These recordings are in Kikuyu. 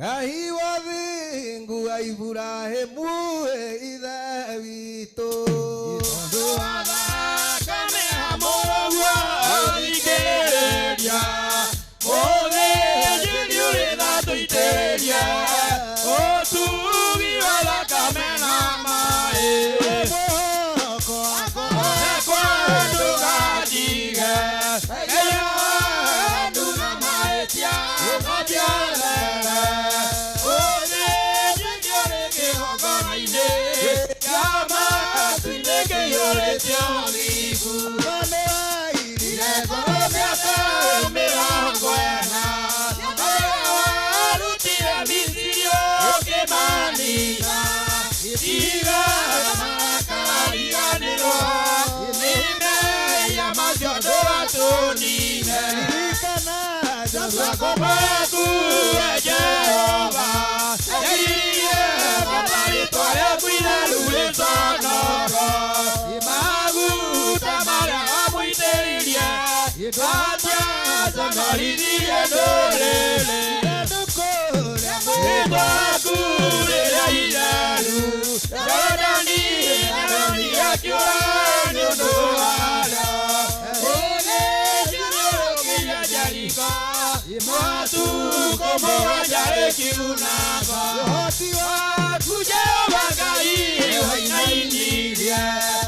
Ngai wa thingu wa Iburahĩmu ithe witũ. Tondũ wa thakame ya mũrũguo athikĩrĩria, mũthĩnjĩri ũrĩ tha tũitĩrĩrie, ũtugi wa thakame na maĩ. Mwĩhoko wakwa Ekwa ndũgandige, Ngai na mahĩtia matiarere. Ũthĩnjĩri ũrĩ kĩgongona-inĩ kĩa matu-inĩ kĩiyũrĩte ũthingu. Mwana wairire Ngoro mĩaka 40, arĩa warutire Misiri ũkĩmanina. Tiga makariganĩrwo nĩ mehia macio ndũgatũnine. Ririkana Joshua Kũmaku we Jehova, ndeithie kwenda rĩĩtwa rĩaku itheru rĩconoro. Maguta marĩa wamũitĩrĩirie, matiaconorithirie ndũrĩrĩ. Ithandũkũ rĩa Rĩĩtwa rĩaku rĩrĩa itheru, Jorodani nĩaronire akĩũra nĩ ũndũ warĩo. Ũgĩthiũrũrũkĩria Jeriko, matukũ 7 rĩkiunanga. Ũhoti wa Waku Jehova Ngai wainainirie,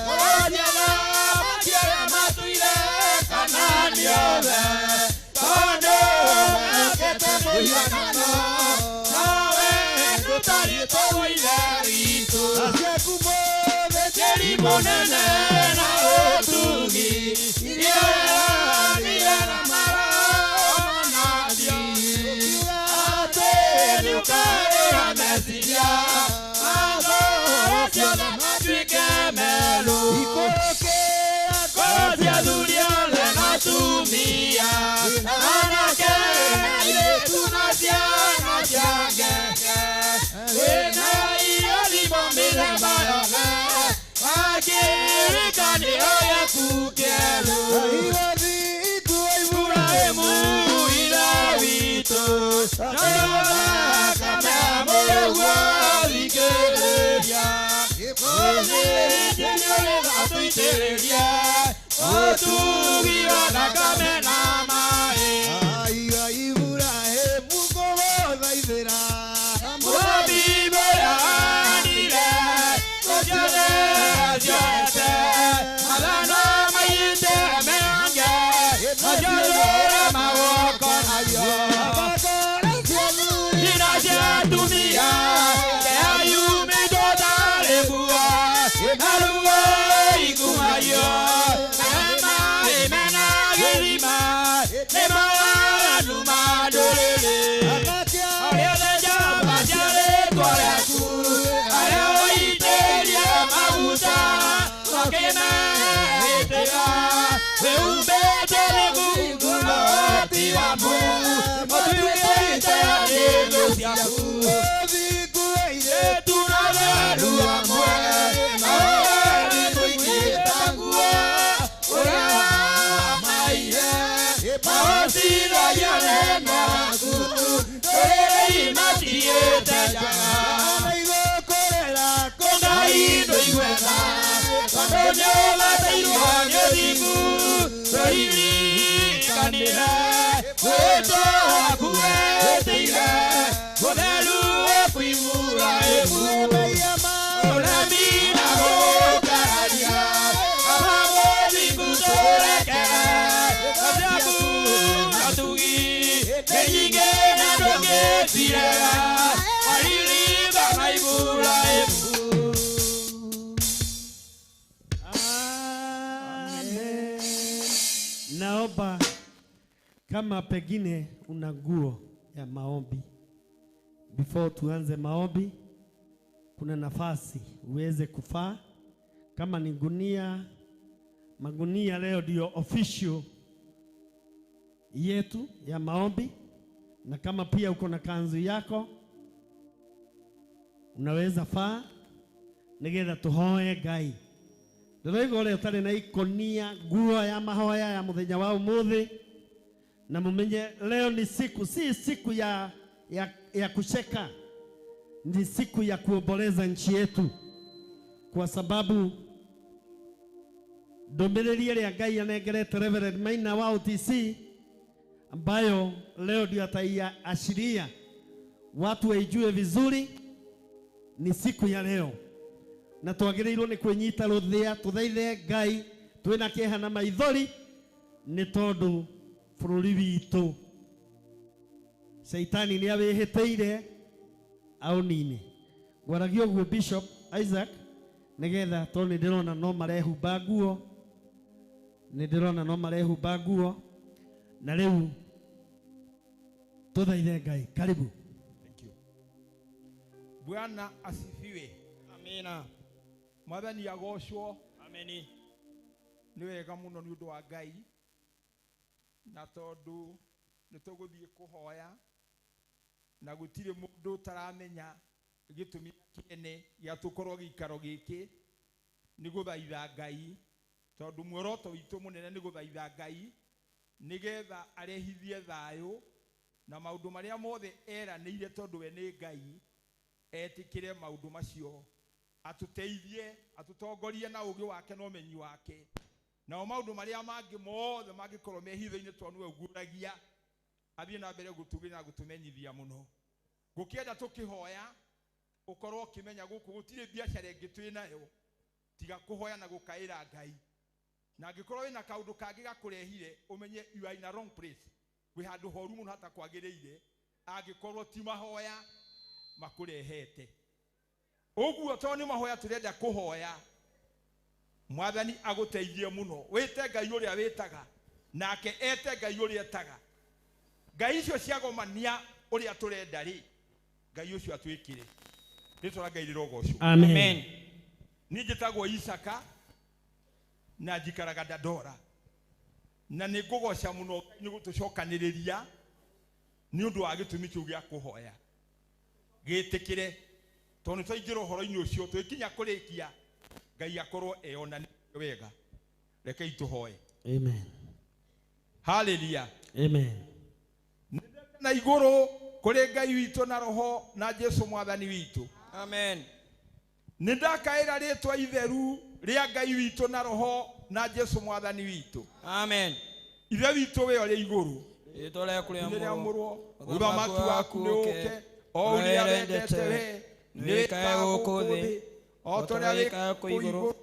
ngoro cia athamaki arĩa matũire Kanaani othe, tondũ mekĩte mũhianano, nawe ndũtariĩ ta Ithe witũ. Ciaku mũthĩnjĩri Tĩri mũnene na ũtugi, iria weranire na maroho atĩ nĩũkarĩha meciria ma ngoro ciothe matuĩke merũ. Ikũrũkĩra Ngoro cia athuri othe na atumia, anake na airĩtu na ciana cia ngenge. Wĩna irathimo mĩthemba yothe, wa kĩrĩkanĩro gĩaku kĩerũ. Ngai wa thingu wa Iburahĩmu ithe witũ, tondũ wa thakame ya mũrũguo thikĩrĩria. Mũthĩnjĩri ũrĩ tha tũitĩrĩrie, ũtugi wa thakame na maĩ. Ngai wa Iburahĩmu ngũgũthaithĩra. Mũthabibũ ũrĩa wahandire, thũ ciothe cioete, mathano maiyĩte mĩrange, maciũrũre magoko nacio. Ngoro cia athuri Thina cia atumia, kĩeha yumĩtwo tarĩ nguo, na ruo ikumagio. Maĩ mena gĩthima, nĩ mawaganu ma ndũrĩrĩ. Anake Arĩa othe njamba cia rĩĩtwa rĩaku, arĩa waitĩrĩirie maguta, makĩmehĩtĩra. Wĩhumbĩte rĩgungu na ũhoti waku, matuĩkĩte nĩ thũ ciaku. Ũthingu wa ithe Tuna theru hamwe, nawe tũigĩte nguo, ũrĩa wamaire. Mahotithagia nene waku, ndũrĩrĩ imatigĩte njaga. Na igũkũrĩra Ngai ndũigue tha, tondũ nĩũbatairwo nĩ ũthingu, tũririkanĩre mwĩtwa waku wĩtĩire, mũtheru waku Iburahĩmu. Mehia ma Ũremi na gũkararia, kaba mũthingu tũrekere, tha ciaku na ũtugi nĩ nyingĩ na ndũngĩcirega, waririkana Iburahĩmu. Amen. Naomba kama pengine una nguo ya maombi, before tuanze maombi, kuna nafasi uweze kufaa. Kama ni gunia, magunia leo ndio official yetu ya maombi, na kama pia uko na kanzu yako unaweza faa nigetha tuhoe Ngai. Ndĩraigua ũrĩa ũtarĩ na ikonia nguo ya mahoya ya mũthenya wa ũmũthĩ, na mumenye leo ni siku, si siku ya ya kucheka, ni siku ya kuomboleza nchi yetu, kwa sababu ndũmĩrĩri ĩrĩa Ngai anengerete Reverend Maina wa OTC, ambayo leo ndio ataiashiria watu waijue vizuri, ni siku ya leo, na twagĩrĩirwo nĩ kwĩnyita rũthĩa tũthaithe Ngai twĩna kĩeha na maithori, nĩ tondũ bũrũri witũ Shaitani nĩ awĩhĩtĩire aũnine. Ngwaragia ũguo Bishop Isaac nĩgetha, tondũ nĩ ndĩrona no marehumba nguo, nĩ ndĩrona no marehumba nguo, na rĩu tũthaithe Ngai. Karibu. Thank you. Bwana asifiwe. Amina. Mwathani agocwo. Ameni. Nĩ wega mũno nĩ ũndũ wa Ngai, na tondũ nĩ tũgũthiĩ kũhoya na gũtirĩ mũndũ ũtaramenya gĩtũmi kĩene gĩa tũkorwo gĩikaro gĩkĩ nĩ gũthaitha Ngai, tondũ muoroto witũ mũnene nĩ gũthaitha Ngai nĩgetha arehithie thayũ na maũndũ marĩa mothe eranĩire, tondũ we nĩ Ngai, etĩkĩre maũndũ macio, atũteithie, atũtongorie na ũũgĩ wake na ũmenyi wake, nao maũndũ marĩa mangĩ mothe mangĩkorwo me hitho-inĩ tondũ nĩwe ũguũragia, athiĩ na mbere gũtugĩra na gũtũmenyithia mũno. Ngũkĩenda tũkĩhoya ũkorwo ũkĩmenya gũkũ gũtirĩ biacara ĩngĩ twĩ nayo tiga kũhoya na gũkaĩra Ngai, na angĩkorwo wĩna kaũndũ kangĩ gakũrehire ũmenye you are in a wrong place, wĩ handũ horu mũno hatakwagĩrĩire angĩkorwo ti mahoya makũrehete. Ũguo tondũ nĩ mahoya tũrenda kũhoya, Mwathani agũteithie mũno, wĩte Ngai ũrĩa wĩtaga nake ete Ngai ũrĩa etaga. Ngai icio ciagomania ũrĩa tũrenda rĩ, Ngai ũcio atwĩkĩre. Rĩtwa rĩa Ngai rĩrogocwo. Amen. Niĩ njĩtagwo Isaka na njikaraga Dandora, na nĩ ngũgoca mũno Ngai nĩ gũtũcokanĩrĩria nĩ ũndũ wa gĩtũmi kĩu gĩa kũhoya. Gĩtĩkĩre, tondũ nĩ twaingĩra ũhoro-inĩ ũcio twĩkinya kũrĩkia Ngai akorwo eyonanĩtie wega. Rekei tũhoe. Amen. Hallelujah. Amen. Na igũrũ kũrĩ Ngai witũ na Roho na Jesu Mwathani witũ. Amen. Nĩ ndakaĩra rĩtwa itheru rĩa Ngai witũ na Roho na Jesu Mwathani witũ. Amen. Ithe witũ we ũrĩ igũrũ, Rĩtwa rĩaku rĩamũrwo, rĩamũrwo, ũthamaki waku nĩ ũũke, o ũrĩa wendete we nĩ wĩkaga gũkũ thĩ o ta ũrĩa wĩkaga kũu igũrũ.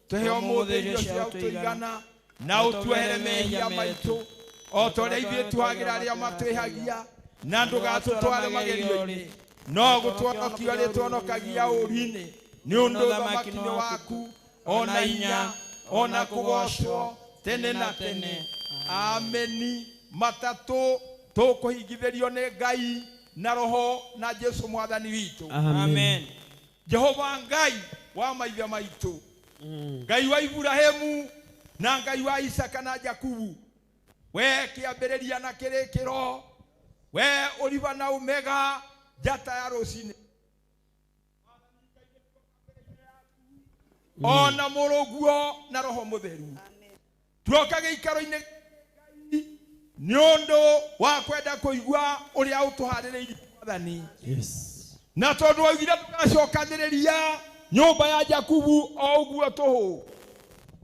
Tũhe ũmũthĩ irio cia ũtũigana, na ũtuohere mehia maitũ o ta ũrĩa ithuĩ tuohagĩra arĩa matwĩhagia, na ndũgatũtware magerio-inĩ, no gũtũhonokia ũrĩtũhonokagia ũũru-inĩ, nĩ ũndũ ũthamaki nĩ waku, ona hinya, ona kũgocwo tene na tene. Ameni. Matatũ tũkũhingithĩrio nĩ Ngai na Roho na Jesu Mwathani witũ. Amen. Jehova Ngai wa maithe maitũ, Ngai wa Iburahĩmu na Ngai wa Isaka na Jakubu, we kĩambĩrĩria na kĩrĩkĩro, we ũriba na Omega, njata ya rũcinĩ, ona mũrũguo na Roho Mũtheru, tuoka gĩikaro-inĩ nĩ ũndũ wa kwenda kũigua ũrĩa ũtũharĩrĩirie Mwathani. Yes. Na tondũ waugire ndũgacokanĩrĩria nyũmba ya Jakubu o ũguo tũhũ,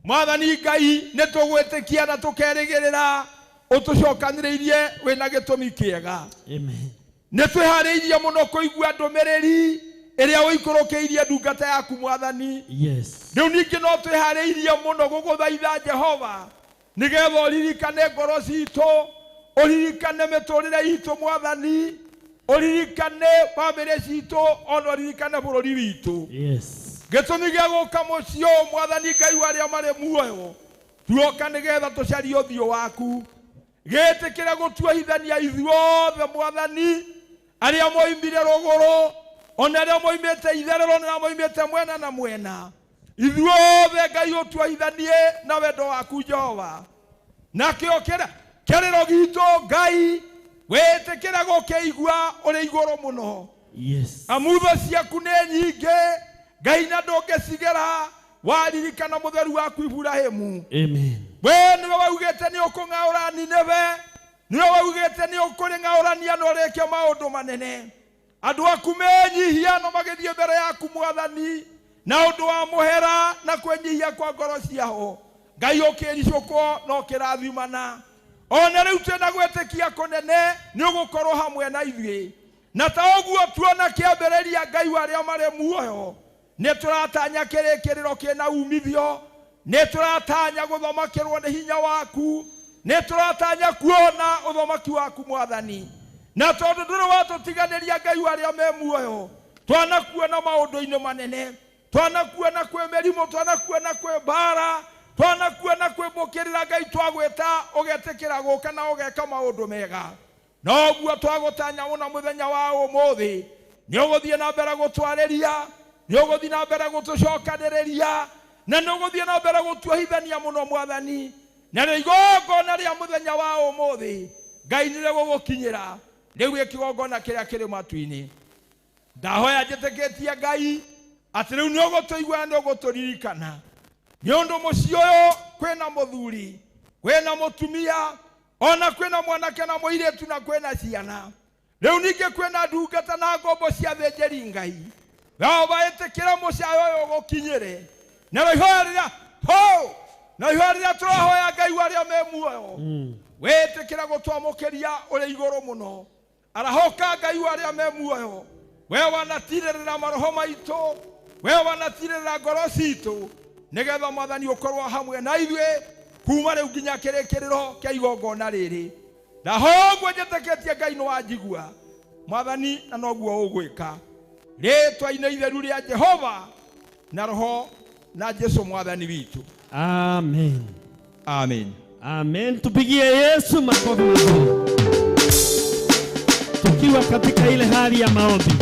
Mwathani Ngai nĩ tũgwĩtĩkia na tũkerĩgĩrĩra ũtũcokanĩrĩirie wĩna gĩtũmi kĩega. Amen. Nĩ twĩharĩirie mũno kũigua ndũmĩrĩri ĩrĩa ũikũrũkĩirie ndungata yaku Mwathani. Yes. Rĩu ningĩ no twĩharĩirie mũno gũgũthaitha Jehova nĩgetha ũririkane ngoro citũ, ũririkane mĩtũrĩre itũ Mwathani, ũririkane bamĩrĩ citũ, ona ũririkane bũrũri witũ. Yes. Gĩtũmi gĩa gũka mũciĩ ũyũ Mwathani Ngai wa arĩa marĩ muoyo, tuoka nĩgetha tũcarie ũthiũ waku. Gĩtĩkĩre gũtuohithania ithuothe Mwathani, arĩa moimire rũgũrũ, ona arĩa moimĩte itherero, na arĩa moimĩte mwena na mwena, ithuothe Ngai ũtuohithanie na wendo waku Jehova. Nakĩo kĩrĩro gitũ Ngai wĩtĩkĩre gũkĩigua ũrĩ igũrũ mũno. Yes. Amu thũ ciaku nĩ nyingĩ Ngai na ndũngĩcigera, waririkana mũtheru waku Iburahĩmu. Amen. We nĩwe waugĩte nĩ ũkũng'aũra Nineve, Nĩwe waugĩte nĩ ũkũrĩng'aũrania na ũrĩke maũndũ manene. Andũ aku menyihia na magĩthiĩ mbere yaku Mwathani, na ũndũ wa mũhera na kwĩnyihia kwa ngoro ciao. Ngai ũkĩricũkwo na ũkĩrathimana. Ona rĩu twĩna gwĩtĩkia kũnene nĩ ũgũkorwo hamwe na ithuĩ. Na ta ũguo tuona kĩambĩrĩria Ngai wa arĩa marĩ muoyo, nĩ tũratanya kĩrĩkĩrĩro kĩna umithio, nĩ tũratanya gũthamakĩrwo nĩ hinya waku, nĩ tũratanya kuona ũthamaki waku Mwathani. Na tondũ ndũrĩ watũtiganĩria Ngai wa arĩa me muoyo, twanakuona maũndũ-inĩ manene, twanakuona kwĩ mĩrimũ, twanakuona kwĩ mbara, twanakuona kwĩ mbũkĩrĩra Ngai, twagwĩta ũgetĩkĩra gũka na ũgeka maũndũ mega. Noguo twagũtanya mũno mũthenya wa ũmũthĩ, nĩ ũgũthiĩ na mbere gũtwarĩria, nĩ ũgũthiĩ na mbere gũtũcokanĩrĩria, na nĩ ũgũthiĩ na mbere gũtuohithania mũno Mwathani. Na rĩo igongona rĩa mũthenya wa ũmũthĩ Ngai nĩ rĩgũgũkinyĩra rĩu kĩgongona kĩrĩa kĩrĩ matu-inĩ. Ndahoya njĩtĩkĩtie Ngai atĩ rĩu nĩ ũgũtũigua na nĩ ũgũtũririkana. Nĩ ũndũ mũciĩ ũyũ kwĩna mũthuri, kwĩna mũtumia, ona kwĩna mwanake na mũirĩtu na kwĩna ciana. Rĩu ningĩ kwĩna ndungata na ngombo cia thĩnjĩri Ngai. Jehova ĩtĩkĩra mũcayo ũyũ ũgũkinyĩre. Na ihoya rĩrĩa ho, na ihoya rĩrĩa tũrahoya Ngai wa arĩa me muoyo, wĩtĩkĩra gũtwamũkĩria ũrĩ igũrũ mũno. Arahũka Ngai wa arĩa me muoyo, we wanatirĩrĩra maroho maitũ, we wanatirĩrĩra ngoro citũ, nĩgetha Mwathani ũkorwo hamwe na ithuĩ kuma rĩu nginya kĩrĩkĩrĩro kĩa igongona rĩrĩ. Ndahoya ũguo njĩtĩkĩtie Ngai nĩ wanjigua Mwathani, na noguo ũgwĩka. Rĩĩtwa-inĩ itheru rĩa Jehova na Roho na Jesu Mwathani witũ. Amen. Amen. Amen. Tupigie Yesu makofi mazuri. Tukiwa katika ile hali ya maombi,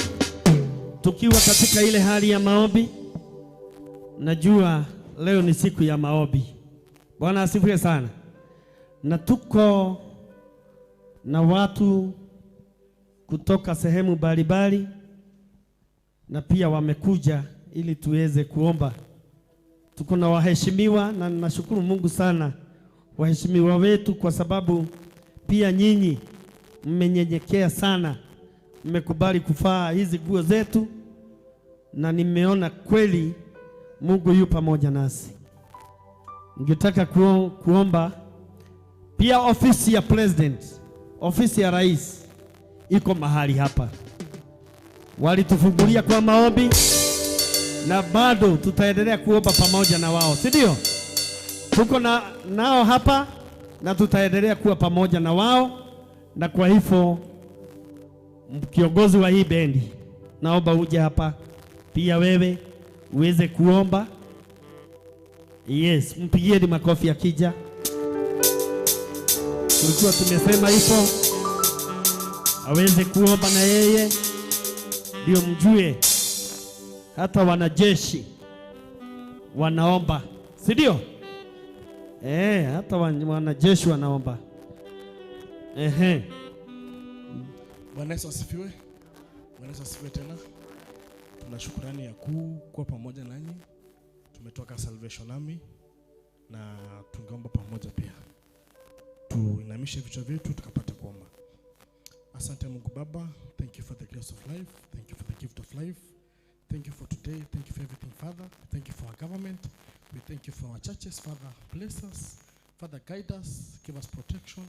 tukiwa katika ile hali ya maombi, najua leo ni siku ya maombi. Bwana asifiwe sana. Na tuko na watu kutoka sehemu mbalimbali, na pia wamekuja ili tuweze kuomba. Tuko na waheshimiwa, na nashukuru Mungu sana waheshimiwa wetu, kwa sababu pia nyinyi mmenyenyekea sana, mmekubali kufaa hizi nguo zetu, na nimeona kweli Mungu yu pamoja nasi. Ningetaka kuomba pia ofisi ya president, ofisi ya rais iko mahali hapa. Walitufungulia kwa maombi na bado tutaendelea kuomba pamoja na wao, si ndio? Tuko na nao hapa na tutaendelea kuwa pamoja na wao, na kwa hivyo kiongozi wa hii bendi, naomba uje hapa pia wewe uweze kuomba. Yes, mpigieni makofi akija. Tulikuwa tumesema hivyo aweze kuomba na yeye, ndio mjue hata wanajeshi wanaomba, si ndio? Hata wanajeshi wanaomba. Ehe. Bwana Yesu asifiwe. Bwana Yesu asifiwe tena. Tuna shukrani ya kuu kuwa pamoja nanyi. Tumetoka Salvation Army na tungeomba pamoja pia. Tuinamishe vichwa vyetu tukapate kuomba. Asante Mungu Baba, thank you for the grace of life, thank you for the gift of life. Thank you for today, thank you for everything, Father. Thank you for our government. We thank you for our churches, Father. Bless us. Father, guide us, give us protection.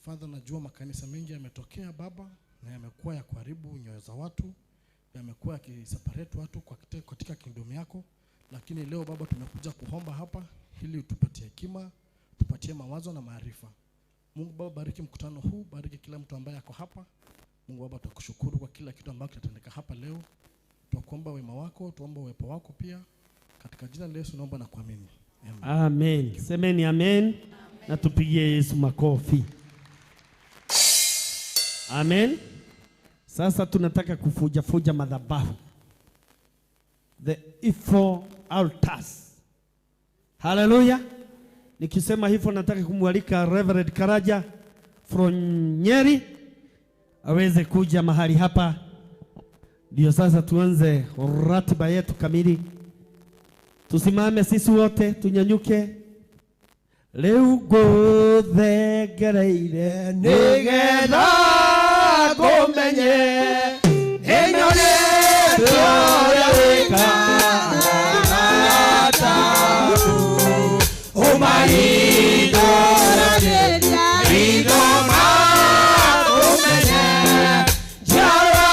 Father, najua makanisa mengi yametokea Baba, na yamekuwa ya kuharibu nyoyo za watu, yamekuwa yakiseparate watu kwa katika kingdom yako. Lakini leo Baba tumekuja kuomba hapa ili utupatie hekima, tupatie mawazo na maarifa. Mungu Baba, bariki mkutano huu, bariki kila mtu ambaye ako hapa. Mungu Baba, tunakushukuru kwa kila kitu ambacho kinatendeka hapa leo. Tunakuomba wema wako, tuomba uwepo wako pia. Katika jina la Yesu naomba na kuamini. Amen. Amen. Semeni amen. Na tupigie Yesu makofi. Amen. Sasa tunataka kufuja fuja madhabahu. The evil altars. Hallelujah. Nikisema hivyo nataka kumwalika Reverend Karaja from Nyeri aweze kuja mahali hapa. Ndio sasa tuanze ratiba yetu kamili. Tusimame sisi wote, tunyanyuke. Rĩu ngũthengereire nĩgetha ngũmenye nĩnyonete ũrĩa wĩkaga taku ũmahingũragĩria ritho makũmenye njiarwa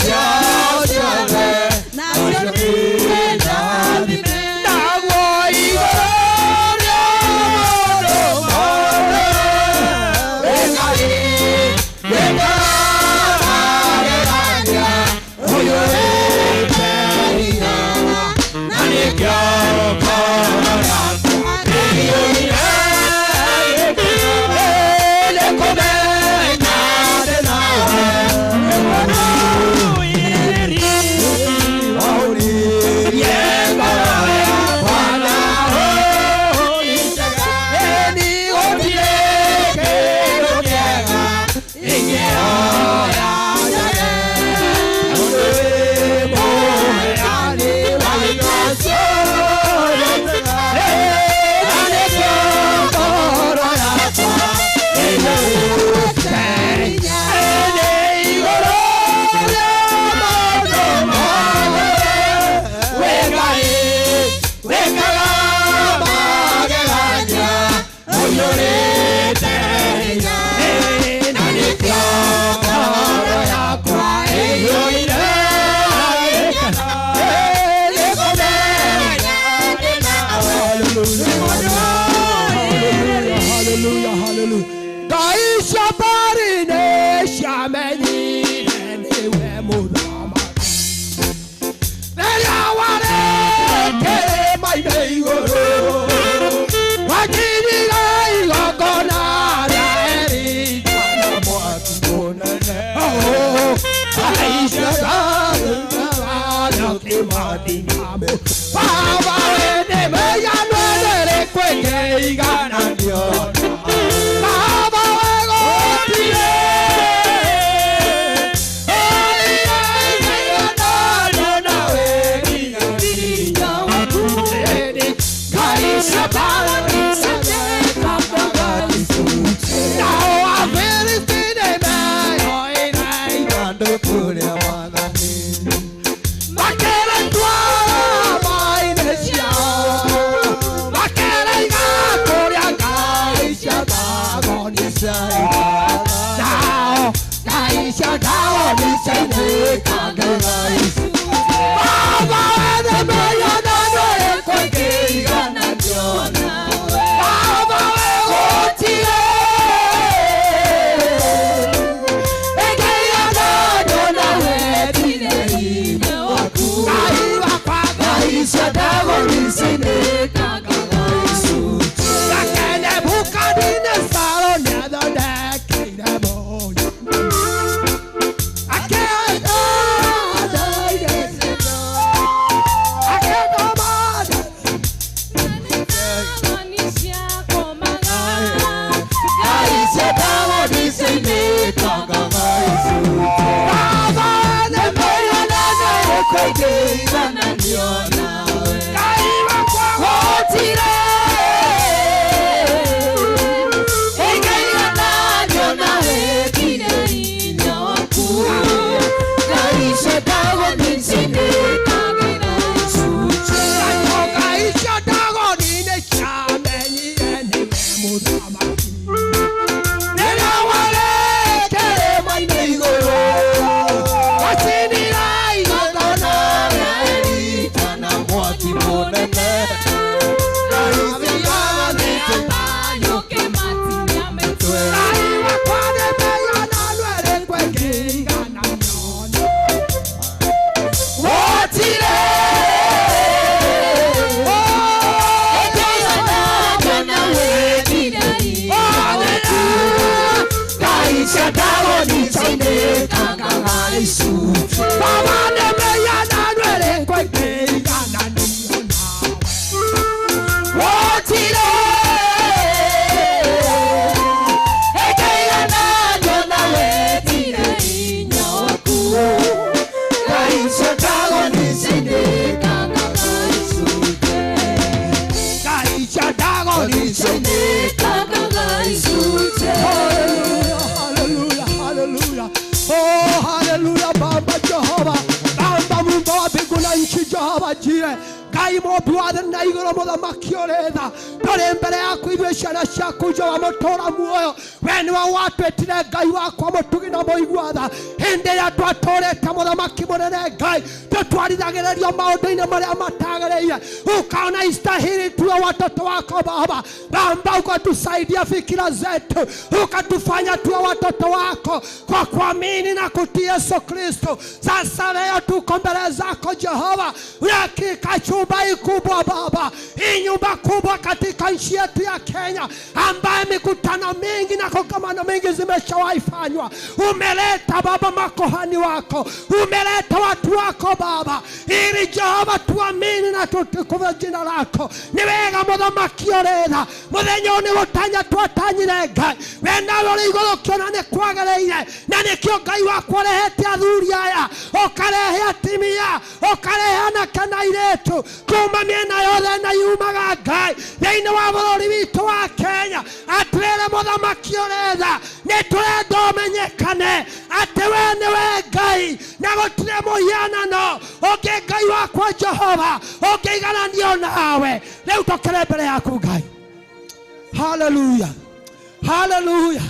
ciao ciothe nacio nĩndathime naguo igũrũ rĩa mũndũ mothe wĩ Ngai wĩkaga ũyũrĩte hinya na nĩkĩo ngoro yakwa ĩiyũire gĩkeno nĩkũmenya ndĩ nawe wahũnirie ngoro yakwa na ũnjega ĩni gũtirĩ kĩndũ kĩega ingĩoya njage ũndũ wĩ mũheani wa indo ciothe na nĩkĩo ngoro yakwa ĩiyũrĩte hinya ĩni igũrũ rĩa maũndũ mothe wĩ Ngai wĩkaga magegania ũiyũrĩte hinya na nĩkĩo ngoro yakwa ĩiyũire gĩkeno nĩkũmenya ndĩ nawe. Hallelujah, hallelujah. Ngai cia mbarĩ nĩciamenyire nĩwe mũthamaki rĩrĩa warĩ kĩrĩma-inĩ igũrũ wakinyire igongona rĩa Elija na mwaki mũnene Ngai cia Baba we nĩmeyanwe nĩrĩkũ ĩngĩigananio Baba we gũtirĩ Ngai cia Dagoni. Jehova Jire Ngai mũmbi wa thĩ na igũrũ mũthamaki ũrĩ tha tũrĩ mbere yaku ithuĩ ciana ciaku Jehova mũtũũra muoyo we nĩwe watwĩtire Ngai wakwa mũtugi na mũigua tha hĩndĩ ĩrĩa twatũũrĩte mũthamaki mũnene Ngai tũtwarithagĩrĩrio maũndũ-inĩ marĩa matagĩrĩire ukaona istahili tuwe watoto wako Baba. Baba ukatusaidia fikira zetu ukatufanya tuwe watoto wako kwa kuamini na kutii Yesu Kristo. Sasa leo tuko mbele zako Jehova, hakika chumba hii kubwa Baba, hii nyumba kubwa katika nchi yetu ya Kenya ambaye mikutano mingi na kongamano mingi zimeshawahi fanywa, umeleta Baba makohani wako, umeleta watu wako Baba, ili Jehova tuamini na tutukuze jina lako. Ni wega mũthamaki ũrĩ tha mũthenya ũyũ nĩ gũtanya twatanyire Ngai we nawe ũrĩ igũrũ ũkĩona nĩ kwagĩrĩire na nĩkĩo Ngai wakwa ũrehete athuri aya ũkarehe atimia ũkarehe anake na airĩtu kuma mĩena yothe na yumaga Ngai thĩinĩ wa bũrũri witũ wa Kenya atwĩre mũthamaki ũrĩ tha nĩ tũrenda ũmenyekane atĩ we nĩwe Ngai na gũtirĩ mũhianano ũngĩ Ngai wakwa Jehova ũngĩigananio nawe. Rĩu tũkĩre mbere yaku Ngai. Haleluya, haleluya.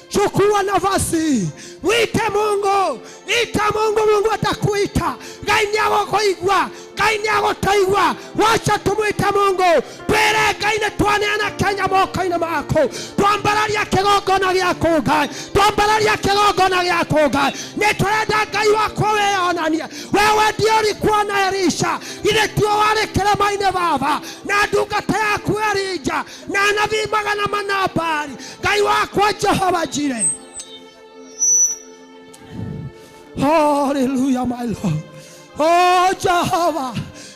Chukua nafasi, mwite Mungu, ita Mungu, Mungu atakuita. Ngai nĩagũkũigua, Ngai nĩagũtũigua. Wacha tumwite Mungu, twĩre Ngai nĩ twaneana Kenya moko-inĩ maku, twambararia kĩgongona gĩaku Ngai, twambararia kĩgongona gĩaku Ngai. Nĩ tũrenda Ngai wakwa wĩyonanie, wewe ndio ulikuwa na Elisha, ile tio warĩ kĩrĩma-inĩ Baba, na ndungata yaku Elija na anabii 400 Baali. Ngai wakwa Jehova Jire. Hallelujah, my Lord. Oh, Jehovah.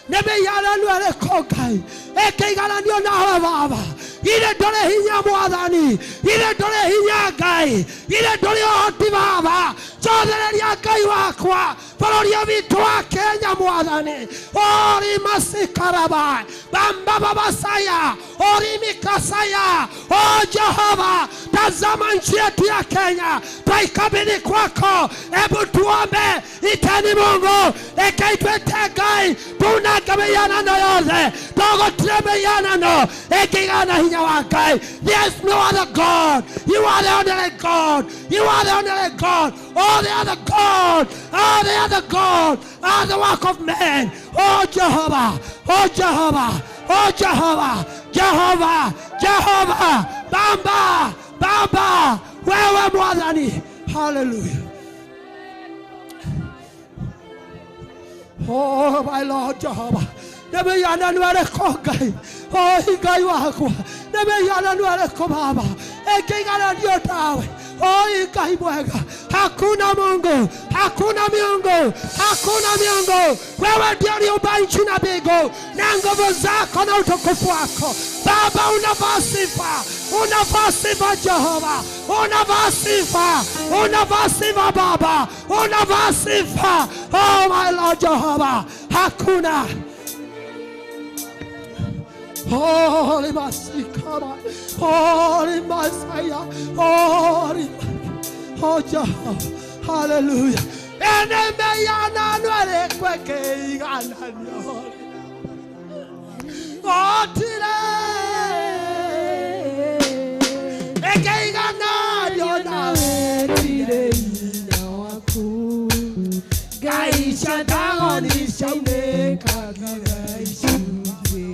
Nĩmĩigananu ĩrĩkũ Ngai ĩkĩigananio nawe Baba? Ithe ndũrĩ hinya Mwathani, ithe ndũrĩ hinya Ngai, ithe ndũrĩ ũhoti Baba. Cothereria Ngai wakwa bũrũri ũyũ witũ wa Kenya Mwathani. Ori masikaraba bamba babasaya ori mikasaya. O Jehova, tazama nchi yetu ya Kenya, twaikabidhi kwako. Hebu tuombe, iteni Mungu ĩkĩitwĩte Ngai tunange mĩhianano yothe tũgũtire mĩhianano ĩkĩigana hinya wa Ngai. There is no other God. You are the only God. You are the only God. All the other God, all the other God are the work of men. Oh Jehovah, oh Jehovah, oh Jehovah, Jehovah, Jehovah, Bamba, Baba, wewe Mwathani. Hallelujah. Oh my Lord Jehovah, nĩmĩhianano ĩrĩkũ Ngai? Oh Ngai wakwa, nĩmĩhianano ĩrĩkũ Baba ĩngĩigananio nawe? Oh Ngai mwega, hakuna Mungu, hakuna miungu, hakuna miungu. Wewe ndiye uliumba nchi na mbingu na nguvu zako na utukufu wako Baba. Unavaa sifa, unavaa sifa Jehova, unavaa sifa, unavaa sifa Baba, unavaa sifa. Oh my Lord Jehovah, hakuna. Holy Masikara, Holy Messiah, Holy, oh Jehovah, hallelujah. Enemeyana nwere kweke igana nyore. Otire, eke igana nyona Tire hinya waku Ngai cia ndagoni ciaunĩkangaga icunjĩ.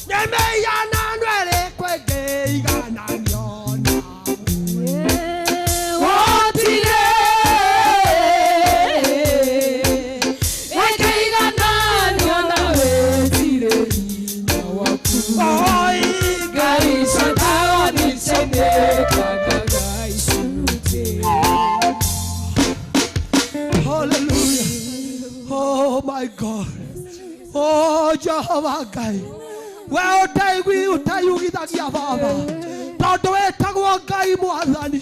Nemeyana nwere kweke igana nyona. Otire, eke igana nyona wetire hinya waku. Oi, Ngai cia ndagoni ciaunĩkangaga icunjĩ. Hallelujah. Oh my God. Oh Jehovah Ngai. We ũtaigui ũtaiugithagia Baba. Tondũ wĩtagwo Ngai Mwathani.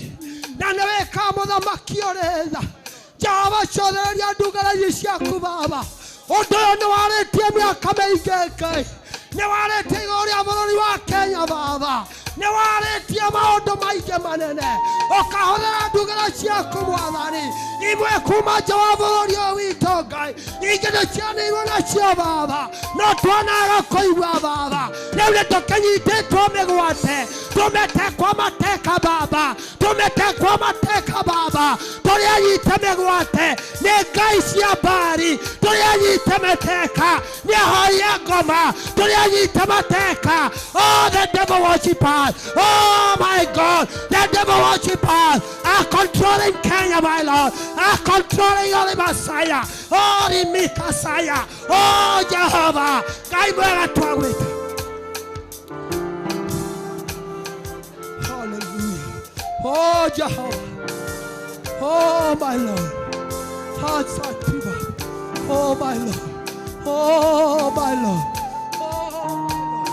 Na nĩ wĩkaga mũthamaki ũrĩ tha. Jehova cothereria ndungata ciaku Baba. Ũndũ ũyũ nĩ warĩtie mĩaka mĩingĩ Ngai. Nĩ warĩtie igũrũ rĩa bũrũri wa Kenya Baba. Nĩ warĩtie maũndũ maingĩ manene ũkahũthĩra ndungata ciaku mwathani imwe kuma nja wa bũrũri ũyũ witũ Ngai ingĩ nĩ cianĩirwo nacio baba no twonaga kũigua baba rĩu nĩ tũkĩnyitĩtwo mĩgwate tumetekwa mateka baba tumetekwa mateka baba tũrĩ anyite mĩgwate nĩ ngai cia mbari tũrĩ anyite mateka nĩ ahoi a ngoma tũrĩ anyite mateka. Oh, the devil worshippers, oh my God, the devil worshippers are controlling Kenya, my Lord, are controlling Holy Messiah, Holy Messiah, oh Jehovah, Ngai mwega twagwĩta. Hallelujah. Oh Jehovah. Oh my Lord. Hatsativa. Oh my Lord. Oh my Lord. Oh my Lord.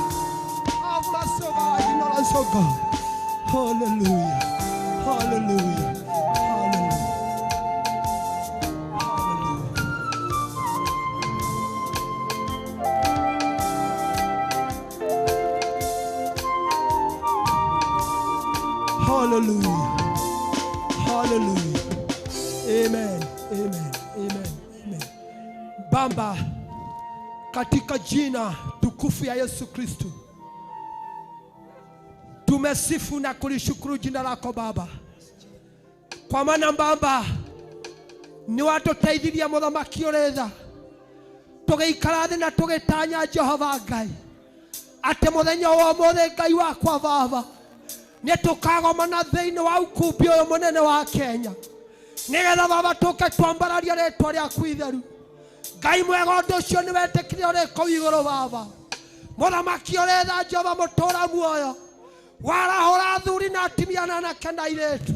Have mercy over our ignorance, oh God. Hallelujah. Hallelujah. Hallelujah. Hallelujah. Hallelujah. Hallelujah. Amen. Amen. Amen. Amen. Baba, katika jina tukufu ya Yesu Kristo, tumesifu na kulishukuru jina lako Baba, kwa maana Baba ni watũteithirie mũthamaki ũrĩ tha tũgĩikara thĩ na tũgĩtanya Jehova Ngai atĩ mũthenya wa ũmũthĩ Ngai wakwa Baba nĩ tũkagomana thĩinĩ wa ukumbi ũyũ mũnene wa Kenya nĩgetha Baba tũke twambararia rĩtwa rĩaku itheru. Ngai mwega ũndũ ũcio nĩ wetĩkire ũrĩ kũu igũrũ Baba mũthamaki ũrĩ tha Jehova mũtũra muoyo warahũra athuri na atumia na anake na airĩtu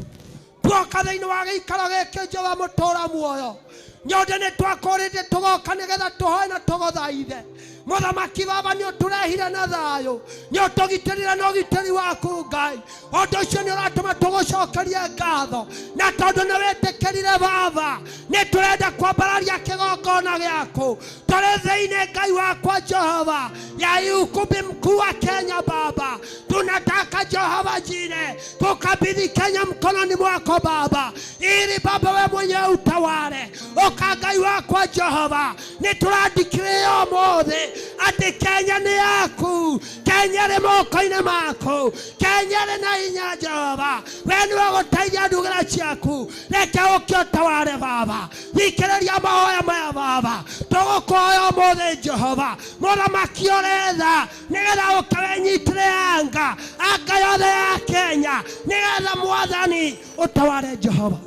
tuoka thĩinĩ wa gĩikaro gĩkĩ Jehova mũtũra muoyo nyonde nĩ twakũrĩte tũgoka nĩgetha tũhoe na tũgũthaithe mũthamaki Baba nĩ ũtũrehire na thayũ nĩ ũtũgitĩrire na ũgitĩri waku Ngai ũndũ ũcio nĩ ũratũma tũgũcokerie ngatho na tondũ nĩ wĩtĩkĩrire Baba nĩ tũrenda kwambararia kĩgongona gĩaku tũrĩ thĩinĩ Ngai wakwa Jehova ya ukumbi mkuu wa Kenya Baba tunataka Jehova jine kukabidhi Kenya mkononi mwako Baba ili Baba we mwenyewe utawale oka Ngai wakwa Jehova nĩ tũrandĩkire ũmũthĩ atĩ Kenya nĩ yaku Kenya rĩ moko-inĩ maku Kenya rĩ na hinya Jehova we nĩwe ũgũteithia ndungata ciaku reke ũke ũtawale Baba thikĩrĩria mahoya maya Baba tũgũkũhoya ũmũthĩ Jehova mũthamaki ũrĩ tha nĩgetha ũke wĩnyitĩre anga anga yothe ya Kenya nĩgetha mwathani ũtawale Jehova.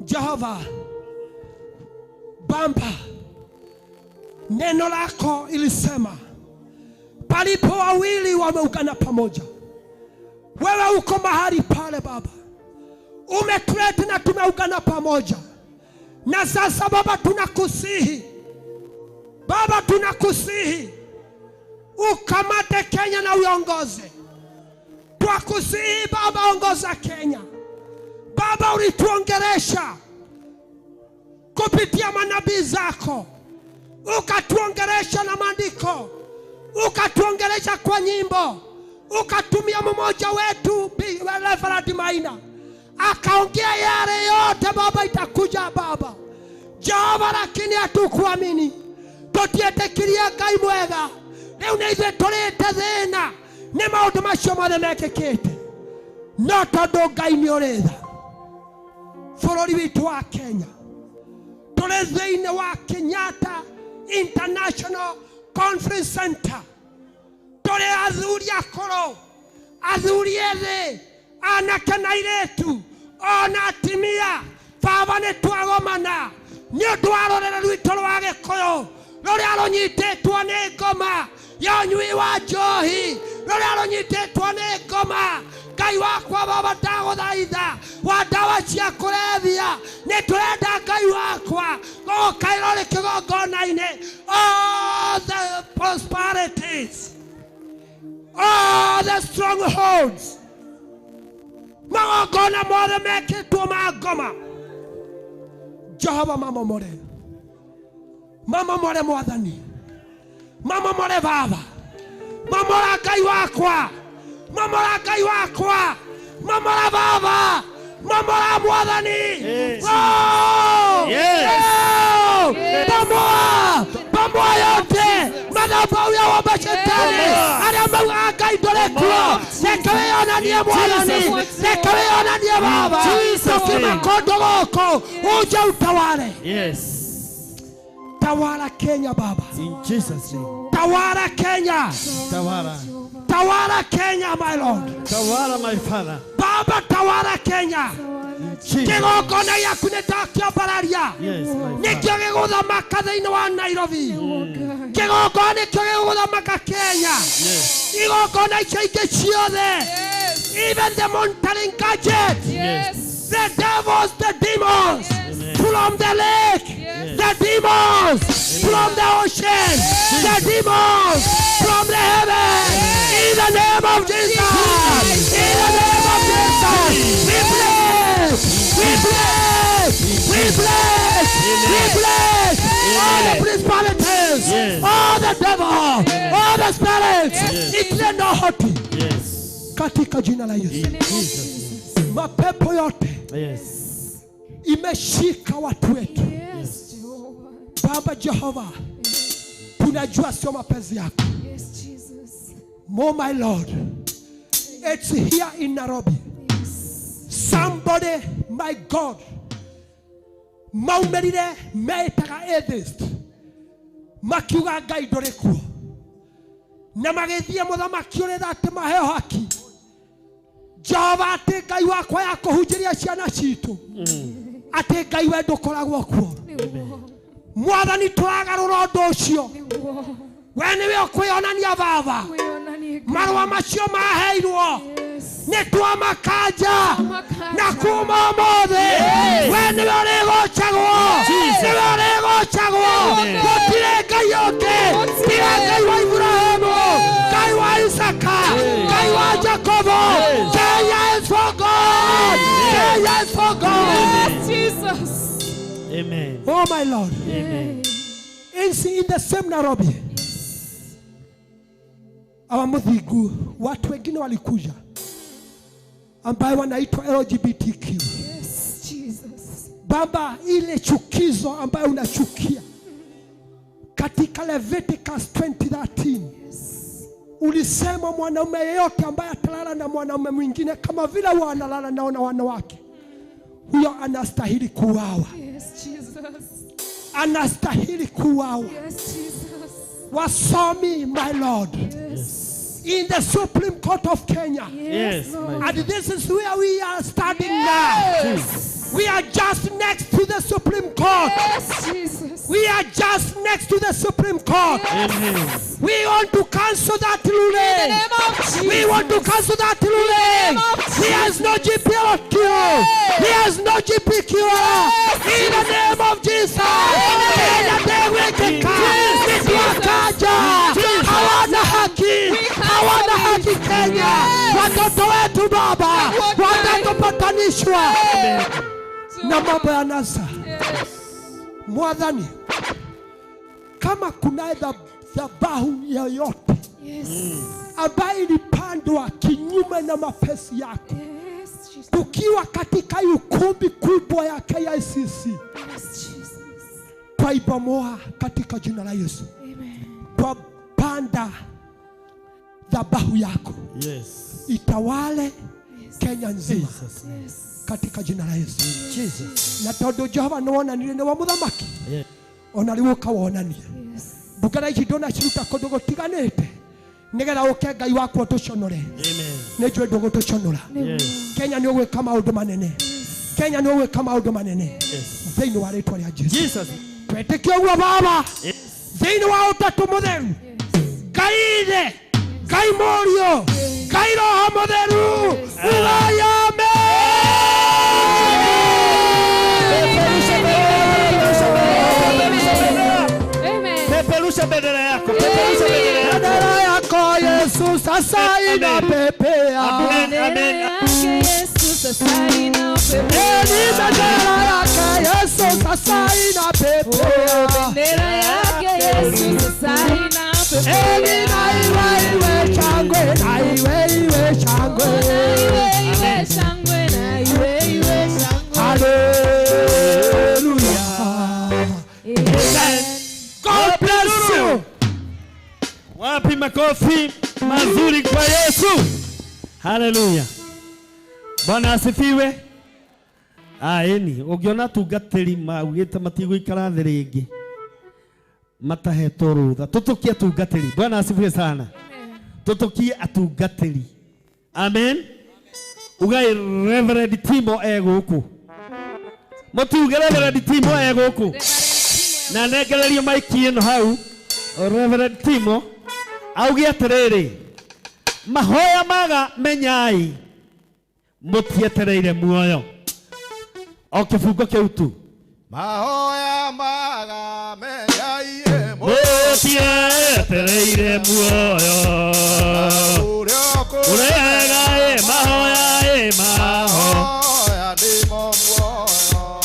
Jehova Baba, neno lako ilisema palipo wawili wameungana pamoja, wewe uko mahali pale Baba, umetuleta na tumeungana pamoja. Na sasa Baba tunakusihi, Baba tunakusihi ukamate Kenya na uiongoze. Twakusihi Baba, ongoza Kenya. Baba ulituongeresha kupitia manabii zako, ukatuongeresha na maandiko, ukatuongeresha kwa nyimbo, ukatumia mmoja wetu Reverend Maina akaongea yale yote Baba itakuja Baba Jehova, lakini hatukuamini tũtietĩkirie Ngai mwega rĩu nĩ ithuĩ tũrĩte thĩna nĩ maũndũ macio mothe mekĩkĩte no tondũ Ngai nĩ ũrĩ tha bũrũri witũ wa Kenya tũrĩ thĩinĩ wa Kenyatta International Conference Center tũrĩ athuri akũrũ athuri ethĩ anake na airĩtu ona atimia Baba nĩ twagomana nĩ ũndũ wa rũrĩrĩ rwitũ rwa Gĩkũyũ rũrĩa rũnyitĩtwo nĩ ngoma ya ũnyui wa njohi rũrĩa rũnyitĩtwo nĩ ngoma Ngai wakwa Baba ndagũthaitha wa ndawa cia kũrebia nĩ tũrenda Ngai wakwa gũkaĩrwo rĩ kĩgongona-inĩ all the prosperities, all the strongholds magongona mothe mekĩtwo ma ngoma Jehova mamomore mamomore mwathani mamomore Baba mamora Ngai wakwa Momora Ngai wakwa, momora Baba, momora Mwathani. Yes. Oh! Yes. Oh! Yes. Bomoa, bomoa yote madhabahu ya mashetani arĩa maugaga Ngai ndũrĩ kuo. Reke wĩyonanie Mwathani, reke wĩyonanie Baba. Tũkiuma kũndũ gũkũ uje utawale. Yes. Tawala Kenya Baba, In Jesus' name. tawala Kenya, Tawala. tawala Kenya my Lord. Tawala, my Father. Baba, tawala Kenya. In Jesus. Kĩgongona gĩaku nĩ ndakĩambararia, Yes, my Father. nĩkĩo gĩgũthamaka thĩinĩ wa Nairobi. Kĩgongona nĩkĩo gĩgũthamaka Kenya. Yes. Igongona icio ingĩ ciothe, Yes. even the monitoring gadget, Yes. the devils, the demons Yes. from the lake, Yes. the demons from the ocean, the demons from the heaven. In the name of Jesus, in the name of Jesus, we bless, we bless, we bless, we bless all the principalities, Yes. all the devil, all the spirits. Yes. Itle no hoti Yes. katika jina la Yesu. In Jesus' name. Mapepo yote Yes. imeshika watu wetu. Yes, Jehovah. Baba Jehova, tunajua sio mapenzi yako. Yes, Jesus. Oh my Lord, it's here in Nairobi. Somebody, my God, maumerire meĩtaga atheist, makiuga Ngai ndũrĩ kuo, na magĩthiĩ mũthamaki ũrĩa atĩ maheo haki. Jehova, atĩ Ngai wakwa ya kũhunjĩria ciana citũ atĩ Ngai we ndũkoragwo kuo. Nĩguo. Mwathani, tũragarũra ũndũ ũcio. Nĩguo. We nĩwe ũkwĩonania Baba. Wĩonanie Ngai. Marũa macio maheirwo Yes. nĩ twamakanja Twamakanja. na kuma ũmũthĩ we nĩwe ũrĩgocagwo, nĩwe ũrĩgocagwo. Gũtirĩ Ngai ũngĩ tiga Ngai wa Iburahĩmu, Ngai wa Isaka, Ngai wa Jakobo. Kenya is for God. Kenya is for God. Yes, Jesus. Amen. Oh my Lord. Amen. In the same Nairobi, our Muthigu, watu wengine walikuja ambayo wanaitwa LGBTQ. Yes, Jesus. Baba, ile chukizo ambayo unachukia katika Leviticus 20:13 ulisema mwanaume yeyote ambaye atalala na mwanaume mwingine kama vile wanalala nao na wanawake, huyo anastahili kuuawa, Yes, Jesus. Anastahili kuuawa. Yes, Jesus. Wasomi, my Lord, Yes. in the Supreme Court of Kenya. Yes, Yes, Lord. my And this is where we are standing now. Yes. We are just next to the Supreme Court. Yes, Jesus. We are just next to the Supreme Court. Amen. We want to cancel that In the ruling. name of Jesus. We want to cancel that ruling. name of There is no GPLQ. There is no GPQ. In the name of Jesus. Kenya ndegwĩkĩka. Nĩtwakanja. Hawana haki. Hawana haki Kenya. Watoto wetu Baba watatopatanishwa na mambo ya nasa. Yes. Mwathani, kama kunaye dhabahu yoyote Yes. ambayo ilipandwa kinyume na mapenzi yako, Yes, Jesus. tukiwa katika ukumbi kubwa ya KICC, Yes, Jesus. twaibomoa katika jina la Yesu. Amen. Twapanda dhabahu yako Yes. itawale Kenya nzima Jesus. Yes. katika jina la Yesu. Jesus. Na tondu Jehova nĩwonanire nĩ wa mũthamaki, Yes. ona rĩu ũkawonania Yes. ndungata ici ndũnaciruta kũndũ gũtiganĩte nĩgetha ũke Ngai wakwa ũtũconore. Amen. Nĩ njũĩ ndũgũtũconora. Yes. Kenya nĩ ũgwĩka maũndũ manene. Kenya nĩ ũgwĩka maũndũ manene Yes. thĩinĩ wa rĩtwa rĩa Jesu. Jesus. Twĩtĩkie ũguo Baba, Yes. thĩinĩ wa ũtatũ mũtheru, Yes. Ngai Ithe, Ngai Mũriũ, Ngai Roho Mũtheru, ugai amen. Amen. Peperusha bendera yako. Peperusha bendera yako. Bendera yako Yesu sasa inapepea. Amen. Bendera Amen. yake Yesu sasa inapepea. Ni bendera yake Yesu sasa inapepea. Bendera yake Yesu sasa Eli inapepea. na iwe iwe shangwe, na iwe iwe shangwe. Makofi mazuri kwa Yesu. Haleluya. Bwana asifiwe. Aeni, ũngĩona atungatĩri maugĩte matigũikara thĩ rĩngĩ matahetwo rũtha, tũtũkie atungatĩri. Bwana asifiwe sana. Tũtũkie atungatĩri. Amen. Ugai Reverend Timo e gũkũ. Mũtuge Reverend Timo e gũkũ. Na nengererio maiki ĩno hau. Reverend Timo auge atĩrĩrĩ, mahoya maga menyai mũtietereire muoyo. O kĩbungo kĩu tu. Mahoya maga menyai mũtietereire muoyo. Ũrĩaga ĩ mahoya ĩ mahoya nĩmo muoyo.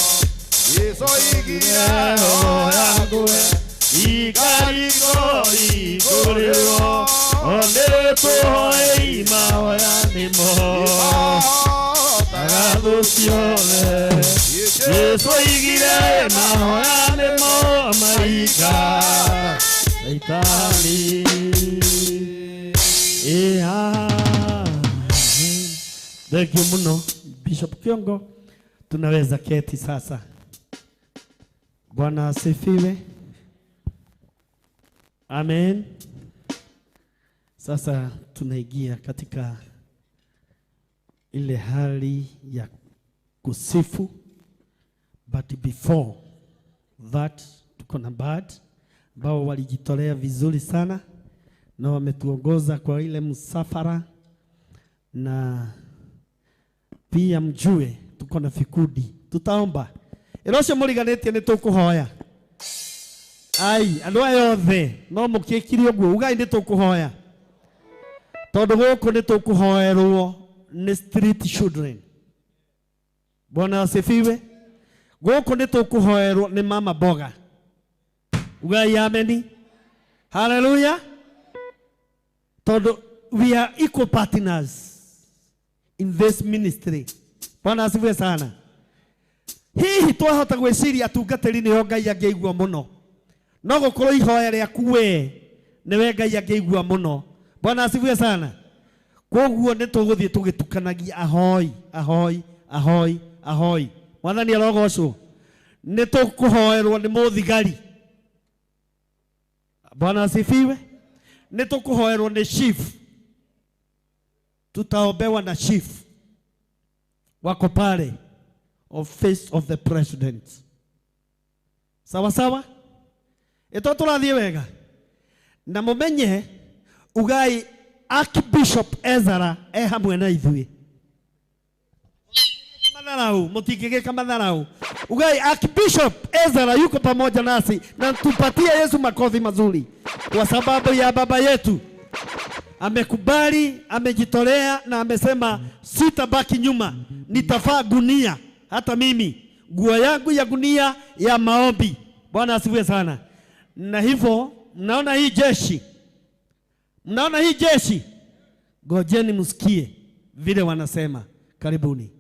Jesũ oigire hoya ngũhe ikariko igũrĩrwo onĩtũhoei mahoya nĩmo tagathu ciothe. Jesũ oigire mahoya nĩmo maika Saitani. Thank you muno Bishop Kiongo. Tunaweza keti sasa. Bwana asifiwe. Amen. Sasa tunaingia katika ile hali ya kusifu, but before that tuko na bad ambao walijitolea vizuri sana na wametuongoza kwa ile msafara, na pia mjue tuko na vikundi tutaomba ĩrocio mũriganĩtie nĩ tũkũhoya. Ai andũ aya othe no mũkĩkire ũguo, ugai nĩ tũkũhoya tondũ gũkũ nĩ tũkũhoerwo nĩ street children. Bwana asifiwe. Gũkũ nĩ tũkũhoerwo nĩ mama boga. Ugai ameni. Hallelujah. Tondũ we are equal partners in this ministry. Bwana asifiwe sana. Hihi twahota gwĩciria atungatĩri nĩo Ngai angĩigua mũno, no gũkorwo ihoya rĩaku we nĩwe Ngai angĩigua mũno. Bwana asifiwe sana. Koguo nĩ tũgũthiĩ tũgĩtukanagia ahoi ahoi ahoi ahoi. Mwathani arogocwo. Nĩ tũkũhoerwo nĩ mũthigari. Bwana asifiwe. Nĩ tũkũhoerwo nĩ chief. Tutaombewa na chief wako pale office of the president. Sawa sawa. Ito tũrathiĩ wega. Na mũmenye ugai Archbishop Ezra e hamwe na ithuĩ. Madharau, mũtingĩgĩka madharau. Ugai Archbishop Ezra yuko pamoja nasi, na tupatie Yesu makofi mazuri kwa sababu ya baba yetu. Amekubali, amejitolea na amesema sitabaki nyuma, nitafaa gunia hata mimi, nguo yangu ya gunia ya maombi. Bwana asifiwe sana. Na hivyo mnaona hii jeshi, mnaona hii jeshi, gojeni msikie vile wanasema. Karibuni.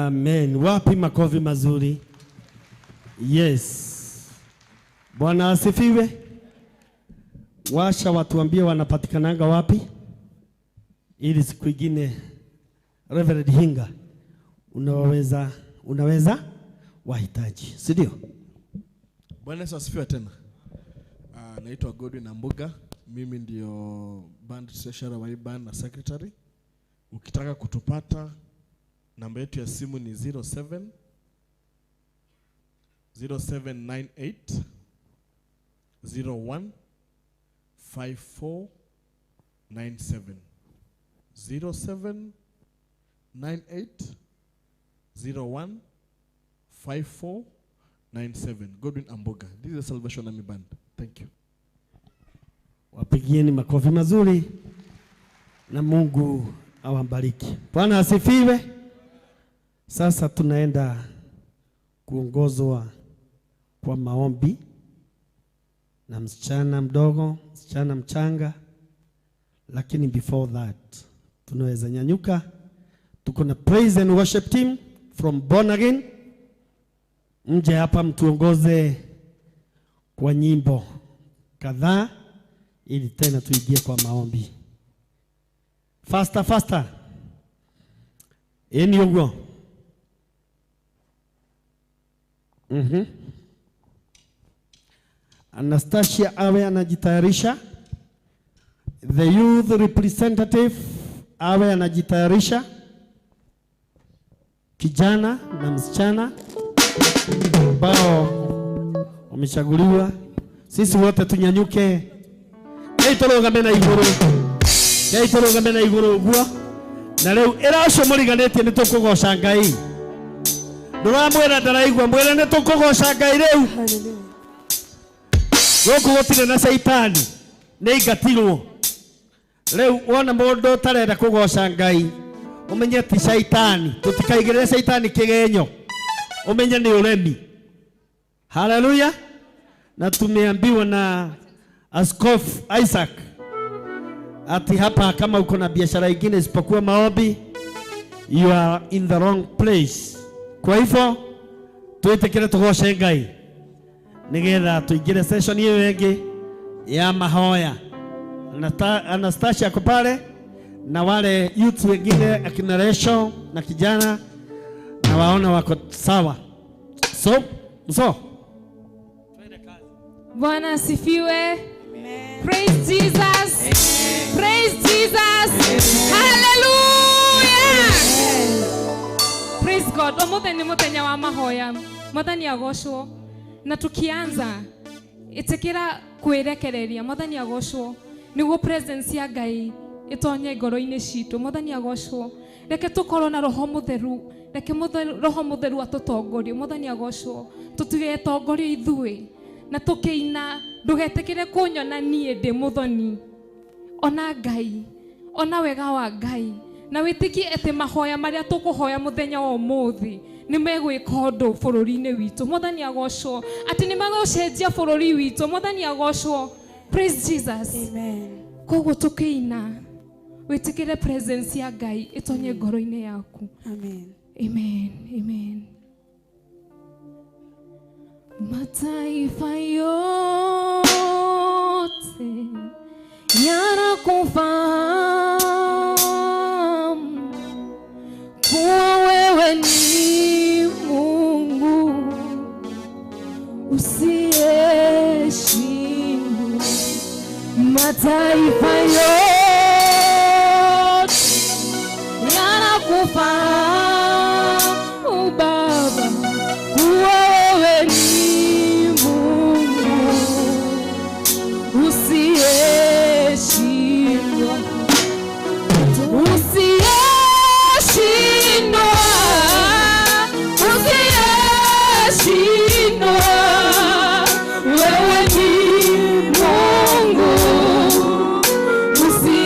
Amen. Wapi makofi mazuri? Yes. Bwana asifiwe. Washa watuambie wanapatikananga wapi, ili siku ingine Reverend Hinga unaweza wahitaji, si ndio? Bwana Yesu asifiwe tena. Naitwa Godwin Ambuga, mimi ndio band treasurer wa hii band na secretary. Ukitaka kutupata, namba yetu ya simu ni 07 0798 01 5497, 0798 01 5497. Godwin Amboga. This is the Salvation Army Band. Thank you. Wapigieni makofi mazuri na Mungu awabariki. Bwana asifiwe. Sasa tunaenda kuongozwa kwa maombi na msichana mdogo, msichana mchanga, lakini before that tunaweza nyanyuka. Tuko na praise and worship team from Born Again. Mje hapa mtuongoze kwa nyimbo kadhaa ili tena tuingie kwa maombi. Faster, faster. Eni uguo. Anastasia awe anajitayarisha. The youth representative awe anajitayarisha. Kijana na msichana ambao wamechaguliwa, sisi wote tunyanyuke. Ngai tũrũgame na igũrũ, Ngai tũrũgame na igũrũ ũguo. Na rĩu ĩra ũcio mũriganĩtie nĩ tũkũgoca Ngai. Ndũramwĩra ndaraigua, mwĩre nĩ tũkũgoca Ngai rĩu. Gũkũ gũtirĩ na caitani, nĩ aingatirwo. Rĩu wona mũndũ ũtarenda kũgoca Ngai, ũmenye ti caitani. Tũtikaigĩrĩre caitani kĩgenyo, ũmenye nĩ ũremi. Haleluya. Na tumeambiwa na Askofu Isaac ati hapa kama uko na biashara ingine isipokuwa maombi, you are in the wrong place. Kwa hivyo twĩtĩkĩre tũgoce Ngai nĩgetha tũingĩre session ĩyo ĩngĩ ya mahoya. Anastasia ako pale na wale youth wengine akina Resho na kijana na waona wako sawa. So Bwana asifiwe. Praise Jesus. Amen. Praise Jesus. Amen. Hallelujah. Amen. Praise God. Omuthe ni muthenya wa mahoya. Mwathani agocwo. Na tukianza itikira kwirekereria. Mwathani agocwo. Niguo presence ya Ngai itonye ngoro-inĩ citũ. Mwathani agocwo. Reke tukorwo na roho mutheru. Reke roho mutheru atutongorie. Mwathani agocwo. Tutigetongorie ithuĩ. Na tukiina ndugetikire kunyona nie ndi muthoni, ona Ngai, ona wega wa Ngai, na witikie ati mahoya maria tukuhoya muthenya wa umuthi ni megwika undu bururi-ini witu. Mwathani agocwo ati ni megucenjia bururi witu. Mwathani agocwo. Praise Jesus. Amen. Koguo tukiina witikire presence ya Ngai itonye ngoro-ini yaku. Amen. Amen. Amen. Mataifa yote yanakufahamu kuwa wewe ni Mungu usiyeshindwa. Mataifa yote yanakufahamu Baba kuwa wewe ni Mungu usiyeshindwa, usiyeshindwa, usiyeshindwa. Wewe ni Mungu usiyeshindwa.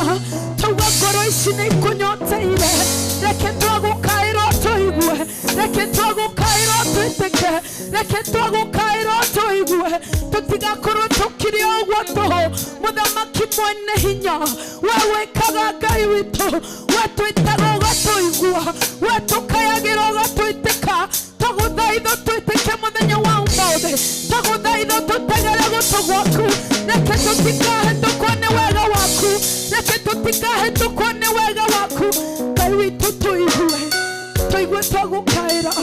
hinya. Tauga ngoro ici nĩ ikũnyoteire. Reke twagũkaĩra tũigue. Reke twagũkaĩra twĩtĩke. Reke twagũkaĩra tũigue. Tũtigakorwo tũkire ũguo tũhũ. Mũthamaki mwene hinya, we wĩkaga Ngai witũ, we twĩtaga ũgatũigua, we tũkayagĩra ũgatwĩtĩka. Twagũthaitha twĩtĩke mũthenya wa ũmũthĩ. Twagũthaitha tũtegere gũtũ gwaku. Reke tũtikahĩtũkwo nĩ wega waku. Reke tũtikahĩtũkwo nĩ wega waku. Ngai witũ tũigue, tũigue twagũkaĩra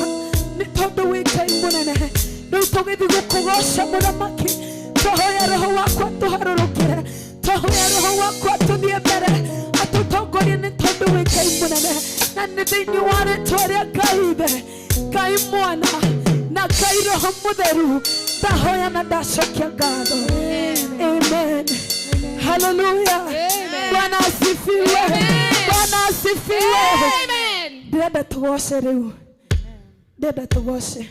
nĩ tondũ wĩ Ngai mũnene. Rĩu tũgĩthiĩ gũkũgoca mũthamaki, twahoya roho waku atũharũrũkĩre, twahoya roho waku atũthiĩ mbere atũtongorie nĩ tondũ wĩ Ngai mũnene. Na nĩ thĩinĩ wa rĩtwa rĩa Ngai Ithe, Ngai Mwana na Ngai Roho Mũtheru ndahoya na ndacokia ngatho. Amen. Hallelujah. Bwana asifiwe. Bwana asifiwe. Ndĩrenda tũgoce rĩu, ndĩrenda tũgoce.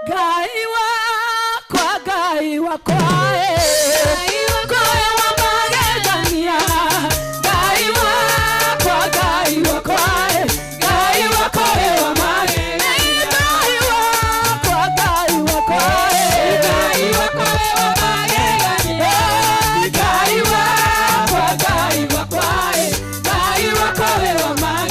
Ngai wakwa, Ngai wakwa, Ngai wakwa wa magegania. Ngai wakwa, Ngai wakwa, Ngai wakwa wa magegania. Ngai wakwa, Ngai wakwa, Ngai wakwa wa magegania. Ngai wakwa, Ngai wakwa, Ngai wakwa wa magegania.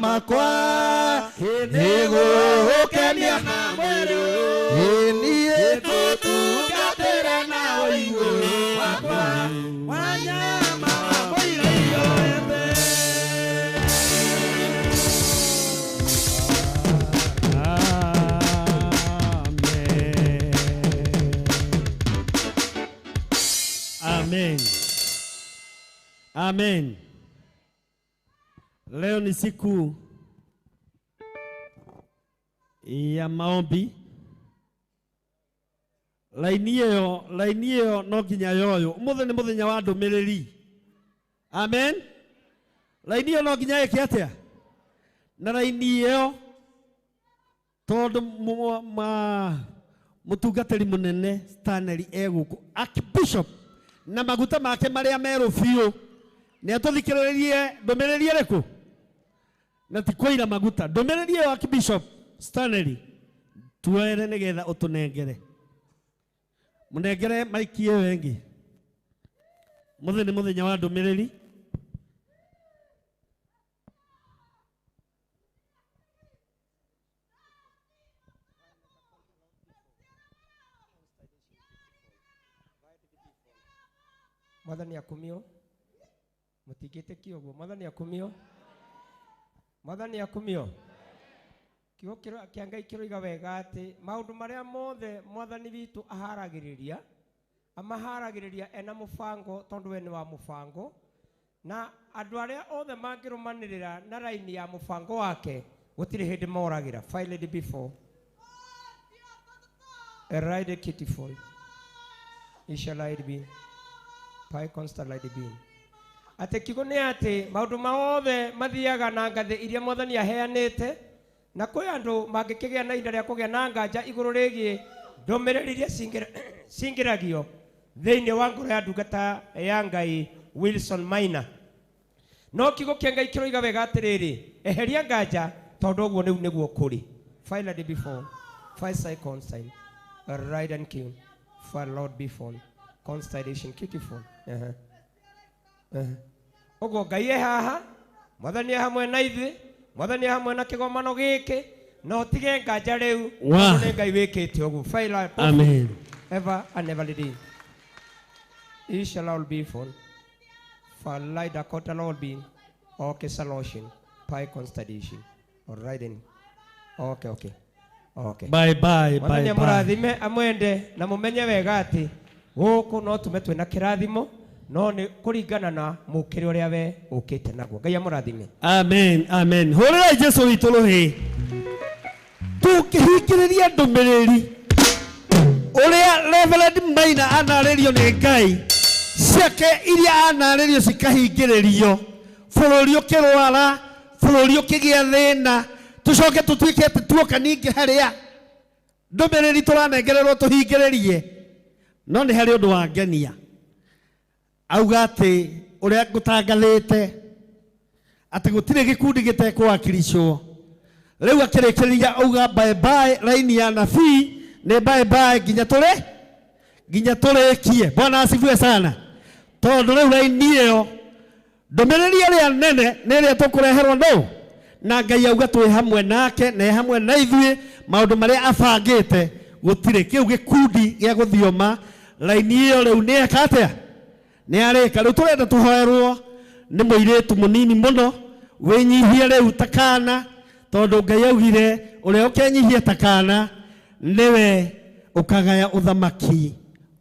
Makwa nĩgũgũkenia na mwĩrĩ. Amen. Leo ni siku ya maombi. Laini ĩyo, laini ĩyo no nginya yoyo. Ũmũthĩ nĩ mũthenya wa ndũmĩrĩri. Amen. Laini ĩyo no nginya ĩke atĩa? Na laini ĩyo tondũ mũtungatĩri mũnene Stanley egũkũ, Archbishop, na maguta make marĩa merũ biũ, nĩ atũthikĩrĩrie ndũmĩrĩri ĩrĩkũ? Na ti kũira maguta. Ndũmĩrĩri ĩyo Archbishop Stanley tuoere nĩgetha ũtũnengere. Mũnengere maiki ĩyo ĩngĩ. Mũthĩ nĩ mũthenya wa ndũmĩrĩri. Mwathani akumio. Mutigĩtĩkie ũguo. Mwathani akumio. Mwathani akumio. Kiugo kĩa Ngai kĩroiga wega atĩ maũndũ marĩa mothe Mwathani witũ aharagĩrĩria, amaharagĩrĩria ena mũbango, tondũ we nĩ wa mũbango, na andũ arĩa othe mangĩrũmanĩrĩra na raini ya mũbango wake gũtirĩ hĩndĩ moragĩra. Filed before a ride kittiful it shall I be pi constant light be. Atĩ kiugo nĩ atĩ maũndũ mothe mathiaga na ngathĩ iria Mwathani aheanĩte, na kwĩ andũ mangĩkĩgĩa na ihinda rĩa kũgĩa na nganja igũrũ rĩgiĩ ndũmĩrĩri iria cingĩragio thĩinĩ wa ngoro ya ndungata ya Ngai Wilson Maina. No kiugo kĩa Ngai kĩroiga wega atĩrĩrĩ, eheria nganja tondũ ũguo rĩu nĩguo kũrĩ. Filed before five seconds time right and king for Lord before constellation beautiful. Ũguo Ngai e haha, Mwathani e hamwe na ithuĩ, Mwathani e hamwe na kĩgomano gĩkĩ, na ũtige nganja rĩu, Wa. tondũ nĩ Ngai wĩkĩte ũguo. File Amen. Ever and ever leading. He shall all be full. For light Dakota Lord be. Okay, solution. Pi constellation. All right then. Okay, okay. Okay. Bye bye, bye Mwathani bye. amũrathime, amwende na mũmenye wega atĩ gũkũ no tume twĩna kĩrathimo, no nĩ kũringana na mũkĩre ũrĩa we ũkĩte naguo. Ngai amũrathime. Amen, amen. Hũrĩrai Jesũ witũ rũhĩ. Tũngĩhingĩrĩria ndũmĩrĩri ũrĩa Reverend Maina anarĩrio nĩ Ngai, ciake iria anarĩrio cikahingĩrĩrio, bũrũri ũkĩrwara, bũrũri ũkĩgĩa thĩna, tũcoke tũtuĩke atĩ tuoka ningĩ harĩa ndũmĩrĩri tũranengererwo tũhingĩrĩrie. No nĩ harĩ ũndũ wangenia. Auga atĩ ũrĩa ngũtangathĩte atĩ gũtirĩ gĩkundi gĩtekũwakilishwo. Rĩu akĩrĩkĩrĩria auga bye bye, raini ya nabii nĩ bye bye nginya tũrĩ nginya tũrĩkie. Bwana asifiwe sana. Tondũ rĩu raini ĩyo ndũmĩrĩri ĩrĩa nene nĩ ĩrĩa tũkũreherwo nũ, na Ngai auga twĩ hamwe nake na e hamwe na ithuĩ, maũndũ marĩa abangĩte gũtirĩ kĩu gĩkundi gĩa gũthioma. Raini ĩyo rĩu nĩ eka atĩa? Nĩ arĩka. Rĩu tũrenda tũhoerwo nĩ mũirĩtu mũnini mũno wĩnyihie rĩu ta kana, tondũ Ngai augire ũrĩa ũkenyihia ta kana nĩwe ũkagaya ũthamaki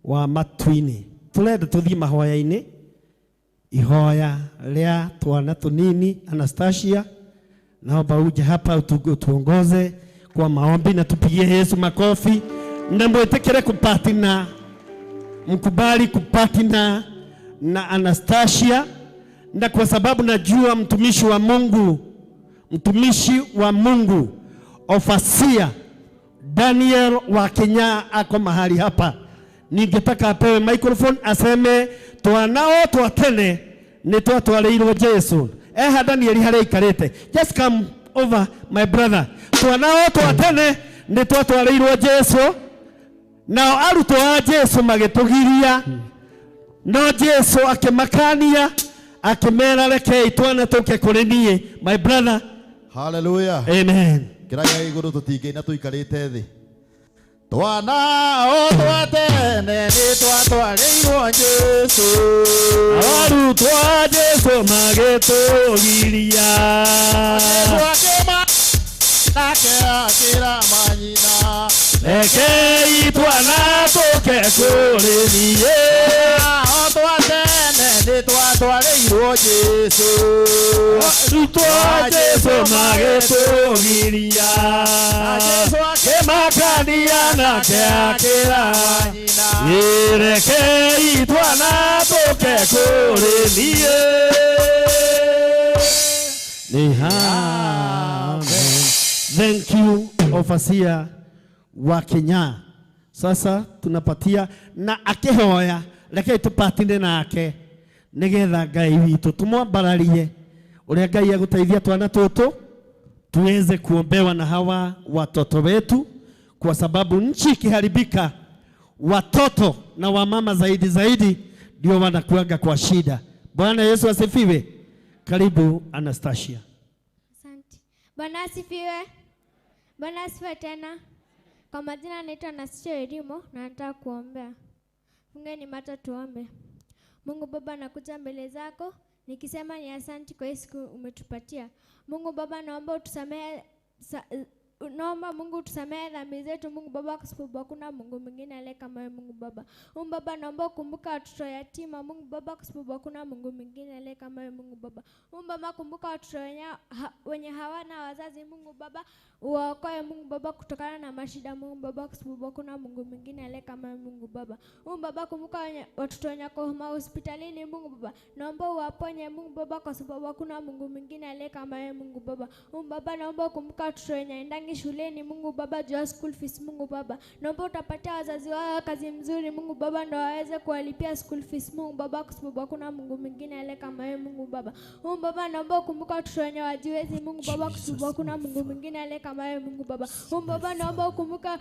wa matu-inĩ. Tũrenda tũthiĩ mahoya-inĩ, ihoya rĩa twana tũnini. Anastasia, naomba uje hapa utuongoze kwa maombi na tupigie Yesu makofi na mwĩtĩkĩre kupatina, mkubali kupatina na Anastasia, na kwa sababu najua mtumishi wa Mungu, mtumishi wa Mungu Ofasia Daniel wa Kenya ako mahali hapa, ningetaka apewe microphone aseme twanao twatene nĩ twatwarĩirwo Jesu. Eha Daniel harĩa aikarĩte. Just come over my brother. Twanao twatene nĩ twatwarĩirwo Jesu, nao arutwo a Jesu magĩtũgiria, no Jesu akĩmakania akĩmera rekei twana tũke kũrĩ niĩ. My brother. Hallelujah. Amen. Kĩragia igũrũ tũtingĩina tũikarĩte thĩ. Twana o twatene nĩ twatwarĩirwo Jesu. Arutwo a Jesu magĩtũgiria. Jesu akĩma nake akĩra manyina. Rekei twana tũke kũrĩ niĩ. Twana o twatene nĩ twatwarĩirwo Twatwarĩirwo Jesũ. Arutwo a Jesũ magĩtũgiria. Na Jesũ Akĩmakania nake akĩra. nyina. Rekei twana tũke kũrĩ niĩ. Ni amen. Thank you overseer wa Kenya. Sasa tunapatia na akihoya, rekei tupatine nake nigetha Ngai witũ tumwambararie uria Ngai agũteithia twana tũtũ tuweze kuombewa na hawa watoto wetu, kwa sababu nchi ikiharibika watoto na wamama zaidi zaidi ndio wanakuaga kwa shida. Bwana Yesu asifiwe. Karibu Anastasia. Asante. Bwana asifiwe. Bwana asifiwe tena. Kwa majina naitwa Anastasia Erimo na nataka kuombea. Fungeni macho tuombe. Mungu Baba, nakuja mbele zako nikisema ni asanti kwa hii siku umetupatia. Mungu Baba, naomba utusamehe naomba Mungu utusamehe dhambi zetu Mungu Baba, kwa sababu hakuna Mungu mwingine aliye kama wewe Mungu Baba. Mungu Baba, naomba ukumbuka watoto yatima Mungu Baba, kwa sababu hakuna Mungu mwingine aliye kama wewe Mungu Baba. Mungu Baba, kumbuka watoto wenye hawana wazazi Mungu Baba, uwaokoe Mungu Baba kutokana na mashida Mungu Baba, kwa sababu hakuna Mungu mwingine aliye kama wewe Mungu Baba. Mungu Baba, kumbuka watoto wenye wako hospitalini Mungu Baba, naomba uwaponye Mungu Baba, kwa sababu hakuna Mungu mwingine aliye kama wewe Mungu Baba. Mungu Baba, naomba ukumbuka watoto wenye endangi shuleni Mungu Baba, juu ya school fees Mungu Baba, naomba utapatia wazazi wao kazi mzuri Mungu Baba, ndio waweze kuwalipia school fees Mungu Baba, kwa sababu hakuna Mungu mwingine aliye kama wewe Mungu Baba. Mungu Baba, naomba ukumbuka watoto wenye wajiwezi Mungu Baba, kwa sababu hakuna Mungu mwingine aliye kama wewe Mungu Baba. Mungu Baba, naomba ukumbuka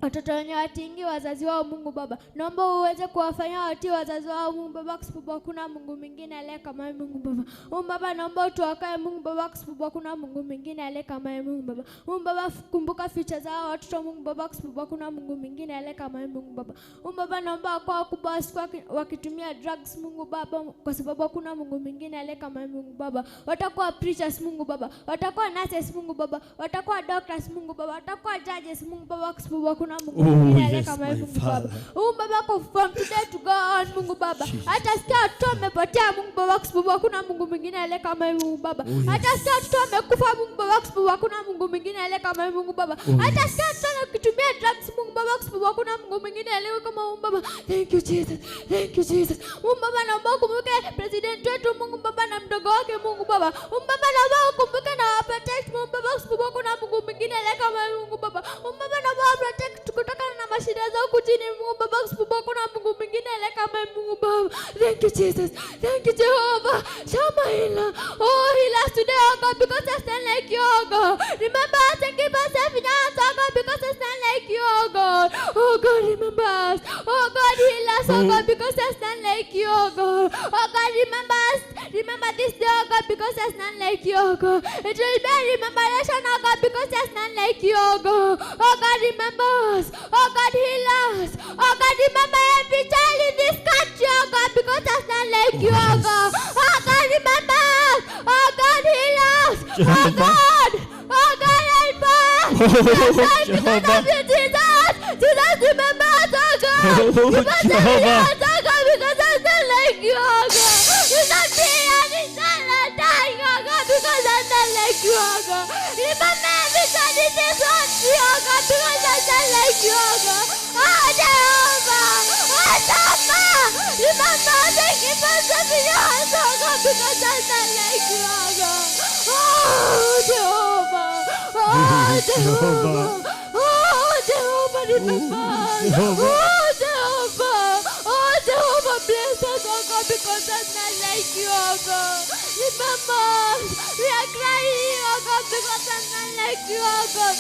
watoto wenye watingi wazazi wao Mungu Baba, naomba uweze kuwafanya watii wazazi wao Mungu Baba, kwa sababu hakuna Mungu mwingine aliye kama wewe Mungu Baba. Mungu Baba, naomba utuokoe Mungu Baba, kwa sababu hakuna Mungu mwingine aliye kama wewe Mungu Baba. Mungu Baba, kumbuka future zao watoto Mungu Baba, kwa sababu hakuna Mungu mwingine aliye kama wewe Mungu Baba. Mungu Baba, naomba kwa wakubwa wasikuwa wakitumia drugs Mungu Baba, kwa sababu hakuna Mungu mwingine aliye kama wewe Mungu Baba. Watakuwa preachers Mungu Baba, watakuwa nurses Mungu Baba, watakuwa doctors Mungu Baba, watakuwa judges Mungu Baba, kwa sababu hakuna Mungu mwingine aliye yes, kama wewe my Mungu Baba. Father. Mungu Baba, from today to go on Mungu Baba, hata sikia watoto wamepotea Mungu Baba, kwa sababu hakuna Mungu mwingine aliye kama wewe Mungu Baba. Hata sikia watoto wamekufa Mungu Baba, kwa sababu hakuna Mungu mwingine aliye kama wewe Mungu Baba. Hata sikia watoto wakitumia drugs Mungu Baba, kwa sababu hakuna Mungu mwingine aliye kama Mungu Baba. Thank you Jesus, thank you Jesus. Mungu Baba, naomba ukumbuke president wetu Mungu Baba na mdogo wake Mungu Baba. Mungu Baba, naomba ukumbuke na waprotect Mungu Baba, kwa sababu hakuna Mungu mwingine aliye kama wewe Mungu Baba. Mungu Baba, naomba waprotect kutokana na mashida za huku chini Mungu Baba, kwa sababu hakuna Mungu mwingine aliye kama wewe Mungu Baba. Thank you Jesus, thank you Jehovah. Shama hila, oh heal us today, oh God, because I stand like you, oh God. Remember us and give us finance, oh God, because I stand like you, oh God. Oh God, remember us. Oh God, heal us, oh God, because I stand like you, oh God. Oh God, remember us. Remember this day, oh God, because I stand like you, oh God. It will be a remembrance, oh God, because I stand like you, oh God. Oh God, remember us. Oh God, heal us. Oh God, remember every child in this country, oh God, because I stand like you, oh God. Oh God, remember us. Oh God, heal us. Oh God. Oh God, help us. Oh God, because of you, Jesus. Jesus, remember us, oh God. Oh, Give us Jehovah. every oh God, because I stand like you, oh God. You not be an eternal dying, oh God, because I stand like you, oh God. Remember every child in this country, oh God, because I stand like you, oh God. Oh Jehovah, oh Jehovah, remember us and give us every hands, oh God, because I stand like you, oh God. Oh Jehovah, oh Jehovah, oh Jehovah, remember us. Jehovah. Oh Jehovah, oh Jehovah, bless us, oh God, because I'm not like you, oh God. Remember us. We are crying, oh God, because I'm not like you, oh God.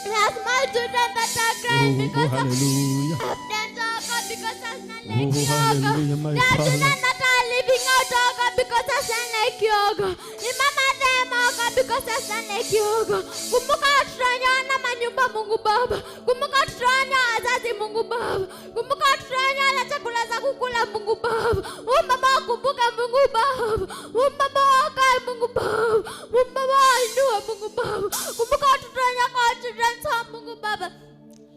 We are small children that are crying because of hallelujah. them, oh God, because I'm not like Oh, you, oh God. hallelujah, my There are Father. children that are living out, oh God, because I'm not like you, oh God. Remember them, oh God, because I'm not like you, oh God. Kumbuka watoto wenye wana manyumba, Mungu Baba. Kumbuka watoto wenye wazazi, Mungu Baba. Kumbuka watoto wenye wana chakula za kukula, Mungu Baba. Mungu Baba, wakumbuke, Mungu Baba. Mungu Baba, waokoe, Mungu Baba. Mungu Baba, wainue, Mungu Baba. Kumbuka watoto wenye kwa children's home, Mungu Baba.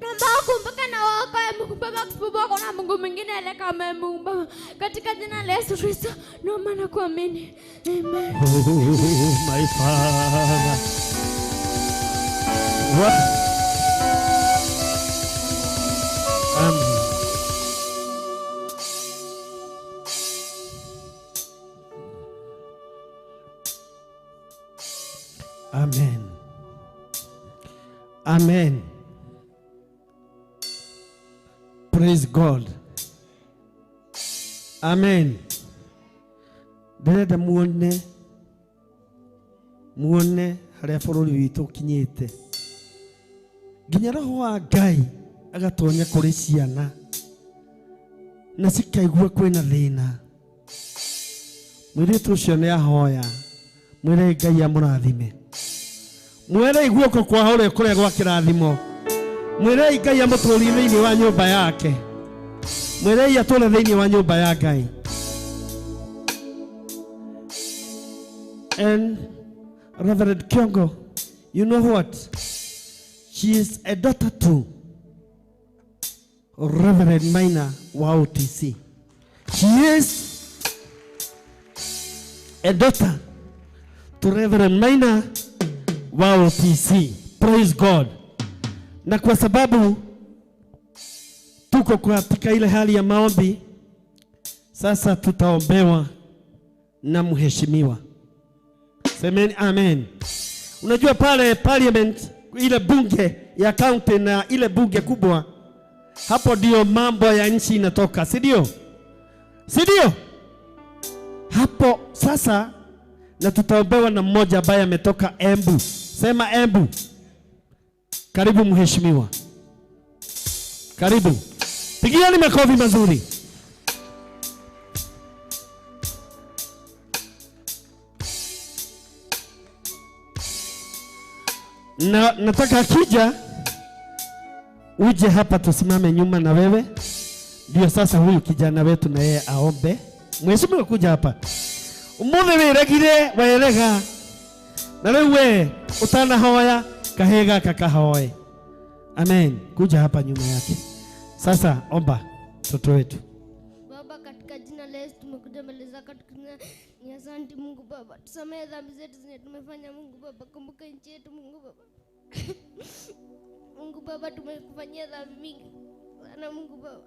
Naomba ukumbuke na waokoe, Mungu Baba, kwa sababu hakuna Mungu mwingine Sina kama wewe Mungu Baba, katika jina la Yesu Kristo naomba na kuamini, amen. Oh, my Father. What? Amen. Amen. Amen. Praise God. Amen. Ndĩrenda muone muone harĩa bũrũri witũ ũkinyĩte, nginya roho wa Ngai agatonya kũrĩ ciana na cikaigua kwĩna thĩna. Mũirĩtu ũcio nĩ ahoya, mwĩre Ngai amũrathime, mwĩre guoko kwa ũrĩa kũrĩa gwa kĩrathimo, mwĩre Ngai amũtũrie thĩinĩ wa nyũmba yake, mwĩre atũre thĩinĩ wa nyũmba ya Ngai. And Reverend Kiongo, you know what? She is a daughter to Reverend Maina wa OTC. She is a daughter to Reverend Maina wa OTC. Praise God. Na kwa sababu tuko katika ile hali ya maombi, sasa tutaombewa na mheshimiwa. Semeni amen. Unajua pale parliament, ile bunge ya county na ile bunge kubwa, hapo ndio mambo ya nchi inatoka, si ndio? Si ndio? Hapo sasa, na tutaombewa na mmoja ambaye ametoka Embu. Sema Embu. Karibu mheshimiwa. Karibu. Pigieni makofi mazuri. Na nataka akija uje hapa tusimame nyuma na wewe. Ndio sasa huyu kijana wetu na yeye aombe. Mheshimiwa kuja hapa. Umuthi wiregire werega. Na riu we utanahoya kahega kakahoe. Amen. Kuja hapa nyuma yake. Sasa omba mtoto wetu. Baba, katika jina la Yesu tumekuja mbele zako tukisema ni asante Mungu Baba. Tusamehe dhambi zetu zenye tumefanya Mungu Baba. Kumbuka nchi yetu Mungu Baba. Mungu Baba, tumekufanyia dhambi mingi sana Mungu Baba.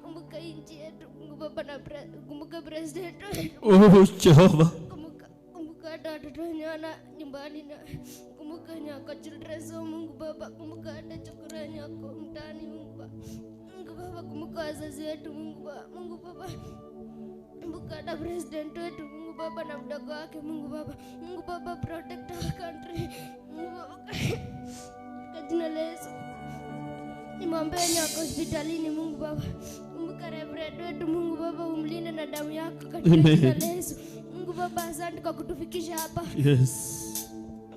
Kumbuka nchi yetu Mungu Baba, na kumbuka president wetu. Oh Jehova. Kumbuka hata watoto wenye wana nyumbani, na kumbuka wenye wako children's home Mungu Baba. Kumbuka hata chokora wenye wako mtaani Mungu Baba. Mungu Baba, kumbuka wazazi wetu Mungu Baba. Mungu Baba, kumbuka hata president wetu Mungu Baba na mdogo wake Mungu Baba. Mungu Baba, protect our country Mungu Baba. Kwa jina la Yesu nimwombe wenye wako hospitalini Mungu Baba. Kumbuka reverend wetu Mungu Baba, umlinde na damu yako katika jina la Yesu. Mungu Baba, asante kwa kutufikisha hapa. Yes.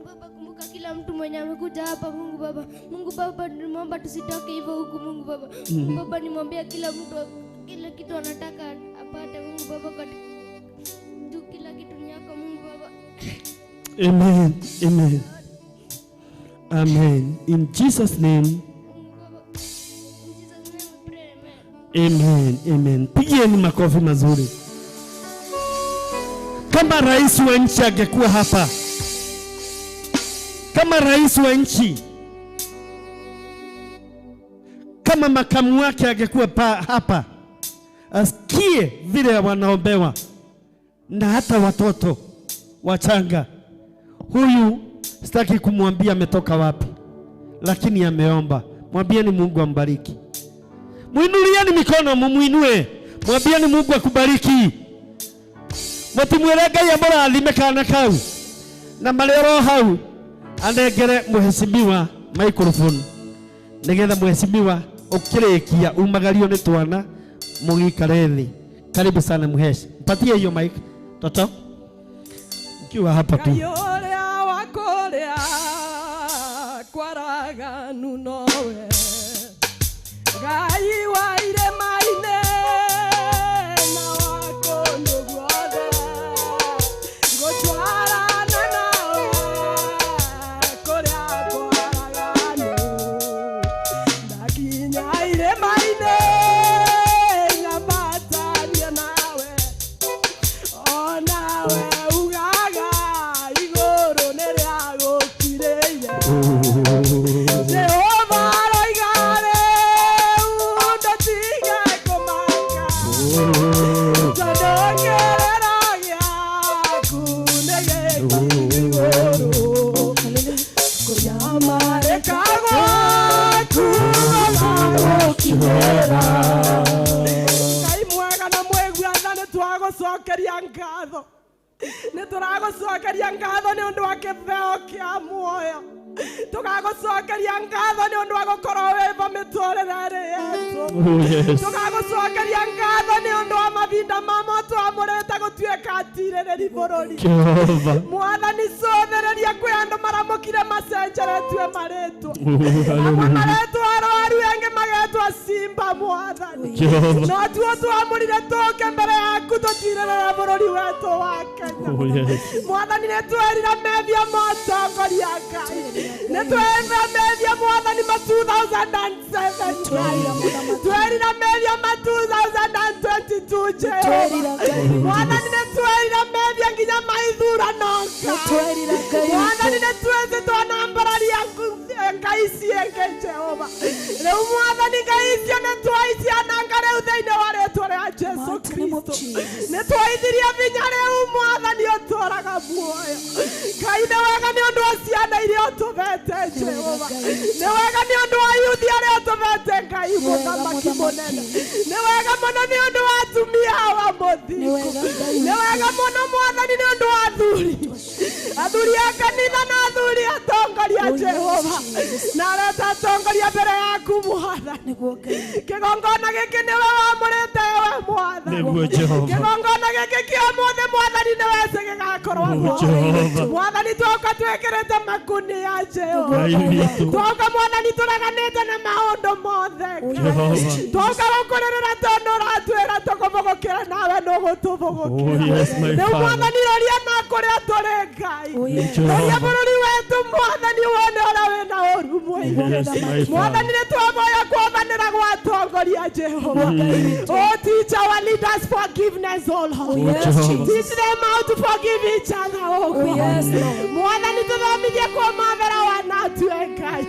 Baba, kumbuka kila mtu mwenye amekuja hapa Mungu Baba. Mungu Baba, nimeomba tusitoke hivyo huku Mungu Baba. Mungu Baba, nimwambia kila mtu kila kitu anataka apate Mungu Baba, katika kila kitu ni yako Mungu Baba. Amen. Amen. Amen. In Jesus name. Amen. Amen. Pigieni makofi mazuri. Kama rais wa nchi angekuwa hapa, kama rais wa nchi, kama makamu wake angekuwa hapa, asikie vile wanaombewa na hata watoto wachanga. Huyu sitaki kumwambia ametoka wapi, lakini ameomba. Mwambieni Mungu ambariki. Muinulieni mikono, mumuinue. Mwambieni Mungu akubariki. Mutimwire Ngai amũrathime kana kau na marĩ oro hau anengere mheshimiwa microphone nigetha mheshimiwa ukirikia umagario nĩ twana mũgĩikare thĩ. Karibu sana mhesh. Mpatie hiyo mic toto ukiwa hapa tu. Ngai ũrĩa wa kũrĩa kwaraganu nowe, Ngai wa irĩma-inĩ na wa kũndũ guothe, ngũtwarana nawe kũrĩa kwaraganu. Ndakinya irĩma-inĩ nyamba Igũrũ kũnyamarĩka gwaku gũkinyĩra. Ngai mwega na mwĩgua tha, nĩ twagũcokeria ngatho, nĩ tũragũcokeria ngatho nĩ ũndũ wa kĩheo kĩa muoyo, tũgagũcokeria ngatho nĩ ũndũ wa gũkorwo wĩvo mĩtũrĩre yetu, tũgagũcokeria ngatho nĩ ũndũ wa mahinda mamo twamũrĩte gũtuĩka atirĩrĩri bũrũri. Mwathani cũthĩrĩria kwĩ andũ maramũkire macenjeretue marĩtwa, amwe maretwo arwaru, angĩ magetwo simba. Mwathani no tuo twamũrire tũke mbere yaku tũtirĩrĩre bũrũri wetũ wa Kenya. Mwathani nĩ twerira methia motongoria Ngai, nĩ twerira methia Mwathani ma 2007 Ngai, twerira methia ma 2022 Jehova. Mwathani nĩ twerira methia nginya maithurano Ngai. Mwathani nĩ twĩtĩtwo na mbararia Ngai ciĩngĩ Jehova. Rĩu Mwathani Ngai icio nĩ twaiciananga rĩu thĩinĩ wa rĩtwa rĩa Jesu Kristo. Nĩ twaithirie binya rĩu Mwathani ũtũraga muoyo. Ngai nĩ wega nĩ ũndũ wa ciana iria ũtũbete Jehova, nĩ wega nĩ ũndũ wa yuthi arĩa ũtũbete Ngai mũthamaki mũnene, nĩ wega mũno nĩ ũndũ wa atumia awa mũthingu, nĩ wega mũno Mwathani nĩ ũndũ wa athuri, athuri a kanitha na athuri atongoria Jehova, na areta atongoria mbere yaku Mwathani. Kĩgongona gĩkĩ nĩwe wamũrĩte we Mwathani, kĩgongona gĩkĩ kĩa ũmũthĩ Mwathani nĩwe wecĩ gĩgakorwo Mwathani. Twoka twĩkĩrĩte makunia Jehova, twoka Mwathani tũreganĩte na maũndũ mothe, twoka gũkũrĩrĩra tondũ ũratwĩra tũkũbũgũkĩra nawe nũgũtũbũgũkĩra. Rĩu Mwathani roria na kũrĩa tũrĩ Ngai, roria bũrũri wetu Mwathani wone ũrĩa wĩna ũru mũingĩ. Mwathani nĩ twaboya kuobanĩra gwa atongoria Jehova. Oh, teach our leaders forgiveness, oh Lord. Teach them how to forgive each other, oh God. Mwathani tũthomithie kũmathera wanatue Ngai,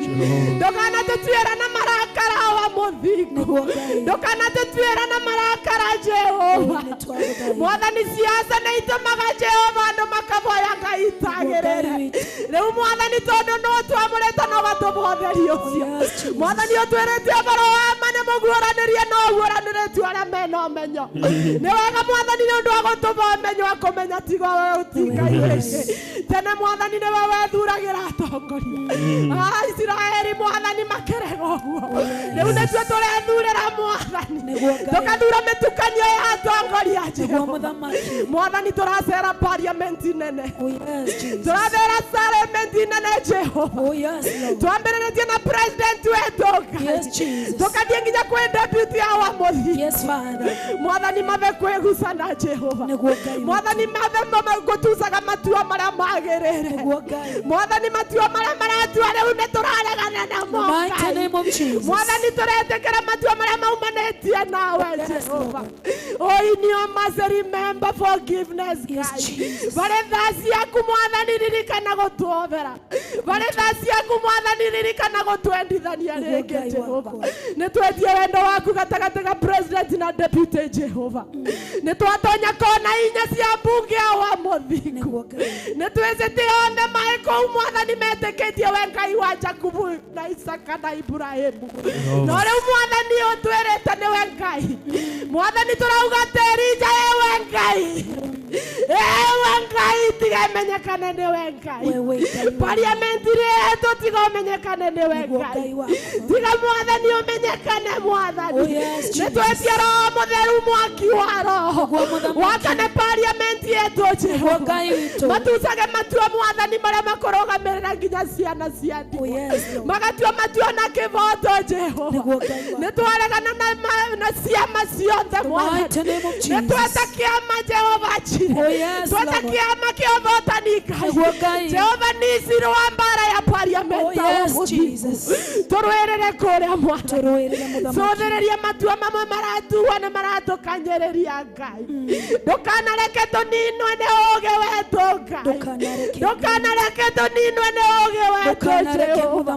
ndũkanatũtuĩra na marakara wa mũthingu, ndũkanatũtuĩra na marakara Jehova. Mwathani ciaca nĩ itũmaga Jehova andũ makaboya Ngai itagĩrĩre. Rĩu Mwathani tondũ no twamũrĩte no gatũbotheria ũcio, Mwathani ũtwĩrĩte ũhoro wa ma nĩ mũguũranĩrie no ũguũranĩrĩtio arĩa mena ũmenyo. Nĩ wega Mwathani nĩ ũndũ wa gũtũba ũmenyo wa kũmenya tiga we ũtingai wĩngĩ. Tene Mwathani nĩwe wethuragĩra atongoria a Isiraeli, Mwathani makĩrega ũguo. Rĩu nĩtuo tũrethurĩra Mwathani, tũkathura mĩtukanio ya atongoria Jehova. Mwathani tũracera parliament nene, tũrathera parliament nene Jehova, twambĩrĩrĩtie na president wetũ Ngai, tũkathiĩ nginya kwĩ deputy awa mũthingu. Mwathani mathe kwĩgucana Jehova, Mwathani mathe gũtucaga matua marĩa magĩrĩire, Mwathani matua marĩa maratua rĩu nĩ tũraregana namo Ngai. Mwathani tũretĩkĩra matua marĩa maumanĩtie nawe Jehova. Oh, in your mercy remember forgiveness Ngai. Barĩ tha ciaku Mwathani ririkana gũtuobera, barĩ tha ciaku Mwathani ririkana gũtwendithania rĩngĩ Jehova. Nĩ twetie wendo waku gatagatĩ ga president na deputy Jehova, nĩ twatonya kona inya cia mbunge awa mũthingu, nĩ twĩcĩte othe maĩ kũu Mwathani metĩkĩtie we Ngai wa Jakubu na Isaka na Ibrahimu, no rĩu Mwathani ũtwĩrĩte nĩwe Ngai. Mwathani tũrauga Elija ewe Ngai, ewe Ngai tiga ĩmenyekane nĩwe Ngai. Parliament yetu tiga ũmenyekane nĩwe Ngai, tiga Mwathani ũmenyekane Mwathani. Nĩ twetie Roho Mũtheru mwaki wa Roho wakane parliament yetu Jehova, matucage matua Mwathani marĩa makũrũgamĩrĩra nginya ciana cia ndigwa, magatua matua na kĩboto Jehova. Nĩ twaregana na ciama ciothe Mwathani, nĩ tweta kĩama Jehova Jireh, tweta kĩama kĩa ũhotani Ngai Jehova nisi rwa mbara ya parliament tũrũĩrĩre kũrĩa Mwathani, cũthĩrĩria matua mamwe maratuo nĩ maratũkanyĩrĩria Ngai. Ndũkanareke tũninwe nĩ ũũgĩ wetũ Ngai, ndũkanareke tũninwe nĩ ũũgĩ wetũ Jehova,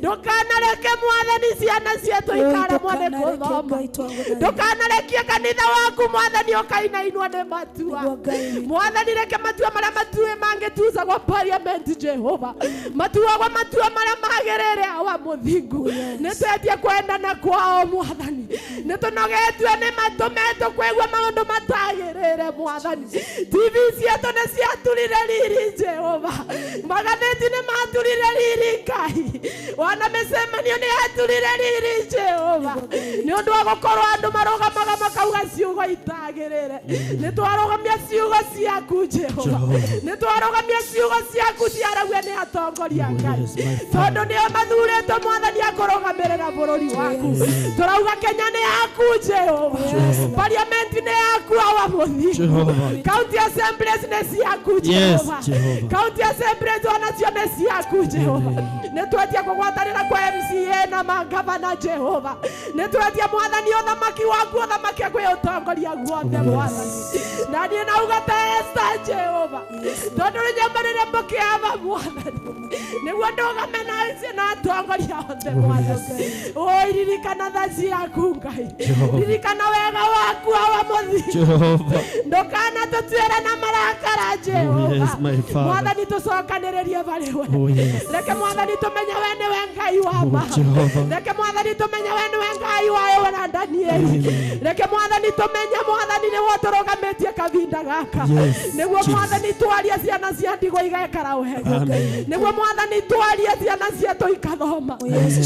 ndũkanareke Mwathani ciana cietũ ikaremwo nĩ gũthoma, ndũkanarekie kanitha waku Mwathani ũkainainwo nĩ matua. Mwathani reke matua marĩa matuĩtwo matue mangĩtucagwo parliament Jehova matuagwo matua marĩa magĩrĩire awa mũthingu nĩ twetie kwendana kwao mwathani nĩ tũnogetio nĩ matũ metũ kwĩgua maũndũ matagĩrĩire mwathani TV cietũ nĩ ciaturire riri Jehova magathĩti nĩ maturire riri Ngai wana mĩcemanio nĩ yaturire riri Jehova nĩ ũndũ wa gũkorwo andũ marũgamaga makauga ciugo itagĩrĩire nĩ twarũgamia ciugo ciaku Jehova nĩ twarũgamia ciugo ciaku ciaragio nĩ atongoria Ngai tondũ nĩo mathurĩtwo mwathani akũrũgamĩrĩra bũrũri waku tũrauga Kenya nĩ yaku Jehova parliament nĩ yaku awa mũthingu county assemblies nĩ ciaku Jehova county assemblies onacio nĩ ciaku Jehova nĩ twetie kũgwatanĩra kwa MCA na mangavana Jehova nĩ twetie mwathani ũthamaki waku ũthamaki kwĩ ũtongoria guothe mwathani na niĩ nauga ta Esther Jehova tondũ rũnyambo rĩrĩa mbũkĩaba mwathani nĩguo ndũgame na atongoria othe mwathani oi ririkana tha ciaku Ngai ririkana wega waku awa mũthingu ndũkana tũtuĩre na marakara Jehova mwathani tũcokanĩrĩrie harĩ we reke mwathani tũmenye we nĩwe Ngai wa ma reke mwathani tũmenye we nĩwe Ngai wa Ewa na Danieli reke mwathani tũmenye mwathani nĩwe ũtũrũgamĩtie kahinda gaka nĩguo mwathani twarie ciana cia ndigwa igekara wega nĩguo mwathani twarie ciana cietũ ikathoma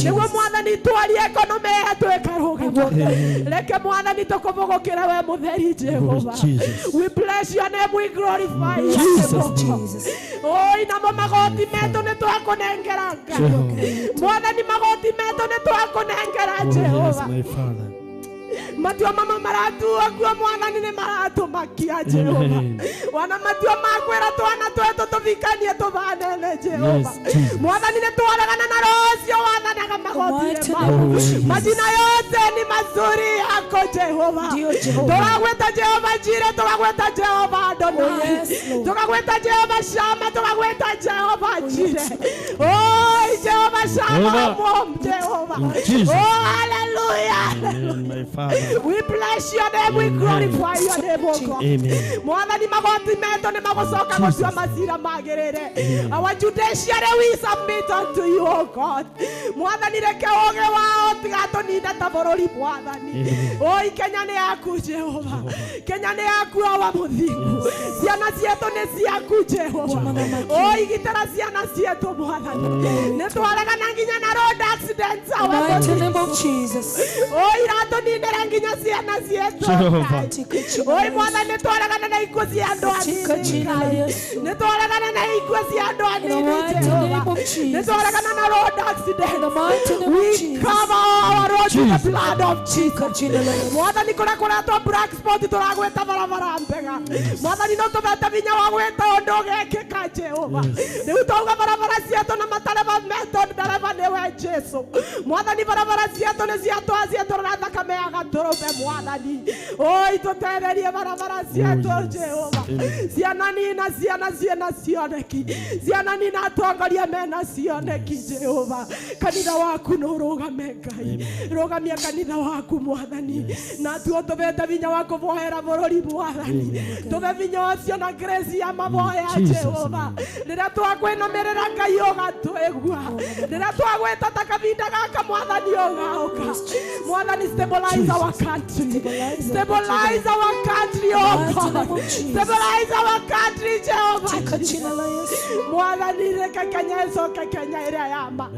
nĩguo mwathani twarie ekonomĩ yetũ ĩkarũgama reke mwathani tũkũbũgũkĩre we mũtheri Jehova we bless your name we glorify your name oi namo magoti metũ nĩ twakũnengera Ngai mwathani magoti metũ nĩ twakũnengera Jehova matua mama maratua kuo mwathani nĩ maratũmakia Jehova wana matua makwĩra twana twetũ tũthikanie tũbanene Jehova mwathani nĩ twaregana na roho ũcio wathanaga magoti-inĩ maku majina yote ni mazuri yako Jehova tũragwĩta Jehova Jire tũragwĩta Jehova Adonai tũragwĩta Jehova Shama tũragwĩta Jehova Jire oi Jehova Shama mom Jehova oh hallelujah. My Father. We bless your name, we glorify your name, O God. Amen. Mwathani magoti metũ nĩ magũcoka gũtua macira magĩrĩire. Our judiciary we submit unto you, O God. Mwathani reke ũũgĩ wao tigatũnine ta bũrũri mwathani. Oi Kenya nĩ yaku Jehova. Kenya nĩ yaku awa mũthingu. Ciana cietũ nĩ ciaku Jehova. Oi gitĩra ciana cietũ mwathani. Nĩ twaregana nginya na road accidents awa mũthingu. Oi iratũninĩra nginya ciana cietũ Oi mwathani twaregana na ikuũ cia andũ anini Nĩ twaregana na ikuũ cia andũ anini Jehova Nĩ twaregana na road accident We cover our road with the blood of Jesus Mwathani kũrĩa kũretwo black spot tũragwĩta barabara mbega Mwathani no tũbete vinya wa gwĩta ũndũ ũgekĩka Jehova Rĩu twauga barabara cietũ na matareba metũ ndereba nĩwe Jesu Mwathani barabara cietũ nĩ ciatũ na thakame ya gatũrũme mwathani oi tũtetherie barabara cietũ Jehova ciana nina ciana ciĩna cioneki ciana nina atongoria mena cioneki Jehova kanitha waku nĩ ũrũgame Ngai rũgamia kanitha waku mwathani na tuo tũbete vinya wa kũvoera bũrũri mwathani tũbe vinya ũcio na grace ya mavoya Jehova rĩrĩa twakwĩnamĩrĩra Ngai ũgatwĩgua rĩrĩa twagwĩta ta kahinda gaka mwathani ũgaũka mwathani stabilize our country stabilize our country oh God stabilize our country Jehovah mwathani reke Kenya ĩcoke Kenya ĩrĩa ya ma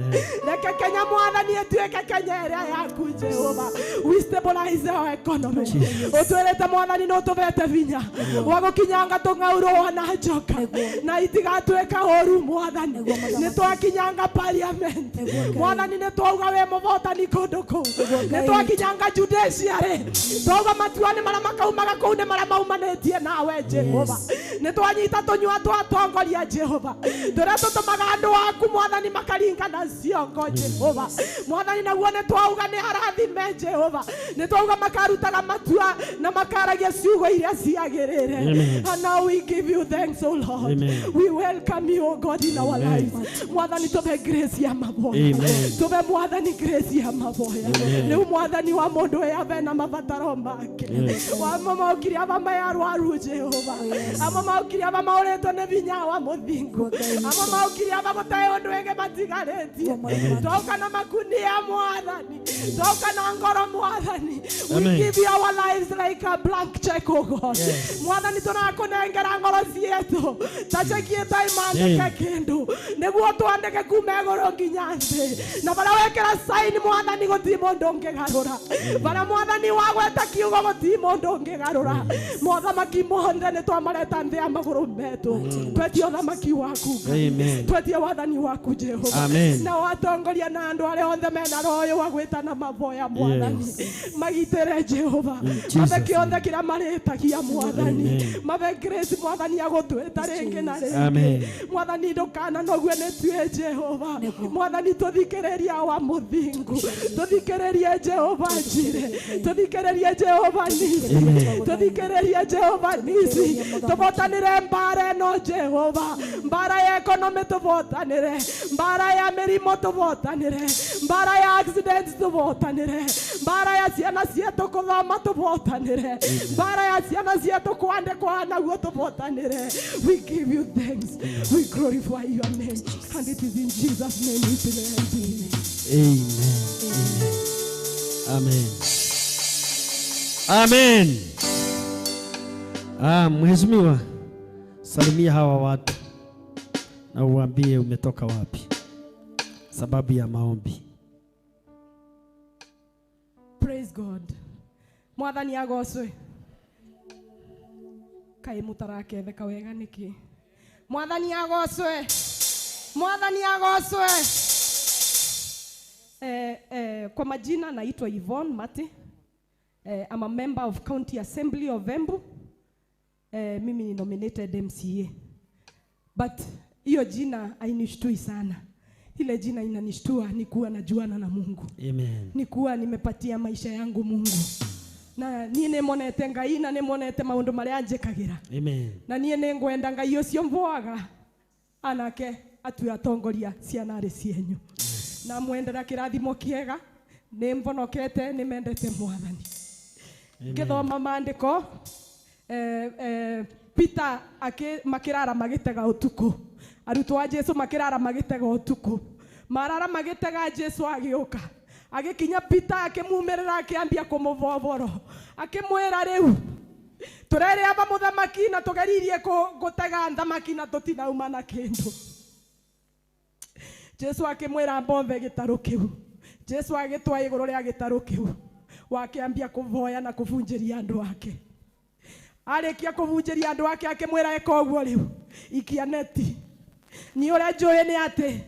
reke Kenya mwathani ĩtuĩke Kenya ĩrĩa yaku Jehova we stabilize our economy ũtwĩrĩte mwathani no tũbete vinya wa gũkinyanga tũng'aurwo na njoka na itigatuĩka ũru mwathani nĩ twakinyanga parliament mwathani nĩ twauga wĩ mũvotani kũndũ kũu nĩ twakinyanga judiciary twauga matua nĩ marĩa makaumaga kũu nĩ marĩa maumanĩtie nawe Jehova nĩ twanyita tũnyua twa atongoria Jehova Jehova tũrĩa tũtũmaga andũ aku mwathani makaringana ciongo Jehova mwathani naguo nĩ twauga nĩ arathime Jehova nĩ twauga makarutaga matua na makaragia ciugo iria ciagĩrĩire. Amen. And now we give you thanks, O Lord. Amen. We welcome you, O God, in our Amen. lives. Mwathani tũhe grace ya maboya. Amen. Tũhe mwathani grace ya maboya. Amen. Rĩu mwathani wa mũndũ ũyũ ave na mabataro make. Yes. Amwe maokire ava mayarwaru Jehova. Amwe maokire ava maũrĩtwo nĩ vinya wa mũthingu. Amwe maokire ava gũtarĩ ũndũ ĩngĩ matigarĩtie. Toka na makunia mwathani. Toka na ngoro mwathani. We Amen. give you our lives like a blank check, O God. Yes. Mwathani tũrakũnengera ngoro cietũ ta cheki ĩtaimandĩke Amen. kĩndũ nĩguo twandĩke kuma igũrũ nginya thĩ na barĩa wekĩra sign mwathani gũtirĩ mũndũ ũngĩgarũra barĩa mwathani wagweta kiugo gũtirĩ mũndũ ũngĩgarũra mothamaki mothe nĩ twamareta nthĩ ya magũrũ metũ twetie ũthamaki waku Ngai. Amen. Twetie wathani waku Jehova Amen. na watongoria na andũ arĩa othe mena roho ũyũ wa gwĩtana maboya mwathani magitĩre Jehova In Jesus' mabe kĩothe kĩrĩa marĩtagia mwathani Amen. mabe grace mwathani agũtwĩta rĩngĩ na rĩngĩ Amen. mwathani ndũkananogue nĩ tuĩ Jehova mwathani tũthikĩrĩria wa mũthingu tũthikĩrĩrie Jehova njire tũthikĩrĩrie Jehova nisi Amen. tũthikĩrĩrie Jehova nisi tũbotanĩre mbara ĩno Jehova mbara ya ekonomi tũbotanĩre mbara ya mĩrimũ tũbotanĩre mbara ya accidents tũbotanĩre mbara ya ciana cietũ kũthoma tũbotanĩre mbara ya ciana cietũ kwandĩkwa naguo tũbotanĩre. We give you thanks, we glorify your name, and it is in Jesus' name we pray and believe. Amen. Amen. Amen. Ah, mheshimiwa, salimia hawa watu na uambie umetoka wapi, sababu ya maombi. Praise God. Mwathani agocwe. Kaĩ mũtaraketheka wega nĩkĩ? Mwathani agocwe. Mwathani agocwe. Kwa majina naitwa Yvonne Mati. I'm a member of County Assembly of Embu. Mimi ni nominated MCA. But hiyo jina hainishtui sana. Ile jina inanishtua ni kuwa najuana na Mungu. Amen. Ni kuwa nimepatia maisha yangu Mungu. Na niĩ nĩmonete Ngai na nĩmonete maũndũ marĩa anjĩkagĩra. Amen. Na niĩ nĩngwenda Ngai ũcio mvoaga anake atue atongoria ciana arĩ cienyu. Na mwendera kĩrathimo kĩega nĩmbonokete nĩmendete mwathani. Ngĩthoma maandĩko Peter makĩrara magĩtega ũtukũ. Arutwo a Jesu makĩrara magĩtega ũtukũ. Marara magĩtega Jesu agĩũka. Agĩkinya Peter akĩmumĩrĩra akĩambia kũmũboboro. Akĩmwĩra rĩu tũrerĩ aba mũthamaki na tũgeririe gũtega thamaki na tũtinauma na kĩndũ. Jesu akĩmwĩra mbombe gĩtarũ kĩu. Jesu agĩtwa igũrũ rĩa gĩtarũ kĩu. Wakĩambia kũvoya na kũbunjĩria andũ ake. Arĩkia kũbunjĩria andũ ake akĩmwĩra eka ũguo rĩu ikia neti. Niĩ ũrĩa njũĩ nĩ atĩ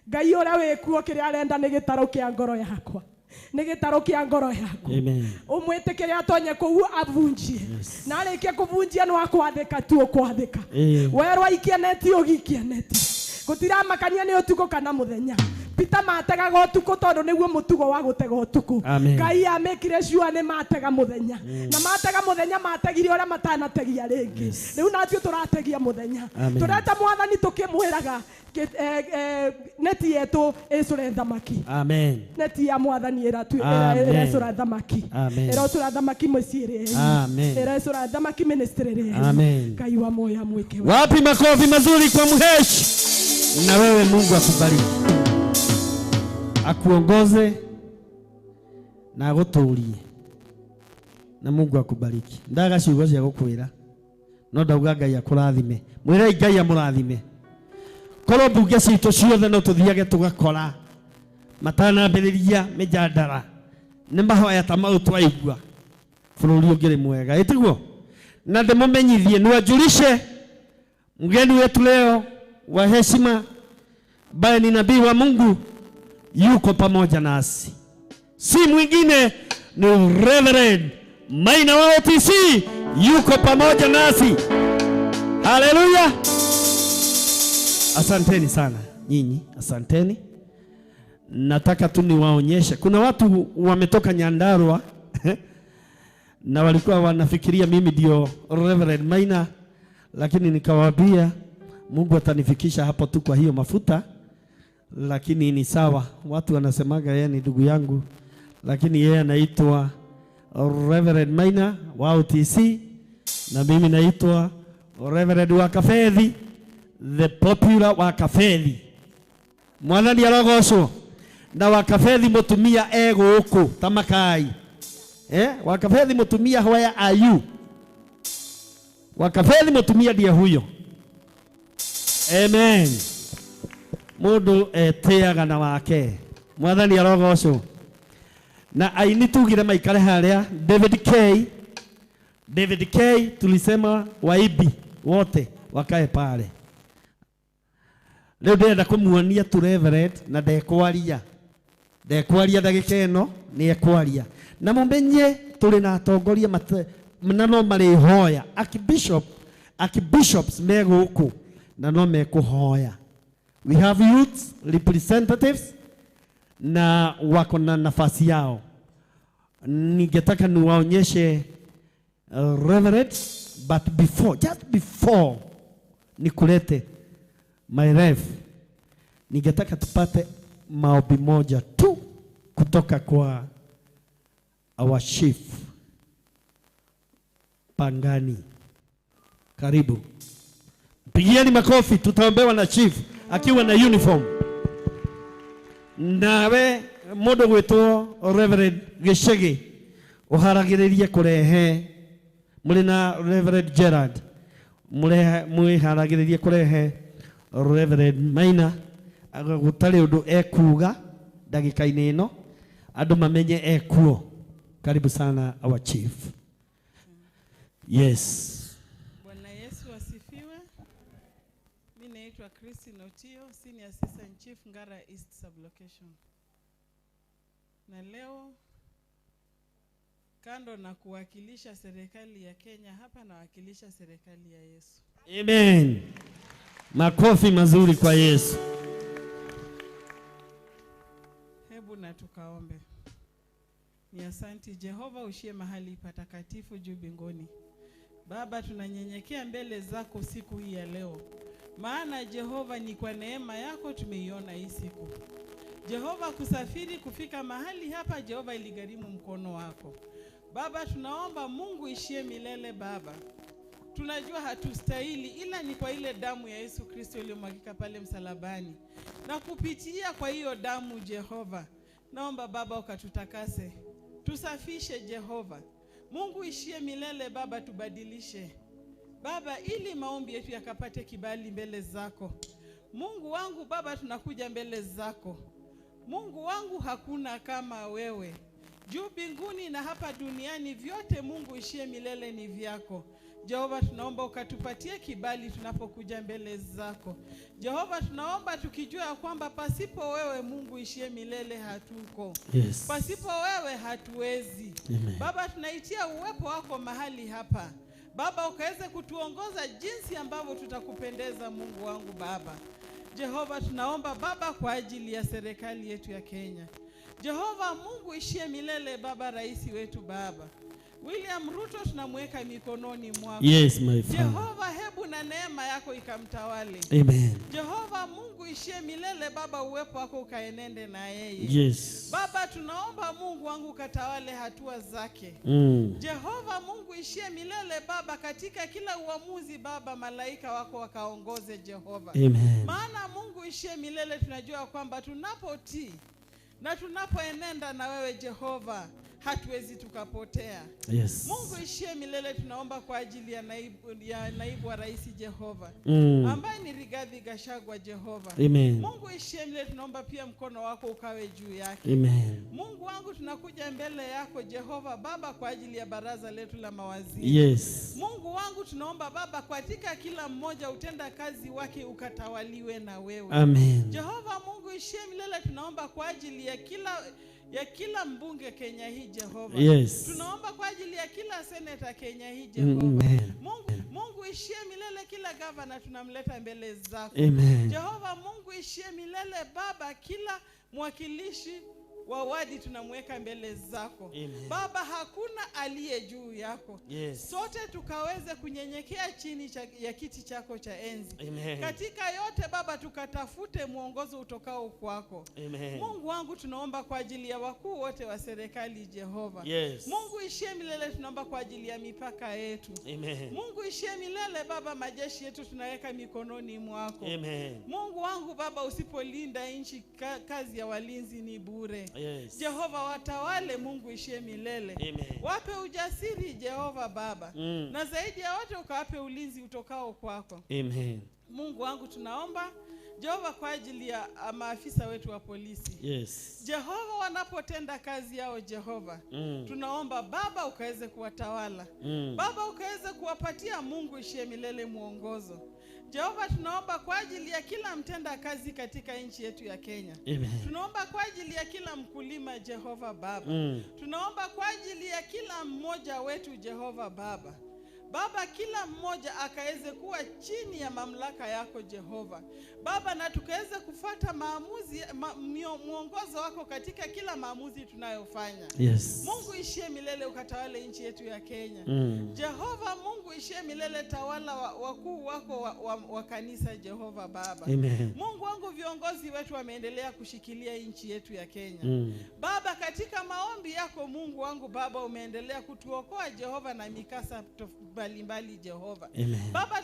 Ngai ũrĩa wĩkuo kĩrĩa arenda nĩ gĩtarũ kĩa ngoro yakwa. Nĩ gĩtarũ kĩa ngoro yaku. Amen. Ũmwĩtĩkĩre atonye kũu abunjie. Na arĩkia kũbunjia nĩ wakwathĩka tu ũkwathĩka. Werwo ikia neti ũgikia neti. Gũtiramakania nĩ ũtukũ kana mũthenya. Peter mategaga ũtukũ tondũ nĩguo mũtugo wa gũtega ũtukũ. Ngai amĩkire sure nĩ matega mũthenya. Na matega mũthenya mategire ũrĩa matanategia rĩngĩ. Rĩu nathuĩ tũrategia mũthenya. Tũreta mwathani tũkĩmwĩraga neti yetu ĩcũre thamaki. Amen. Neti ya mwathani ĩrecũra thamaki. Amen. Ĩrecũra thamaki mũciĩ rĩenyu. Amen. Ĩrecũra thamaki ministry rĩenyu. Amen. Ngai wa muoyo amwĩke wega. Wapi makofi mazuri kwa mheshi. Na wewe Mungu akubariki, akuongoze na agũtũrie, na Mungu akubariki. Ndaga ciugo cia gũkwĩra no ndauga Ngai akũrathime. Mwĩrei Ngai amũrathime. Korwo mbunge citũ ciothe no tũthiage tũgakora matanambĩrĩria mĩjandara nĩ mahoya ta mau twaigua bũrũri ũngĩrĩ mwega, ĩtiguo? Na ndĩmũmenyithie niwajulishe mgeni wetu leo wa heshima ambaye ni nabii wa Mungu yuko pamoja nasi, si mwingine ni Reverend Maina wa OTC yuko pamoja nasi. Haleluya. Asanteni sana nyinyi, asanteni. Nataka tu niwaonyeshe. Kuna watu wametoka Nyandarua na walikuwa wanafikiria mimi ndio Reverend Maina, lakini nikawaambia Mungu atanifikisha hapo tu kwa hiyo mafuta, lakini ni sawa. Watu wanasemaga yeye ni ndugu yangu, lakini yeye anaitwa Reverend Maina wa OTC na mimi naitwa Reverend Wakafedhi, the popular Wakafedhi. Mwathani arogocwo. Na Wakafedhi mutumia e guku tamakai. Wakafedhi mutumia, where are you? Wakafedhi mutumia ndiye huyo. Amen. Mundu eteaga na wake. Mwathani arogocwo. Na aini tugire maikare haria David K. David K tulisema waibi wote wakae pale. Leo ndĩrenda kũmuonia tu Reverend na ndekwaria. Ndekwaria ndagĩka ĩno nĩ ekwaria. Na mũmenye tũrĩ na atongoria na no marĩhoya. Archbishops me gũkũ na no mekũhoya. We have youth representatives na wako na nafasi yao. Ningetaka niwaonyeshe Reverend, but before, just before nikulete my ref, ningetaka tupate maombi moja tu kutoka kwa our chief Pangani. Karibu. Pigieni makofi, tutaombewa na chief akiwa na uniform. Nawe mundu gwitwo Reverend Gicegi uharagiririe kurehe muri na Reverend Gerard mwiharagiririe kurehe Reverend Maina gutari undu ekuga ndagika-inĩ ĩno andu mamenye ekuo. Karibu sana our chief. Yes. Bwana Yesu asifiwe. Mimi naitwa Christine Otio, Senior Assistant Chief Ngara East Sublocation. Na leo kando na kuwakilisha serikali ya Kenya hapa nawakilisha serikali ya Yesu. Amen. Makofi mazuri kwa Yesu. Hebu na tukaombe. Ni asanti Jehova ushie mahali patakatifu juu mbinguni. Baba, tunanyenyekea mbele zako siku hii ya leo. Maana Jehova ni kwa neema yako tumeiona hii siku. Jehova, kusafiri kufika mahali hapa Jehova iligharimu mkono wako. Baba, tunaomba Mungu ishie milele Baba. Tunajua hatustahili ila ni kwa ile damu ya Yesu Kristo iliyomwagika pale msalabani. Na kupitia kwa hiyo damu Jehova, naomba Baba ukatutakase. Tusafishe Jehova. Mungu ishie milele Baba, tubadilishe. Baba, ili maombi yetu yakapate kibali mbele zako. Mungu wangu Baba, tunakuja mbele zako. Mungu wangu, hakuna kama wewe. Juu mbinguni na hapa duniani vyote Mungu ishie milele ni vyako. Jehova, tunaomba ukatupatie kibali tunapokuja mbele zako. Jehova, tunaomba tukijua kwamba pasipo wewe Mungu ishie milele hatuko. Yes. Pasipo wewe hatuwezi. Amen. Baba, tunaitia uwepo wako mahali hapa. Baba, ukaweze kutuongoza jinsi ambavyo tutakupendeza Mungu wangu Baba. Jehova, tunaomba Baba kwa ajili ya serikali yetu ya Kenya. Jehova Mungu ishie milele Baba, rais wetu Baba William Ruto tunamweka mikononi mwako. Yes, my father. Jehova, hebu na neema yako ikamtawale. Amen. Jehova Mungu ishie milele Baba, uwepo wako ukaenende na yeye. Yes. Baba, tunaomba Mungu wangu katawale hatua zake. Jehova Mungu ishie milele Baba, katika kila uamuzi Baba, malaika wako wakaongoze Jehova. Amen. Maana Mungu ishie milele tunajua kwamba tunapotii na tunapoenenda na wewe Jehova hatuwezi tukapotea. Yes. Mungu ishie milele tunaomba kwa ajili ya naibu wa rais Jehova, ambaye ni Rigathi Gachagua Jehova. Amen. Mungu ishie milele tunaomba pia mkono wako ukawe juu yake. Amen. Mungu wangu, tunakuja mbele yako Jehova Baba kwa ajili ya baraza letu la mawaziri. Yes. Mungu wangu, tunaomba Baba katika kila mmoja utenda kazi wake ukatawaliwe na wewe. Amen. Jehova Mungu ishie milele tunaomba kwa ajili ya kila mbunge Kenya hii Jehova. Yes. Tunaomba kwa ajili ya kila senator Kenya hii Jehova. Amen. Mungu Mungu ishie milele, kila gavana tunamleta mbele zako. Amen. Jehova Mungu ishie milele Baba, kila mwakilishi wa wadi tunamweka mbele zako. Amen. Baba, hakuna aliye juu yako. Yes. Sote tukaweze kunyenyekea chini ya kiti chako cha enzi. Amen. Katika yote Baba, tukatafute mwongozo utokao kwako. Amen. Mungu wangu, tunaomba kwa ajili ya wakuu wote wa serikali Jehova. Yes. Mungu ishie milele, tunaomba kwa ajili ya mipaka yetu. Amen. Mungu ishie milele Baba, majeshi yetu tunaweka mikononi mwako. Amen. Mungu wangu Baba, usipolinda nchi, kazi ya walinzi ni bure. Yes. Jehova, watawale Mungu ishie milele. Amen. Wape ujasiri Jehova Baba. Mm. Na zaidi ya wote ukawape ulinzi utokao kwako. Amen. Mungu wangu, tunaomba Jehova kwa ajili ya maafisa wetu wa polisi. Yes. Jehova, wanapotenda kazi yao Jehova, tunaomba Baba ukaweze kuwatawala. Baba ukaweze kuwapatia Mungu ishie milele mwongozo. Jehova, tunaomba kwa ajili ya kila mtenda kazi katika nchi yetu ya Kenya. Amen. Tunaomba kwa ajili ya kila mkulima Jehova Baba. Tunaomba kwa ajili ya kila mmoja wetu Jehova Baba. Baba, kila mmoja akaweze kuwa chini ya mamlaka yako Jehova Baba, na tukaweze kufuata maamuzi mwongozo wako katika kila maamuzi tunayofanya. Yes. Mungu ishie milele, ukatawale nchi yetu ya Kenya. Jehova Mungu ishie milele, tawala wakuu wako wa kanisa Jehova Baba. Amen. Mungu wangu, viongozi wetu wameendelea kushikilia nchi yetu ya Kenya. Baba, katika maombi yako Mungu wangu Baba, umeendelea kutuokoa Jehova na mikasa mbalimbali Jehova. Amen. Baba,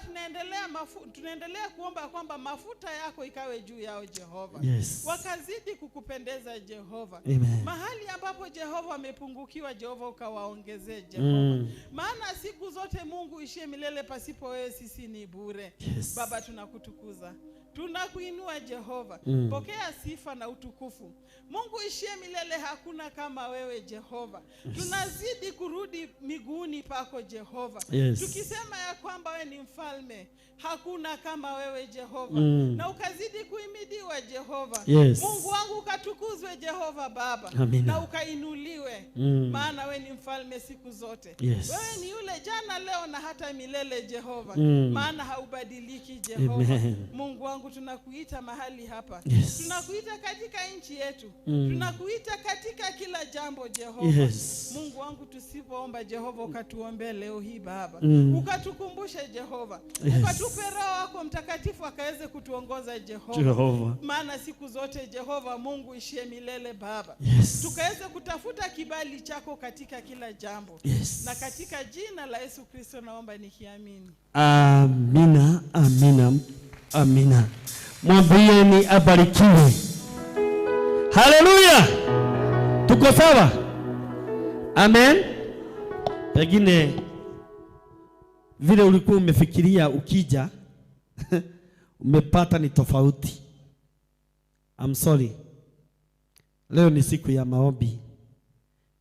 tunaendelea kuomba kwamba mafuta yako ikawe juu yao Jehova. Yes. Wakazidi kukupendeza Jehova. Amen. Mahali ambapo Jehova amepungukiwa Jehova ukawaongezee Jehova. Maana siku zote Mungu ishie milele, pasipo wewe sisi ni bure. Yes. Baba, tunakutukuza, tunakuinua Jehova. Pokea sifa na utukufu. Mungu ishie milele, hakuna kama wewe Jehova. Tunazidi kurudi miguuni pako Jehova. Yes. Tukisema ya kwamba wewe ni mfalme, hakuna kama wewe Jehova. Na ukazidi kuhimidiwa Jehova. Yes. Mungu wangu ukatukuzwe Jehova Baba. Amina. Na ukainuliwe. Maana wewe ni mfalme siku zote. Yes. Wewe ni yule jana, leo na hata milele Jehova. Maana haubadiliki Jehova. Amen. Mungu wangu, tunakuita mahali hapa. Yes. Tunakuita katika nchi yetu. Tunakuita katika kila jambo Jehova. Yes. Mungu wangu, tusipoomba Jehova ukatuombee leo hii Baba. Ukatukumbushe Jehova. Yes. Ukatupe Roho wako Mtakatifu akaweze kutuongoza Jehova. Jehova. Maana siku zote Jehova Mungu ishie milele Baba. Yes. Tukaweze kutafuta kibali chako katika kila jambo. Yes. Na katika jina la Yesu Kristo naomba nikiamini. Amina, amina, amina. Mwambieni abarikiwe. Haleluya. Tuko sawa? Amen. Pengine vile ulikuwa umefikiria ukija umepata ni tofauti. I'm sorry. Leo ni siku ya maombi.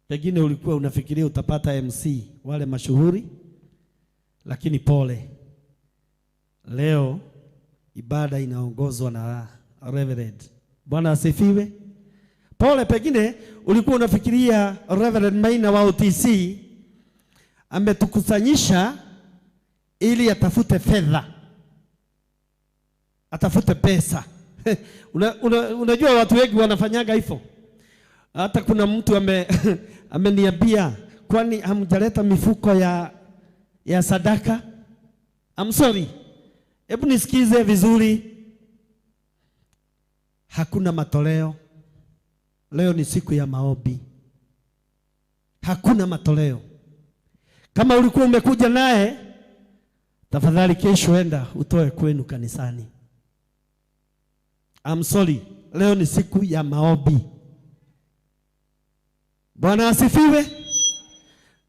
Pengine ulikuwa unafikiria utapata MC wale mashuhuri, lakini pole. Leo ibada inaongozwa na Reverend. Bwana asifiwe. Pole, pengine ulikuwa unafikiria Reverend Maina wa OTC ametukusanyisha ili atafute fedha, atafute pesa. Unajua watu wengi wanafanyaga hivyo. Hata kuna mtu ameniambia, kwani hamjaleta mifuko ya sadaka? I'm sorry. Hebu nisikize vizuri. Hakuna matoleo. Leo ni siku ya maombi. Hakuna matoleo. Kama ulikuwa umekuja naye, tafadhali kesho enda utoe kwenu kanisani. I'm sorry. Leo ni siku ya maombi. Bwana asifiwe.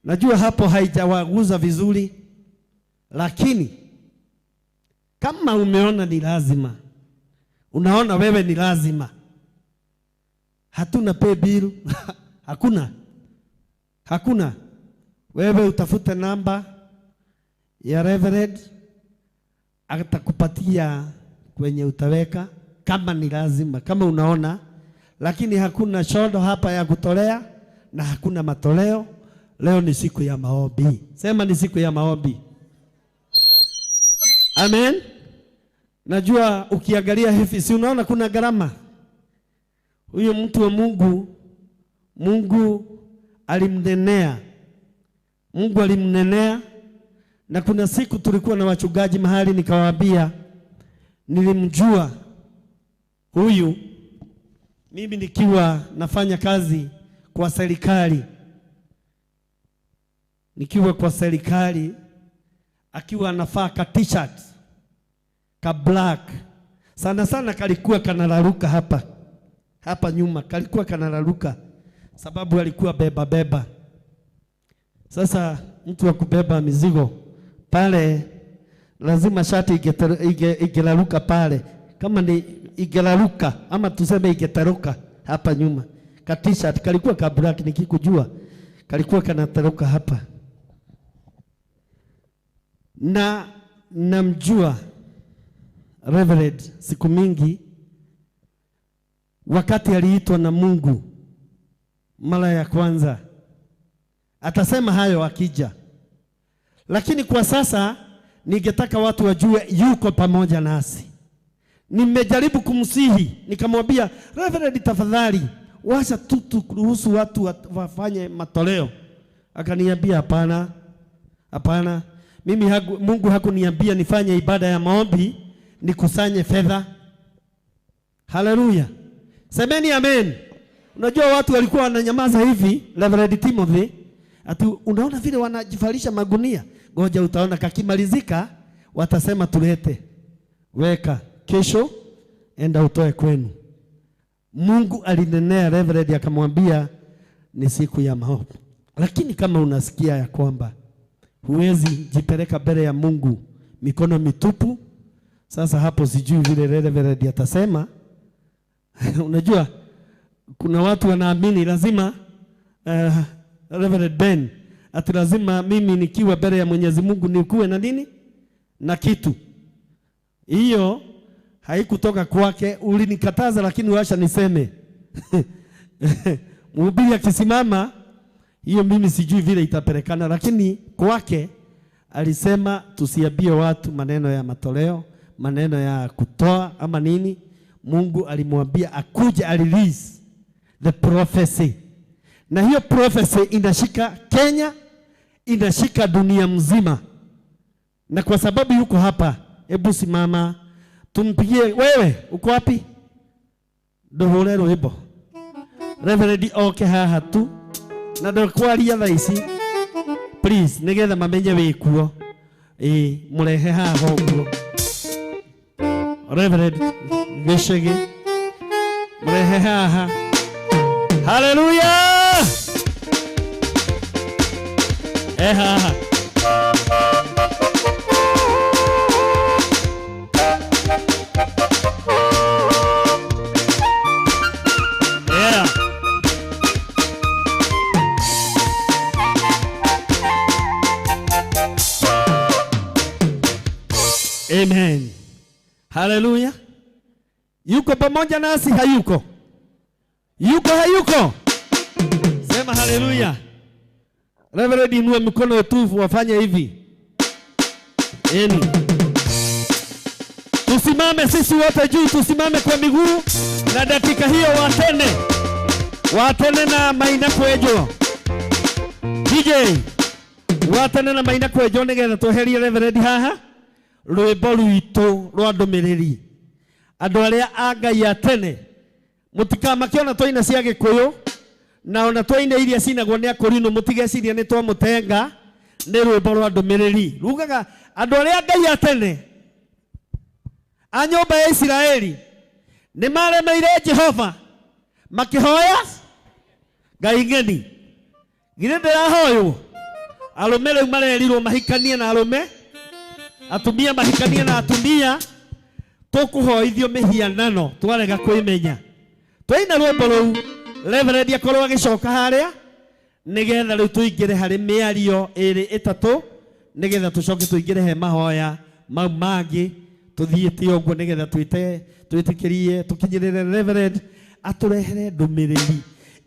Najua hapo haijawaguza vizuri, lakini kama umeona ni lazima, unaona wewe ni lazima, hatuna pay bill. Hakuna. Hakuna. Wewe utafute namba ya Reverend, atakupatia kwenye utaweka kama ni lazima, kama unaona. Lakini hakuna shodo hapa ya kutolea na hakuna matoleo. Leo ni siku ya maombi. Sema ni siku ya maombi. Amen. Najua ukiangalia hivi, si unaona kuna gharama. Huyo mtu wa Mungu, Mungu alimnenea. Mungu alimnenea. Na kuna siku tulikuwa na wachungaji mahali, nikawaambia nilimjua huyu mimi nikiwa nafanya kazi kwa serikali. Nikiwa kwa serikali akiwa anafaa ka t-shirt ka black. Sana sana kalikuwa kanararuka hapa. Hapa nyuma kalikuwa kanararuka sababu alikuwa beba beba. Sasa mtu wa kubeba mizigo pale lazima shati igeraruka pale, kama ni igeraruka ama tuseme igeteruka hapa nyuma. Ka t-shirt kalikuwa ka black, nikikujua kalikuwa kanateruka hapa. Na namjua Reverend siku mingi, wakati aliitwa na Mungu mara ya kwanza. Atasema hayo akija. Lakini kwa sasa ningetaka watu wajue yuko pamoja nasi. Nimejaribu kumsihi, nikamwambia Reverend, tafadhali wacha tu turuhusu watu wafanye matoleo. Akaniambia hapana. Hapana. Mimi Mungu hakuniambia nifanye ibada ya maombi nikusanye fedha. Haleluya. Semeni amen. Unajua watu walikuwa wananyamaza hivi, Reverend Timothy, ati unaona vile wanajivalisha magunia. Ngoja utaona kakimalizika watasema tulete. Weka kesho enda utoe kwenu. Mungu alinenea Reverend akamwambia ni siku ya maombi. Lakini kama unasikia ya kwamba huwezi jipeleka mbele ya Mungu mikono mitupu, sasa hapo sijui vile Reverend atasema. Unajua kuna watu wanaamini lazima Reverend Ben ati lazima mimi nikiwa mbele ya Mwenyezi Mungu nikuwe na nini? Na kitu. Hiyo haikutoka kwake, ulinikataza lakini wacha niseme. Mhubiri akisimama hiyo mimi sijui vile itapelekana, lakini kwake alisema tusiambie watu maneno ya matoleo, maneno ya kutoa ama nini. Mungu alimwambia akuje a release the prophecy. Na hiyo prophecy inashika Kenya, inashika dunia mzima. Na kwa sababu yuko hapa, hebu simama tumpigie. Wewe uko wapi? Nduhure rwimbo. Reverend oke haha tu na ndakwaria thaa ici, please, nigetha mamenye wikuo. Murehe haha ũguo. Reverend Gĩchĩgĩ murehe haha. Hallelujah. Haha. Yeah. Amen. Hallelujah. Yuko pamoja nasi, hayuko? Yuko, hayuko? Sema hallelujah. Reverend, inua mikono tufu wafanye hivi. Eni. Tusimame sisi wote juu, tusimame kwa miguu na dakika hiyo watene. Watene na maina kwejo. DJ. Watene na maina kwejo nigetha tweherie Reverend haha. Rwimbo rwitũ rwa ndũmĩrĩri. Andũ arĩa a Ngai a tene mũtikamakiona twaina cia Gĩkũyũ na ona twaina iria cinagwo nĩ akũrinũ, mũtigeciria nĩ twamũtenga. Nĩ rwĩmbo rwa ndũmĩrĩri rugaga andũ arĩa a Ngai a tene a nyũmba ya Isiraeli nĩ maremeire Jehova makĩhoya Ngai ng'eni. Githĩ ndĩrahoywo? Arũme rĩu marerirwo mahikanie na arũme, atumia mahikanie na atumia. Tũkũhoithio mĩhianano twarega kwĩmenya. Twaina rwĩmbo rũu, Reverend akorwo agĩcoka harĩa nĩgetha rĩu tũingĩre harĩ mĩario ĩrĩ ĩtatũ, nĩgetha tũcoke tũingĩre he mahoya mau mangĩ tũthiĩte ũguo, nĩgetha twĩtĩkĩrie tũkinyĩrĩre Reverend atũrehere ndũmĩrĩri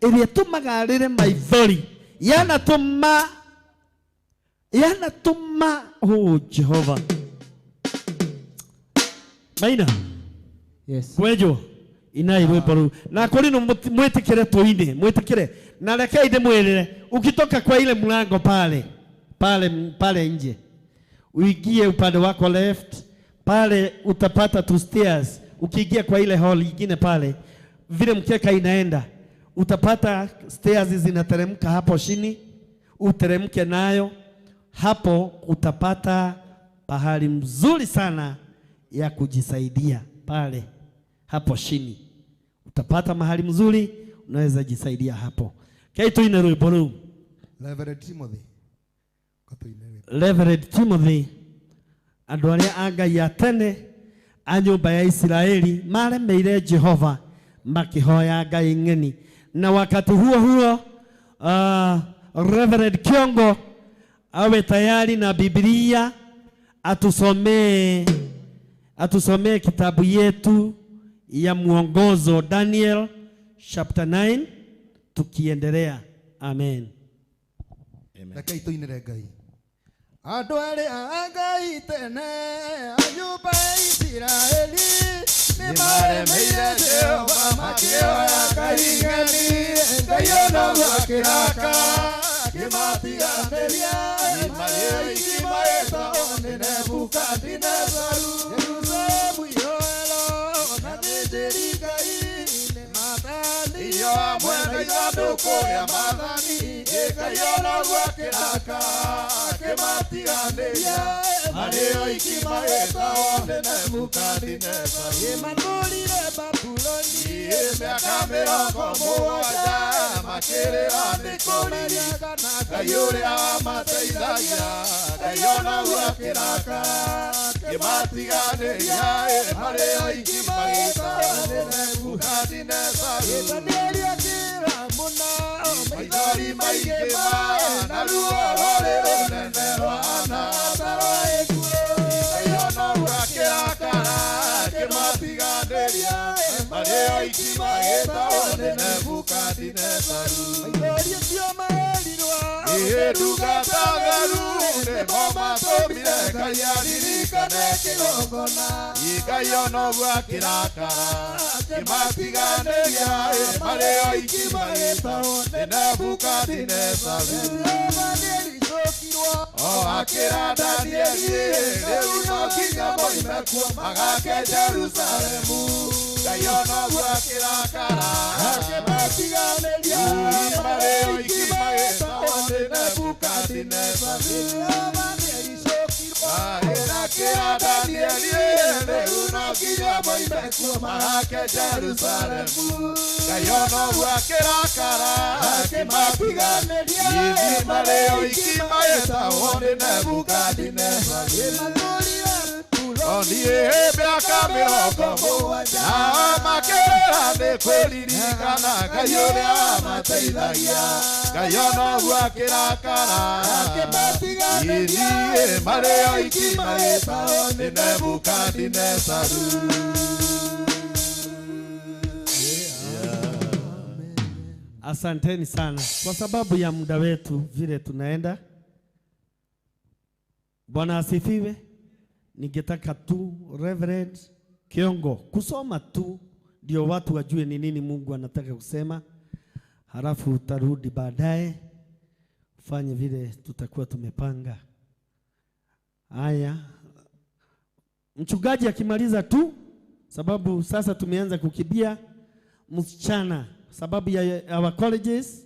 ĩrĩa ĩtũmaga arĩre maithori yanatũma oh Jehova. Maina. Yes. Kwenjwo inai rwimbo rũu na kũrĩ mwĩtĩkĩre tũine mwĩtĩkĩre na rekei ndĩmwĩrĩre ukitoka kwa ile mlango pale pale pale nje uingie upande wako left pale utapata two stairs ukiingia kwa ile hall ingine pale vile mkeka inaenda utapata stairs zinateremka hapo chini uteremke nayo hapo utapata pahali mzuri sana ya kujisaidia pale hapo chini utapata mahali mzuri unaweza jisaidia hapo. Kei tuine rwimbo rũu. Reverend Timothy. Reverend Timothy andũ arĩa a Ngai a tene a nyũmba ya Isiraeli maremeire Jehova makihoya Ngai ng'eni, na wakati huo huo Reverend Kiongo awe tayari na Biblia atusomee kitabu yetu ya mwongozo Daniel chapter 9 tukiendelea. Amen. Rekei tuinĩre Ngai. Andũ arĩa a Ngai tene a nyũmba ya Isiraeli nĩmaremeire Jehova makĩoya Ngai ng'eni. Ngai ona akĩraka akĩmatiganĩria marĩ oiki magĩtahwo nĩ Nebukadinezaru. Jerusalemu ihoero na thĩnjĩri Ngai nĩmatanirio hamwe na ithandũkũ rĩa maathani. Ngai ona akĩraka akĩmatiganĩria marĩ oiki magĩtahwo nĩ Nebukadinezaru. Matũũrire Babuloni mĩaka 70 makĩrĩra nĩ kũririkana Ngai ũrĩa wamateithagia. Ngai ona akĩraka akĩmatiganĩria marĩ oiki magĩtahwo nĩ Nebukadinezaru. Danieli akĩra mũno maithori maingĩ na ruo rũrĩ rũnene rwana ta rwa gĩkuũ. Ngai ona akĩrakara akĩmatiganĩria marĩ oiki magĩtahwo nĩ Nebukadinezaru. Maithori acio maherirwo ndungata theru nĩmo matũmire Ngai aririkane kĩgongona. Ngai ona ũguo akĩrakara akĩmatiganĩria marĩ oiki magĩtahwo nĩ Nebukadinezaru. O akĩra Danieli rĩu no nginya moime kuo magake Jerusalemu. Ngai ona ũguo akĩrakara akĩmatiganĩria marĩ oiki magĩtahwo nĩ Nebukadinezaru. Akĩra Danieli rĩu no nginya moime kuo magake Jerusalemu. Ngai ona ũguo akĩrakara akĩmatiganĩria marĩ oiki magĩtahwo nĩ Nebukadinezaru. Oniĩ mĩaka 70 makĩrĩra nĩ kũririkana Ngai ũrĩa wamateithagia. Ngai ona ũguo akĩrakara akĩmatiganĩria marĩ oiki magĩtahwo nĩ Nebukadinezaru. Asanteni sana kwa sababu ya muda wetu vile tunaenda. Bwana asifiwe. Ningetaka tu Reverend Kiongo kusoma tu ndio watu wajue ni nini Mungu anataka kusema. Halafu utarudi baadaye ufanye vile tutakuwa tumepanga. Haya, mchungaji akimaliza tu, sababu sasa tumeanza kukibia msichana sababu ya our colleges,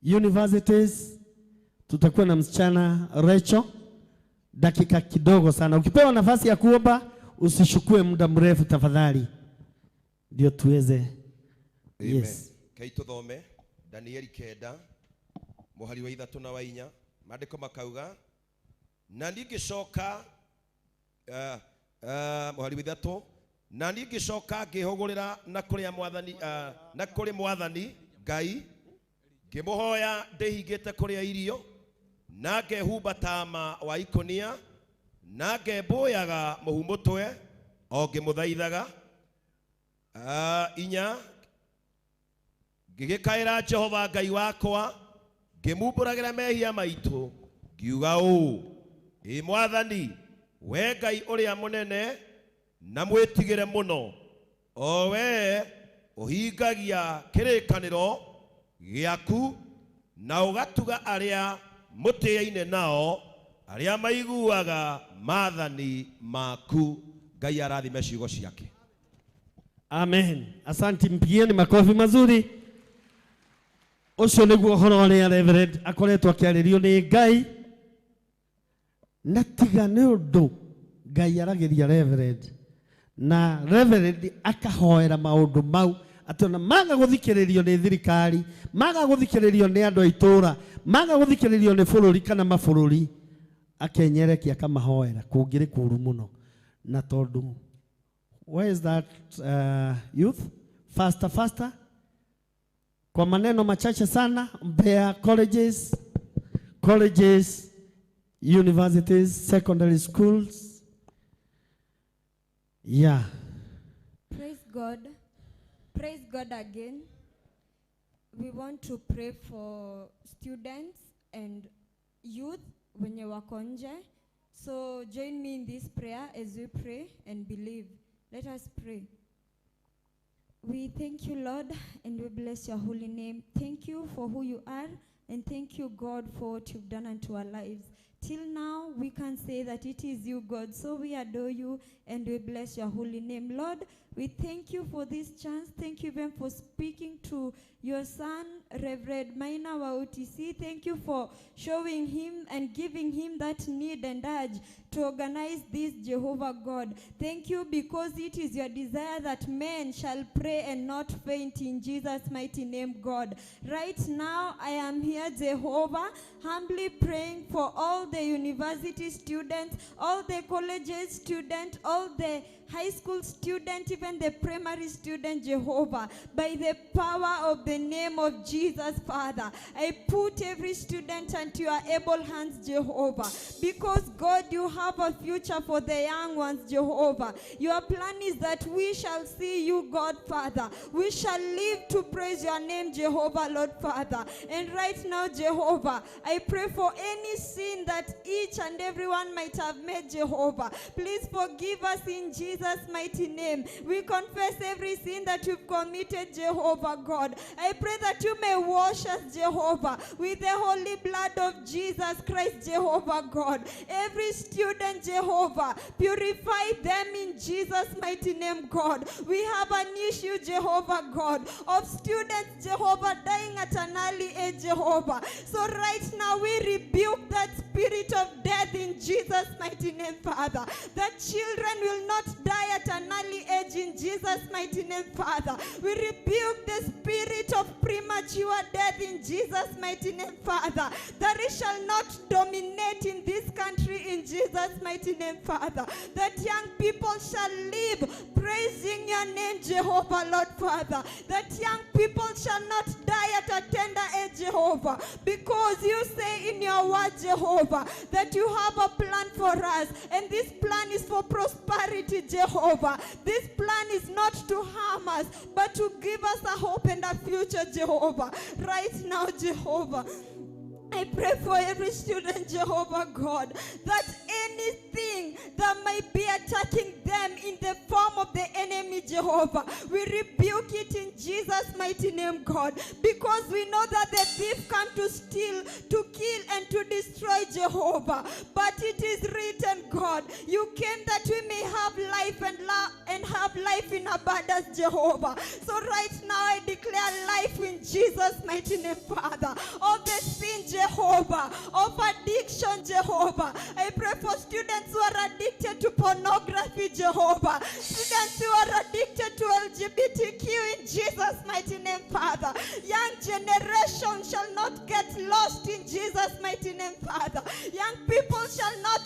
universities, tutakuwa na msichana Rachel dakika kidogo sana. Ukipewa nafasi ya kuomba usishukue muda mrefu tafadhali, ndio tuweze. Yes. Kei tuthome Danieli 9 muhari wa 3 na wa 4 maandiko makauga na ningĩcoka muhari wa 3 na ningĩcoka ngĩhũgũrĩra na kũrĩa mwathani na kũrĩ mwathani Ngai ngĩmũhoya ndĩhingĩte kũrĩa irio na ngehumba tama wa ikũnia na ngembũyaga mũhu mũtwe o ngĩmũthaithaga. 4 ngĩgĩkaĩra Jehova Ngai wakwa ngĩmumbũragĩra mehia maitũ ngiuga ũũ, ĩ mwathani we Ngai ũrĩa mũnene na mwĩtigĩre mũno, o wee ũhingagia kĩrĩkanĩro gĩaku na ũgatuga arĩa mũtĩaine nao, arĩa maiguaga maathani maku. Ngai arathime ciugo ciake. Amen. Asante, mpigieni makofi mazuri. Ũcio nĩguo ũhoro ũrĩa Reverend akoretwo akĩarĩrio nĩ Ngai, na tiga nĩ ũndũ Ngai aragĩria Reverend, na Reverend akahoera maũndũ mau atĩ ona maga gũthikĩrĩrio nĩ thirikari, maga gũthikĩrĩrio nĩ andũ a itũũra, maga gũthikĩrĩrio nĩ bũrũri kana mabũrũri, akenyerekia akamahoera kũngĩrĩ kũũru mũno. Na tondũ where is that youth? Faster, faster. Kwa maneno machache sana, Mbeya colleges, universities, secondary schools. Yeah. Praise God. Praise God again. We want to pray for students and youth wenye wako nje. So join me in this prayer as we pray and believe. Let us pray. We thank you, Lord, and we bless your holy name. Thank you for who you are, and thank you, God, for what you've done unto our lives. Till now, we can say that it is you, God. So we adore you and we bless your holy name. Lord, we thank you for this chance. Thank you even for speaking to your son, Reverend Maina wa OTC. Thank you for showing him and giving him that need and urge to organize this, Jehovah God. Thank you because it is your desire that men shall pray and not faint, in Jesus' mighty name, God. Right now, I am here, Jehovah, humbly praying for all the university students, all the colleges students, all the high school student, even the primary student, Jehovah. By the power of the name of Jesus, Father, I put every student unto your able hands, Jehovah. Because, God, you have a future for the young ones, Jehovah. Your plan is that we shall see you, God, Father. We shall live to praise your name, Jehovah, Lord, Father. And right now, Jehovah, I pray for any sin that each and everyone might have made, Jehovah. Please forgive us in Jesus' mighty name. We confess every sin that we've committed, Jehovah God. I pray that you may wash us, Jehovah, with the holy blood of Jesus Christ, Jehovah God. Every student, Jehovah, purify them in Jesus' mighty name, God. We have an issue, Jehovah God, of students, Jehovah, dying at an early age, Jehovah. So right now we rebuke that spirit of death in Jesus' mighty name, Father. That children will not die at an early age in Jesus' mighty name, Father. We rebuke the spirit of premature death in Jesus' mighty name, Father. That it shall not dominate in this country in Jesus' mighty name, Father. That young people shall live praising your name, Jehovah, Lord, Father. That young people shall not die at a tender age, Jehovah. Because you say in your word, Jehovah, that you have a plan for us. And this plan is for prosperity, Jehovah. This plan is not to harm us, but to give us a hope and a future, Jehovah. Right now, Jehovah, I pray for every student, Jehovah God, that anything that might be attacking them in the form of the enemy, Jehovah, we rebuke it in Jesus' mighty name, God, because we know that the thief comes to steal, to kill, and to destroy, Jehovah. But it is written, God, you came that we may have life and have life in abundance, Jehovah. So right now I declare life in Jesus' mighty name, Father. All the sin, Jehovah, of addiction, Jehovah. I pray for students who are addicted to pornography, Jehovah. Students who are addicted to LGBTQ in Jesus' mighty name, Father. Young generation shall not get lost in Jesus' mighty name, Father. Young people shall not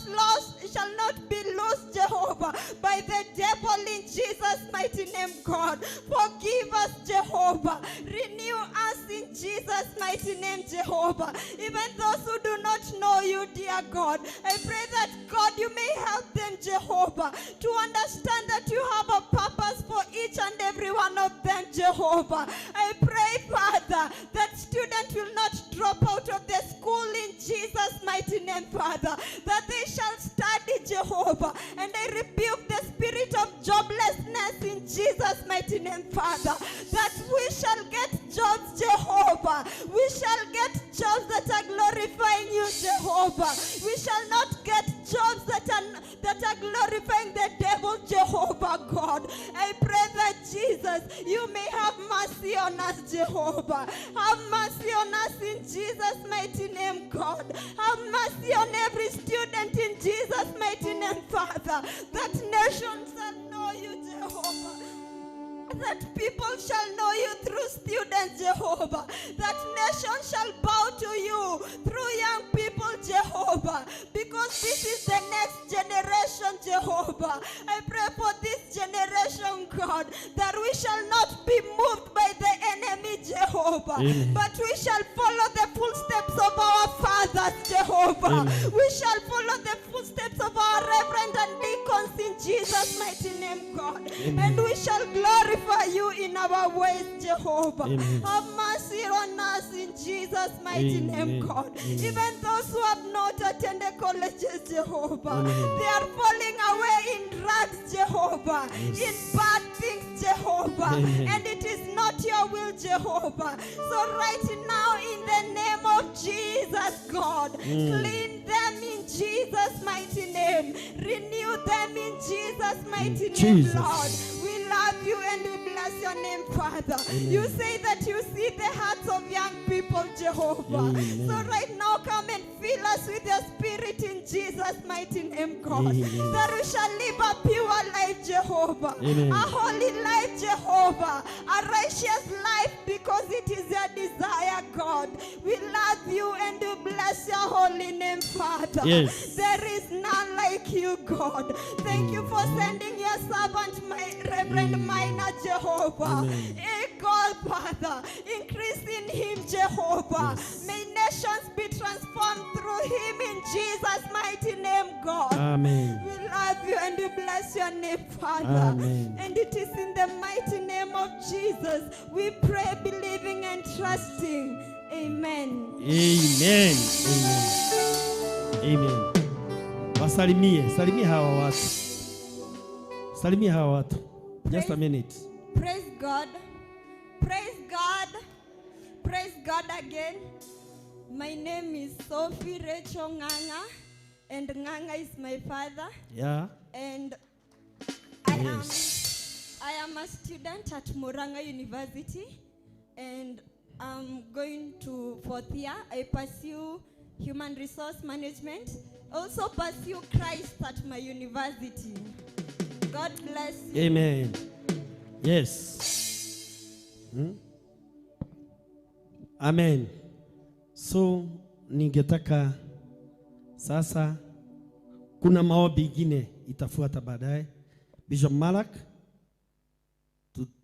be lost, Jehovah, by the devil in Jesus' mighty name, God. Forgive us, Jehovah. Renew us in Jesus' mighty name, Jehovah. Even those who do not know you, dear God, I pray that, God, you may help them, Jehovah, to understand that you have a purpose for each and every one of them, Jehovah. I pray, Father, that students will not drop out of the school in Jesus' mighty name, Father, that they shall study, Jehovah. And I rebuke the spirit of job Jesus' mighty name, Father. That we shall get jobs, Jehovah. We shall get jobs that are glorifying you, Jehovah. We shall not get jobs that are glorifying the devil, Jehovah God. I pray that, Jesus, you may have mercy on us, Jehovah. Have mercy on us in Jesus' mighty name, God. Have mercy on every student in Jesus' mighty name, Father. That nations shall know you, Jehovah. That people shall know you through students, Jehovah. That nations shall bow to you through young people, Jehovah. Because this is the next generation, Jehovah. I pray for this generation, God, that we shall not be moved by the enemy, Jehovah. Amen. But we shall follow the footsteps of our fathers, Jehovah. Amen. We shall follow the footsteps of our reverend and deacons in Jesus' mighty name, God. Amen. And we shall glorify you in our ways, Jehovah. Amen. Have mercy on us in Jesus' mighty Amen. name, God. Amen. Even those who have not attended colleges, Jehovah, Amen. they are falling away in drugs, Jehovah, Yes. in bad things, Jehovah. Amen. And it is not your will, Jehovah. So right now, in the name of Jesus, God, clean them in Jesus' mighty name. Renew them in Jesus' mighty name, Jesus. Lord. We love you and we bless your name, Father. Amen. You say that you see the hearts of young people, Jehovah. Amen. So right now, come and fill us with your spirit in Jesus' mighty name, God. Amen. That we shall live a pure life, Jehovah. Amen. A holy life, Jehovah. A righteous life, because it is your desire, God. We love you and we bless your holy name, Father. Yes. There is none like you, God. Thank you for sending your servant, my Reverend Maina, Jehovah. Amen. Eh, God, Father, increase in him, Jehovah. May nations be transformed through him in Jesus' mighty name, God. Amen. We love you and we bless your name, Father. Amen. And it is in the mighty name of Jesus we pray, believing and trusting. Amen. Amen. Amen. Amen. Wasalimie, salimie hawa watu. Salimie hawa watu. Just a minute. Praise God. Praise God. Praise God again. My name is Sophie Rachel Nganga, and Nganga is my father. Yeah. And Yes. I am a student at Murang'a University, and I'm going to fourth year. I pursue human resource management, also pursue Christ at my university. God bless you. Amen. Yes. Hmm? Amen. So ningetaka sasa kuna maombi ingine itafuata baadaye. Bishop Malak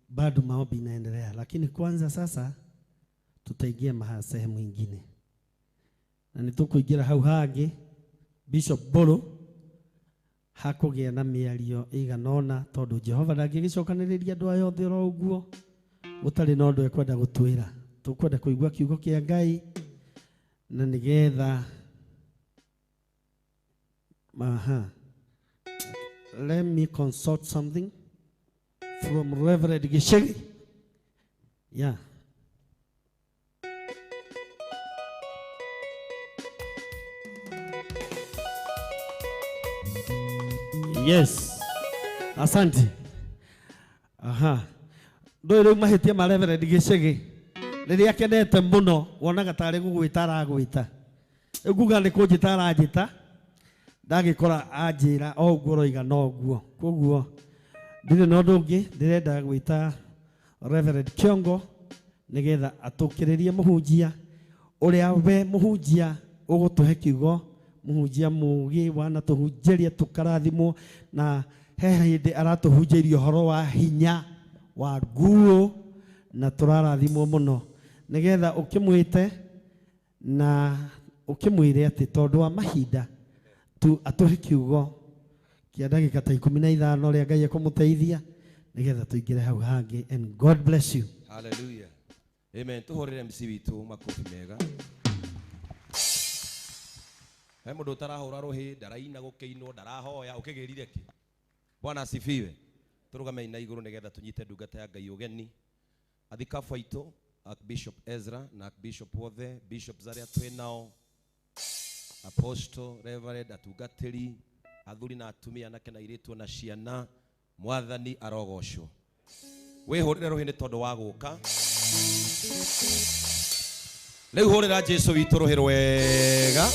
bado maombi inaendelea, lakini kwanza sasa tutaingia maha sehemu ingine. Na nitukuingira hau hangi Bishop Bolo hakũgĩa na mĩario ĩigana ũna tondũ Jehova ndangĩgĩcokanĩrĩria andũ aya othe oro ũguo gũtarĩ na ũndũ ekwenda gũtwĩra. Tũkwenda kũigua kiugo kĩa Ngai na nĩgetha aha. Let me consult something from Reverend Gishegi. Yeah. Yes. Asante. Aha. Ndũĩ rĩu mahĩtia ma Reverend Gĩcegĩ rĩrĩa akenete mũno wonaga tarĩ gũgwĩta aragwĩta. Rĩu nguga nĩ kũnjĩta aranjĩta ndagĩkora anjĩra o ũguo ũroiga no ũguo. Koguo ndirĩ na ũndũ ũngĩ ndĩrenda gwĩta Reverend Kiongo nĩgetha atũkĩrĩrie mũhunjia ũrĩa we mũhunjia ũgũtũhe kiugo mũhunjia mũũgĩ wanatũhunjĩria tũkarathimwo na he hĩndĩ aratũhunjĩirie ũhoro wa hinya wa nguo na tũrarathimwo mũno nĩgetha ũkĩmwĩte na ũkĩmwĩre atĩ tondũ wa mahinda tu atũhe kiugo kĩa ndagĩka ta 15 ũrĩa Ngai ekũmũteithia nĩgetha tũingĩre hau hangĩ. And God bless you. Hallelujah. Amen. Tuhũrĩre MC witũ makobi mega. He mũndũ ũtarahũra rũhĩ, ndaraina gũkĩinwo, ndarahoya, ũkĩgĩrire kĩ? Bwana asifiwe. Tũrũgamei na igũrũ nĩgetha tũnyite ndungata ya Ngai ũgeni. Athikabu aitũ, Archbishop Ezra na Archbishop wothe, bishops arĩa twĩ nao, apostle, reverend, atungatĩri, athuri na atumia, anake na airĩtu na ciana, Mwathani arogocwo. Wĩhũrĩre rũhĩ nĩ tondũ wa gũka. Rĩu hũrĩra Jesu witũ rũhĩ rwega.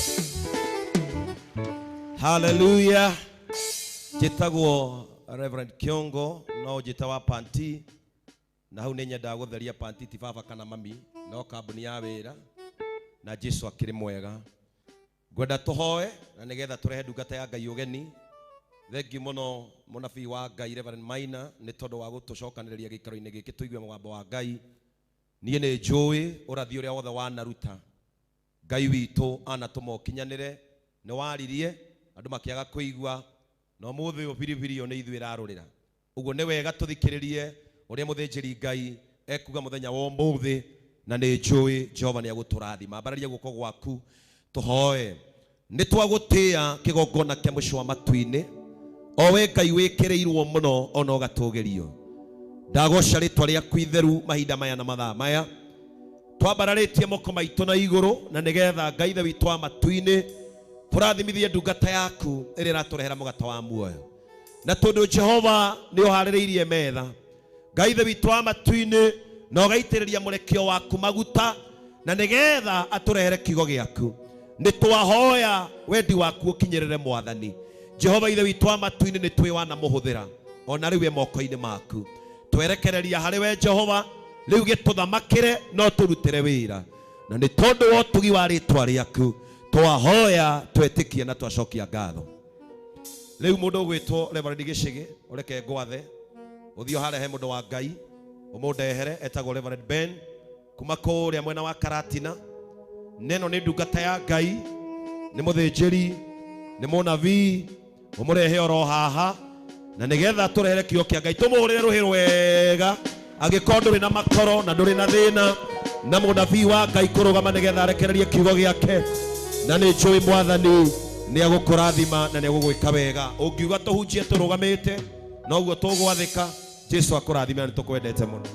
Hallelujah. Njĩtagwo Reverend Kiongo, no njĩta wa panti, na hau nĩ nyendaga gũtheria panti ti baba kana mami, no kambuni ya wĩra, na Jesu akĩrĩ mwega. Ngwenda tũhoe na nĩgetha tũrehe ndungata ya Ngai ũgeni. Thengi mũno mũnabii wa Ngai Reverend Maina nĩ tondũ wa gũtũcokanĩrĩria gĩikaro-inĩ gĩkĩ tũigue mũgambo wa Ngai. Niĩ nĩ njũĩ ũrathi ũrĩa wothe wanaruta Ngai witũ anatũma ũkinyanĩre. Nĩ waririe andũ makĩaga kũigua, na ũmũthĩ ũyũ biribiri ĩyo nĩ ithuĩ ĩrarũrĩra. Ũguo nĩ wega tũthikĩrĩrie ũrĩa mũthĩnjĩri Ngai ekuga mũthenya wa ũmũthĩ, na nĩ njũĩ Jehova nĩ egũtũrathima. Ambararia guoko gwaku tũhoe. Nĩ twagũtĩĩa kĩgongona kĩa mũciĩ wa matu-inĩ, o we Ngai wĩkĩrĩirwo mũno ona ũgatũgĩrio. Ndagoca rĩtwa rĩaku itheru mahinda maya na mathaa maya. Twambararĩtie moko maitũ na igũrũ, na nĩgetha Ngai ithe witũ wa matu-inĩ tũrathimithie ndungata yaku ĩrĩa ĩratũrehera mũgate wa muoyo. Na tondũ Jehova nĩ ũharĩrĩirie metha, Ngai ithe witũ wa matu-inĩ, na ũgaitĩrĩria mũrekio waku maguta, na nĩgetha atũrehere kiugo gĩaku. Nĩ twahoya wendi waku ũkinyĩrĩre Mwathani. Jehova ithe witũ wa matu-inĩ, nĩ twĩ wanamũhũthĩra ona rĩu e moko-inĩ maku. Twerekereria harĩ we Jehova, rĩu gĩtũthamakĩre no tũrutĩre wĩra. Na nĩ tondũ wa ũtugi wa rĩtwa rĩaku twahoya, twetĩkia na twacokia ngatho. Rĩu mũndũ ũgwĩtwo Reverend Gĩcĩgĩ, ũreke ngwathe ũthiĩ harĩa he mũndũ wa Ngai ũmũndehere, etagwo Reverend Ben kuma kũrĩa mwena wa Karatina. Neno nĩ ndungata ya Ngai, nĩ mũthĩnjĩri, nĩ mũnabii, ũmũrehe oro haha na nĩgetha tũrehere kiugo kĩa Ngai. Tũmũhũrĩre rũhĩ rwega angĩkorwo ndũrĩ na makoro na ndũrĩ na thĩna, na mũnabii wa Ngai kũrũgama nĩgetha arekererie kiugo gĩake. Na nĩ njũĩ Mwathani nĩ egũkũrathima na nĩ egũgwĩka wega. Ũngiuga tũhunjie tũrũgamĩte, noguo tũgwathĩka. Jesu akũrathime na nĩ tũkwendete mũno.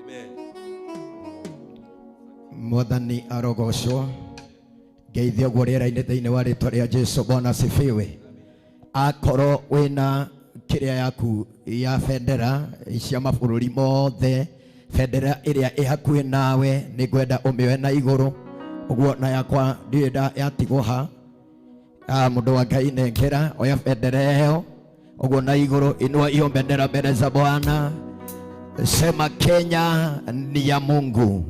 Amen. Mwathani arogocwo. Ngeithio guo rĩera-inĩ thĩinĩ wa rĩtwa rĩa Jesu. Bwana asifiwe. Akorwo wĩna kĩrĩa yaku ya bendera cia mabũrũri mothe, bendera ĩrĩa ĩ hakuhĩ nawe nĩ ngwenda ũmĩoe na igũrũ. Ũguo na yakwa ndirĩ yatigwo ha. Mũndũ wa Ngai nengera, oya bendera ĩyo ũguo na igũrũ, inua hiyo bendera mbele za Bwana. Sema Kenya ni ya Mungu.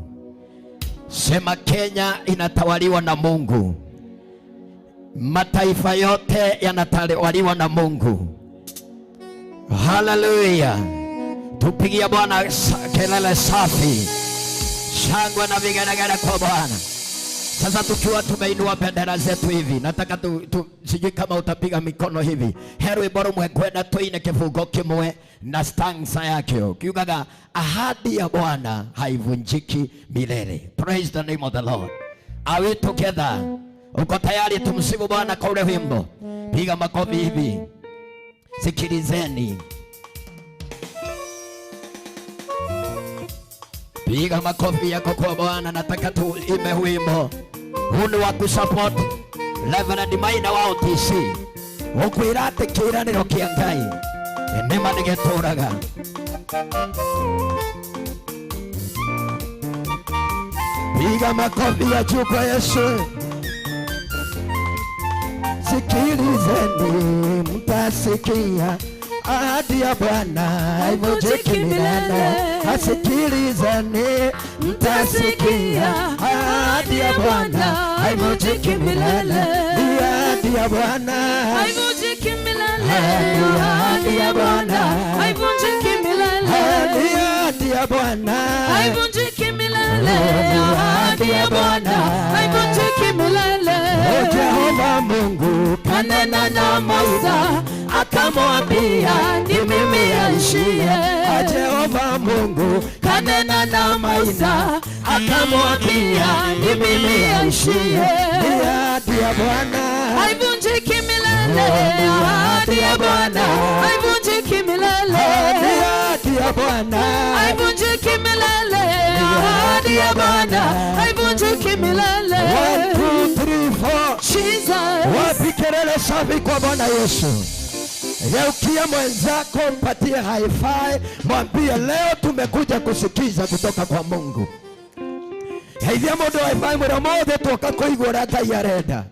Sema Kenya inatawaliwa na Mungu. Mataifa yote yanatawaliwa na Mungu. Haleluya. Tupigie Bwana kelele safi, shangwe na vigelegele kwa Bwana. Sasa tukiwa tumeinua bendera zetu hivi, nataka sijui kama utapiga mikono hivi. He rwimbo rumwe ngwenda tuine kifungo kimwe na stanza yake. Kiugaga ahadi ya Bwana haivunjiki milele. Praise the name of the Lord. Are we together? Uko tayari tumsifu Bwana kwa ule wimbo? Piga makofi hivi. Sikilizeni. Piga makofi yako kwa Bwana. Nataka tuimbe wimbo huu ni wa kusupport Reverend Maina wa OTC. Ukwira ati kiraniro kia Ngai nĩma nĩgĩtũraga. Piga makofi ya juu kwa Yesu. Sikilizeni mtasikia ahadi ya Bwana haivunjiki milele. Asikilizeni mtasikia ahadi ya Bwana haivunjiki milele. Ahadi ya Bwana haivunjiki milele. Ahadi ya Bwana haivunjiki milele. Ahadi ya Bwana haivunjiki milele. Ahadi ya Bwana haivunjiki milele. Jehova Mungu kanena na Musa akamwambia ni mimi aishie. Jehova Mungu kanena na Musa akamwambia ni mimi aishie. Ahadi ya Bwana haivunjiki milele. Ahadi ya Bwana haivunjiki Haivunjiki milele. Ahadi ya Bwana Haivunjiki milele. Ahadi ya Bwana haivunjiki milele. 1 2 3 4. Jesus. Wapi kelele safi kwa Bwana Yesu? Geukia mwenzako, mpatie high five, mwambie leo tumekuja kusikiza kutoka kwa Mungu. Geithia mundu high five mwĩre ũmũthĩ twoka kũigua ũrĩa Ngai arenda.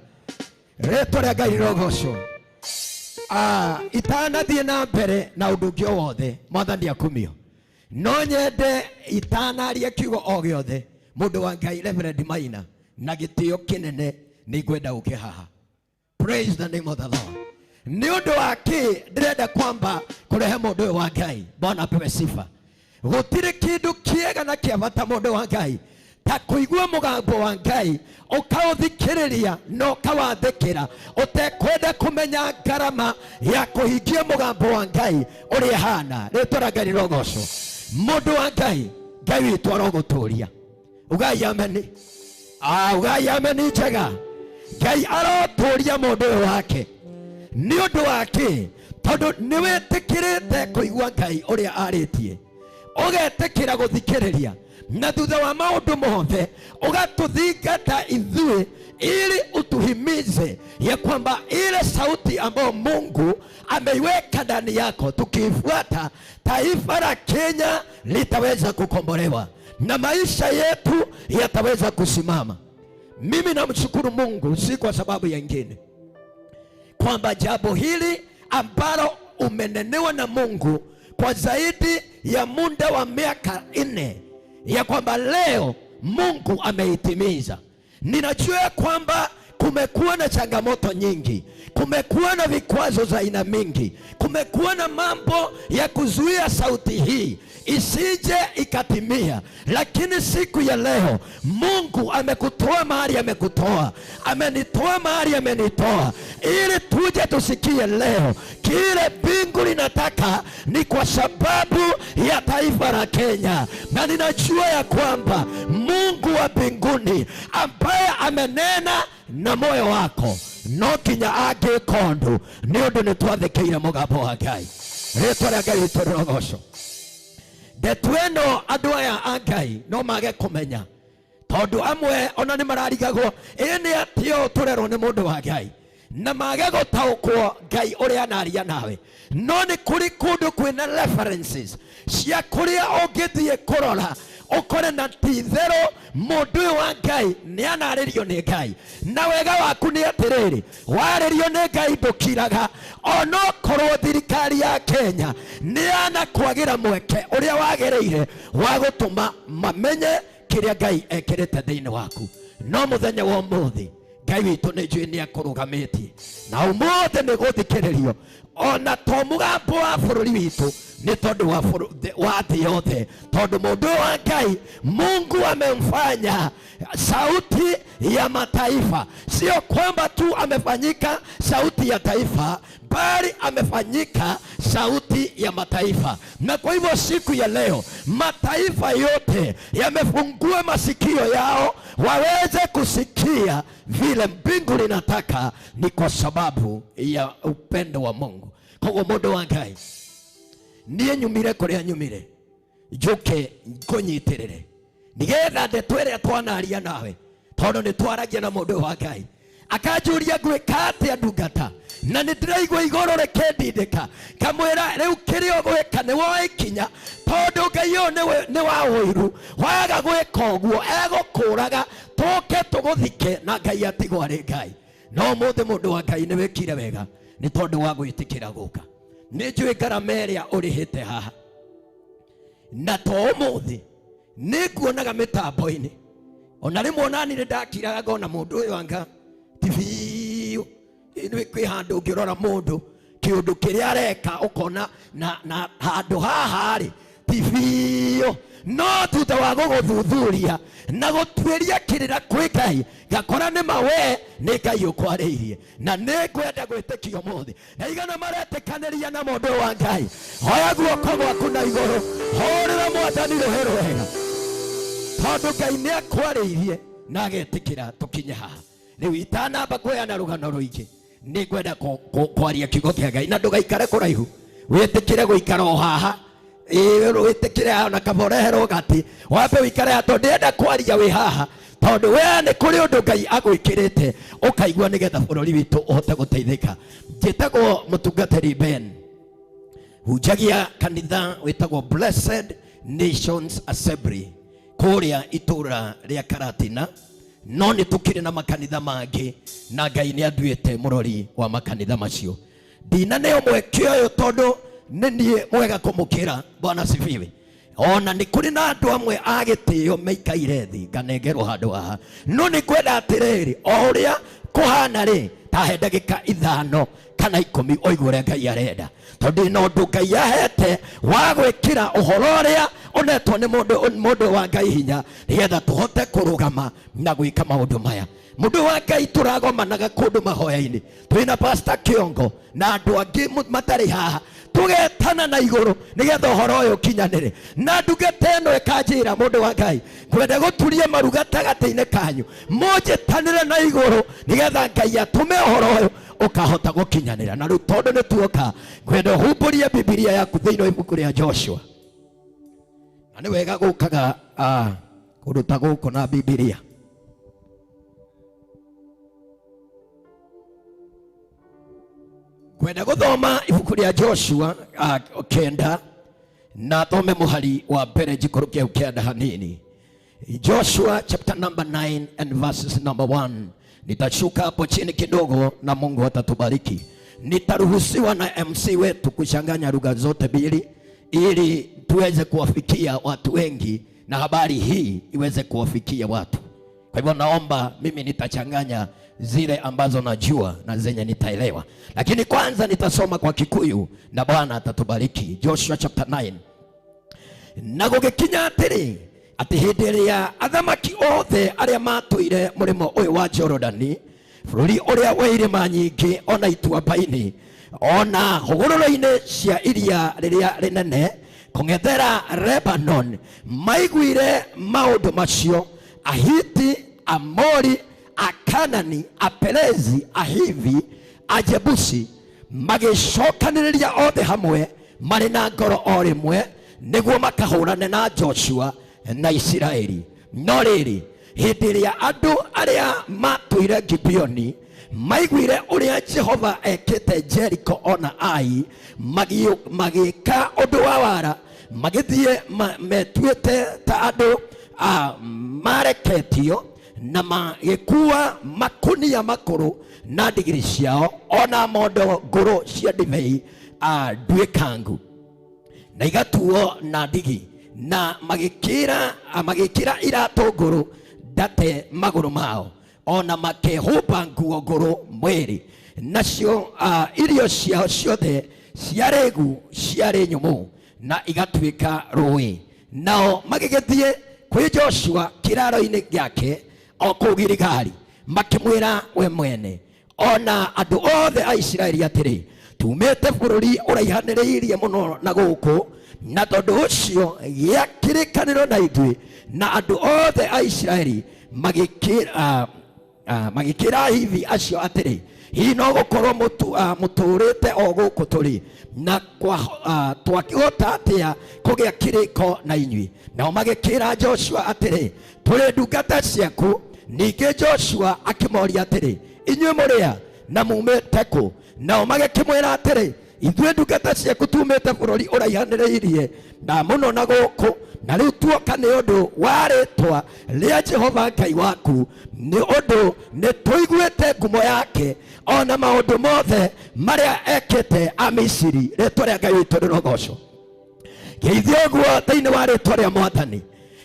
Rĩtwa rĩa Ngai rĩrogocwo. Itanathiĩ na mbere na ũndũ ũngĩ o wothe, Mwathani akumio. No nyende itanaria kiugo o gĩothe, mũndũ wa Ngai Reverend Maina na gĩtĩo kĩnene nĩ ngwenda ũke haha. Praise the name of the Lord. Nĩ ũndũ wa kĩ ndĩrenda kwamba kũrehe mũndũ ũyũ wa Ngai. Bwana apewe sifa. Gũtirĩ kĩndũ kĩega na kĩa bata mũndũ wa Ngai ta kũigua mũgambo wa Ngai ũkaũthikĩrĩria na ũkawathĩkĩra ũtekwenda kũmenya ngarama ya kũhingia mũgambo wa Ngai ũrĩa ĩhana. Rĩtwa rĩa Ngai rĩrogocwo. Mũndũ wa Ngai, Ngai witũ arogũtũria. Ugai ameni. Ugai ameni njega. Ngai arotũria mũndũ ũyũ wake. Nĩ ũndũ wa kĩ? Tondũ nĩ wĩtĩkĩrĩte kũigua Ngai ũrĩa arĩtie, ũgetĩkĩra gũthikĩrĩria, na thutha wa maũndũ mothe ũgatũthingata ithuĩ ili utuhimize ya kwamba ile sauti ambayo Mungu ameiweka ndani yako tukiifuata, taifa la Kenya litaweza kukombolewa na maisha yetu yataweza kusimama. Mimi namshukuru Mungu si kwa sababu ya ingine, kwamba jambo hili ambalo umenenewa na Mungu kwa zaidi ya muda wa miaka 4, ya kwamba leo Mungu ameitimiza. Ninajua kwamba kumekuwa na changamoto nyingi, kumekuwa na vikwazo za aina mingi, kumekuwa na mambo ya kuzuia sauti hii isije ikatimia, lakini siku ya leo Mungu amekutoa mahali amekutoa, amenitoa mahali amenitoa, ili tuje tusikie leo kile mbingu linataka ni kwa sababu ya taifa la Kenya. Na ninajua ya kwamba Mungu wa mbinguni ambaye amenena na moyo wako no kinya angĩka ũndũ, nĩ ũndũ nĩ twathĩkĩire mũgambo wa Ngai. Rĩtwa rĩa Ngai witũ rĩrogocwo. Ndeto ĩno andũ aya a Ngai no mage kũmenya, tondũ amwe ona nĩ mararigagwo ĩ nĩ atĩa ũũ tũrerwo nĩ mũndũ wa Ngai, na mage gũtaũkwo Ngai ũrĩa anaria nawe. No nĩ kũrĩ kũndũ kwĩna references cia kũrĩa ũngĩthiĩ kũrora ũkore na ti itherũ mũndũ ũyũ wa Ngai nĩ anarĩrio nĩ Ngai. Na wega waku nĩ atĩrĩrĩ, warĩrio nĩ Ngai ndũkiraga, onokorwo thirikari ya Kenya nĩ yanakwagĩra mweke ũrĩa wagĩrĩire wa gũtũma mamenye kĩrĩa Ngai ekĩrĩte thĩinĩ waku. No mũthenya wa ũmũthĩ Ngai witũ nĩ njũĩ nĩ akũrũgamĩtie, na ũmũthĩ nĩ gũthikĩrĩrio ona to mũgambo wa bũrũri witũ, nĩ tondũ wa thĩ yothe, tondũ mũndũ wa Ngai Mungu amemfanya sauti ya mataifa. Sio kwamba tu amefanyika sauti ya taifa, bali amefanyika sauti ya mataifa. Na kwa hivyo siku ya leo mataifa yote yamefungua masikio yao waweze kusikia vile mbingu linataka, ni kwa sababu ya upendo wa Mungu. Koguo mũndũ wa Ngai, niĩ nyumire kũrĩa nyumire, njũke ngũnyitĩrĩre nĩgetha ndeto ĩrĩa twanaria nawe, tondũ nĩ twaragia na mũndũ wa Ngai akanjũria ngwĩka atĩa ndungata, na nĩ ndĩraigua igũrũ rĩkĩndindĩka, ngamwĩra rĩu kĩrĩa ũgwĩka nĩ woe ikinya, tondũ Ngai ũyũ nĩ wa ũiru, waga gwĩka ũguo egũkũraga, tũke tũgũthike na Ngai atigwo arĩ Ngai. No ũmũthĩ mũndũ wa Ngai nĩ wĩkire wega nĩ tondũ wa gwĩtĩkĩra gũka. Nĩ njũĩ ngarama ĩrĩa ũrĩhĩte haha, na to ũmũthĩ nĩ nguonaga mĩtambo-inĩ, ona rĩmwe onani nĩ ndakiraga ngona mũndũ ũyũ anga ti biũ. Nĩ kwĩ handũ ũngĩrora mũndũ kĩũndũ kĩrĩa areka ũkona na handũ haha rĩ ti biũ, no thutha wa gũgũthuthuria na gũtuĩria kĩrĩra kwĩ Ngai, ngakora nĩ ma we nĩ Ngai ũkwarĩirie. Na nĩ ngwenda gwĩtĩkia ũmũthĩ na igana maretĩkanĩria na mũndũ wa Ngai. Oya guoko gwaku na igũrũ, hũrĩra Mwathani rũhĩ rwega, tondũ Ngai nĩ akwarĩirie na agetĩkĩra tũkinye haha. Rĩu itanamba kũheana rũgano rũingĩ, nĩ ngwenda kwaria kiugo kĩa Ngai, na ndũgaikare kũraihu. Wĩtĩkĩre gũikara o haha. Ĩĩ wĩtĩkĩre ona kaba ũreherwo gati. Wambe wĩikare haha tondũ ndĩrenda kwaria wĩ haha. Tondũ we nĩ kũrĩ ũndũ Ngai agwĩkĩrĩte ũkaigua nĩgetha bũrũri witũ ũhote gũteithĩka. Njĩtagwo mũtungatĩri Ben. Hunjagia kanitha wĩtagwo Blessed Nations Assembly kũrĩa itũra rĩa Karatina, no nĩ tũkĩrĩ na makanitha mangĩ na Ngai nĩ anduĩte mũrori wa makanitha macio. Ndinaneo mweke ũyũ tondũ nĩ niĩ mwega kũmũkĩra. Bwana sifiwe. Ona nĩ kũrĩ na andũ amwe a gĩtĩo maikaire thĩ nganengerwo handũ haha, no nĩ ngwenda atĩrĩrĩ, o ũrĩa kũhana rĩ, tahe ndagĩka 5 kana 10 ũigue ũrĩa Ngai arenda, tondũ na ũndũ Ngai ahete wa gwĩkĩra ũhoro ũrĩa ũnetwo nĩ mũndũ wa Ngai hinya nĩgetha tũhote kũrũgama na gwĩka maũndũ maya. Mũndũ wa Ngai tũragomanaga kũndũ mahoya-inĩ, twĩna Pastor Kĩongo na andũ angĩ matarĩ haha, tũgetana na igũrũ nĩgetha ũhoro ũyũ ũkinyanĩre. Na ndungata ĩno ĩkanjĩra, mũndũ wa Ngai, ngwenda gũturia maru gatagatĩ-inĩ kanyu, mũnjĩtanĩre na igũrũ nĩgetha Ngai atũme ũhoro ũyũ ũkahota gũkinyanĩra. Na rĩu tondũ nĩ tuoka, ngwenda ũhumbũrie Bibilia yaku thĩinĩ wa ibuku rĩa Joshua. Na nĩ wega gũkaga kũndũ ta gũkũ na Bibilia. Kwenda gũthoma ibuku rĩa Joshua 9 na thome mũhari wa mbere njikũrũke hau 9 hanini. Joshua chapter number 9 and verses number 1. Nitashuka hapo chini kidogo na Mungu atatubariki. Nitaruhusiwa na MC wetu kuchanganya lugha zote mbili ili tuweze kuwafikia watu wengi na habari hii iweze kuwafikia watu. Kwa hivyo naomba mimi nitachanganya zile ambazo najua na zenye nitaelewa. Lakini kwanza nitasoma kwa Kikuyu na Bwana atatubariki. Joshua chapter 9. Na gũgĩkinya atĩrĩ, atĩ hĩndĩ ĩrĩa athamaki othe arĩa matũire mũrĩmo ũyũ wa Jorodani, bũrũri ũrĩa wa irĩma nyingĩ ona ituamba-inĩ, ona hũgũrũrũ-inĩ cia iria rĩrĩa rĩnene kũng'ethera Lebanon, maiguire maũndũ macio, Ahiti, Amori, Akanani, Aperezi, Ahivi, Ajebusi, magĩcokanĩrĩria othe hamwe marĩ na ngoro o rĩmwe nĩguo makahũrane na Joshua na Isiraeli. No rĩrĩ, hĩndĩ ĩrĩa andũ arĩa matũire Gibeoni maiguire ũrĩa Jehova ekĩte Jeriko ona Ai, magĩka ũndũ wa wara, magĩthiĩ metuĩte ta andũ mareketio, na magĩkua makunia makũrũ na ndigiri ciao ona mondo ngũrũ cia ndibei nduĩkangu na igatuo na ndigi, na magĩkĩra iratũ ngũrũ ndate magũrũ mao, ona makehumba nguo ngũrũ mwĩrĩ. Nacio irio ciao ciothe ciarĩ gu ciarĩ nyũmũ na igatuĩka rũĩ. Nao magĩgĩthiĩ kwĩ Joshua kĩraro-inĩ gĩake o kũu Giligali, makĩmwĩra we mwene ona andũ othe a Isiraeli atĩrĩ, tumĩte bũrũri ũraihanĩrĩirie mũno na gũkũ, na tondũ ũcio gĩa kĩrĩkanĩro na ithuĩ. Na andũ othe a Isiraeli magĩkĩra Ahivi acio atĩrĩ, hihi no gũkorwo mũtũũrĩte o gũkũ tũrĩ, na twakĩhota atĩa kũgĩa kĩrĩko na inyuĩ? Nao magĩkĩra Joshua atĩrĩ, tũrĩ ndungata ciaku. Ningĩ Joshua akĩmoria atĩrĩ, inyuĩ mũrĩ a na mumĩte kũ? Nao magĩkĩmwĩra atĩrĩ, ithuĩ ndungata ciaku tumĩte bũrũri ũraihanĩrĩirie na mũno na gũkũ, na rĩu tuoka nĩ ũndũ wa rĩtwa rĩa Jehova Ngai waku, nĩ ũndũ nĩ tũiguĩte ngumo yake ona maũndũ mothe marĩa ekĩte Amisiri. Rĩtwa rĩa Ngai witũ rĩrogocwo. Geithio ũguo thĩinĩ wa rĩtwa rĩa Mwathani.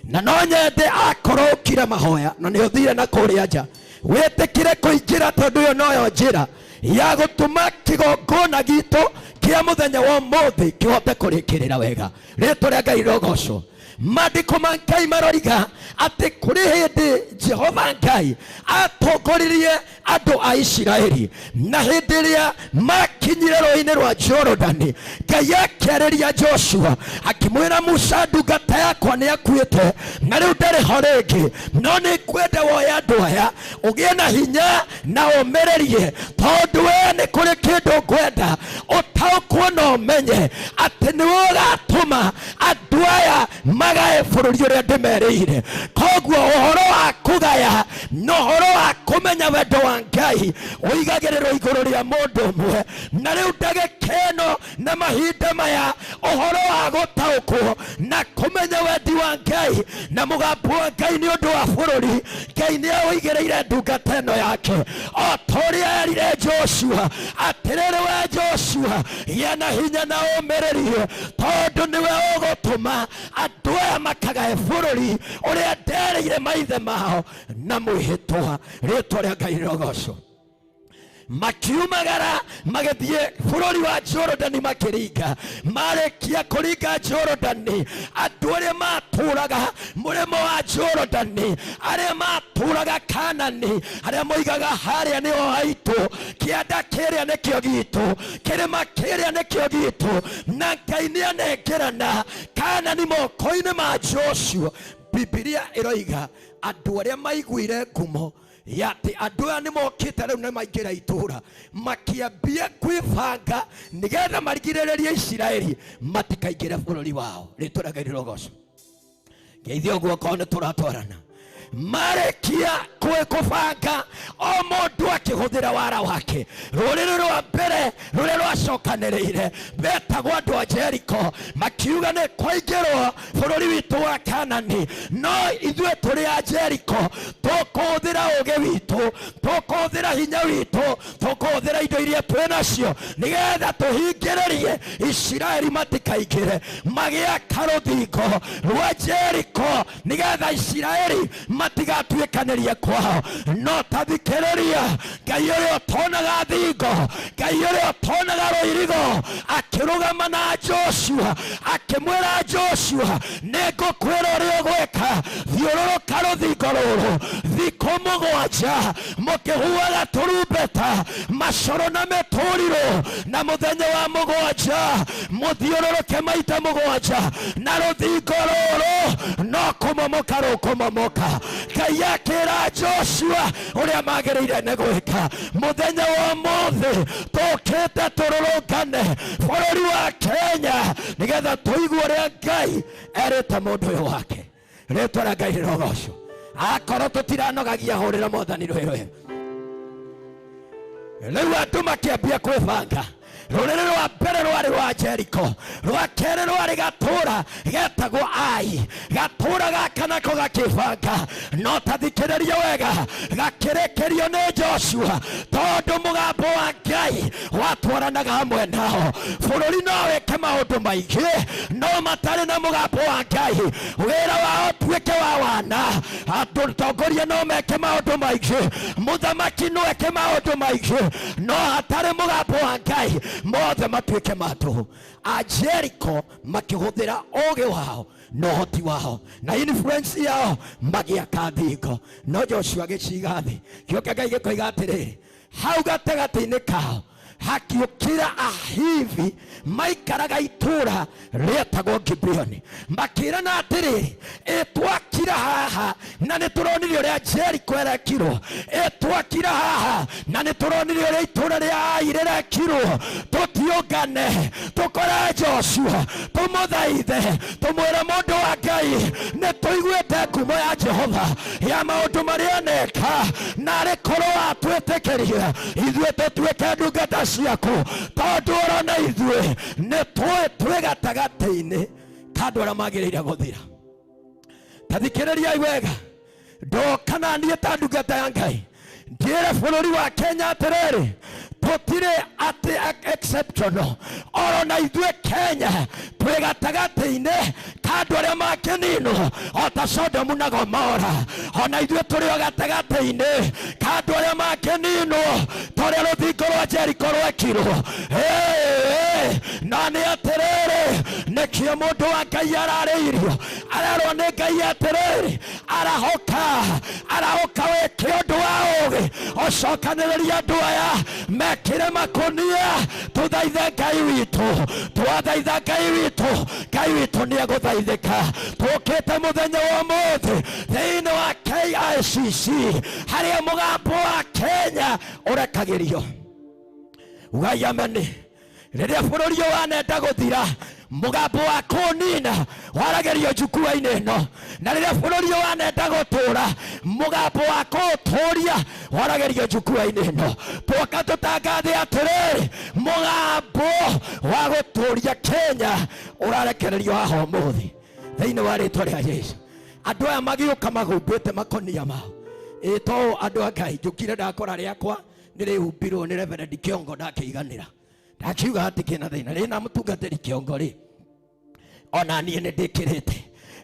Na no nyende akorwo ũkire mahoya na nĩ ũthire na kũrĩa nja, wĩtĩkĩre kũingĩra, tondũ ĩyo noyo njĩra ya gũtũma kĩgongona gitũ kĩa mũthenya wa ũmũthĩ kĩhote kũrĩkĩrĩra wega. Rĩtwa rĩa Ngai rĩrogocwo. Maandĩko ma Ngai maroiga atĩ kũrĩ hĩndĩ Jehova Ngai atongoririe andũ a Isiraeli, na hĩndĩ ĩrĩa makinyire rũĩ-inĩ rwa Jorodani, Ngai akĩarĩria Joshua akĩmwĩra, Musa ndungata yakwa nĩ akuĩte na rĩu ndarĩ ho rĩngĩ, no nĩ ngwenda woe andũ aya ũgĩe na hinya na ũmĩrĩrie, tondũ we nĩ kũrĩ kĩndũ ngwenda ũtaũkwo na ũmenye atĩ nĩwe ũgatũma andũ aya magae bũrũri ũrĩa ndĩmerĩire. Koguo ũhoro wa kũgaya na ũhoro wa kũmenya wendo wa Ngai ũigagĩrĩrwo igũrũ rĩa mũndũ ũmwe. Na rĩu ndagĩka ĩno na mahinda maya, ũhoro wa gũtaũkwo na kũmenya wendi wa Ngai na mũgambo wa Ngai nĩ ũndũ wa bũrũri, Ngai nĩ aũigĩrĩire ndungata ĩno yake, o ta ũrĩa erire Joshua atĩrĩrĩ, we Joshua, gĩa na hinya na ũmĩrĩrie, tondũ nĩwe ũgũtũma andũ aya makagae bũrũri ũrĩa nderĩire maithe mao na mwĩhĩtwa. Rĩtwa rĩa Ngai rĩrogocwo. Makiumagara magĩthiĩ bũrũri wa Jorodani, makĩringa. Marĩkia kũringa Jorodani, andũ arĩa matũraga mũrĩmo wa Jorodani, arĩa matũraga Kanani, arĩa moigaga harĩa nĩho haitũ, kĩanda kĩrĩa nĩkĩo gitũ, kĩrĩma kĩrĩa nĩkĩo gitũ, na Ngai nĩanengerana Kanani moko-inĩ ma Joshua. Bibilia ĩroiga andũ arĩa maiguire ngumo ya atĩ andũ aya nĩ mokĩte rĩu nĩ maingĩra itũũra, makĩambia kwĩbanga nĩgetha marigĩrĩrie Isiraeli matikaingĩre bũrũri wao. Rĩtwa rĩa Ngai rĩrogocwo. Ngeithia ũguo okorwo nĩ tũratwarana. Marĩkia kũbanga, o mũndũ akĩhũthĩra wara wake. Rũrĩrĩ rwa mbere rũrĩa rwacokanĩrĩire betagwo andũ a Jeriko, makiuga nĩ kwaingĩrwo bũrũri witũ wa Kanani, no ithuĩ tũrĩ a Jeriko tũkũhũthĩra ũũgĩ witũ, tũkũhũthĩra hinya witũ, tũkũhũthĩra indo iria twĩ nacio nĩgetha tũhingĩrĩrie Isiraeli matikaingĩre. Magĩaka rũthingo rwa Jeriko nĩgetha Isiraeli matigatuĩkanĩrie kwao. No tathikĩrĩria, Ngai ũrĩa ũtonaga thingo, Ngai ũrĩa ũtonaga rũirigo, akĩrũgama na Joshua akĩmwĩra Joshua, nĩngũkwĩra ũrĩa ũgwĩka, thiũrũrũka rũthingo rũrũ thikũ mũgwanja mũkĩhuhaga tũrumbeta, macoro na mĩtũrirũ, na mũthenya wa mũgwanja mũthiũrũrũke maita mũgwanja, na rũthingo rũrũ no kũmomoka rũkũmomoka. Ngai akĩra Joshua ũrĩa magĩrĩire nĩ gwĩka. Mũthenya wa ũmũthĩ tũkĩte tũrũrũngane bũrũri wa Kenya nĩgetha tũigue ũrĩa Ngai erĩte mũndũ ũyũ wake. Rĩtwa rĩa Ngai rĩrogocwo. Akorwo tũtiranogagia, hũrĩra Mwathani rwĩ rwega. Rĩu andũ makĩambia kwĩbanga. Rũrĩrĩ rwa mbere rwarĩ rwa Jeriko, rwa kerĩ rwarĩ gatũra getagwo Ai. Gatũra gaka nako gakĩbanga, no tathikĩrĩria wega, gakĩrĩkĩrio nĩ Joshua, tondũ mũgambo wa Ngai watwaranaga hamwe nao. Bũrũri no wĩke maũndũ maingĩ, no matarĩ na mũgambo wa Ngai wĩra wao ũtuĩke wa wana. Atongoria no meke maũndũ maingĩ, mũthamaki no eke maũndũ maingĩ, no hatarĩ mũgambo wa Ngai mothe matuĩke ma tũhũ. A Jeriko makĩhũthĩra ũũgĩ wao na ũhoti wao na influence yao magĩaka thingo, no Joshua agĩciga thĩ. Kĩo kĩa Ngai gĩkoiga atĩrĩrĩ, hau gatagatĩ-inĩ kao hakiũkĩra Ahivi maikaraga itũũra rĩetagwo Gibeoni, makĩrana atĩrĩrĩ, ĩtwakira haha na nĩ tũronire ũrĩa Jeriko ĩrekirwo, ĩtwakira haha na nĩ tũronire ũrĩa itũũra rĩa Ai rĩrekirwo, tũtiũngane tũkore Joshua tũmũthaithe tũmwĩre mũndũ wa Ngai nĩ tũiguĩte ngumo ya Jehova ya maũndũ marĩa aneka, na arĩ korwo atwĩtĩkĩria ithuĩ tũtuĩke ndungata ciaku, tondũ ũrona ithuĩ nĩ tũĩ twĩ gatagatĩ-inĩ ka andũ arĩa magĩrĩire gũthira. Tathikĩrĩriai wega, ndoka na niĩ ta ndungata ya Ngai njĩre bũrũri wa Kenya atĩrĩrĩ, tũtirĩ atĩ exceptional, oro na ithuĩ Kenya twĩ gatagatĩ-inĩ ka Ka andũ arĩa mangĩninwo o ta Sodomu na Gomora. Ona ithuĩ tũrĩ o gatagatĩ-inĩ ka andũ arĩa mangĩninwo ta ũrĩa rũthingo rwa Jeriko rwekirwo. Na nĩ atĩrĩrĩ, nĩkĩo mũndũ wa Ngai ararĩirio, arerwo nĩ Ngai atĩrĩrĩ, arahũka, arahũka wĩke ũndũ wa ũũgĩ, ũcokanĩrĩrie andũ aya mekĩre makũnia, tũthaithe Ngai witũ, twathaitha Ngai witũ, Ngai witũ nĩ egũthaithĩka. Tũkĩte mũthenya wa ũmũthĩ thĩinĩ wa KICC harĩa mũgambo wa Kenya ũrekagĩrio. Ugai ameni. Rĩrĩa bũrũri ũyũ wanenda gũthira, mũgambo wa kũnina waragĩrio njukua-inĩ ĩno, na rĩrĩa bũrũri ũyũ wanenda gũtũra, mũgambo wa kũũtũria waragĩrio njukua-inĩ ĩno. Twoka tũtangathe atĩrĩrĩ, mũgambo wa gũtũria Kenya ũrarekererio haha ũmũthĩ thĩinĩ wa rĩtwa rĩa Jesũ. Andũ aya magĩũka mahumbĩte makonia mao. Ĩ to andũ a Ngai, njũkire ndakora rĩakwa nĩrĩhumbirwo nĩ Reverend Kĩongo, ndakĩiganĩra, ndakiuga hatikĩ na thĩna, rĩna mũtungatĩri Kĩongo rĩ, ona niĩ nĩ ndĩkĩrĩte.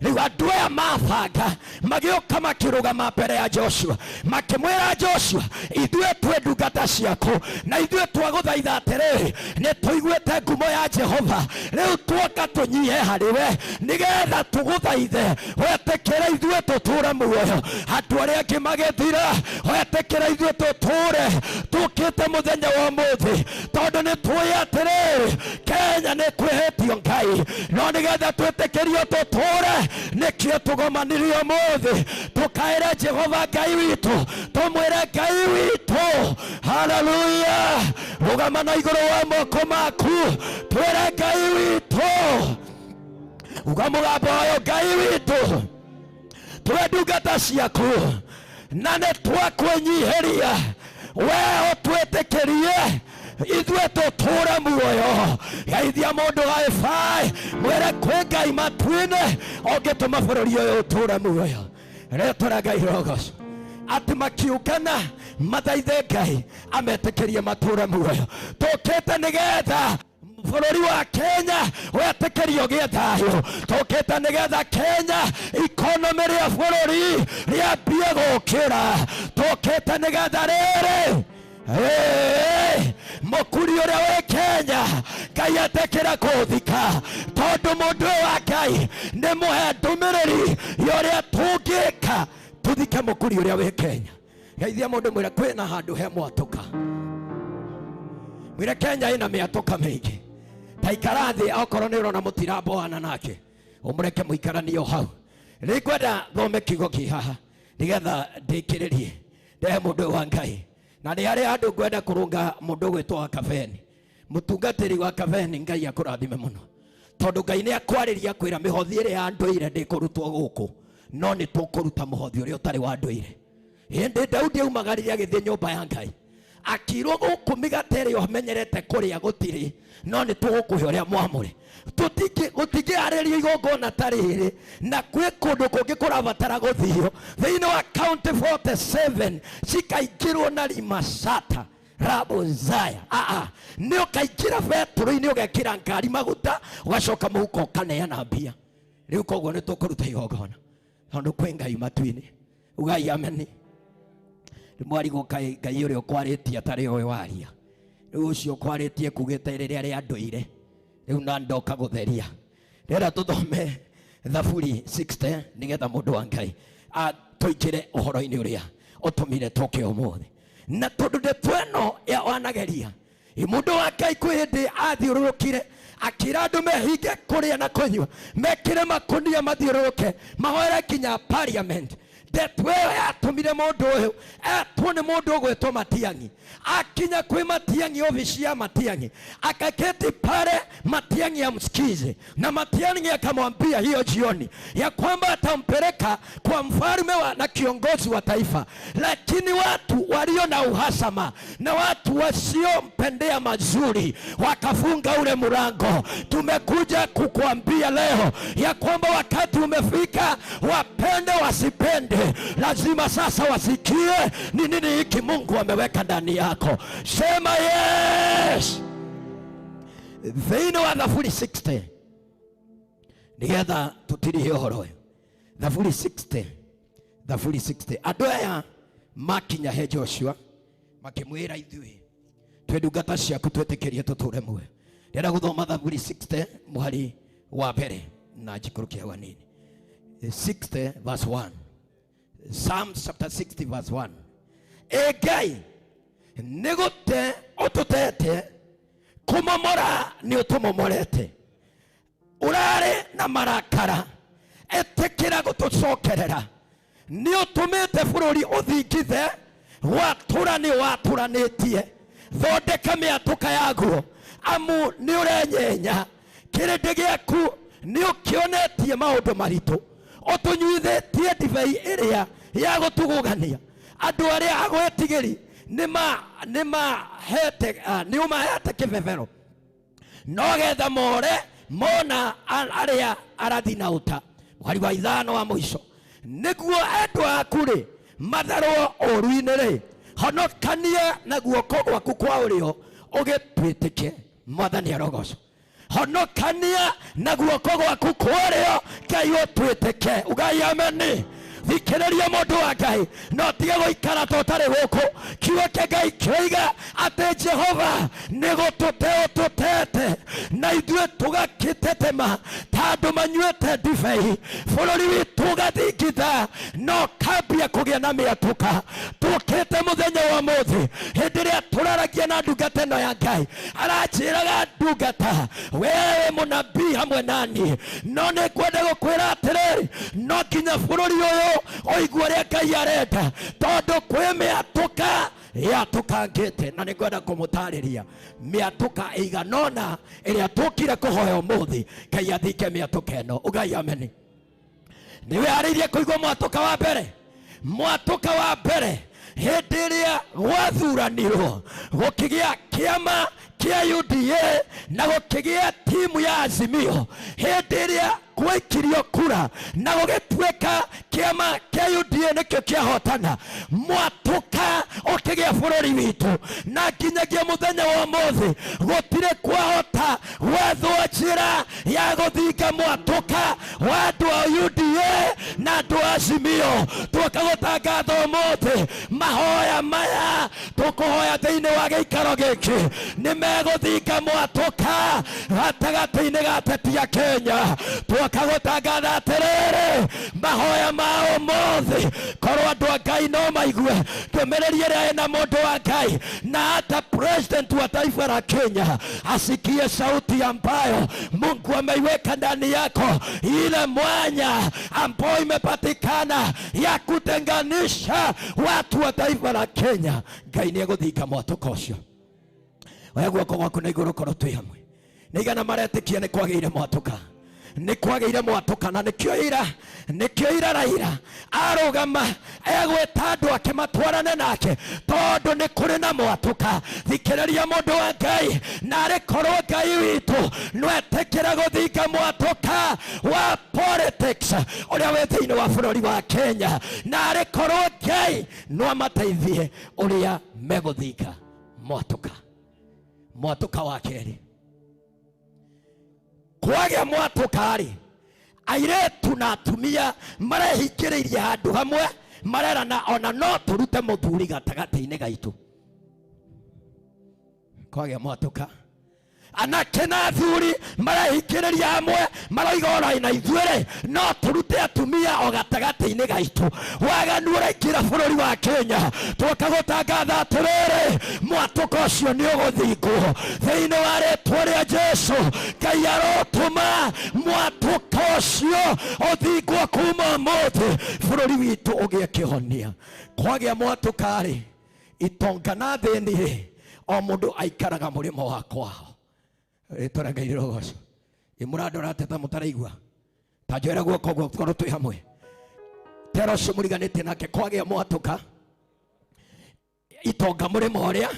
Rĩu andũ aya mabanga magĩũka makĩrũgama mbere ya Joshua, makĩmwĩra Joshua, ithuĩ twĩ ndungata ciaku na ithuĩ twagũthaitha atĩrĩrĩ, nĩ tũiguĩte ngumo ya Jehova, rĩu tuoka tũnyihe harĩ we nĩgetha tũgũthaithe wetĩkĩre ithuĩ tũtũre muoyo. Andũ arĩa angĩ magĩthira, wetĩkĩre ithuĩ tũtũre. Tũkĩte mũthenya wa ũmũthĩ tondũ nĩ tũĩ atĩrĩrĩ, Kenya nĩ kwĩhĩtio Ngai, no nĩgetha twĩtĩkĩrio tũtũre, nĩkĩo tũgomanirie ũmũthĩ tũkaĩre Jehova Ngai witũ, tũmwĩre Ngai witũ haleluya. Rũgama na igũrũ wa moko maku, twĩre Ngai witũ, uga mũgambo ũyũ, Ngai witũ, twĩ ndungata ciaku na nĩ twakwĩnyihĩria, we ũtwĩtĩkĩrie ithuĩ tũtũre muoyo. Geithia mũndũ high mwĩre kwĩ Ngai matu-inĩ ũngĩtũma bũrũri ũyũ ũtũre muoyo. Rĩtwa rĩa Ngai rĩrogocwo. Atĩ makiũngana mathaithe Ngai ametĩkĩrie matũre muoyo. Tũkĩte nĩgetha bũrũri wa Kenya wetĩkĩrio gĩe thayũ. Tũkĩte nĩgetha Kenya ikonomi rĩa bũrũri rĩambie gũkĩra. Tũkĩte nĩgetha rĩrĩ mũkuri ũrĩa wĩ Kenya Ngai etĩkĩre kũũthika, tondũ mũndũ ũyũ wa Ngai nĩ mũhe ndũmĩrĩri ya ũrĩa tũngĩka tũthike mũkuri ũrĩa wĩ Kenya. Geithia mũndũ mwĩre kwĩna handũ he mwatũka, mwĩre Kenya ĩna mĩatũka mĩingĩ. Ta ikara thĩ okorwo nĩ ũrona mũtiramboana nake, ũmũreke mũikaranie o hau. Rĩu ngwenda thome kiugo kĩ haha nĩgetha ndĩkĩrĩrie ndehe mũndũ ũyũ wa Ngai. Na nĩ harĩ handũ ngwenda kũrũnga mũndũ ũgwĩtwo wa Kabeni, mũtungatĩri wa Kabeni. Ngai akũrathime mũno, tondũ Ngai nĩ akwarĩria akwĩra mĩhothi ĩrĩa ya ndũire ndĩkũrutwo gũkũ, no nĩ tũkũruta mũhothi ũrĩa ũtarĩ wa ndũire. Hĩndĩ Daudi aumagarire agĩthiĩ nyũmba ya Ngai, akirwo gũkũ mĩgate ĩrĩa ũmenyerete kũrĩa gũtirĩ, no nĩ tũgũkũhe ũrĩa mwamũre. Gũtingĩarĩrio igongona ta rĩrĩ, na kwĩ kũndũ kũngĩ kũrabatara gũthio thĩinĩ wa county 47 cikaingĩrwo na Rimasata Rabozaya. Nĩ ũkaingĩra betũrũ-inĩ ũgekĩra ngari maguta, ũgacoka mũhuko ũkaneana mbia. Rĩu koguo nĩ tũkũruta igongona tondũ kwĩ Ngai matu-inĩ. Ugai ameni. Mwarigwo Ngai ũrĩa ũkwarĩtie atarĩ ũyũ waria. Rĩu ũcio ũkwarĩtie kugĩte rĩrĩa rĩa ndũire, rĩu na ndoka gũtheria. Rĩrĩa tũthome Thaburi 60 nĩgetha mũndũ wa Ngai atũingĩre ũhoro-inĩ ũrĩa ũtũmire tũke ũmũthĩ. Na tondũ ndeto ĩno ya wanageria, mũndũ wa Ngai kwĩ hĩndĩ athiũrũrũkire akĩra andũ mehinge kũrĩa na kũnyua, mekĩre makũnia mathiũrũrũke, mahoere nginya parliament. Ndeto ĩyo yatũmire mũndũ ũyũ etwo nĩ mũndũ ũgwĩtwo Matiang'i. Akinya kwĩ Matiang'i, ofici ya Matiang'i, akaketi pale, Matiang'i amsikize, na Matiang'i akamwambia hiyo jioni ya kwamba atampeleka kwa mfalme na kiongozi wa taifa. Lakini watu walio na uhasama na watu wasiompendea mazuri wakafunga ule mlango. Tumekuja kukuambia leo ya kwamba wakati umefika, wapende wasipende, lazima sasa wasikie ni nini hiki Mungu ameweka ndani yako. Sema yes. Thĩinĩ wa Thaburi 60 Nĩgetha tũtirihe ũhoro ũyũ. Thaburi 60, Thaburi 60. Andũ aya makinya he Joshua makĩmwĩra ithuĩ twĩ ndungata ciaku twĩtĩkĩrie tũtũre muoyo. Ndĩrenda gũthoma Thaburi 60 mũhari wa mbere na njikũrũke hau hanini. 60 verse 1. Psalms chapter 60 verse 1. Ĩ Ngai nĩ gũte ũtũtete, kũmomora nĩ ũtũmomorete, ũrarĩ na marakara, ĩtĩkĩra gũtũcokerera, nĩ ũtũmĩte bũrũri ũthingithe, watũra nĩ watũranĩtie, thondeka mĩatũka yaguo, amu nĩ ũrenyenya, kĩrĩndĩ gĩaku nĩ ũkĩonetie maũndũ maritũ, ũtũnyuithĩtie ndibei ĩrĩa ya gũtugũgania, andũ arĩa agwĩtigĩri nĩ ũmahete kĩbebero, no getha more mona arĩa arathi na ũta. Mũhari wa 5 wa mũico, nĩguo endwa aku rĩ matharwo ũũru-inĩ rĩ, honokania na guoko gwaku kwa ũrĩo ũgĩtwĩtĩke. Mwathani arogocwo. Honokania na guoko gwaku kwa ũrĩo Ngai ũtwĩtĩke. Ugai ameni. Thikĩrĩria mũndũ wa Ngai, no tige gũikara ta ũtarĩ gũkũ. Kiugo kĩa Ngai kĩroiga atĩ Jehova nĩ gũtũte ũtũtete, na ithuĩ tũgakĩtetema ta andũ manyuĩte ndibei, bũrũri witũ ũgathingitha, no kambia kũgĩa na mĩatũka. Tũkĩte mũthenya wa ũmũthĩ, hĩndĩ ĩrĩa tũraragia na ndungata ĩno ya Ngai, aranjĩraga ndungata, wewe mũnabii hamwe nani, no nĩ ngwenda gũkwĩra atĩrĩrĩ, no nginya bũrũri ũyũ ũigue ũrĩa Ngai arenda, tondũ kwĩ mĩatũka yatũkangĩte, na nĩ ngwenda kũmũtarĩria mĩatũka ĩigana ũna ĩrĩa tũkire kũhoya ũmũthĩ Ngai athinge mĩatũka ĩno. Ugai ameni. Nĩ wĩharĩirie kũigua mwatũka wa mbere? Mwatũka wa mbere hĩndĩ ĩrĩa gwathuranirwo gũkĩgĩa kĩama kĩa UDA na gũkĩgĩa timu ya Azimio, hĩndĩ ĩrĩa gwaikirio kura na gũgĩtuĩka kĩama kĩa UDA nĩkĩo kĩahotana, mwatũka ũkĩgĩa bũrũri witũ, na nginyagia mũthenya wa ũmũthĩ gũtirĩ kwahota gwethwo njĩra ya gũthinga mwatũka wa andũ a UDA na andũ a Azimio. Twoka gũtangatha ũmũthĩ mahoya maya tũkũhoya thĩinĩ wa gĩikaro gĩkĩ nĩ megũthinga mwatũka gatagatĩ-inĩ ga ateti a Kenya. Twoka gũtangatha atĩrĩrĩ, mahoya ma ũmũthĩ korwo andũ a Ngai no maigue ndũmĩrĩri ĩrĩa ĩna mũndũ wa Ngai, na hata president wa taifa la Kenya asikie sauti ambayo Mungu ameiweka ndani yako, ile mwanya ambayo imepatikana ya kutenganisha watu wa taifa la Kenya. Ngai nĩ egũthinga mwatũka ũcio. Oya guoko gwaku na igũrũ korwo twĩ hamwe. Nĩ igana maretĩkia nĩ kwagĩire mwatũka, nĩ kwagĩire mwatũka, na nĩkĩo ira Raila arũgama egwĩta andũ ake matwarane nake, tondũ nĩ kũrĩ na mwatũka. Thikĩrĩria mũndũ wa Ngai, na arĩ korwo Ngai witũ no etĩkĩre gũthinga mwatũka wa politics ũrĩa wĩ thĩinĩ wa bũrũri wa Kenya, na arĩ korwo Ngai no amateithie ũrĩa megũthinga mwatũka. Mwatũka wa kerĩ, kwagĩa mwatũka rĩ, airĩtu na atumia marehingĩrĩirie handũ hamwe, marerana ona no tũrute mũthuri gatagatĩ-inĩ gaitũ. Kwagĩa mwatũka, anake na athuri marehingĩrĩria hamwe, maroiga ona na ithuĩ rĩ no tũrute atumia o gatagatĩ-inĩ gaitũ. Waganu ũraingĩra bũrũri wa Kenya, twoka gũtangatha atĩrĩrĩ, mwatũka ũcio nĩ ũgũthingwo thĩinĩ wa rĩtwa rĩa Jesũ. Ngai arotũma mwatũka ũcio ũthingwo kuma ũmũthĩ, bũrũri witũ ũgĩe kĩhonia. Kwagĩa mwatũka rĩ, itonga na thĩni rĩ, o mũndũ aikaraga mũrĩmo wa kwao. Rĩtwa rĩa Ngai rĩrogocwo. Ĩ mũrandora atĩa ta mũtaraigua? Ta njoera guoko guo twĩ hamwe. Tera ũcio mũriganĩtie nake, kwagĩa mwatũka, itonga mũrĩmo ũrĩa,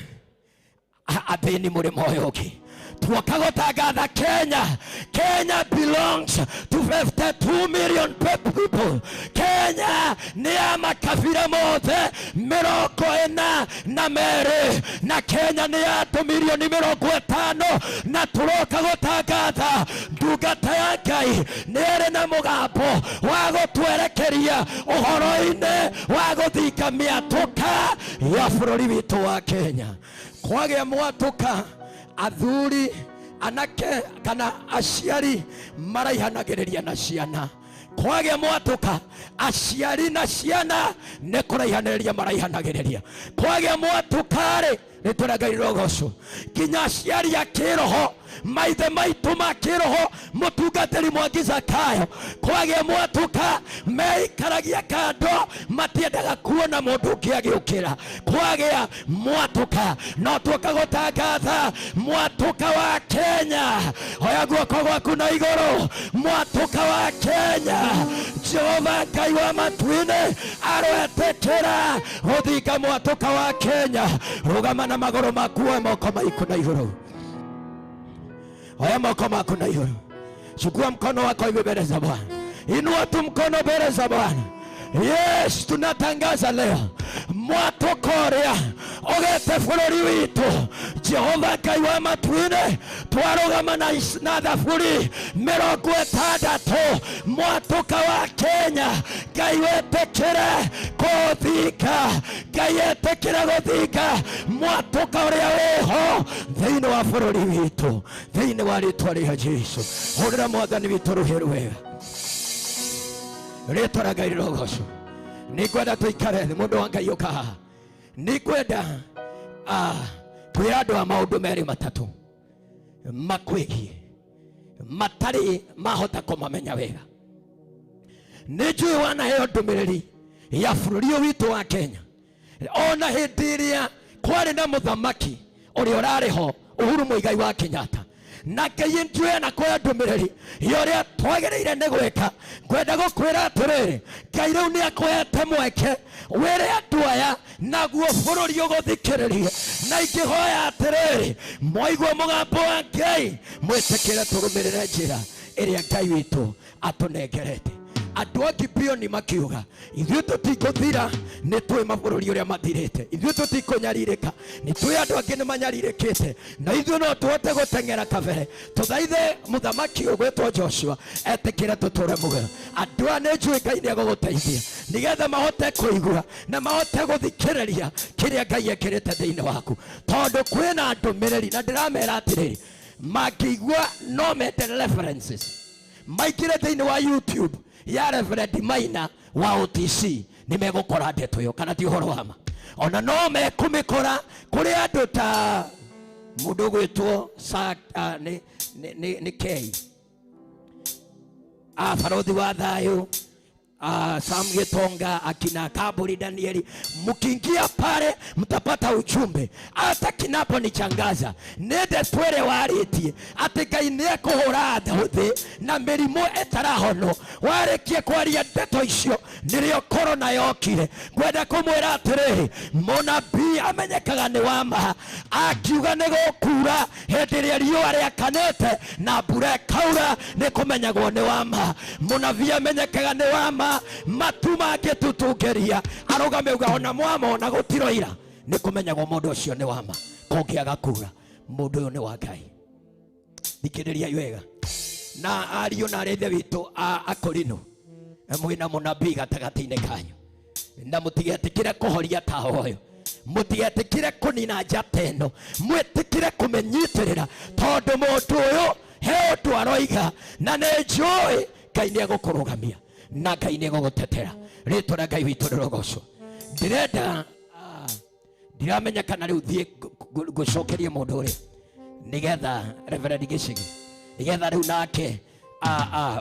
athĩni mũrĩmo ũyũ ũngĩ. Tuoka gũtangatha Kenya. Kenya belongs to 52 million people. Kenya nĩ ya makabira mothe 42, na Kenya nĩ ya andũ mirioni 50, na tũroka gũtangatha ndungata ya Ngai nĩ ĩrĩ na mũgambo wa gũtwerekeria ũhoro-inĩ wa gũthinga mĩatũka ya bũrũri witũ wa Kenya. Kwagĩa mwatũka, athuri, anake kana aciari maraihanagĩrĩria na ciana. Kwagĩa mwatũka, aciari na ciana nĩ kũraihanĩrĩria maraihanagĩrĩria. Kwagĩa mwatũka-rĩ, nĩ tũrengerirwo rũgocwo nginya aciari a kĩroho, maithe maitũ ma kĩroho, mũtungatĩri Mwangi Zakayo, kwagĩa mwatũka meikaragia kando, matiendaga kuona mũndũ ũngĩ agĩũkĩra. Kwagĩa mwatũka, no tuoka gũtangatha mwatũka wa Kenya. Oya guoko gwaku na igũrũ, mwatũka wa Kenya. Jehova Ngai wa matu-inĩ aroetĩkĩra gũthinga mwatũka wa Kenya. Rũgama na magũrũ maku, oya moko maku na igũrũ, oya moko maku na igũrũ. Chukua mkono wako hivi mbele za Bwana, inua tu mkono mbele za Bwana. Yes, tunatangaza leo mwatũka ũrĩa ũgĩte bũrũri witũ. Jehova Ngai wa matu-inĩ, twarũgama na thaburi 60, mwatũka wa Kenya. Ngai wetĩkĩre kũthinga, Ngai etĩkĩre gũthinga mwatũka ũrĩa wĩho thĩinĩ wa bũrũri witũ, thĩinĩ wa rĩtwa rĩa Jesu. Hũrĩra Mwathani witũ rũhĩ rwega, rĩtwa rĩa Ngai rĩrogocwo. Nĩngwenda tũikare thĩ, mũndũ wa Ngai ũka haha. Nĩngwenda kwĩra andũ a maũndũ merĩ matatũ makwĩgiĩ matarĩ mahota kũmamenya wega. Nĩ njũĩ wanaheo ndũmĩrĩri ya bũrũri ũyũ witũ wa Kenya, ona hĩndĩ ĩrĩa kwarĩ na mũthamaki ũrĩa ũrarĩ ho Uhuru Muigai wa Kenyatta, na Ngai njũĩ anakuoya ndũmĩrĩri ya ũrĩa twagĩrĩire nĩ gwĩka. Ngwenda gũkwĩra atĩrĩrĩ, Ngai rĩu nĩ akũhete mweke wĩre andũ aya, naguo bũrũri ũgũthikĩrĩrie. Na ingĩhoya atĩrĩrĩ, mwaigua mũgambo wa Ngai, mwĩtĩkĩre tũrũmĩrĩre njĩra ĩrĩa Ngai witũ atũnengerete. Andũ a Gibeoni makiuga, ithuĩ tũtingũthira, nĩ tũĩ mabũrũri ũrĩa mathirĩte, ithuĩ tũtikũnyarirĩka, nĩ tũĩ andũ angĩ nĩ manyarirĩkĩte, na ithuĩ no tũhote gũteng'era kabere. Tũthaithe mũthamaki ũgwĩtwo Joshua etĩkĩre tũtũre muoyo. Andũ aya nĩ njũĩ Ngai nĩ egũgũteithia nĩgetha mahote kũigua na mahote gũthikĩrĩria kĩrĩa Ngai ekĩrĩte thĩinĩ waku, tondũ kwĩna ndũmĩrĩri. Na ndĩramera atĩrĩrĩ, mangĩigua no mende references, maingĩre thĩinĩ wa YouTube ya Reverend Maina wa OTC, nĩ megũkora ndeto ĩyo, kana ti ũhoro wa ma. Ona no mekũmĩkora kũrĩ andũ ta mũndũ ũgwĩtwo nĩ K, barothi wa thayũ, Sam Gitonga, akina Kaburi Danieli. Mkiingia pale mtapata ujumbe. Hata kinaponichangaza nende twere warĩtie atĩ Ngai nĩekũhũra thĩ na mĩrimũ ĩtarahono. Warĩkie kwaria ndeto icio nĩrĩo korona yokire. Ngwenda kũmwĩra atĩrĩrĩ, mũnabii amenyekaga nĩ wa ma. Akiuga nĩ gũkura hĩndĩ ĩrĩa riũa rĩakanĩte na mbura ĩkaura, nĩ kũmenyagwo nĩ wa ma. Mũnabii amenyekaga nĩ wa ma. Matu mangĩtutungeria arũgame uga ona mwamona gũtiroira, nĩ kũmenyagwo mũndũ ũcio nĩ wa ma. Kũngĩaga kura, mũndũ ũyũ nĩ wa Ngai. Thikĩrĩriai wega, na ariũ na arĩ ithe witũ a Akorino, mwĩna mũnabii gatagatĩ-inĩ kanyu, na mũtigetĩkĩre kũhoria tawa ũyũ, mũtigetĩkĩre kũnina njata ĩno, mwĩtĩkĩre kũmĩnyitĩrĩra, tondũ mũndũ ũyũ he ũndũ aroiga, na nĩ njũĩ Ngai nĩ egũkũrũgamia na Ngai nĩ egũgũtetera. Rĩtwa rĩa Ngai witũ rĩrogocwo. Ndĩrenda, ndiramenya kana rĩu thiĩ ngũcokerie mũndũ ũrĩa, nĩgetha Reverend Gĩcigi, nĩgetha rĩu nake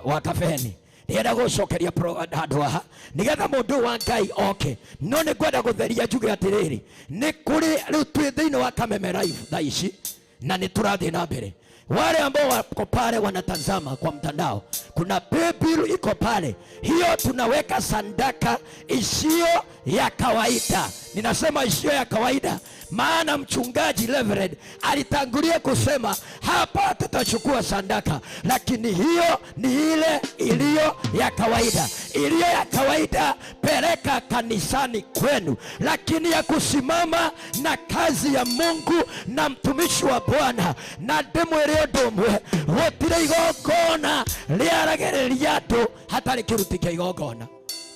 wa Kabeni, nĩgetha gũcokeria handũ haha, nĩgetha mũndũ wa Ngai oke. No nĩ ngwenda gũtheria njuge atĩrĩrĩ, nĩ kũrĩ rĩu twĩ thĩinĩ wa Kameme Live thaa ici, na nĩ tũrathiĩ na mbere. Wale ambao wako pale wanatazama kwa mtandao, kuna paybill iko pale, hiyo tunaweka sandaka isiyo ya kawaida. Ninasema isiyo ya kawaida, maana mchungaji Reverend alitangulia kusema hapa tutachukua sadaka, lakini hiyo ni ile iliyo ya kawaida. Iliyo ya kawaida peleka kanisani kwenu, lakini ya kusimama na kazi ya Mungu na mtumishi wa Bwana na ndimwire undu umwe, gutire igongona riaragĩrĩria andũ hatarĩ kĩruti kĩa igongona.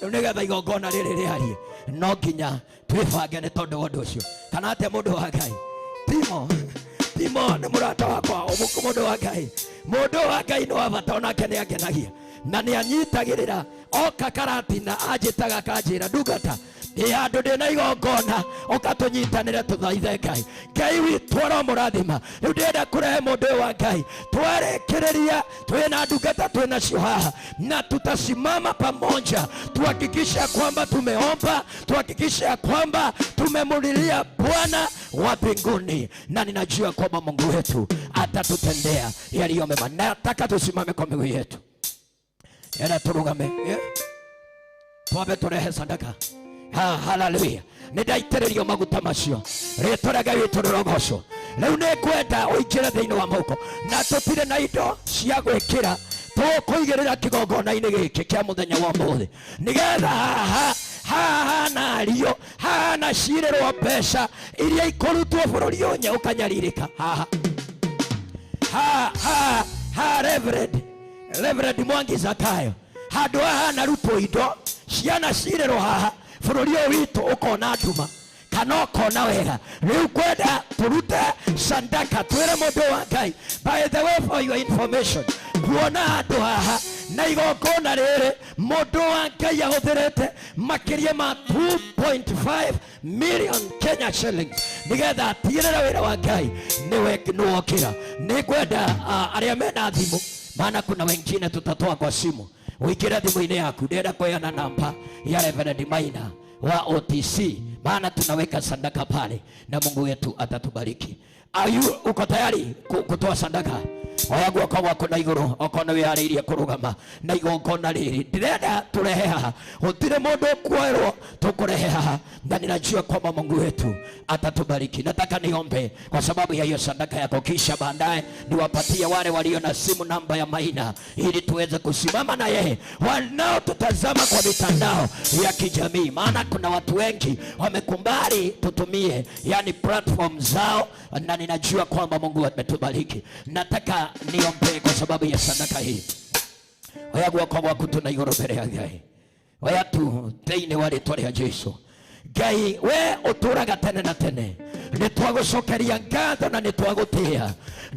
Rĩu nĩgetha igongona rĩrĩ rĩarie no nginya twĩbange nĩ tondũ wa ũndũ ũcio. Kana atĩa mũndũ wa Ngai? Timo, Timo nĩ mũrata wakwa, mũndũ wa Ngai. Mũndũ wa Ngai nĩ wa bata, onake nĩ angenagia na nĩ anyitagĩrĩra. Oka karatina anjĩtaga akanjĩra, ndungata, ĩ handũ ndĩna igongona, ũka tũnyitanĩre tũthaithe Ngai. Ngai witũ aromũrathima. Rĩu ndĩrenda kũrehe mũndũ ũyũ wa Ngai, twarĩkĩrĩria twĩna ndungata twĩnacio haha, na tutasimama pamoja tuhakikishe kwamba tumeomba, tuhakikishe kwamba tumemulilia Bwana wa mbinguni, na ninajua kwamba Mungu wetu atatutendea yaliyo mema. Nataka tusimame kwa miguu yetu, ena turugame, twambe turehe sadaka. Haleluya. Nĩndaitĩrĩrio maguta macio, rĩtwa rĩa Ngai witũ rĩrogocwo. Rĩu nĩngwenda ũingĩre thĩinĩ wa moko, na tũtirĩ na indo cia gwĩkĩra tũkũigĩrĩra kĩgongona-inĩ gĩkĩ kĩa mũthenya wa ũmũthĩ, nĩgetha haha haha nario haha na cirĩrwo mbeca iria ikũrutwo bũrũri ũyũ ũkanyarirĩka. Haha ha ha ha Reverend Mwangi Zakayo, handũ haha narutwo indo ciana cirĩrwo haha bũrũri ũyũ witũ ũkona nduma kana ũkona wega. Rĩu kwenda tũrute sadaka, twĩre mũndũ wa Ngai. By the way, for your information, kuona handũ haha na igongona rĩrĩ mũndũ wa Ngai ahũthĩrĩte makĩria ma 2.5 million Kenya shillings nĩgetha atigĩrĩre wĩra wa Ngai nĩwokĩra. Nĩngwenda arĩa mena thimũ, maana kuna wengine tutatoa kwa simu, uingĩre thimũ-inĩ yaku. Ndĩrenda kũheana namba ya Reverend Maina wa OTC, maana tunaweka sadaka pale na Mungu wetu atatubariki. Are you uko tayari kutoa sadaka? Oya guoko gwaku na igũrũ okorwo nĩ wĩharĩirie kũrũgama na igongona rĩrĩ ndĩrenda tũrehe haha. Gũtirĩ mũndũ ũkuoerwo, tũkũrehe haha, na ninajua kwamba Mungu wetu atatubariki. Nataka niombe kwa sababu ya hiyo sadaka yako, kisha baadaye niwapatie wale walio na simu namba ya Maina ili tuweze kusimama na yeye, wanaotutazama kwa mitandao ya kijamii, maana kuna watu wengi wamekumbali tutumie yani platform zao, na ninajua kwamba Mungu ametubariki. Nataka niombe kwa sababu ya sadaka hii. Oya guoko gwaku tu na igũrũ mbere ya Ngai. Oya tu thĩinĩ wa rĩtwa rĩa Jesu. Ngai we ũtũraga tene na tene, nĩtwagũcokeria ngatho na nĩtwagũtĩĩa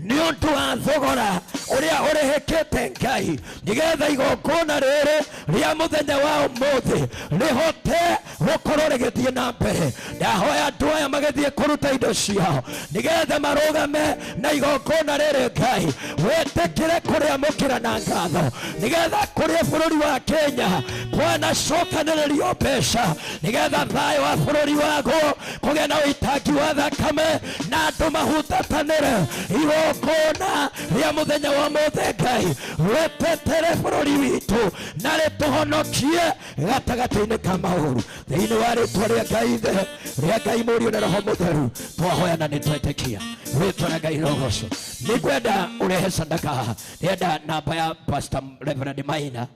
nĩ ũndũ wa thogora ũrĩa ũrĩhĩkĩte Ngai, nĩgetha igongona rĩrĩ rĩa mũthenya wa ũmũthĩ rĩhote gũkorwo rĩgĩthiĩ na mbere. Ndahoya andũ aya magĩthiĩ kũruta indo ciao nĩgetha marũgame na igongona rĩrĩ Ngai, wĩtĩkĩre kũrĩamũkĩra na ngatho, nĩgetha kũrĩa bũrũri wa Kenya kwanacokanĩrĩrio mbeca, nĩgetha thayũ wa bũrũri waguo kũgĩe na ũitangi wa thakame na andũ mahutatanĩre. Igongona rĩa mũthenya wa ũmũthĩ Ngai rĩtetere bũrũri witũ na rĩtũhonokie gatagatĩ-inĩ ka maũru. Thĩinĩ wa rĩtwa rĩa Ngai Ithe, rĩa Ngai Mũriũ na Roho Mũtheru, twahoya na nĩtwetĩkia. Rĩtwa rĩa Ngai rĩrogocwo. Nĩngwenda ũrehe sadaka haha. Ndĩrenda namba ya Pastor Reverend Maina,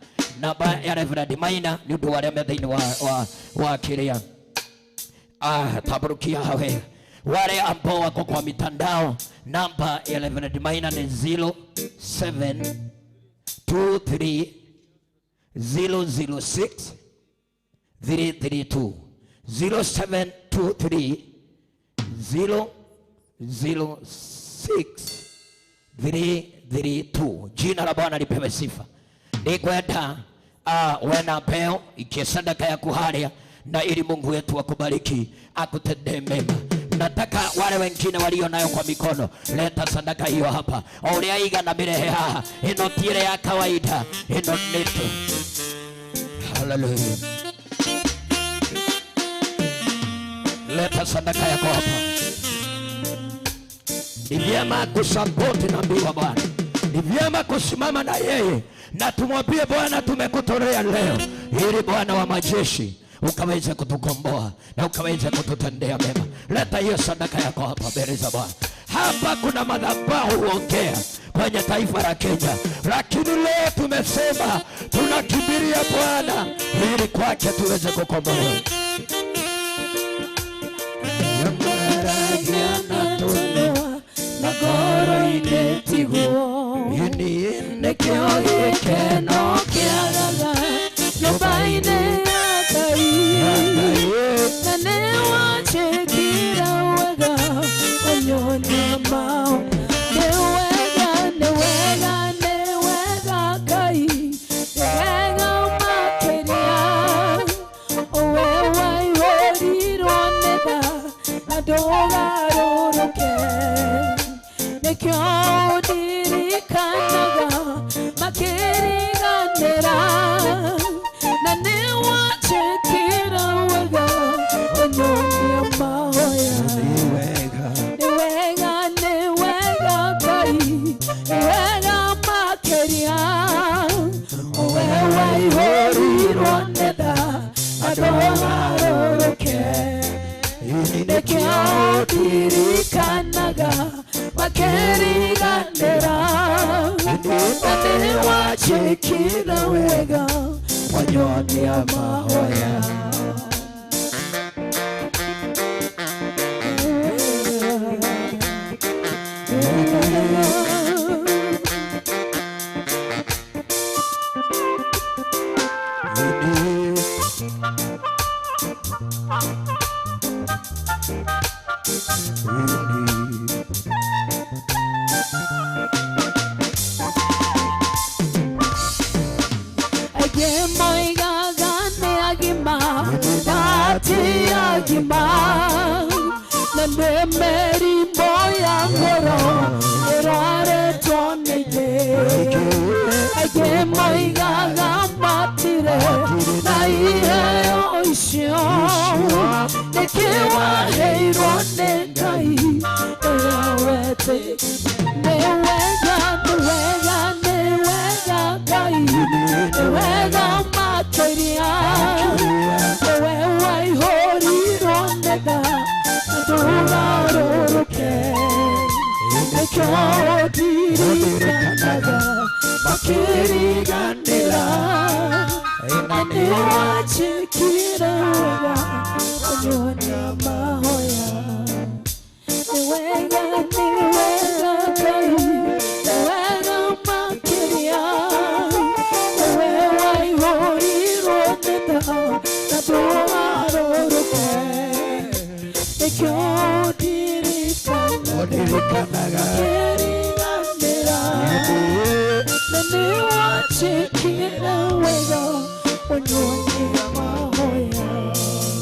namba ya Reverend Maina nĩ ũndũ wa arĩa me thĩinĩ wa kĩrĩa. Tabarukia hawe wale ambao wako kwa mitandao, namba ya Reverend Maina ni 0723 006 332, 0723 006 332. Jina la Bwana lipewe sifa. Nikwenda wena peo ikie sadaka ya kuharia, na ili Mungu wetu akubariki akutendee mema. Nataka wale wengine walio nayo kwa mikono, leta sadaka hiyo hapa. Oria iga na mirehe haha, ino ti ile ya kawaida, ino nitu. Hallelujah. Leta sadaka yako hapa. Ni vyema kusapoti nabii wa Bwana, ni vyema kusimama na yeye, na tumwambie Bwana tumekutolea leo, ili Bwana wa majeshi ukaweze kutukomboa na ukaweze kututendea mema. Leta hiyo sadaka yako hapa mbele za Bwana. Hapa kuna madhabahu huongea kwenye taifa la Kenya, lakini leo tumesema tunakimbilia Bwana ili kwake tuweze kukombolewa.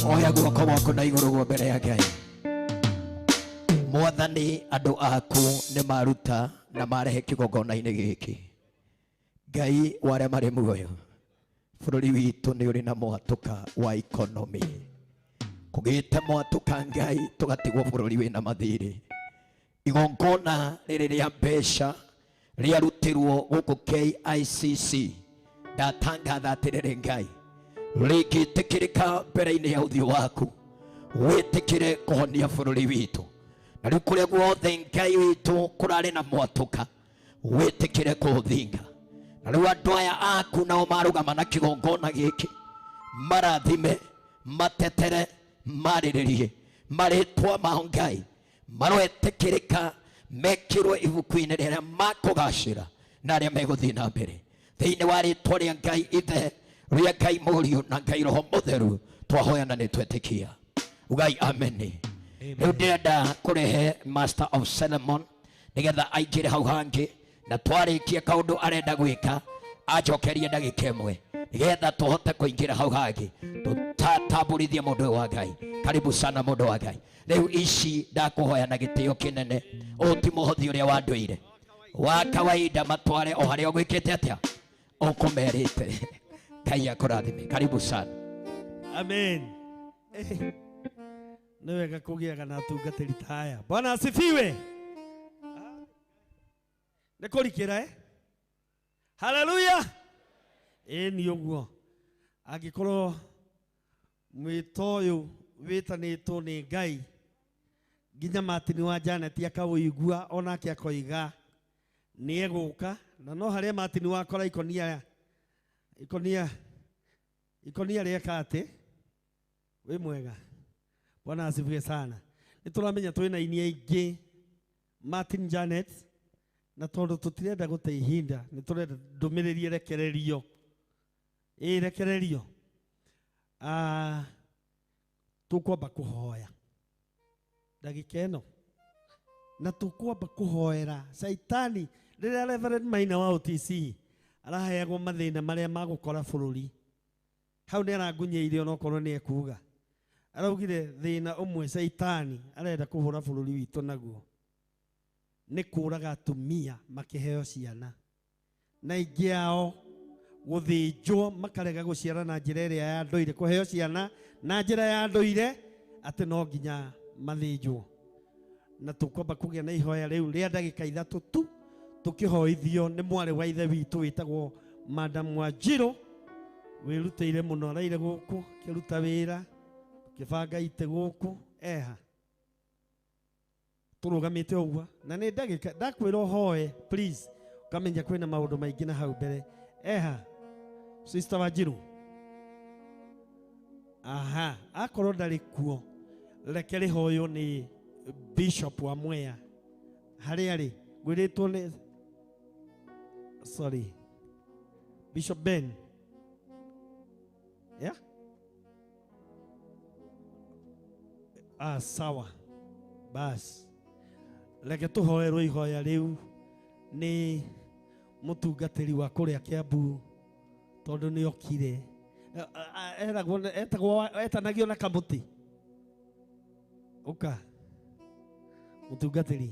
Oya guoko gwaku na iguru guo mbere ya Ngai. Mwathani andu aku ni maruta na marehe kigongona-inĩ gĩkĩ. Ngai wa arĩa marĩ muoyo, bũrũri witũ nĩ ũrĩ na mwatũka wa economy. Kũgĩte mwatũka Ngai tũgatigwo bũrũri wĩna mathirĩ. Igongona rĩrĩ rĩa mbeca rĩarutirwo gũkũ KICC, ndatangatha atĩrĩrĩ Ngai, rĩngĩtĩkĩrĩka mbere-inĩ ya ũthiũ waku, wĩtĩkĩre kũhonia bũrũri witũ. Na rĩu kũrĩa guothe Ngai witũ kũrarĩ na mwatũka, wĩtĩkĩre kũũthinga. Na rĩu andũ aya aku nao marũgama na kĩgongona gĩkĩ, marathime, matetere, marĩrĩrie marĩtwa mao Ngai, maroetĩkĩrĩka mekĩrwo ibuku-inĩ rĩrĩa makũgacĩra na arĩa megũthiĩ na mbere. Thĩinĩ wa rĩtwa rĩa Ngai Ithe, rĩa Ngai Mũriũ na Ngai Roho Mũtheru, twahoya na nĩtwetĩkia. Ugai amen. Rĩu ndĩrenda kũrehe Master of Solomon nĩgetha aingĩre hau hangĩ, na twarĩkia kaũndũ arenda gwĩka anjokerie ndagĩka ĩmwe nĩgetha tũhote kũingĩra hau hangĩ tũtatambũrithie mũndũ ũyũ wa Ngai. Karibu sana mũndũ wa Ngai. Rĩu ici ndakũhoya na gĩtĩo kĩnene, ũyũ ti mũhothi ũrĩa wa ndũire wa kawaida, matware o harĩa ũgwĩkĩte atĩa ũkũmerĩte. Ngai akũrathime. Karibu sana. Amen. Nĩ wega kũgĩaga na atungatĩri ta aya. Bwana asifiwe. Nĩ kũrikĩra eh? Haleluya. Ĩĩ nĩ ũguo. Angĩkorwo Mwito ũyũ wĩtanĩtwo nĩ Ngai nginya Martin wa Janet akawĩigua onake akoiga nĩ egũka na no harĩa Martin wakora ikonia ikonia ikonia rĩeka atĩ wĩ mwega. Bwana asifiwe sana. Nĩ tũramenya twĩna aini aingĩ Martin Janet na tondũ tũtirenda gũte ihinda nĩ tũrenda ndũmĩrĩri ĩrekererio ĩrekererio tũkwamba kũhoya ndagĩka ĩno na tũkwamba kũhoera Caitani rĩrĩa Reverend Maina wa OTC araheagwo mathĩna marĩa magũkora bũrũri hau nĩ arangunyĩire onokorwo nĩ ekuga araugire thĩna ũmwe Caitani arenda kũhũra bũrũri witũ naguo nĩ kũraga atumia makĩheo ciana na aingĩ ao gũthĩnjwo makarega gũciara na njĩra ĩrĩa ya ndũire kũheo ciana na njĩra ya ndũire atĩ no nginya mathĩnjwo na tũkwamba kũgĩa na ihoya rĩu rĩa ndagĩka ithatũ tu tũkĩhoithio nĩ mwarĩ wa ithe witũ wĩtagwo Madam Wanjirũ wĩrutĩire mũno araire gũkũ akĩruta wĩra kĩbanga itĩ gũkũ eha tũrũgamĩte ũguo na nĩ ndagĩka ndakwĩra ũhoe please ũkamenya kwĩna maũndũ maingĩ na hau mbere eha Sister Wanjirũ aha akorwo ndarĩ kuo reke rĩhoywo nĩ Bishop wa Mwea harĩa arĩ ngwĩrĩtwo nĩ sorry Bishop Ben yeah ah sawa bas reke tũhoerwo ihoya rĩu nĩ mũtungatĩri wa kũrĩa Kiambu tondũ nĩ okire eragwo etagwo etanagio na kamũtĩ ũka mũtungatĩri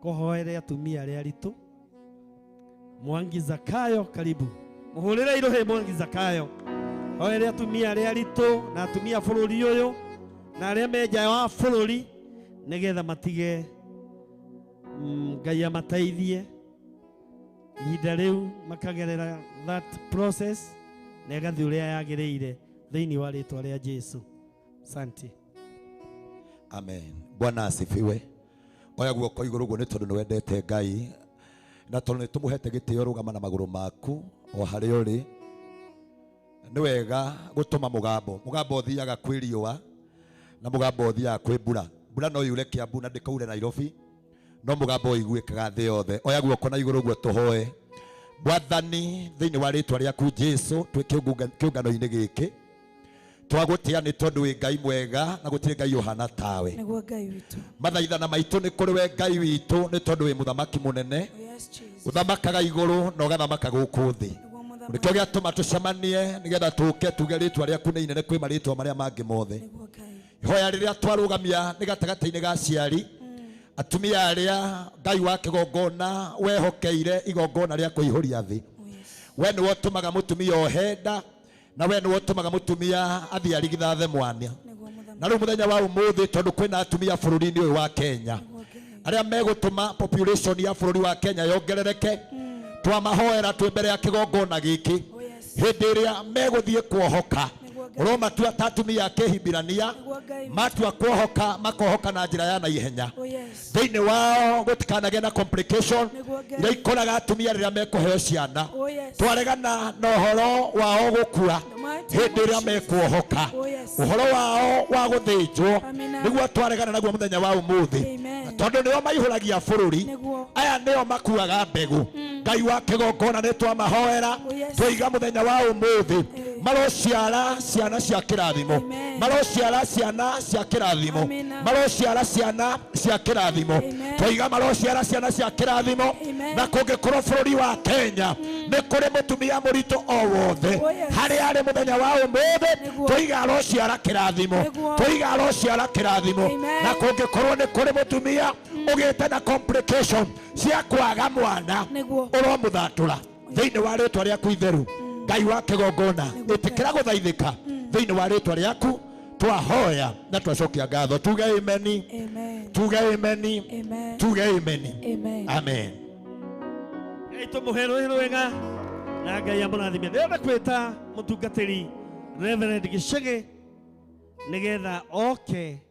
kũhoere atumia arĩa aritũ Mwangi Zakayo karibu mũhũrĩre irohe Mwangi Zakayo hoere atumia arĩa aritũ na atumia bũrũri ũyũ na arĩa me nja wa bũrũri nĩgetha matige Ngai amateithie ihinda rĩu makagerera that process na ĩgathiĩ ũrĩa yagĩrĩire thĩinĩ wa rĩtwa rĩa Jesu. Asante. Amen. Bwana asifiwe. Oya guoko igũrũ ũguo nĩ tondũ nĩ wendete Ngai na tondũ nĩ tũmũhete gĩtĩo rũgama na magũrũ maku o harĩa ũrĩ. Nĩ wega gũtũma mũgambo. Mũgambo ũthiaga kwĩ riũa na mũgambo ũthiaga kwĩ mbura. Mbura no yure Kiambu na ndĩkaure Nairobi no mũgambo ũiguĩkaga thĩ yothe. Oya guoko na igũrũ ũguo tũhoe. Mwathani thĩinĩ wa rĩtwa rĩaku Jesu twĩ kĩũngano-inĩ gĩkĩ twagũtĩa nĩ tondũ wĩ Ngai mwega na gũtirĩ Ngai ũhana tawe. Nĩguo Ngai witũ. Mathaithana maitũ nĩ kũrĩ we Ngai witũ nĩ tondũ wĩ mũthamaki mũnene ũthamakaga igũrũ na ũgathamaka gũkũ thĩ. Nĩkĩo gĩatũma tũcemanie nĩgetha tũke tuge rĩtwa rĩaku nĩ inene kwĩ marĩtwa marĩa mangĩ mothe. Ihoya rĩrĩa twarũgamia nĩ gatagatĩ-inĩ ga aciari atumia arĩa Ngai wa kĩgongona wehokeire igongona rĩa kũihũria thĩ. We nĩwe ũtũmaga mũtumia ohe nda na we nĩwe ũtũmaga mũtumia athiĩ arigithathe mwana. Na rĩu mũthenya wa ũmũthĩ tondũ kwĩna atumia bũrũri-inĩ ũyũ wa Kenya arĩa megũtũma population ya bũrũri wa Kenya yongerereke twamahoera twĩ mbere ya kĩgongona gĩkĩ hĩndĩ ĩrĩa megũthiĩ kuohoka ũromatua ta atumia a kĩhibirania matua kuohoka makohoka na njĩra ya naihenya thĩinĩ wao gũtikanagĩe na complication iria ikoraga atumia rĩrĩa mekũheo ciana twaregana na ũhoro wao gũkua hĩndĩ ĩrĩa mekuohoka ũhoro wao wa gũthĩnjwo nĩguo twaregana naguo mũthenya wa ũmũthĩ tondũ nĩo maihũragia bũrũri aya nĩo makuaga mbegũ Ngai wa kĩgongona nĩ twamahoera twaiga mũthenya wa ũmũthĩ marociara ciana cia kĩrathimo marociara ciana cia kĩrathimo marociara ciana cia kĩrathimo twaiga marociara ciana cia kĩrathimo na kũngĩkorwo bũrũri wa Kenya nĩ kũrĩ mũtumia mũritũ o wothe harĩa arĩ mũthenya wa ũmũthĩ twaiga arociara kĩrathimo twaiga arociara kĩrathimo na kũngĩkorwo nĩ kũrĩ mũtumia ũgĩte na complication cia kwaga mwana ũromũthatũra thĩinĩ wa rĩtwa rĩaku itheru Ngai wa kĩgongona ĩtĩkĩra gũthaithĩka thĩinĩ wa rĩtwa rĩaku twahoya na twacokia ngatho tuge amen tuge amen tuge amen amen. Ngai tũmũhe rũĩ rwega na Ngai amũrathime. Ndĩrenda kwĩta mũtungatĩri Reverend Gĩchege nĩgetha oke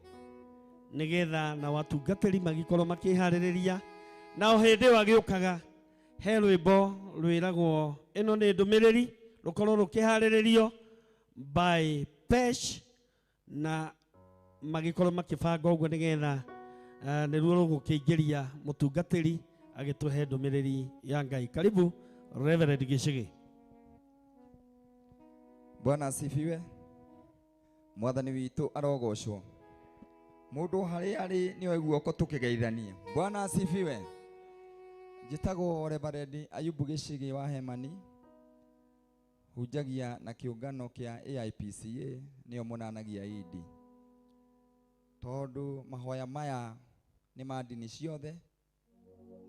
nĩgetha na watungatĩri magĩkorwo makĩharĩrĩria na o hĩndĩ ĩyo agĩũkaga he rwĩmbo rwĩragwo ĩno nĩ ndũmĩrĩri rũkorwo rũkĩharĩrĩrio by Pesh na magĩkorwo makĩbanga ũguo nĩgetha nĩruo rũgũkĩingĩria mũtungatĩri agĩtũhe ndũmĩrĩri ya Ngai. Karibu Reverend Gĩchege. Bwana asifiwe. Mwathani witũ arogocwo. Mũndũ harĩa arĩ nĩoe guoko tũkĩgeithanie. Bwana asifiwe. Njĩtagwo Reverend Ayubu Gĩchege wa Hemani. Hunjagia na kĩũngano kĩa AIPCA nĩo mũnanagia idi. Tondũ mahoya maya nĩ ma ndini ciothe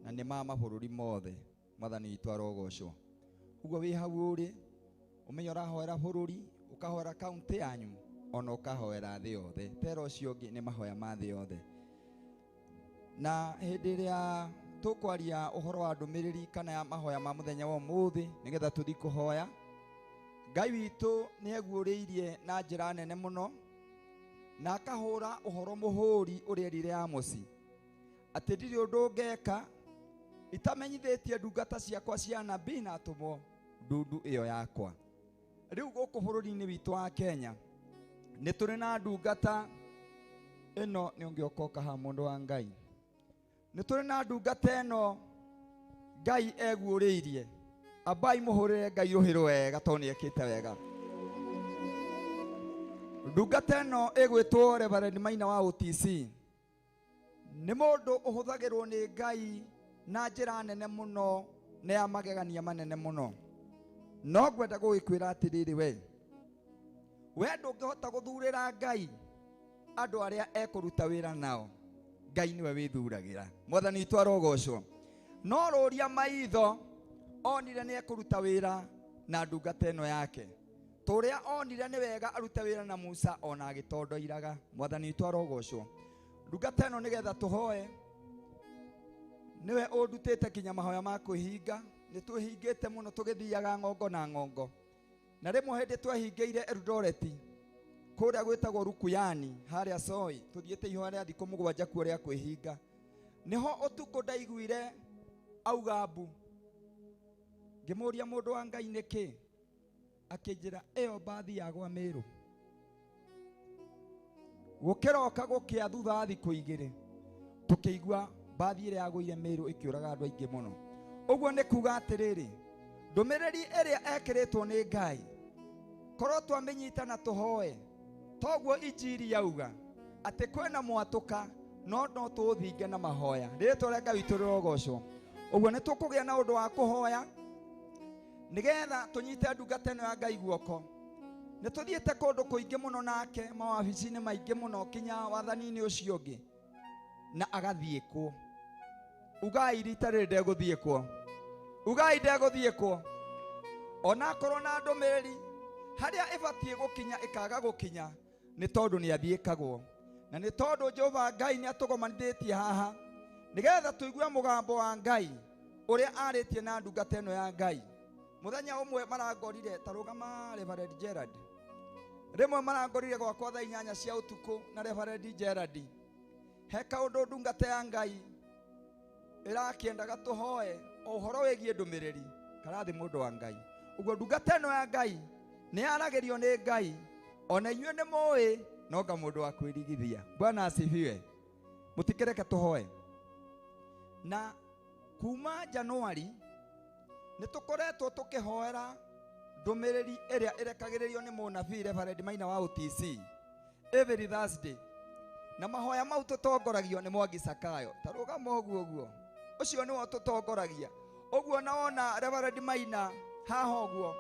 na nĩ ma mabũrũri mothe. Mwathani witũ arogocwo. Ũguo wĩ hau ũrĩ ũmenye ũrahoera bũrũri, ũkahoera kaunti yanyu, ona ũkahoera thĩ yothe. Tera ũcio ũngĩ nĩ mahoya ma thĩ yothe. Na hĩndĩ ĩrĩa tũkwaria ũhoro wa ndũmĩrĩri kana ya mahoya ma mũthenya wa ũmũthĩ nĩgetha tũthiĩ kũhoya, Ngai witũ nĩ eguũrĩirie na njĩra nene mũno na akahũra ũhoro mũhũri ũrĩa erire Amosi atĩ ndirĩ ũndũ ngeka itamenyithĩtie ndungata ciakwa cia nabii na atũmwo ndundu ĩyo yakwa. Rĩu gũkũ bũrũri-inĩ witũ wa Kenya nĩ tũrĩ na ndungata ĩno, nĩ ũngĩoka haha mũndũ wa Ngai, nĩ tũrĩ na ndungata ĩno Ngai eguũrĩirie. Ambai mũhũrĩre Ngai rũhĩ wega tondũ nĩ ekĩte wega. Ndungata ĩno ĩgwĩtwo Reverend Maina wa OTC. Nĩ mũndũ ũhũthagĩrwo nĩ Ngai na njĩra nene mũno na ya magegania manene mũno. No ngwenda gũgĩkwĩra atĩrĩrĩ, we ndũngĩhota gũthurĩra Ngai andũ arĩa ekũruta wĩra nao. Ngai nĩwe wĩthuragĩra. Mwathani witũ arogocwo. No rũria maitho onire nĩ ekũruta wĩra na ndungata ĩno yake. Tũrĩa onire nĩ wega arute wĩra na Musa ona agĩtondoiraga. Mwathani witũ arogocwo. Ndungata ĩno nĩgetha tũhoe, nĩwe ũndutĩte kinya mahoya ma kwĩhinga. Nĩ twĩhingĩte mũno tũgĩthiaga ng'ongo na ng'ongo. Na rĩmwe hĩndĩ twehingĩire Eldoret kũrĩa gwĩtagwo Rukuyani harĩa Soi, tũthiĩte ihoya rĩa thikũ 7 kuo rĩa kwĩhinga. Nĩho ũtukũ ndaiguire auga mbu. Ngĩmũria mũndũ wa Ngai nĩkĩ, akĩnjĩra ĩyo mbathi yagwa Mĩrũ. Gũkĩroka gũkĩa thutha wa thikũ 2 tũkĩigua mbathi ĩrĩa yagũire Mĩrũ ĩkĩũraga andũ aingĩ mũno. Ũguo nĩ kuga atĩrĩrĩ, ndũmĩrĩri ĩrĩa ekĩrĩtwo nĩ Ngai korwo twamĩnyita na tũhoe, toguo injiri yauga atĩ kwĩna mwatũka no no tũũthinge na mahoya. Rĩtwa rĩa Ngai witũ rĩrogocwo. Ũguo nĩ tũkũgĩa na ũndũ wa kũhoya nĩgetha tũnyite ndungata ĩno ya Ngai guoko. Nĩ tũthiĩte kũndũ kũingĩ mũno nake, mawabici-inĩ maingĩ mũno kinya wathani-inĩ ũcio ũngĩ, na agathiĩ kuo. Ugai rita rĩrĩ ndegũthiĩ kuo. Ugai ndegũthiĩ kuo. Ona akorwo na ndũmĩrĩri harĩa ĩbatiĩ gũkinya ĩkaga gũkinya nĩ tondũ nĩ athiĩkagwo. Na nĩ tondũ Jehova Ngai nĩ atũgomanithĩtie haha nĩgetha tũigue mũgambo wa Ngai ũrĩa arĩtie na ndungata ĩno ya Ngai. Mũthenya ũmwe marangorire, ta rũgama Reverend Gerard. Rĩmwe marangorire gwakwa thaa 8 cia ũtukũ na Reverend Gerard. He kaũndũ ndungata ya Ngai ĩrakĩendaga tũhoe ũhoro wĩgiĩ ndũmĩrĩri karathi mũndũ wa Ngai. Ũguo ndungata ĩno ya Ngai nĩ yaragĩrio nĩ Ngai, ona inyuĩ nĩ mũĩ no nga mũndũ wa kwĩrigithia. Bwana asifiwe. Mũtikĩreke tũhoe. Na kuma Januari nĩ tũkoretwo tũkĩhoera ndũmĩrĩri ĩrĩa ĩrekagĩrĩrio nĩ mũnabii Reverend Maina wa OTC every Thursday. Na mahoya mau tũtongoragio nĩ Mwangi Sakayo. Ta rũgama ũguo ũguo. Ũcio nĩwe ũtũtongoragia. Ũguo na wona Reverend Maina haha ũguo,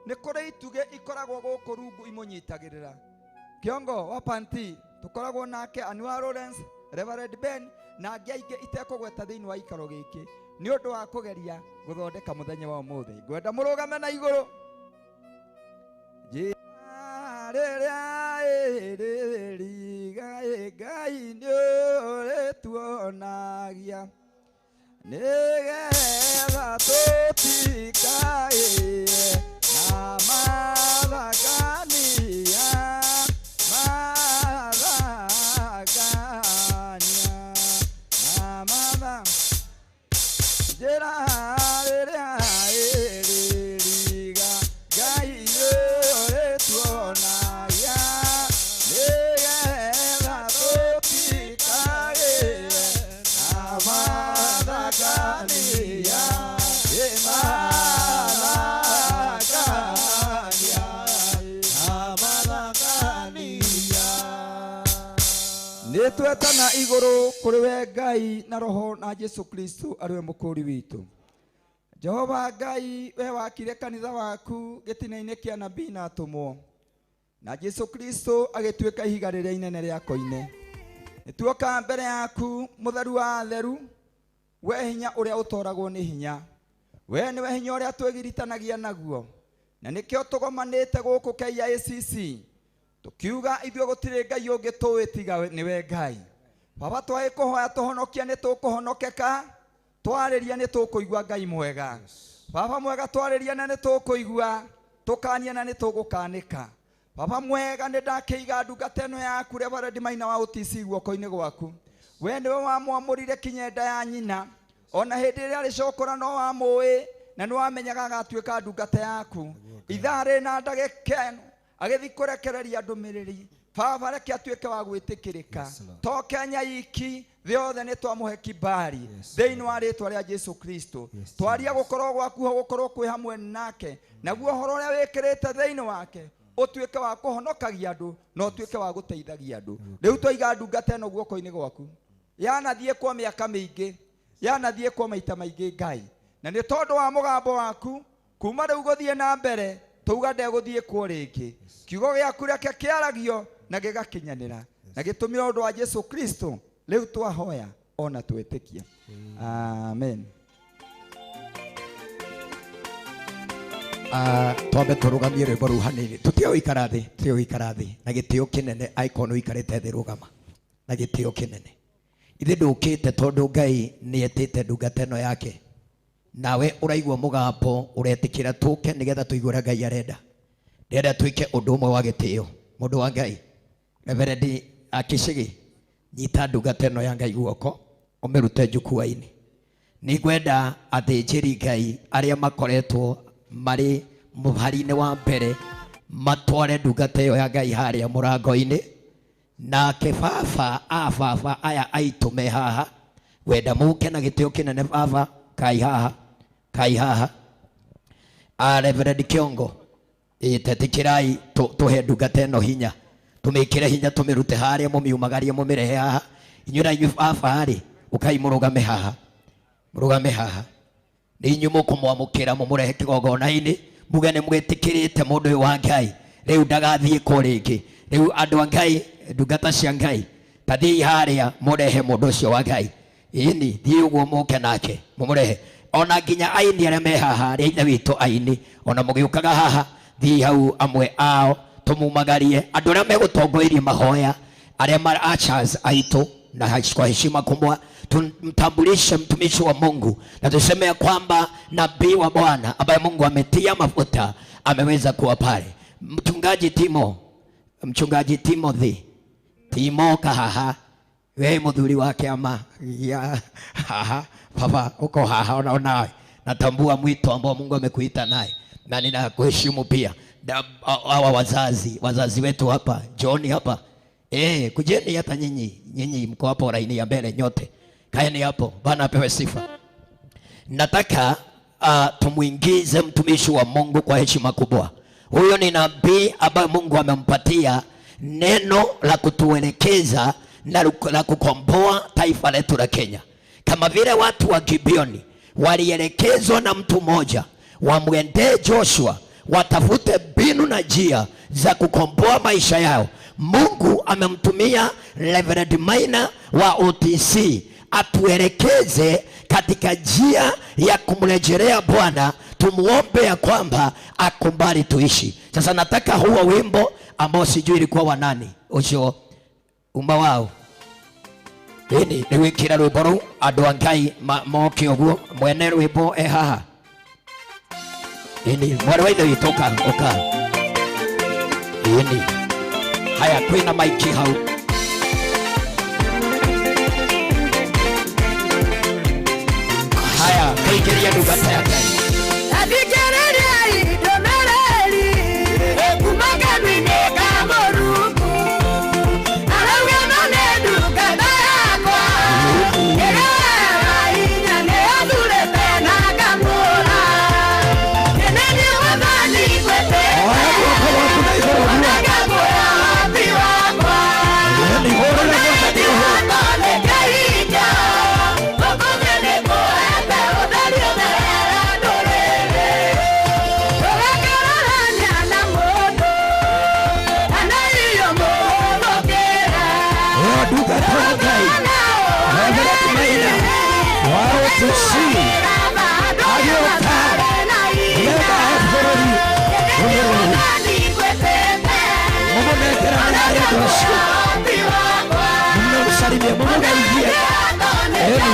nĩ kũrĩ itugĩ ikoragwo gũkũ rungu imũnyitagĩrĩra. Kiongo wa panti tũkoragwo nake Anwar Lawrence, Reverend Ben na angĩ aingĩ itekũgweta thĩinĩ wa ikaro gĩkĩ nĩ ũndũ wa kũgeria gũthondeka mũthenya wa ũmũthĩ. Ngwenda mũrũgame na igũrũ. Njĩra rĩrĩa ĩrĩriga Ngai nĩ ũrĩtuonagia nĩgetha tũtikaĩe na mathangania Nĩ twetana igũrũ kũrĩ we Ngai na Roho na Jesu Kristo arĩ we mũkũũri witũ. Jehova Ngai, we wakire kanitha waku gĩtina-inĩ kĩa nabii na atũmwo, na Jesu Kristo agĩtuĩka ihiga rĩrĩa inene rĩa koine. Nĩ tuoka mbere yaku mũtheru wa atheru, we hinya ũrĩa ũtoragwo nĩ hinya, we nĩwe hinya ũrĩa twĩgiritanagia naguo, na nĩkĩo tũgomanĩte gũkũ KICC tukiuga ithuĩ gũtirĩ Ngai ũngĩ tũĩ tiga nĩwe Ngai. Baba, twaĩ kũhoya tũhonokia nĩ tũkũhonokeka, twarĩria nĩ tũkũigua Ngai mwega. Baba mwega, twarĩria na nĩ tũkũigua, tũkania na nĩ tũgũkanĩka. Baba mwega, nĩ ndakĩiga ndungata ĩno yaku Reverend Maina wa OTC guoko-inĩ gwaku. We nĩwe wamwamũrire kinya nda ya nyina, ona hĩndĩ ĩrĩa arĩ cokora no wamũĩ na nĩ wamenyaga agatuĩka ndungata yaku. Ithaa rĩna ndagĩka ĩno agĩthiĩ kũrekereria ndũmĩrĩri, Baba reke atuĩke wa gwĩtĩkĩrĩka, to Kenya iki, thĩ yothe nĩ twamũhe kibali thĩinĩ wa rĩtwa rĩa Jesu Kristo. Twaria gũkorwo gwaku ho gũkorwo kwĩ hamwe nake, naguo ũhoro ũrĩa wĩkĩrĩte thĩinĩ wake ũtuĩke wa kũhonokagia andũ na ũtuĩke wa gũteithagia andũ. Rĩu twaiga ndungata ĩno guoko-inĩ gwaku, yanathiĩ kwa mĩaka mĩingĩ, yanathiĩ kwa maita maingĩ Ngai, na nĩ tondũ wa mũgambo waku kuma rĩu gũthiĩ na mbere tauga ndegũthiĩ kuo rĩngĩ. Kiugo gĩaku reke kĩaragio na gĩgakinyanĩra, na gĩtũmire ũndũ wa Jesu Kristo rĩu twahoya ona twĩtĩkia. Amen. Twambe tũrũgamie rwĩmbo rũu hanini, tũtige gũikara thĩ, tũtige gũikara thĩ na gĩtĩo kĩnene. Angĩkorwo nĩ ũikarĩte thĩ, rũgama na gĩtĩo kĩnene. Ithe ndũkĩte tondũ Ngai nĩ etĩte ndungata ĩno yake, nawe ũraigua mũgambo ũretĩkĩra tũke nĩgetha tũigue ũrĩa Ngai arenda. Ndĩrenda twĩke ũndũ ũmwe wa gĩtĩo. Mũndũ wa Ngai, Reverend Akĩcĩgĩ, nyita ndungata ĩno ya Ngai guoko ũmĩrute njukua-inĩ. Nĩngwenda athĩnjĩri Ngai arĩa makoretwo marĩ mũhari-inĩ wa mbere matware ndungata ĩyo ya Ngai harĩa mũrango-inĩ, nake baba a baba aya aitũ me haha, wenda mũke na gĩtĩo kĩnene. Baba kai haha, kai haha. A Reverend Kiongo, tetĩkĩrai tũhe ndungata ĩno hinya, tũmĩkĩre hinya, tũmĩrute harĩa, mũmiumagarie, mũmĩrehe haha. Inyuĩ na inyuĩ baba rĩ, ũkai mũrũgame haha, mũrũgame haha. Nĩ inyuĩ mũkũmwamũkĩra mũmũrehe kĩgongona-inĩ, muge nĩ mwĩtĩkĩrĩte mũndũ ũyũ wa Ngai, rĩu ndagathiĩ kũ rĩngĩ. Rĩu andũ a Ngai, ndungata cia Ngai, ta thiĩi harĩa mũrehe mũndũ ũcio wa Ngai. Ĩni, thiĩ ũguo mũke nake mũmũrehe. Ona nginya aini arĩa me haha, arĩa ithe witũ aini, ona mũgĩũkaga haha, thiĩi hau amwe ao tũmumagarie. Andũ arĩa megũtongoirie mahoya, arĩa ma ushers aitũ, na kwa heshima kubwa tumtambulishe mtumishi wa Mungu na tuseme ya kwamba nabii wa Bwana ambaye Mungu ametia mafuta ameweza kuwa pale. Mchungaji Timo, mchungaji Timothy, Timo kahaha, we muthuri wake ama ya haha, baba uko haha, ona nawe natambua mwito ambao Mungu amekuita naye na ninakuheshimu pia. Hawa wazazi wetu hapa, John hapa, kujeni hata nyinyi mko hapo laini ya mbele nyote, kaeni hapo. Bwana apewe sifa. Nataka tumuingize mtumishi wa Mungu kwa heshima kubwa. Huyo ni nabii ambaye Mungu amempatia neno la kutuelekeza na la kukomboa taifa letu la Kenya. Kama vile watu wa Gibeoni walielekezwa na mtu mmoja wamwendee Joshua, watafute mbinu na njia za kukomboa maisha yao, Mungu amemtumia Reverend Maina wa OTC atuelekeze katika njia ya kumrejelea Bwana, tumuombe ya kwamba akubali tuishi. Sasa nataka huo wimbo ambao sijui ilikuwa wa nani, ucio umba wao. Ini ni wikira rwimbo rũu andũ a Ngai moke ũguo, mwene rwimbo e haha. Ini mwarĩ wa ithe witũ, ũka, ũka. Ini haya, kwĩna maiki hau. Haya, kũingĩria ndungata ya Ngai. Athikĩrĩria ndũmĩrĩri kuma kanua-inĩ ka Mũrungu, arauga ĩno nĩ ndungata yakwa ĩrĩa hinya nĩathurĩte na ngamũra. Nĩ niĩ Mwathani ngwĩtĩte, ona ngamũra wathi wakwa. Ona OTC agĩũka nĩgetha ahe bũrũri ndũmĩrĩri. Mũmũnengerane harĩ andũ acio, mũmũcarimie, mũmũgeithie. Ĩni.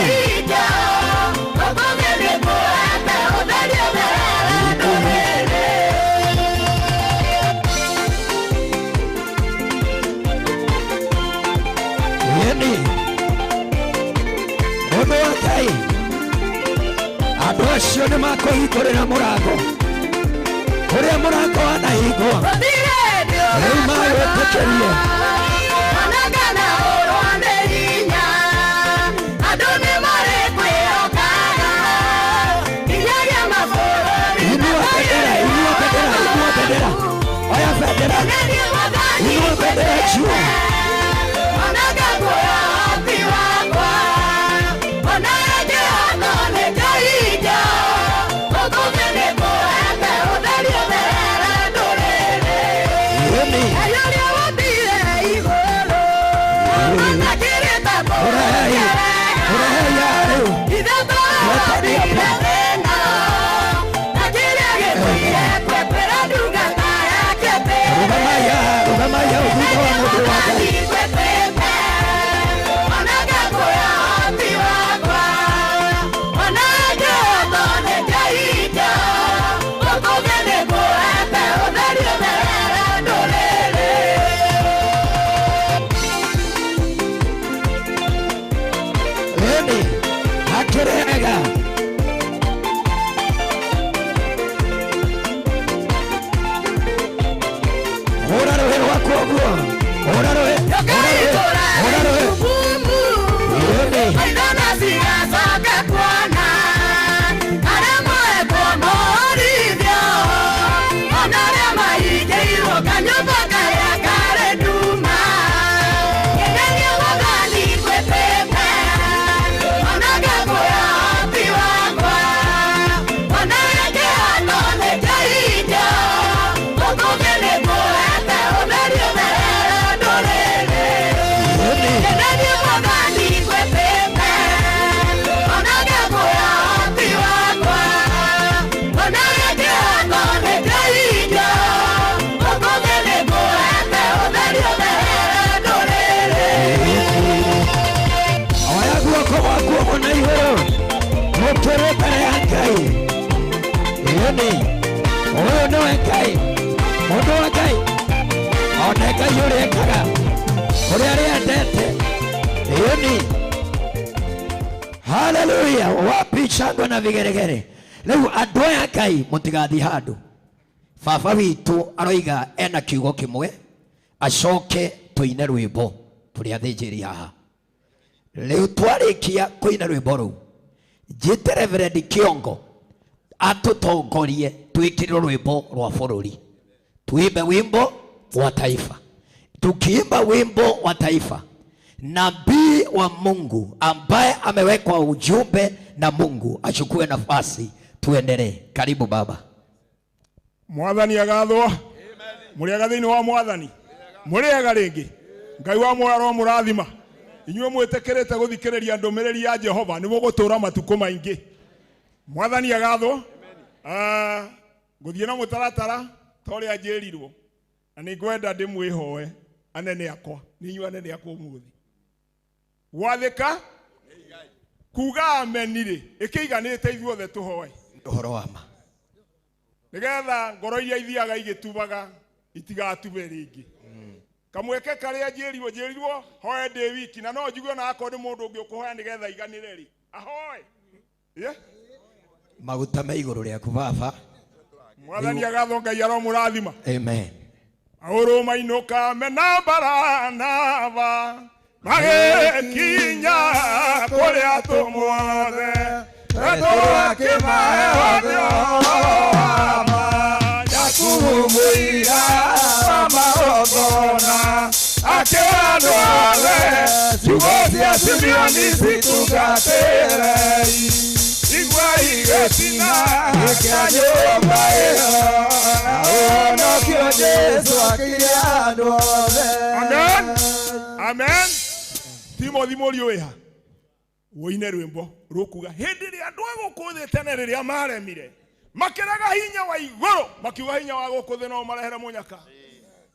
Ĩni. Mũndũ wa Ngai, andũ acio nĩ makũhingũrĩra mũrango kũrĩa mũrango wanahingwo, rĩu magwĩtĩkĩrie. Inua bendera, inua bendera, inua bendera, oya bendera, inua bendera juu. Ĩni. Ũrehei, ũrehei haha rĩu. Wetani hapa. Rũgamai haha, rũgamai hau thutha wa mũndũ wa Ngai. Ĩni, akĩrega. Hũra rũhĩ rwaku ũguo, hũra rũhĩ, hũra rũhĩ, hũra rũhĩ. Ĩni. Oya guoko gwaku ũguo na igũrũ, ũkĩrĩ mbere ya Ngai. Ĩni, ũyũ nĩwe Ngai, mũndũ wa Ngai, one Ngai ũrĩa ekaga, ũrĩa arĩendete. Ĩni. Haleluya! Wapi shangwe na vigeregere? Rĩu andũ aya Ngai mũtigathiĩ handũ. Baba witũ aroiga ena kiugo kĩmwe, acoke tũine rwĩmbo tũrĩ athĩnjĩri haha. Rĩu twarĩkia kũina rwĩmbo rũu, njĩte Reverend Kĩongo atũtongorie twĩkĩrĩrwo rwĩmbo rwa bũrũri, tuimbe wimbo wa taifa. Tukiimba wimbo wa taifa, nabii wa Mungu ambaye amewekwa ujumbe na Mungu achukue nafasi, tuendelee. Karibu baba. Mwathani agathwo, mũrĩega thĩinĩ wa Mwathani, mũrĩega rĩngĩ. Ngai wa muoyo aromũrathima. Inyuĩ mwĩtĩkĩrĩte gũthikĩrĩria ndũmĩrĩri ya Jehova, nĩ mũgũtũũra matukũ maingĩ. Mwathani agathwo. Ngũthiĩ na mũtaratara ta ũrĩa njĩrirwo, na nĩ ngwenda ndĩmwĩhoe anene akwa, nĩ inyuĩ anene akwa ũmũthĩ. Gwathĩka kuga ameni rĩ, ĩkĩiganĩte ithuothe tũhoe Ũhoro wa ma. Nĩgetha ngoro iria ithiaga igĩtubaga itigatube rĩngĩ. Kamweke karĩa njĩrirwo, njĩrirwo hoe ndĩ wiki, na no njigue ona akorwo nĩ mũndũ ũngĩ ũkũhoya nĩgetha aiganĩre rĩ, ahoe. Ye? Maguta me igũrũ rĩaku baba. Mwathani agathwo, Ngai aromũrathima. Amen. Aũrũ mainũka mena Baranaba magĩkinya kũrĩ atũmwo othe, Petero akĩmahe othe ũhoro wa ma. Jakubu mũira wa magongona akĩra andũ othe ciugo cia Simeoni citungatĩrei. Igua igĩcina kĩa nyũmba ĩyo, na ũhonokio Jesũ akĩire andũ othe. Amen. Amen. Timothy mũriũ wĩha? Woine rwimbo rukuga hindi ria andu a guku thi tene riria maremire makiraga hinya wa iguru makiuga hinya wa guku thi no marehere munyaka.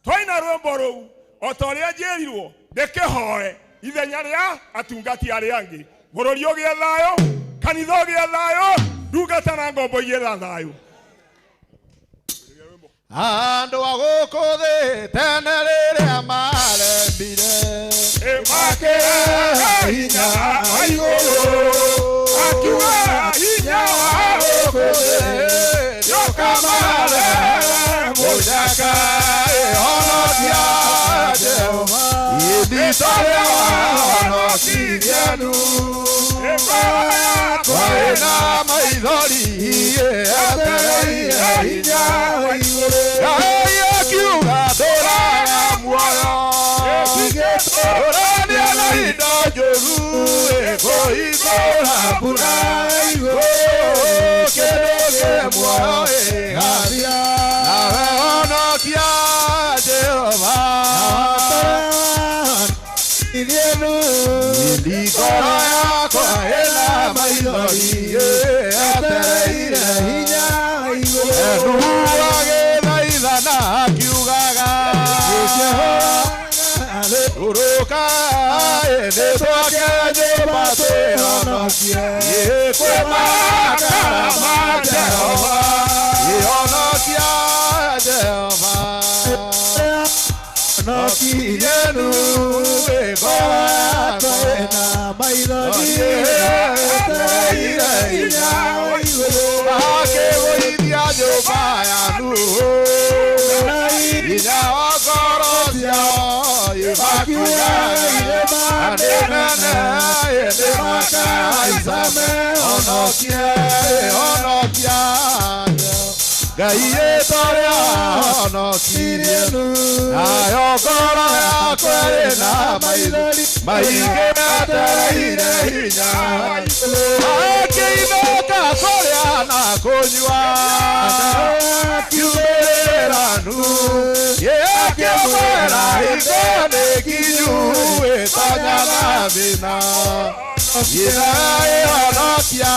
Twaina rwimbo ruu o ta uria njirirwo ndikihoe ithenya ria atungati aria angi bururi ugie thayo kanitha ugie thayo ndungata na ngombo igie thayo. Andu a guku thi tene riria maremire makĩrehe hinya wa igũrũ akiuga hinya wa gũkũ thĩ nĩũkamarehere mũnyaka. Ĩhonokia Jehova ithito rĩa wahonokirie Nuhu kwĩna maithori etereire hinya wa igũrũ. Ngai akiuga ndũraga muoyo ũrania na indo njũru ĩkũhingũra mbura igũrũ kĩndũ kĩ muoyo ĩgathira. Nawe honokia Jehova ngoro yakwa ĩna maithori etereire hinya igũrũ. Nuhu agĩthaithana akiugaga Ũrũka nĩ twake nyũmba twĩhonokie kwĩ makara ma Jehova. Ĩhonokia Jehova honokirie Nuhu ngoro yakwa ĩna maithori etereire hinya wa igũrũ. Makĩgũithia nyũmba ya Nuhu hinya wa ngoro ciao imakiuga nĩ nene ĩndĩ makaicame. Honokie honokia Ngai ĩtorĩa honokirie nayo ngoro yakwa ĩna maithori maingĩ metereire hinya. Makĩinũka kũrĩa na kũnyua akiugĩrĩra Nuhu akĩmwĩra hingo nĩ nginyu ĩtonya na thĩna. Ĩhonokia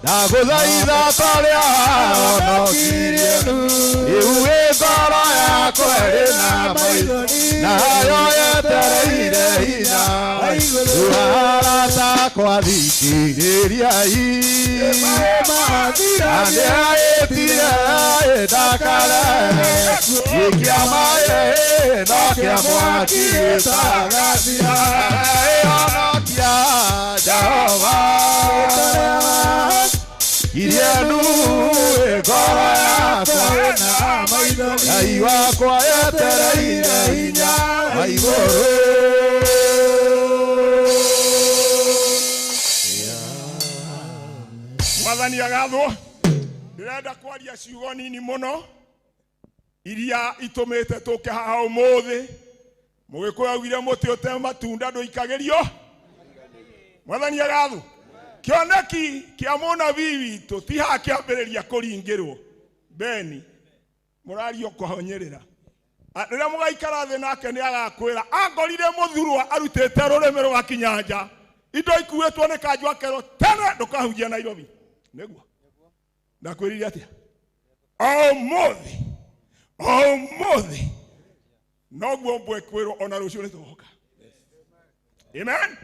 ndagũthaitha torĩa honokirie rĩu ĩ ngoro yakwa ĩna maithori nayo yetereire hinya. Arata akwa thikĩrĩriai na nĩaĩtire ndakare gĩkia maĩ no kĩa mwaki gĩtagathira. Ĩhonokia Jehova kirie Nuhu ngoro yakwa Ngai wakwa etereire hinya wa igũrũ. Mwathani agathwo. Ndĩrenda kwaria ciugo nini mũno iria itũmĩte tũke haha ũmũthĩ. Mũgĩkũyũ augire mũtĩ ũte matunda ndũikagĩrio. Mwathani agathwo. Kĩoneki kĩa mũnabii witũ ti haha kĩambĩrĩria kũringĩrwo. Beni mũrario kũhonyerera. Rĩrĩa mũgaikara thĩ nake nĩ agakwĩra angorire mũthurwa arutĩte rũrĩmĩ rwa kinyanja indo ikuĩtwo nĩ kanjũ akerwo tene ndũkahunjia Nairobi. Nĩguo ndakwĩrire atĩa? O ũmũthĩ noguo mbwe kwĩrwo ona rũciũ nĩ tũgoka. Amen.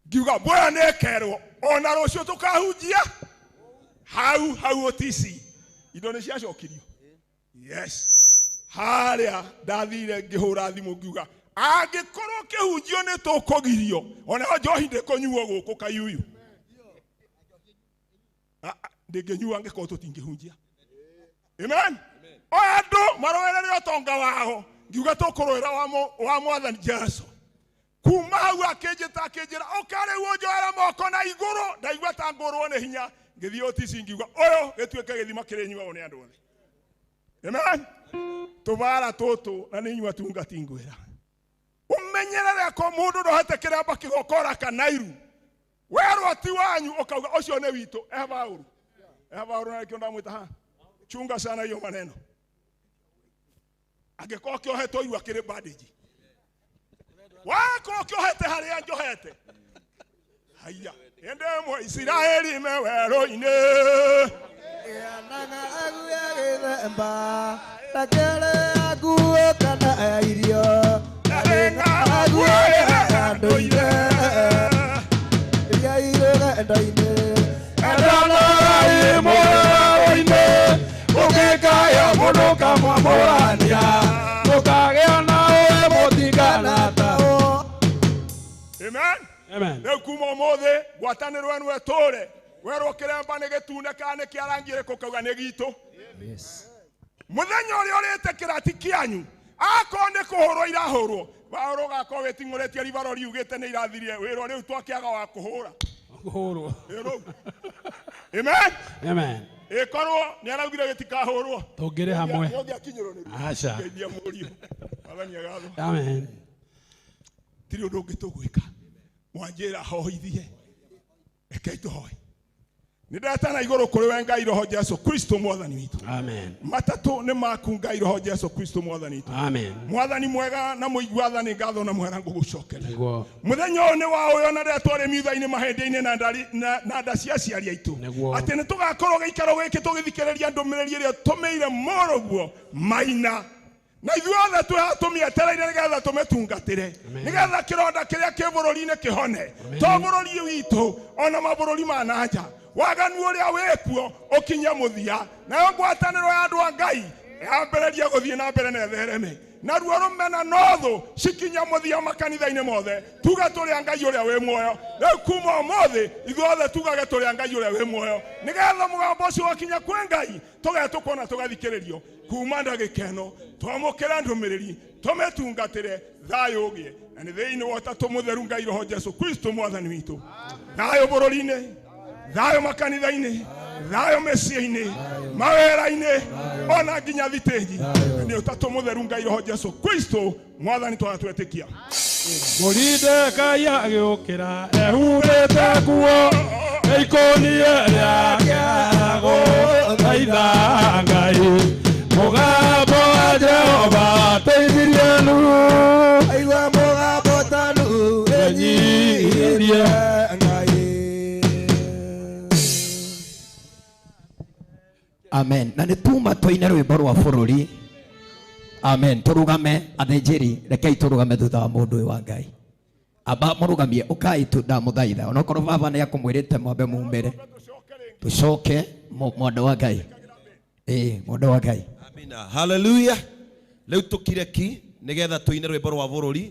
Ngiuga mbwe nĩ ĩkerwo ona rũciũ tũkahunjia hau hau OTC. Indo nĩ ciacokirio. Yes. Harĩa ndathire ngĩhũra thimũ ngiuga angĩkorwo kĩhunjio nĩ tũkũgirio ona njohi ndĩkũnyuo gũkũ Kayuyu. Ndĩngĩnyua angĩkorwo tũtingĩhunjia. Amen. O andũ marũĩrĩre ũtonga wao ngiuga tũkũrũĩra wa Mwathani Jesũ. Kuma hau akĩnjĩta akĩnjĩra ũka rĩu ũnjoere moko na igũrũ ndaigua ta ngũrwo nĩ hinya ngĩthiĩ OTC ngiuga ũyũ gĩtuĩke gĩthima kĩrĩnyuagwo nĩ andũ othe. Amen. Tũbara tũtũ na nĩ inyuĩ atungati ngwĩra ũmenyerere ko mũndũ ndohete kĩramba kĩgokora kana iru werwo ti wanyu ũkauga ũcio nĩ witũ. Eha Paũlũ na nĩkĩo ndamwĩta haha. Chunga sana hiyo maneno. Angĩkorwo kĩohetwo irua kĩrĩ bandage wakorwo kĩohete harĩa njohete Haiya ende mwe Isiraeli me werũ-inĩ. Nguo kana irio ng'aragu ya ndũire iria irĩ rũgendo-inĩ. Endanagai muoyo-inĩ ũngĩkaya mũndũ ũkamwamũrania mũkagĩa na ũĩ mũtikanatahwo. Amen. Amen. Rĩu kuma ũmũthĩ ngwatanĩro ĩno ĩtũre werwo kĩremba nĩ gĩtune kana nĩ kĩa rangi ĩrĩkũ ũkauga nĩ gitũ. Mũthenya ũrĩa ũrĩtĩkĩra ti kĩanyu akorwo nĩ kũhũrwo irahũrwo waũrwo ũgakorwo wĩting'ũrĩtie ribaro riugĩte nĩ irathirie wĩra rĩu twakĩaga wa kũhũra. Kũhũrwo. Ĩrũu. Amen. Amen. Ĩkorwo nĩ araugire gĩtikahũrwo. Tũngĩrĩ hamwe. Nĩũngĩakinyĩrwo nĩ ruo. Aca. Ngeithia mũriũ. Mwathani agathwo. Amen. Tirĩ ũndũ ũngĩ tũgwĩka. Mwanjĩra hoithie. Rekei tũhoe. Nĩ ndetana igũrũ kũrĩ we Ngai Roho Jesu Kristo mwathani witũ. Amen. Matatũ nĩ maku Ngai Roho Jesu Kristo mwathani witũ. Amen. Mwathani mwega na mũigua tha nĩ ngatho na mwera ngũgũcokeria. Nĩguo. Mũthenya ũyũ nĩ wa ũyũ na rĩrĩa twarĩ miutha-inĩ mahĩndĩ-inĩ na ndari- na na nda cia aciari aitũ. Nĩguo. Atĩ nĩ tũgakorwo gĩikaro gĩkĩ tũgĩthikĩrĩria ndũmĩrĩri ĩrĩa tũmĩire mũrũguo Maina. Na ithuothe twĩ haha tũmĩetereire nĩgetha tũmĩtungatĩre nĩgetha kĩronda kĩrĩa kĩ bũrũri-inĩ kĩhone to bũrũri witũ ona mabũrũri ma na nja waganu ũrĩa wĩkuo ũkinye mũthia nayo ngwatanĩro ya andũ a Ngai yambĩrĩrie gũthiĩ na mbere na ĩthereme naruo rũmena nothu cikinye mũthia makanitha-inĩ mothe tuge tũrĩ a Ngai ũrĩa wĩ muoyo rĩu kuma ũmũthĩ ithuothe tugage tũrĩ a Ngai ũrĩa wĩ muoyo nĩgetha mũgambo ũcio wakinya kwĩ Ngai tũgetũkwo na tũgathikĩrĩrio kuma ndagĩka ĩno twamũkĩre ndũmĩrĩri tũmĩtungatĩre thayũ ũgĩe na nĩ thĩinĩ wa ũtatũ mũtheru Ngai Roho Jesu Kristo mwathani witũ. Thayũ bũrũri-inĩ, thayũ makanitha-inĩ, thayũ mĩciĩ-inĩ, mawĩra-inĩ ona nginya thitĩnji. Nĩ ũtatũ mũtheru Ngai Roho Jesu Kristo mwathani twatwetĩkia. Mũrindekai agĩũkĩra ehumbĩte nguo ikũnia rĩake agũthaitha Ngai mũgambo wa Jehova ateithirie nu. Aigua mũgambo ta nu ĩnyihirie Ngai. Amen. Na nĩ tuma tũine rwĩmbo rwa bũrũri. Amen. Tũrũgame athĩnjĩri, rekei tũrũgame thutha wa mũndũ ũyũ wa Ngai. Amba mũrũgamie, ũkai tu ndamũthaitha. Onokorwo baba nĩ akũmwĩrĩte mwambe mumĩre. Tũcoke mwendo wa Ngai. Mwendo wa Ngai. Amina. Hallelujah. Rĩu tũkire ki nĩgetha tũine rwĩmbo rwa bũrũri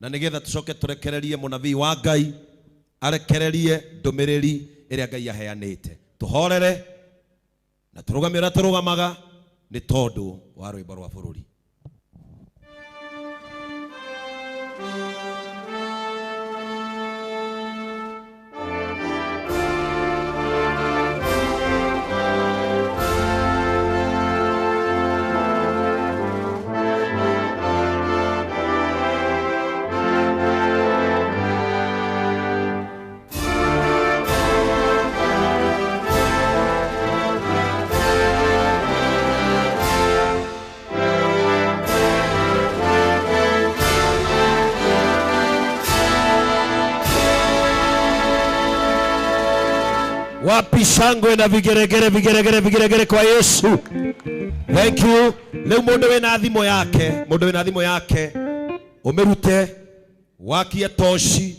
na nĩgetha tũcoke tũrekererie mũnabii wa Ngai arekererie ndũmĩrĩri ĩrĩa Ngai aheanĩte. Tũhorere na tũrũgame ũrĩa tũrũgamaga nĩ tondũ wa rwĩmbo rwa bũrũri. Wapi shangwe na vigeregere, vigeregere, vigeregere kwa Yesu. Thank you. Leo mundu wina thimo yake, mundu wina thimo yake umirute wakie toshi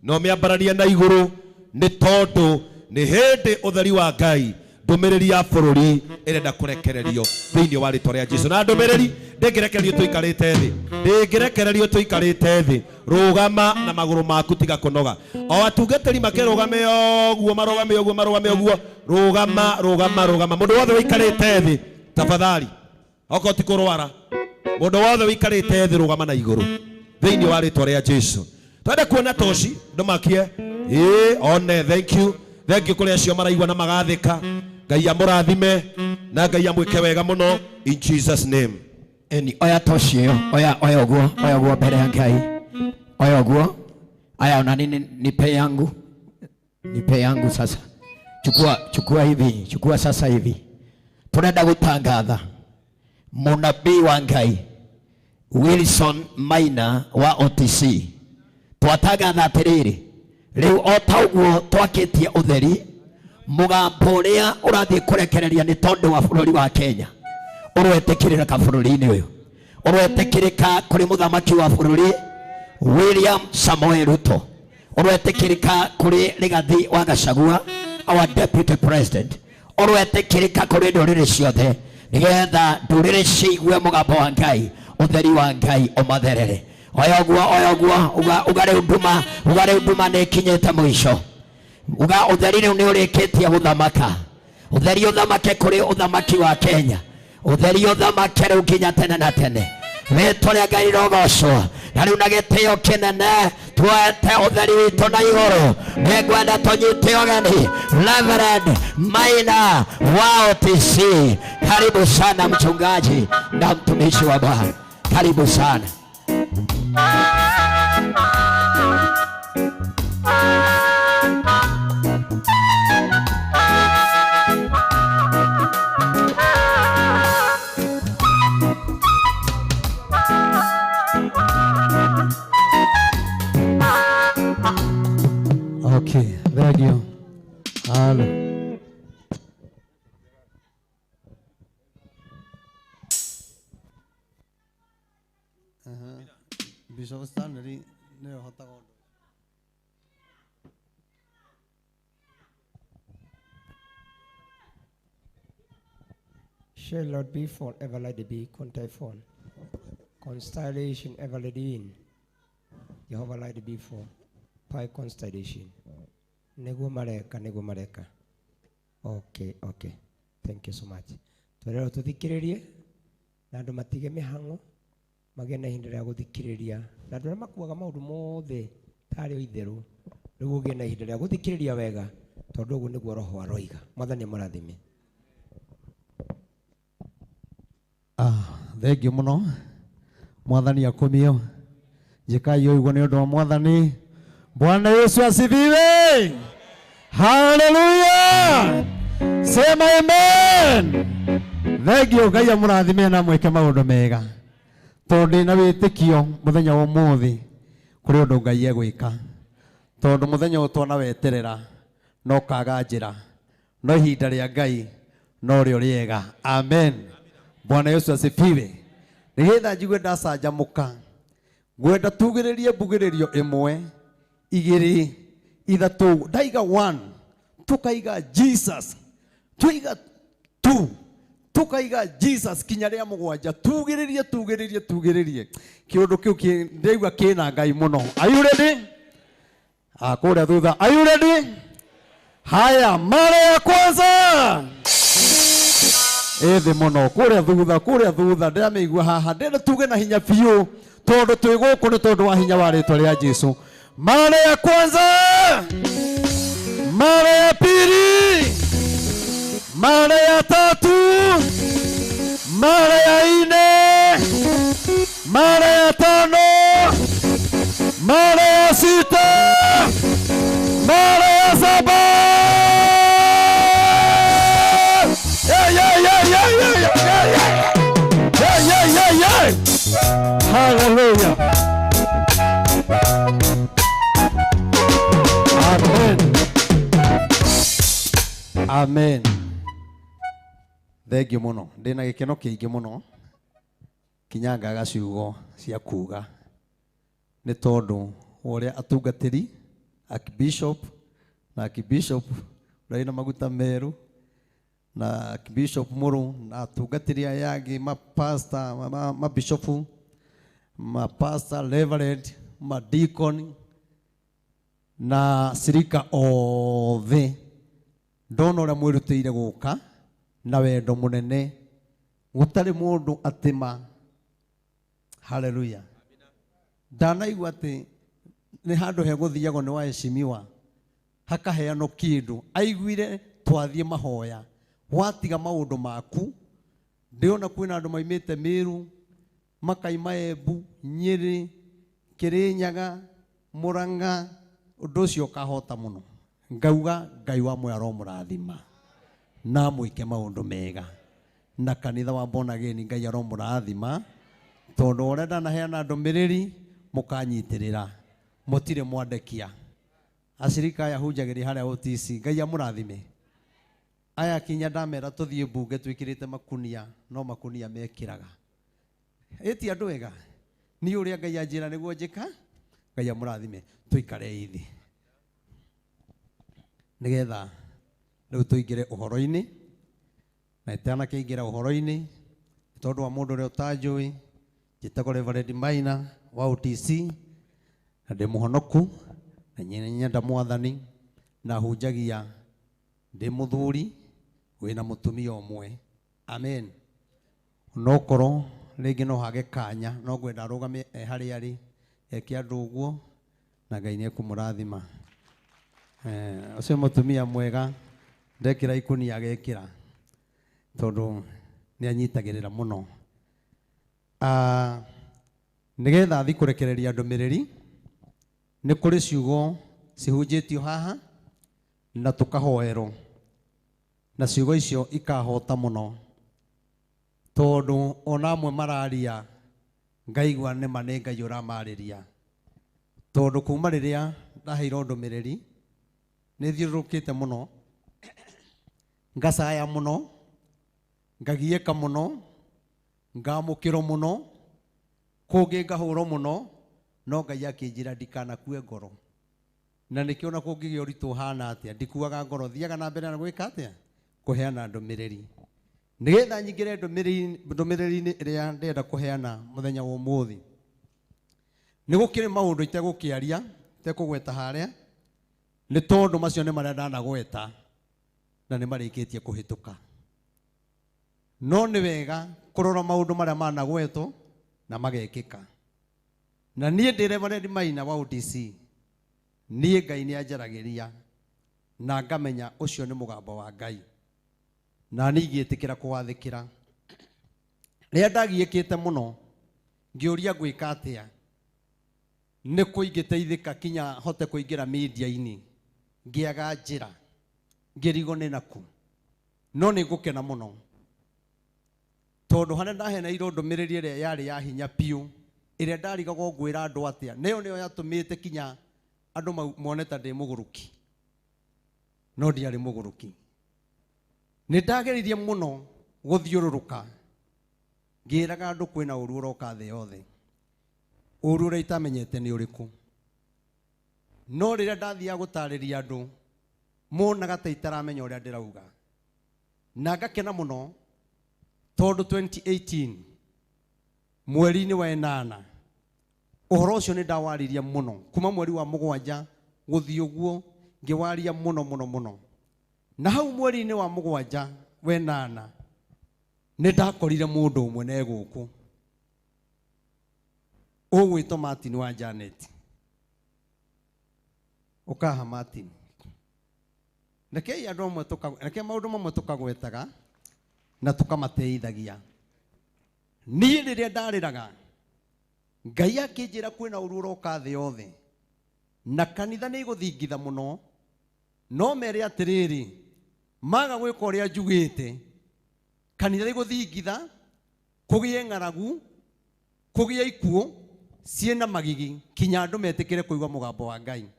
na umiambararie na iguru ni tondu ni hindi utheri wa Ngai ndumiriri ya bururi irenda kurekererio thiini wa ritwa ria Jesu. Na ndumiriri ndingirekererio tuikarite thi, ndingirekererio tuikarite thi. Rugama na maguru maku tiga kunoga. O atungatiri makirugame oguo, marugame oguo, marugame oguo. Rugama, rugama, rugama. Mundu wothe wikarite thi tafadhali, okorwo ti kurwara, mundu wothe wikarite thi rugama na iguru thiini wa ritwa ria Jesu. Twende kuona toci ndumakie. One, thank you. Thank you kuri acio maraigua na magathika. Ngai amurathime na Ngai amwike wega muno in Jesus name. Eni oya toci iyo, oya, oya uguo, oya uguo mbere ya Ngai. Oya uguo. Aya ona nini, nipe yangu. Nipe yangu sasa. Chukua, chukua hivi, chukua sasa hivi. Tunaenda gutangatha munabii wa Ngai Wilson Maina wa OTC. Twatangatha atiriri, Rĩu o ta ũguo twakĩtie ũtheri, mũgambo ũrĩa ũrathiĩ kũrekereria nĩ tondũ wa bũrũri wa Kenya ũroetĩkĩrĩka bũrũri-inĩ ũyũ, ũroetĩkĩrĩka kũrĩ mũthamaki wa bũrũri William Samoei Ruto, ũroetĩkĩrĩka kũrĩ Rigathi wa Gachagua our deputy president, ũroetĩkĩrĩka kũrĩ ndũrĩrĩ ciothe, nĩgetha ndũrĩrĩ ciigue mũgambo wa Ngai, ũtheri wa Ngai ũmatherere. Oya ũguo, uga rĩu nduma, uga rĩu nduma nĩ ĩkinyĩte mũico. Uga ũtheri rĩu nĩ ũrĩkĩtie gũthamaka. Ũtheri ũthamake kũrĩ ũthamaki wa Kenya. Ũtheri ũthamake rĩu nginya tene na tene. Rĩtwa rĩa Ngai rĩrogocwo. Na rĩu na gĩtĩo kĩnene tuoete ũtheri witũ na igũrũ. Nĩngwenda tũnyite ũgeni Reverend Maina wa OTC. Karibu sana mchungaji na mtumishi wa Bwana. Karibu sana. Okay, thank you. Hello. Bishop Stanley nĩwe ũhotaga ũndũ. Shall Lord be forever let it be contyphon. Constellation ever let in. Jehovah let it be for pi constellation. Nĩguo mareka, nĩguo mareka. Okay, okay. Thank you so much. Twererwo tũthikĩrĩrie na andũ matige mĩhang'o, magĩe na ihinda rĩa gũthikĩrĩria, na andũ arĩa makuaga maũndũ mothe tarĩ o itherũ, rĩu ũgĩe na ihinda rĩa gũthikĩrĩria wega, tondũ ũguo nĩguo Roho aroiga. Mwathani amũrathime. Thank you mũno. Mwathani akumio. Njĩkai ũguo nĩ ũndũ wa Mwathani. Bwana Yesu asifiwe. Haleluya. Sema amen. Thank you Ngai amũrathime na mwĩke maũndũ mega. Tondũ ndĩna wĩtĩkio mũthenya wa ũmũthĩ kũrĩ ũndũ Ngai egwĩka. Tondũ mũthenya ũyũ twana weterera no kaga njĩra, no ihinda rĩa Ngai no rĩo rĩega. Amen. Bwana Yesu asifiwe. Nĩgetha njigue ndacanjamũka, ngwenda tugĩrĩrie mbugĩrĩrio ĩmwe, igĩrĩ, ithatũ. Ndaiga 1, tukaiga Jesus, tuiga 2, tukaiga Jesus kinya rĩa mũgwanja. Tugĩrĩrie, tugĩrĩrie, tugĩrĩrie. Kĩũndũ kĩu ndĩraigua kĩna Ngai mũno. Are you ready? Kũrĩa thutha. Are you ready? Haya, mara ya kwanza. Ĩthĩ mũno kũrĩa thutha, kũrĩa thutha. Ndĩramĩigua haha. Ndĩrenda tuge na hinya biũ, tondũ twĩ gũkũ nĩ tondũ wa hinya wa rĩtwa rĩa Jesũ. Mara ya kwanza, mara ya pili, mara ya tatu, mara ya nne, mara ya tano, mara ya sita, mara ya saba. Yeah, yeah, yeah, yeah, yeah, yeah, yeah. Yeah, yeah, yeah, yeah. Hallelujah. Amen. Amen. Thank you mũno. Ndĩna gĩkeno kĩingĩ mũno kinya ngaga ciugo cia kuga nĩ tondũ wa ũrĩa atungatĩri Archbishop na Archbishop ũrĩa wĩna maguta merũ na Archbishop Mũrũ na atungatĩri aya angĩ, mapastor, mabishopu, mapastor, reverend, madeacon na cirika othe, ndona ũrĩa mwĩrutĩire gũka na wendo mũnene, gũtarĩ mũndũ atĩma. Haleluya. Ndanaigua atĩ nĩ handũ hegũthiagwo nĩ waheshimiwa hakaheanwo kĩndũ, aiguire twathiĩ mahoya, watiga maũndũ maku. Ndĩrona kwĩna andũ maimĩte Meru, makaima Embu, Nyĩrĩ, Kĩrĩnyaga, Mũrang'a, ũndũ ũcio ũkahota mũno. Ngauga Ngai wa muoyo aromũrathima na mwĩke maũndũ mega, na kanitha wa Born Again Ngai aromũrathima, tondũ ũrĩa ndanaheana ndũmĩrĩri mũkanyitĩrĩra, mũtirĩ mwandekia. Acirika aya hunjagĩria harĩa OTC. Ngai amũrathime. Aya kinya ndamera tũthiĩ mbunge twĩkĩrĩte makunia, no makunia mekĩraga. Ĩti andũ ega. Niĩ ũrĩa Ngai anjĩra nĩguo njĩka. Ngai amũrathime. Tũikare thĩ. Nĩgetha rĩu tũingĩre ũhoro-inĩ. Na itanakĩingĩra ũhoro-inĩ, tondũ wa mũndũ ũrĩa ũtanjũĩ, njĩtagwo Reverend Maina wa OTC, na ndĩ mũhonoku, na nyenda mwathani, na hunjagia ndĩ mũthuri wĩna mũtumia ũmwe. Amen. Onokorwo rĩngĩ no hage kanya, no ngwenda arũgame e harĩa arĩ, eke andũ ũguo, na Ngai nĩekũmũrathima. Ũcio mũtumia mwega, ndekĩra ikũnia agekĩra, tondũ nĩanyitagĩrĩra mũno. Nĩgetha thiĩ kũrekereria ndũmĩrĩri, nĩ kũrĩ ciugo cihunjĩtio haha na tũkahoerwo, na ciugo icio ikahota mũno, tondũ ona amwe mararia ngaigua nĩma nĩ Ngai ũramarĩria, tondũ kuma rĩrĩa ndaheirwo ndũmĩrĩri nĩ thiũrũrũkĩte mũno, ngacaya mũno, ngagiĩka mũno, ngamũkĩrwo mũno, kũngĩ ngahũrwo mũno, no Ngai akĩnjĩra ndikanakue ngoro. Na nĩkĩo na kũngĩgĩa ũritũ ũhana atĩa, ndikuaga ngoro, thiaga na mbere na gwĩka atĩa, kũheana ndũmĩrĩri. Nĩgetha nyingĩre ndũmĩrĩri-inĩ ĩrĩa ndĩrenda kũheana mũthenya wa ũmũthĩ, nĩ gũkĩrĩ maũndũ itegũkĩaria, itekũgweta harĩa, nĩ tondũ macio nĩ marĩa ndanagweta na nĩ marĩkĩtie kũhĩtũka. No nĩ wega kũrora maũndũ marĩa managwetwo na magekĩka. Na niĩ ndĩ Reverend Maina wa OTC, niĩ Ngai nĩ anjaragĩria na ngamenya ũcio nĩ mũgambo wa Ngai, na niĩ ngĩtĩkĩra kũwathĩkĩra. Rĩrĩa ndagiĩkĩte mũno, ngĩũria ngwĩka atĩa, nĩ kũ ingĩteithĩka kinya hote kũingĩra media-inĩ, ngĩaga njĩra, ngĩrigwo nĩ nakũ. No nĩ ngũkena mũno, tondũ harĩa ndaheneirwo ndũmĩrĩri ĩrĩa yarĩ ya hinya biũ, ĩrĩa ndarigagwo ngwĩra andũ atĩa, nĩyo nĩyo yatũmĩte kinya andũ mone ta ndĩ mũgũrũki. No ndiarĩ mũgũrũki. Nĩ ndageririe mũno gũthiũrũrũka, ngĩraga andũ kwĩna ũru ũroka thĩ yothe, ũru ũrĩa itamenyete nĩ ũrĩkũ. No rĩrĩa ndathiaga gũtarĩria andũ, monaga ta itaramenya ũrĩa ndĩrauga. Na ngakena mũno, tondũ 2018, mweri-inĩ wa ĩnana, ũhoro ũcio nĩ ndawaririe mũno, kuma mweri wa mũgwanja gũthiĩ ũguo, ngĩwaria mũno mũno mũno. Na hau mweri-inĩ wa mũgwanja wa ĩnana, nĩ ndakorire mũndũ ũmwe na egũkũ, ũgwĩtwo Martin wa Janet. Ũkaha Martin. Rekei andũ amwe reke maũndũ mamwe tũkagwetaga na tũkamateithagia. Niĩ rĩrĩa ndarĩraga, Ngai akĩnjĩra kwĩna ũru ũroka thĩ yothe, na kanitha nĩ igũthingitha mũno, no mere atĩrĩrĩ, maga gwĩka ũrĩa njugĩte, kanitha igũthingitha, kũgĩe ng'aragu, kũgĩe ikuũ ciĩna magigi, kinya andũ metĩkĩre kũigua mũgambo wa Ngai.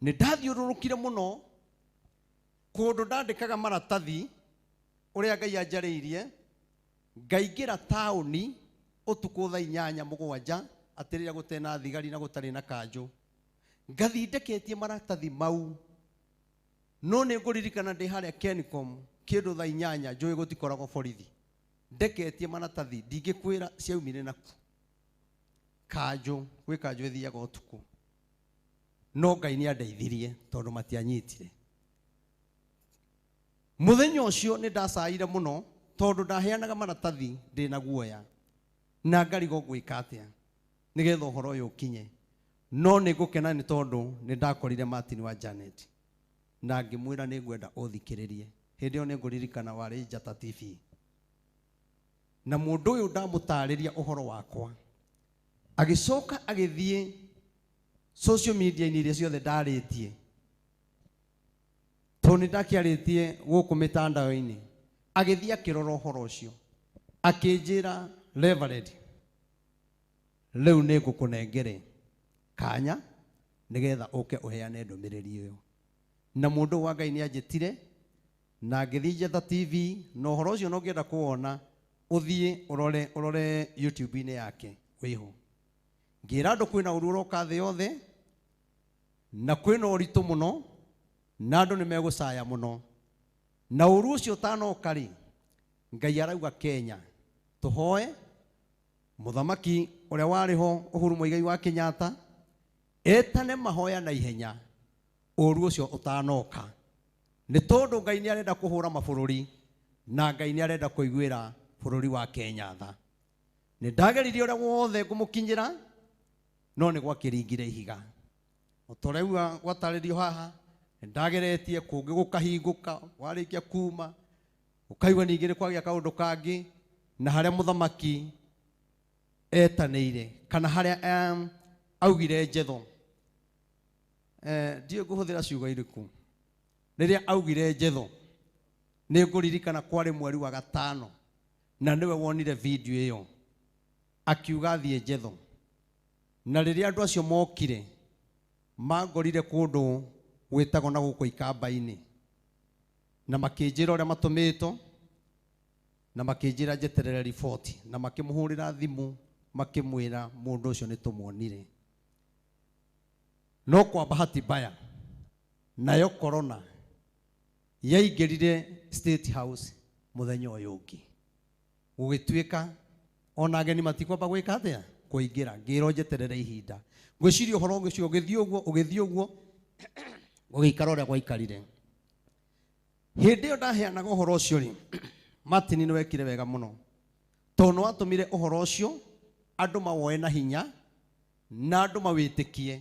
Nĩ ndathiũrũrũkire mũno kũndũ ndandĩkaga maratathi ũrĩa Ngai anjarĩirie, ngaingĩra taũni ũtukũ thaa inyanya mũgwanja, atĩ rĩrĩa gũtarĩ na thigari na gũtarĩ na kanjũ, ngathiĩ ndeketie maratathi mau. No nĩ ngũririkana ndĩ harĩa Kencom kĩndũ thaa inyanya, njũĩ gũtikoragwo borithi, ndeketie maratathi, ndingĩkwĩra ciaumire naku. Kanjũ, gwĩ kanjũ ĩthiaga ũtukũ. No Ngai nĩ andeithirie tondũ matianyitire. Mũthenya ũcio nĩ ndacaire mũno tondũ ndaheanaga maratathi ndĩna guoya, na ngarigwo ngwĩka atĩa nĩgetha ũhoro ũyũ ũkinye. No nĩ ngũkena nĩ tondũ nĩ ndakorire Martin wa Janet na ngĩmwĩra nĩ ngwenda ũthikĩrĩrie. Hĩndĩ ĩyo nĩ ngũririkana warĩ Njata TV, na mũndũ ũyũ ndamũtarĩria ũhoro wakwa, agĩcoka agĩthiĩ social media-inĩ iria ciothe ndarĩtie, tondũ nĩ ndakĩarĩtie gũkũ mĩtandao-inĩ, agĩthiĩ akĩrora ũhoro ũcio, akĩnjĩra Reverend, rĩu nĩ ngũkũnengere kanya Nĩgetha ũke ũheane ndũmĩrĩri ĩyo. Na mũndũ wa Ngai nĩ anjĩtire na ngĩthiĩ Njata TV, na ũhoro ũcio no ngĩenda kũwona ũthiĩ ũrore YouTube-inĩ yake wĩho. Ngĩra andũ kwĩna ũru ũroka thĩ yothe na kwĩna ũritũ mũno na andũ nĩ megũcaya mũno. Na ũru ũcio ũtanoka rĩ, Ngai arauga Kenya tũhoe mũthamaki ũrĩa warĩ ho Uhuru Muigai wa Kenyatta etane mahoya na ihenya ũru ũcio ũtanoka. Nĩ tondũ Ngai nĩ arenda kũhũra mabũrũri na Ngai nĩ arenda kũiguĩra bũrũri wa Kenya tha. Nĩ ndageririe ũrĩa wothe ngũmũkinyĩra no nĩ gwakĩringire ihiga. O ta ũrĩa gwatarĩrio haha, nĩ ndageretie kũngĩ gũkahingũka, warĩkia kuma ũkaigua ningĩ nĩ kwagĩa kaũndũ kangĩ, na harĩa mũthamaki etanĩire kana harĩa augire njetho. Ndiũĩ ngũhũthĩra ciugo irĩkũ. Rĩrĩa augire njetho nĩ ngũririkana kwarĩ mweri wa 5 na nĩwe wonire video ĩyo akiuga thiĩ njetho. Na rĩrĩa andũ acio mokire mangorire kũndũ gwĩtagwo na gũkũ Ikamba-inĩ na makĩnjĩra ũrĩa matũmĩtwo na makĩnjĩra njeterere riboti na makĩmũhũrĩra thimũ makĩmwĩra mũndũ ũcio nĩ tũmuonire. No kwa bahati mbaya nayo corona yaingĩrire State House mũthenya ũyũ ũngĩ, gũgĩtuĩka ona ageni matikwamba gwĩka atĩa kũingĩra. Ngĩrwo njeterere ihinda. Ngwĩciria ũhoro ũcio ũgĩthiĩ ũguo ũgĩthiĩ ũguo gũgĩikara ũrĩa gwaikarire. Hĩndĩ ĩyo ndaheanaga ũhoro ũcio rĩ, Martin nĩ wekire wega mũno tondũ nĩ watũmire ũhoro ũcio andũ mawoe na hinya na andũ mawĩtĩkie,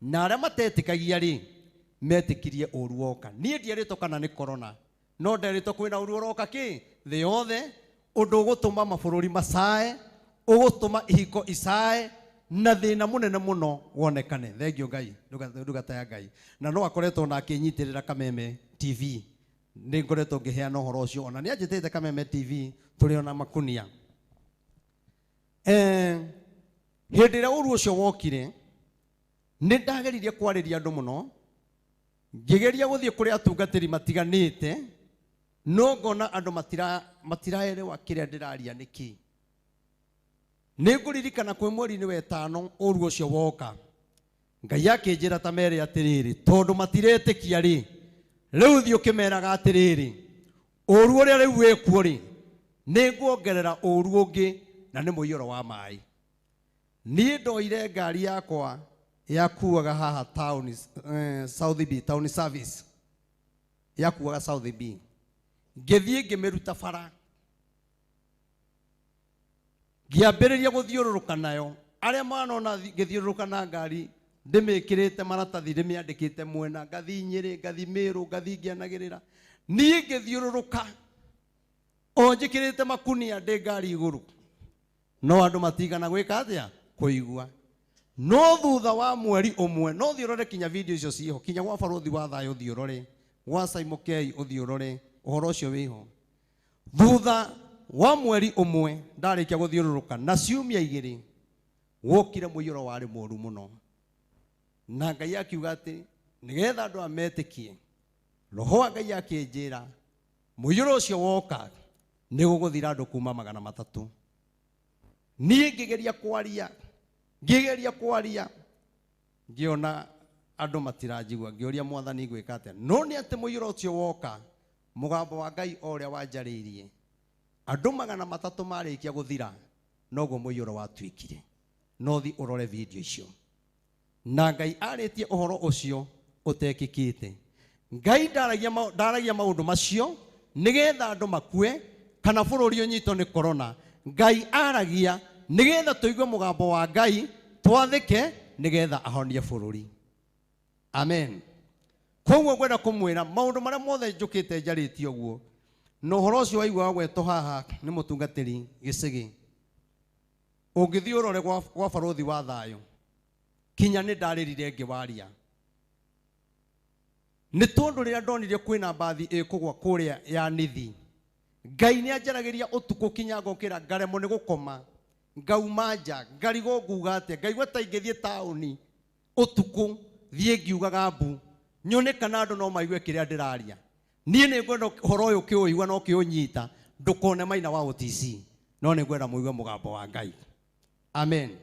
na arĩa matetĩkagia rĩ metĩkirie ũru woka. Niĩ ndierĩtwo kana nĩ corona, no nderĩtwo kwĩna ũru ũroka kĩ thĩ yothe, ũndũ ũgũtũma mabũrũri macae, ũgũtũma ihiko icae na thĩna mũnene mũno wonekane. Thengio Ngai, ndungata ya Ngai. Na no akoretwo na akĩnyitĩrĩra Kameme TV. Nĩ ngoretwo ngĩheana ũhoro ũcio, ona nĩ anjĩtĩte Kameme TV tũrĩ ona makunia. Hĩndĩ ĩrĩa ũru ũcio wokire nĩ ndageririe kwarĩria andũ mũno, ngĩgeria gũthiĩ kũrĩ atungatĩri matiganĩte, no ngona andũ matiraelewa kĩrĩa ndĩraria nĩkĩ. Nĩ ngũririkana kwĩ mweri-inĩ wa 5 ũru ũcio woka, Ngai akĩnjĩra ta mere atĩrĩrĩ, tondũ matiretĩkia rĩ, rĩu thiĩ ũkĩmeraga atĩrĩrĩ, ũru ũrĩa rĩu wĩkuo rĩ, nĩ nguongerera ũru ũngĩ na nĩ mũiyũro wa maĩ. Niĩ ndoire ngari yakwa yakuaga haha town, South B, town service yakuaga South B, ngĩthiĩ ngĩmĩruta bara, ngĩambĩrĩria gũthiũrũrũka nayo. Arĩa manona ngĩthiũrũrũka na ngari ndĩmĩkĩrĩte maratathi, ndĩmĩandĩkĩte mwena, ngathi Nyĩrĩ, ngathi Mĩrũ, ngathi ngĩanagĩrĩra. Niĩ ngĩthiũrũrũka o njĩkĩrĩte makunia ndĩ ngari igũrũ, no andũ matigana gwĩka atĩa kũigua. No thutha wa mweri ũmwe, no thiĩ ũrore kinya video icio ciĩho, kinya gwa Barũthi wa Thayũ ũthiĩ ũrore, gwa Simon K ũthiĩ ũrore, ũhoro ũcio wĩho. Thutha wa mweri ũmwe ndarĩkia gũthiũrũrũka na ciumia 2, wokire mũiyũro warĩ mũru mũno. Na Ngai akiuga atĩ nĩgetha andũ ametĩkie, Roho wa Ngai akĩnjĩra mũiyũro ũcio woka nĩ gũgũthira andũ kuma 300. Niĩ ngĩgeria kwaria, ngĩgeria kwaria, ngĩona andũ matiranjigua, ngĩũria Mwathani ngwĩka atĩa. No nĩ atĩ mũiyũro ũcio woka, mũgambo wa Ngai o ũrĩa wanjarĩirie, andũ 300 marĩkia gũthira, noguo mũiyũro watuĩkire. No thiĩ ũrore video icio. Na Ngai arĩtie ũhoro ũcio ũtekĩkĩte. Ngai ndaragia maũndũ macio nĩgetha andũ makue kana bũrũri ũnyitwo nĩ corona. Ngai aragia nĩgetha tũigue mũgambo wa Ngai, twathĩke nĩgetha ahonie bũrũri. Amen. Koguo ngwenda kũmwĩra maũndũ marĩa mothe njũkĩte njarĩtie ũguo, na ũhoro ũcio waigua wagwetwo haha nĩ mũtungatĩri Gĩcĩgĩ, ũngĩthiĩ ũrore gwa Barũthi wa Thayũ, kinya nĩ ndarĩrire ngĩwaria. Nĩ tondũ rĩrĩa ndonire kwĩna mbathi ĩkũgwa kũrĩa ya Nithi, Ngai nĩ anjaragĩria ũtukũ kinya ngokĩra ngaremwo nĩ gũkoma, ngauma nja, ngarigwo nguga atĩa, ngaigua ta ingĩthiĩ taũni ũtukũ Thiĩ ngiugaga mbu nyone kana andũ no maigue kĩrĩa ndĩraria. Niĩ nĩ ngwenda ũhoro ũyũ ũkĩũigua na ũkĩũnyita ndũkone Maina wa OTC, no nĩ ngwenda mũigue mũgambo wa Ngai. Amen.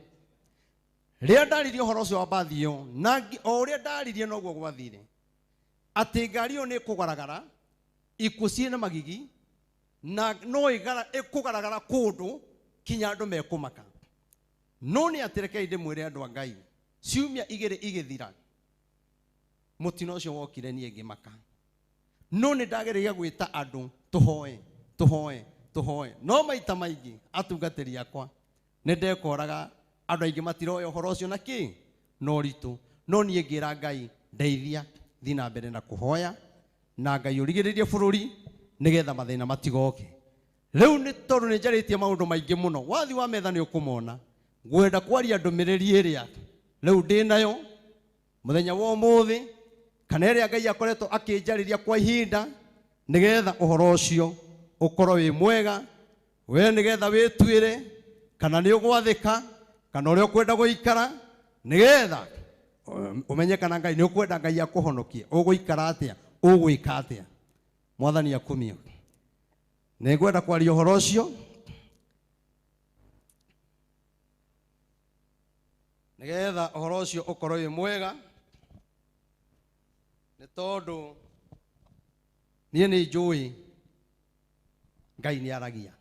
Rĩrĩa ndaririe ũhoro ũcio wa mbathi ĩyo, na o ũrĩa ndaririe noguo gwathire, atĩ ngari ĩyo nĩ ĩkũgaragara ikuũ ciĩna magigi na no ĩkũgaragara kũndũ kinya andũ mekũmaka. No nĩ atĩ rekei ndĩmwĩre andũ a Ngai, ciumia igĩrĩ igĩthira mũtino ũcio wokire niĩ ngĩmaka. No nĩ ndagereire gwĩta andũ tũhoe tũhoe tũhoe, no maita maingĩ atungatĩri akwa nĩ ndekoraga andũ aingĩ matiroya ũhoro ũcio na kĩ na ũritũ. No niĩ ngĩra Ngai ndeithia thiĩ na mbere na kũhoya na Ngai ũrigĩrĩrie bũrũri nĩgetha mathĩna matigoke. Rĩu nĩ tondũ nĩ njarĩtie maũndũ maingĩ mũno, wathi wa metha nĩ ũkũmona. Ngwenda kwaria ndũmĩrĩri ĩrĩa rĩu ndĩnayo mũthenya wa ũmũthĩ, kana ĩrĩa Ngai akoretwo akĩnjarĩria kwa ihinda, nĩgetha ũhoro ũcio ũkorwo wĩ mwega, we nĩgetha wĩtuĩre kana nĩ ũgwathĩka kana ũrĩa ũkwenda gũikara, nĩgetha ũmenye kana Ngai nĩ ũkwenda Ngai akũhonokie, ũgũikara atĩa, ũgwĩka atĩa. Mwathani akumio. Nĩ ngwenda kwaria ũhoro ũcio nĩgetha ũhoro ũcio ũkorwo wĩ mwega, nĩ tondũ niĩ nĩ njũĩ Ngai nĩ aragia.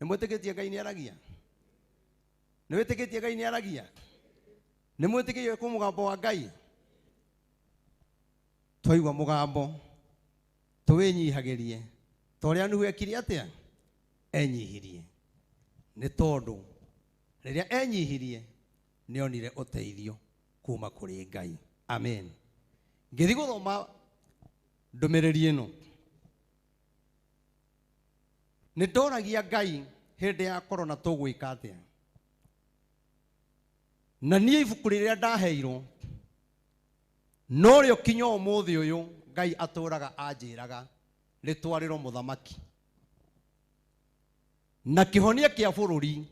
Nĩ mwĩtĩkĩtie Ngai nĩ aragia? Nĩ wĩtĩkĩtie Ngai nĩ aragia? Nĩ mwĩtĩkĩtie kwĩ mũgambo wa Ngai? Twaigua mũgambo tũwĩnyihagĩrie ta ũrĩa Nuhu ekire atĩa? Enyihirie. Nĩ tondũ rĩrĩa enyihirie nĩonire ũteithio kuma kũrĩ Ngai. Amen. Ngĩthiĩ gũthoma ndũmĩrĩri ĩno, nĩ ndoragia Ngai hĩndĩ ya korona tũgwĩka atĩa. Na niĩ ibuku rĩrĩa ndaheirwo norĩo kinya ũmũthĩ ũyũ Ngai atũraga anjĩraga rĩtwarĩrwo mũthamaki, na kĩhonia kĩa bũrũri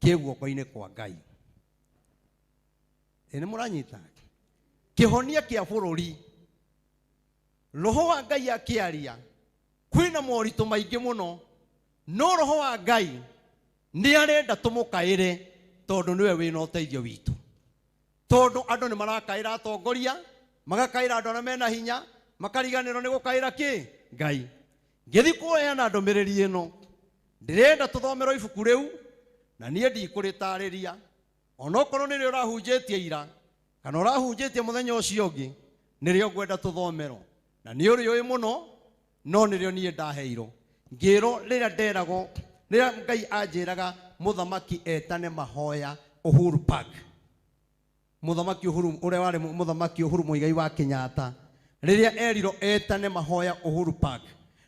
kĩ guoko-inĩ kwa Ngai. Ĩ nĩ mũranyita? Kĩhonia kĩa bũrũri, roho wa Ngai akĩaria kwĩna moritũ maingĩ mũno, no roho wa Ngai nĩ arenda tũmũkaĩre tondũ nĩwe wĩna ũteithio witũ. Tondũ andũ nĩ marakaĩra atongoria, magakaĩra andũ arĩa mena hinya, makariganĩrwo nĩ gũkaĩra kĩ? Ngai. Ngĩthiĩ kuoyana ndũmĩrĩri ĩno, ndĩrenda tũthomerwo ibuku rĩu, na niĩ ndikũrĩtarĩria, onokorwo nĩrĩo ũrahunjĩtie ira kana ũrahunjĩtie mũthenya ũcio ũngĩ, nĩrĩo ngwenda tũthomerwo. Na nĩ ũrĩũĩ mũno, no nĩrĩo niĩ ndaheirwo. Ngĩrwo rĩrĩa nderagwo, rĩrĩa Ngai anjĩraga mũthamaki etane mahoya Uhuru Park. Mũthamaki Uhuru, ũrĩa warĩ mũthamaki Uhuru Muigai wa Kenyatta, rĩrĩa erirwo etane mahoya Uhuru Park,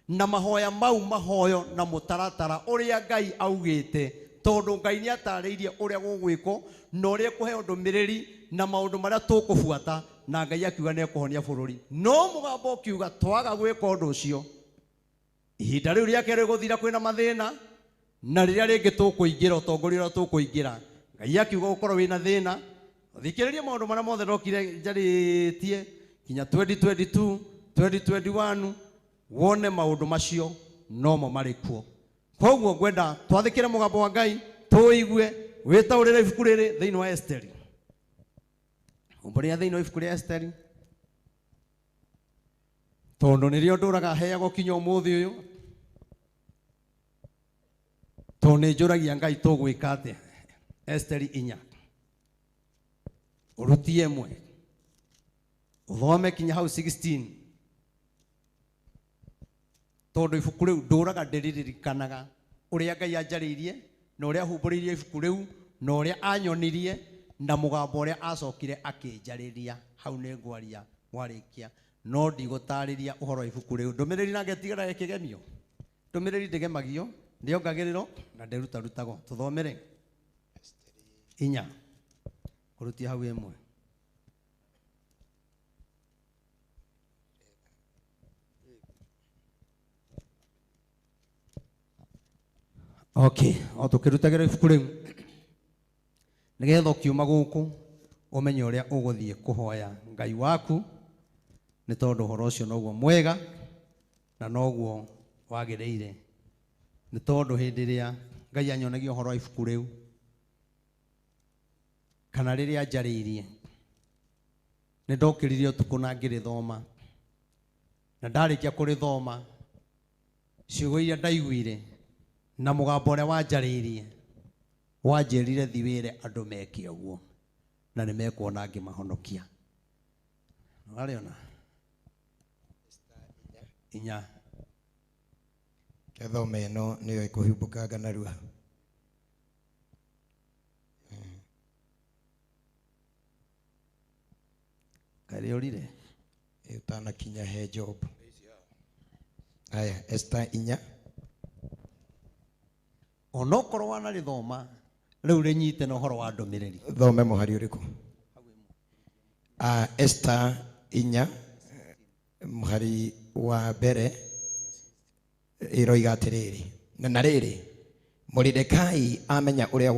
na mahoya mau mahoyo na mũtaratara ũrĩa Ngai augĩte, tondũ Ngai nĩ atarĩirie ũrĩa gũgwĩkwo na ũrĩa ekũheo ndũmĩrĩri na maũndũ marĩa tũkũbuata, na Ngai akiuga nĩ ekũhonia bũrũri. No mũgambo ũkiuga twaga gwĩka ũndũ ũcio, ihinda rĩu rĩake rĩgũthira kwĩna mathĩna, na rĩrĩa rĩngĩ tũkũingĩra ũtongoria ũrĩa tũkũingĩra, Ngai akiuga gũkorwo wĩna thĩna. Thikĩrĩria maũndũ marĩa mothe ndokire njarĩtie kinya 2022, 2021, wone maũndũ macio nomo marĩ kuo. Koguo ngwenda twathĩkĩre mũgambo wa Ngai, tũigue, wĩtaũrĩre ibuku rĩrĩ thĩinĩ wa Esteri. Umbũrĩra thĩinĩ wa ibuku rĩa Esteri, tondũ nĩrĩo ndũraga heagwo kinya ũmũthĩ ũyũ, tondũ nĩ njũragia Ngai tũgwĩka atĩa. Esteri 4, ũrutie 1, ũthome kinya hau 16, tondũ ibuku rĩu ndũraga ndĩrĩririkanaga ũrĩa Ngai anjarĩirie na ũrĩa ahumbũrĩirie ibuku rĩu na ũrĩa anyonirie na mũgambo ũrĩa acokire akĩnjarĩria. Hau nĩ ngwaria warĩkia, no ndigũtarĩria ũhoro wa ibuku rĩu. Ndũmĩrĩri na ngetigĩra kĩgemio, ndũmĩrĩri ndĩgemagio, ndĩongagĩrĩrwo na ndĩrutarutagwo. Tũthomere 4 kũrutia hau 1. Okay, o tũkĩrutagĩra ibuku rĩu. Nĩgetha ũkiuma gũkũ ũmenye ũrĩa ũgũthiĩ kũhoya Ngai waku, nĩ tondũ ũhoro ũcio noguo mwega na noguo wagĩrĩire. Nĩ tondũ hĩndĩ ĩrĩa Ngai anyonagia ũhoro wa ibuku rĩu, kana rĩrĩa njarĩirie, nĩ ndokĩrire ũtukũ na ngĩrĩthoma, na ndarĩkia kũrĩthoma ciugo iria ndaiguire na mũgambo ũrĩa wanjarĩirie wanjĩrire thi wĩre andũ meke ũguo na nĩ mekuona ngĩmahonokia. Nĩwarĩona inya Kethome ĩno nĩyo ĩkũhumbũkanga narua. Kaĩ ũrire? Ĩ ũtanakinya he Job. Haya, Esther inya. Onokorwo wanarĩthoma rĩu rĩnyite na ũhoro wa ndũmĩrĩri. Thome mũhari ũrĩkũ? Ah, Esther inya mũhari wa mbere ĩroiga atĩrĩrĩ, na rĩrĩ, Moridekai amenya ũrĩa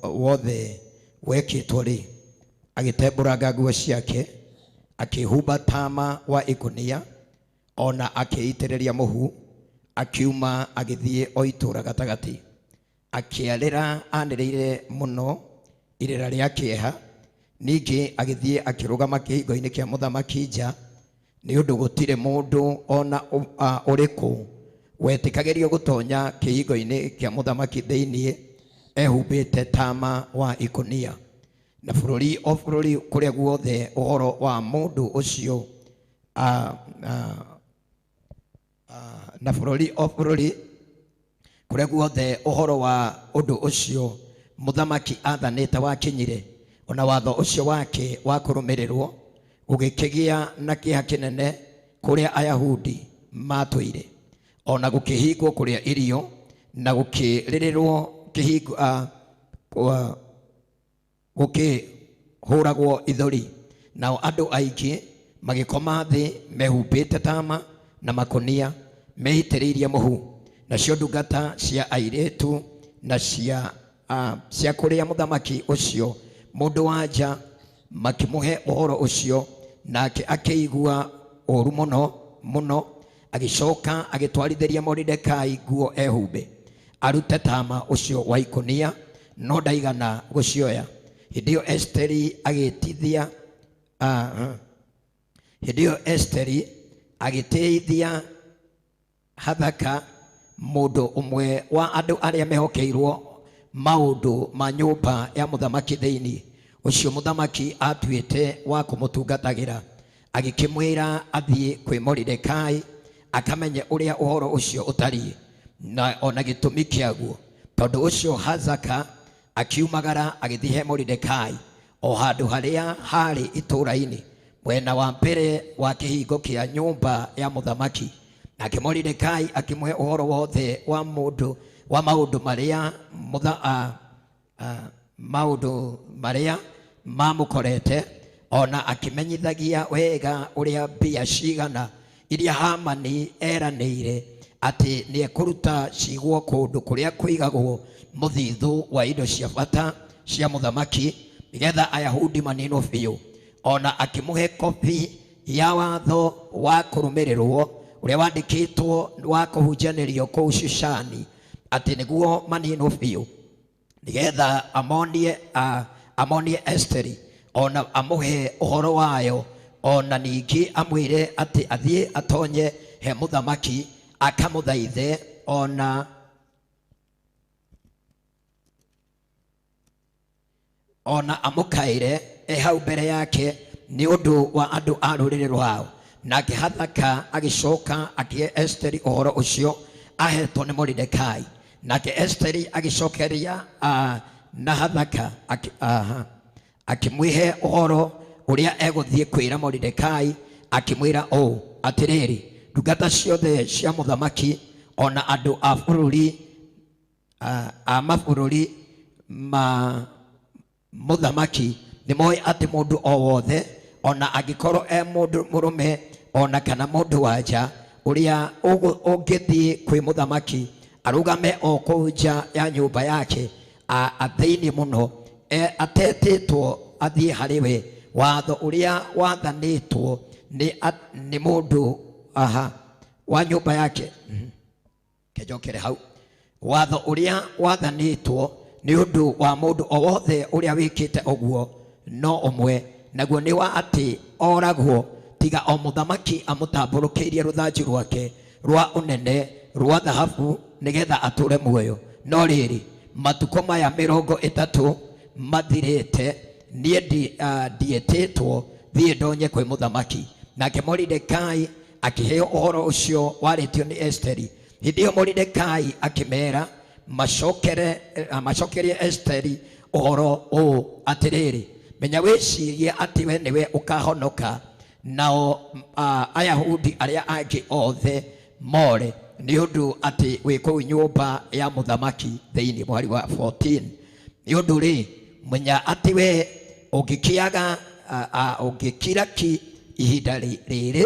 wothe wekĩtwo rĩ, agĩtembũranga nguo ciake, akĩhumba tama wa ikũnia, ona akĩitĩrĩria mũhu, akiuma agĩthiĩ o itũũra gatagatĩ, akĩarĩra anĩrĩire mũno irĩra rĩa kĩeha. Ningĩ agĩthiĩ akĩrũgama kĩhingo-inĩ kĩa mũthamaki nja, nĩ ũndũ gũtirĩ mũndũ ona ũrĩkũ wetĩkagĩrio gũtonya kĩhingo-inĩ kĩa mũthamaki thĩinĩ ehumbĩte tama wa ikũnia. Na bũrũri o bũrũri kũrĩa guothe ũhoro wa mũndũ ũcio, na bũrũri o bũrũri kũrĩa guothe ũhoro wa ũndũ ũcio mũthamaki aathanĩte wakinyire, ona watho ũcio wake wa kũrũmĩrĩrwo, gũgĩkĩgĩa na kĩeha kĩnene kũrĩa Ayahudi matũire, ona gũkĩhingwo kũrĩa irio na gũkĩrĩrĩrwo kĩhingo, gũkĩhũragwo ithũri. Nao andũ aingĩ magĩkoma thĩ mehumbĩte tama na makũnia meitĩrĩirie mũhu. Nacio ndungata cia airĩtu na cia kũrĩa mũthamaki ũcio mũndũ wa nja makĩmũhe ũhoro ũcio, nake akĩigua ũũru mũno mũno. Agĩcoka agĩtwarithĩria Moridekai nguo ehumbe arute tama ũcio wa ikũnia, no ndaigana gũcioya. Hĩndĩ ĩyo Esteri agĩtithia, hĩndĩ ĩyo Esteri agĩteithia Hathaka, mũndũ ũmwe wa andũ arĩa mehokeirwo maũndũ ma nyũmba ya mũthamaki thĩinĩ, ũcio mũthamaki atuĩte wa kũmũtungatagĩra, agĩkĩmwĩra athiĩ kwĩ Moridekai akamenye ũrĩa ũhoro ũcio ũtariĩ na ona gĩtũmi kĩaguo. Tondũ ũcio Hathaka akiumagara agĩthiĩ he Moridekai o handũ harĩa harĩ itũũra-inĩ mwena wa mbere wa kĩhingo kĩa nyũmba ya mũthamaki. Nake Moridekai akĩmũhe ũhoro wothe wa mũndũ wa maũndũ marĩa maũndũ marĩa mamũkorete, ona akĩmenyithagia wega ũrĩa mbia cigana iria Hamani eranĩire atĩ nĩekũruta cigwo kũndũ kũrĩa kũigagwo mũthithũ wa indo cia bata cia mũthamaki, nĩgetha Ayahudi maninwo biũ. Ona akĩmũhe kobi ya watho wa kũrũmĩrĩrwo ũrĩa wandĩkĩtwo wa kũhunjanĩrio kũu Shushani, atĩ nĩguo maninwo biũ, nĩgetha amonie Esteri, ona amũhe ũhoro wayo, ona ningĩ amwĩre atĩ athiĩ atonye he mũthamaki akamũthaithe, ona amũkaĩre e hau mbere yake nĩ ũndũ wa andũ a rũrĩrĩ rwao. Nake Hathaka agĩcoka akĩhe Esteri ũhoro ũcio ahetwo nĩ Moridekai. Nake Esteri agĩcokeria na Hathaka akĩmwĩhe ũhoro ũrĩa egũthiĩ kwĩra Moridekai, akĩmwĩra ũũ, atĩrĩrĩ, ndungata ciothe cia mũthamaki ona andũ a bũrũri, a mabũrũri ma mũthamaki nĩ moĩ atĩ mũndũ o wothe, ona angĩkorwo e mũndũ mũrũme ona kana mũndũ wa nja, ũrĩa ũngĩthiĩ kwĩ mũthamaki arũgame o kũu nja ya nyũmba yake, athĩinĩ mũno, Atetĩtwo athiĩ harĩ we watho ũrĩa wathanĩtwo nĩ mũndũ aha wa nyũmba yake. Kenjokere hau. Watho ũrĩa wathanĩtwo nĩ ũndũ wa mũndũ o wothe ũrĩa wĩkĩte ũguo no ũmwe, naguo nĩ wa atĩ oragwo, tiga o mũthamaki amũtambũrũkĩirie rũthanju rwake rwa ũnene rwa thahabu nĩgetha atũre muoyo. No rĩrĩ, matukũ maya 30 mathirĩte, niĩ ndiĩtĩtwo thiĩ ndonye kwĩ mũthamaki. Nake Moridekai akĩheo ũhoro ũcio warĩtio nĩ Esteri. Hĩndĩ ĩyo Moridekai akĩmera macokerie Esteri ũhoro ũũ atĩrĩrĩ, menya wĩcirie atĩ we nĩwe ũkahonoka, nao Ayahudi arĩa angĩ othe more, nĩ ũndũ atĩ wĩ kũu nyũmba ya mũthamaki thĩinĩ. Mweri wa 14. Nĩ ũndũ rĩ, menya atĩ we ũngĩkĩaga ũngĩkira ki ihinda rĩrĩ,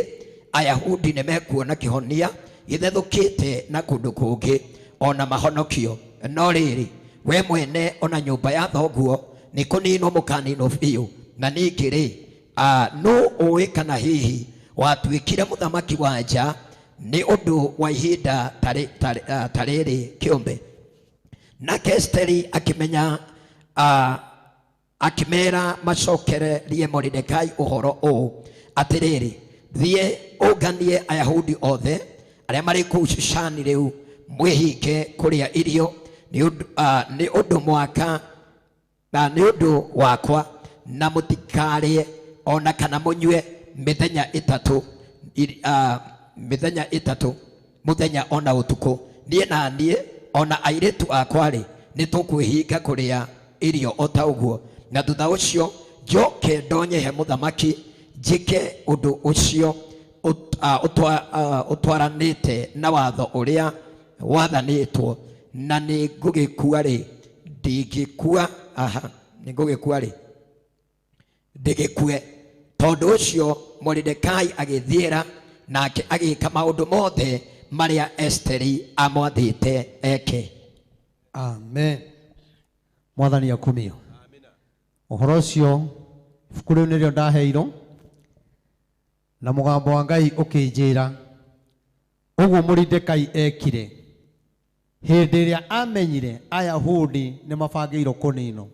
Ayahudi nĩ mekuona kĩhonia gĩthethũkĩte na kũndũ kũngĩ ona mahonokio. No rĩrĩ, we mwene ona nyũmba ya thoguo nĩ kũninwo mũkaninwo biũ. Na ningĩ rĩ, nũ ũĩ kana hihi watuĩkire mũthamaki wa nja nĩ ũndũ wa ihinda ta rĩrĩ kĩũmbe. Nake Esteri akĩmenya akĩmera macokererie Moridekai ũhoro ũũ atĩrĩrĩ, thiĩ ũnganie Ayahudi othe arĩa marĩ kũu Shushani rĩu, mwĩhinge kũrĩa irio nĩ ũndũ mwaka na nĩ ũndũ wakwa, na mũtikarĩe ona kana mũnyue mĩthenya ĩtatũ mĩthenya ĩtatũ mũthenya ona ũtukũ. Niĩ na niĩ ona airĩtu akwa rĩ, nĩ tũkwĩhinga kũrĩa irio o ta ũguo. Na thutha ũcio njoke ndonye he mũthamaki njĩke ũndũ ũcio ũtwaranĩte na watho ũrĩa wathanĩtwo, na nĩ ngũgĩkua rĩ, ndingĩkua, aha, nĩ ngũgĩkua rĩ, ndĩgĩkue. Tondũ ũcio Moridekai agĩthiĩra, nake agĩka maũndũ mothe marĩa Esteri amwathĩte eke. Amen. Mwathani akumio. Ũhoro ũcio ibuku rĩu nĩrĩo ndaheirwo, na mũgambo wa Ngai ũkĩnjĩra ũguo Moridekai ekire hĩndĩ ĩrĩa amenyire Ayahudi nĩ mabangĩirwo kũninwo.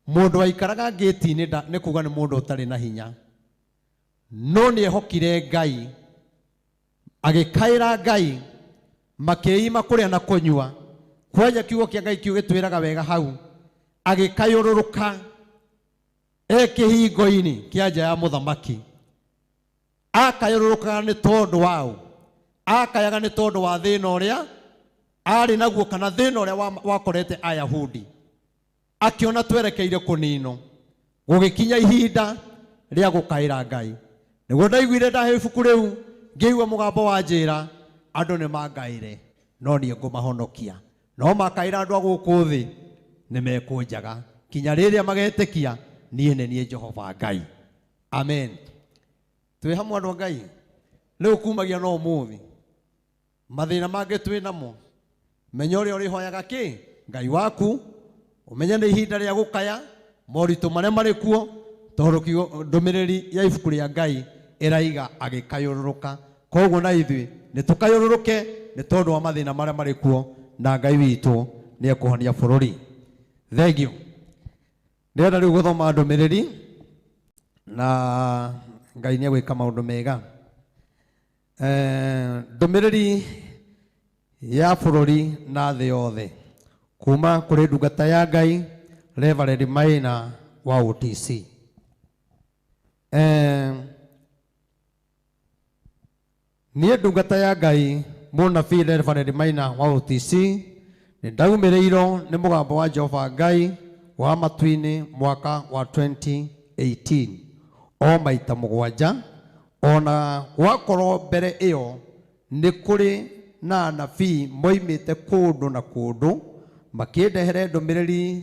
Mũndũ waikaraga ngĩti-inĩ nĩ kuga nĩ mũndũ ũtarĩ na hinya, no nĩ ehokire Ngai, agĩkaĩra Ngai, makĩima kũrĩa na kũnyua. Kwanja kiugo kĩa Ngai kiu gĩtwĩraga wega hau, agĩkayũrũrũka e kĩhingo-inĩ kĩa nja ya mũthamaki. Akayũrũrũkaga nĩ tondũ wao, akayaga nĩ tondũ wa thĩna ũrĩa arĩ naguo, kana thĩna ũrĩa wakorete Ayahudi. Akĩona twerekeire kũninwo, gũgĩkinya ihinda rĩa gũkaĩra Ngai. Nĩguo ndaiguire ndahe ibuku rĩu, ngĩigua mũgambo wa njĩra, andũ nĩ mangaĩre, no niĩ ngũmahonokia. No makaĩra andũ a gũkũ thĩ nĩ mekũnjaga, kinya rĩrĩa magetĩkia niĩ nĩ niĩ Jehova Ngai. Amen. Twĩ hamwe andũ a Ngai. Rĩu kumagia no ũmũthĩ, mathĩna mangĩ twĩ namo, menya ũrĩa ũrĩhoyaga kĩ Ngai waku, ũmenye nĩ ihinda rĩa gũkaya moritũ marĩa marĩ kuo, tondũ ndũmĩrĩri ya ibuku rĩa Ngai ĩraiga agĩkayũrũrũka. Koguo na ithuĩ nĩ tũkayũrũrũke nĩ tondũ wa mathĩna marĩa marĩ kuo, na Ngai witũ nĩ ekũhonia bũrũri. Thank you. Ndĩrenda rĩu gũthoma ndũmĩrĩri, na Ngai nĩ egwĩka maũndũ mega. Ndũmĩrĩri ya bũrũri na thĩ yothe kuma kũrĩ ndungata ya Ngai Reverend Maina wa OTC. Niĩ ndungata ya Ngai mũnabii Reverend Maina wa OTC nĩ ndaumĩrĩirwo nĩ mũgambo wa Jehova Ngai wa matu-inĩ mwaka wa 2018 o maita 7, ona gwakorwo mbere ĩyo nĩ kũrĩ na anabii moimĩte kũndũ na kũndũ makĩndehere ndũmĩrĩri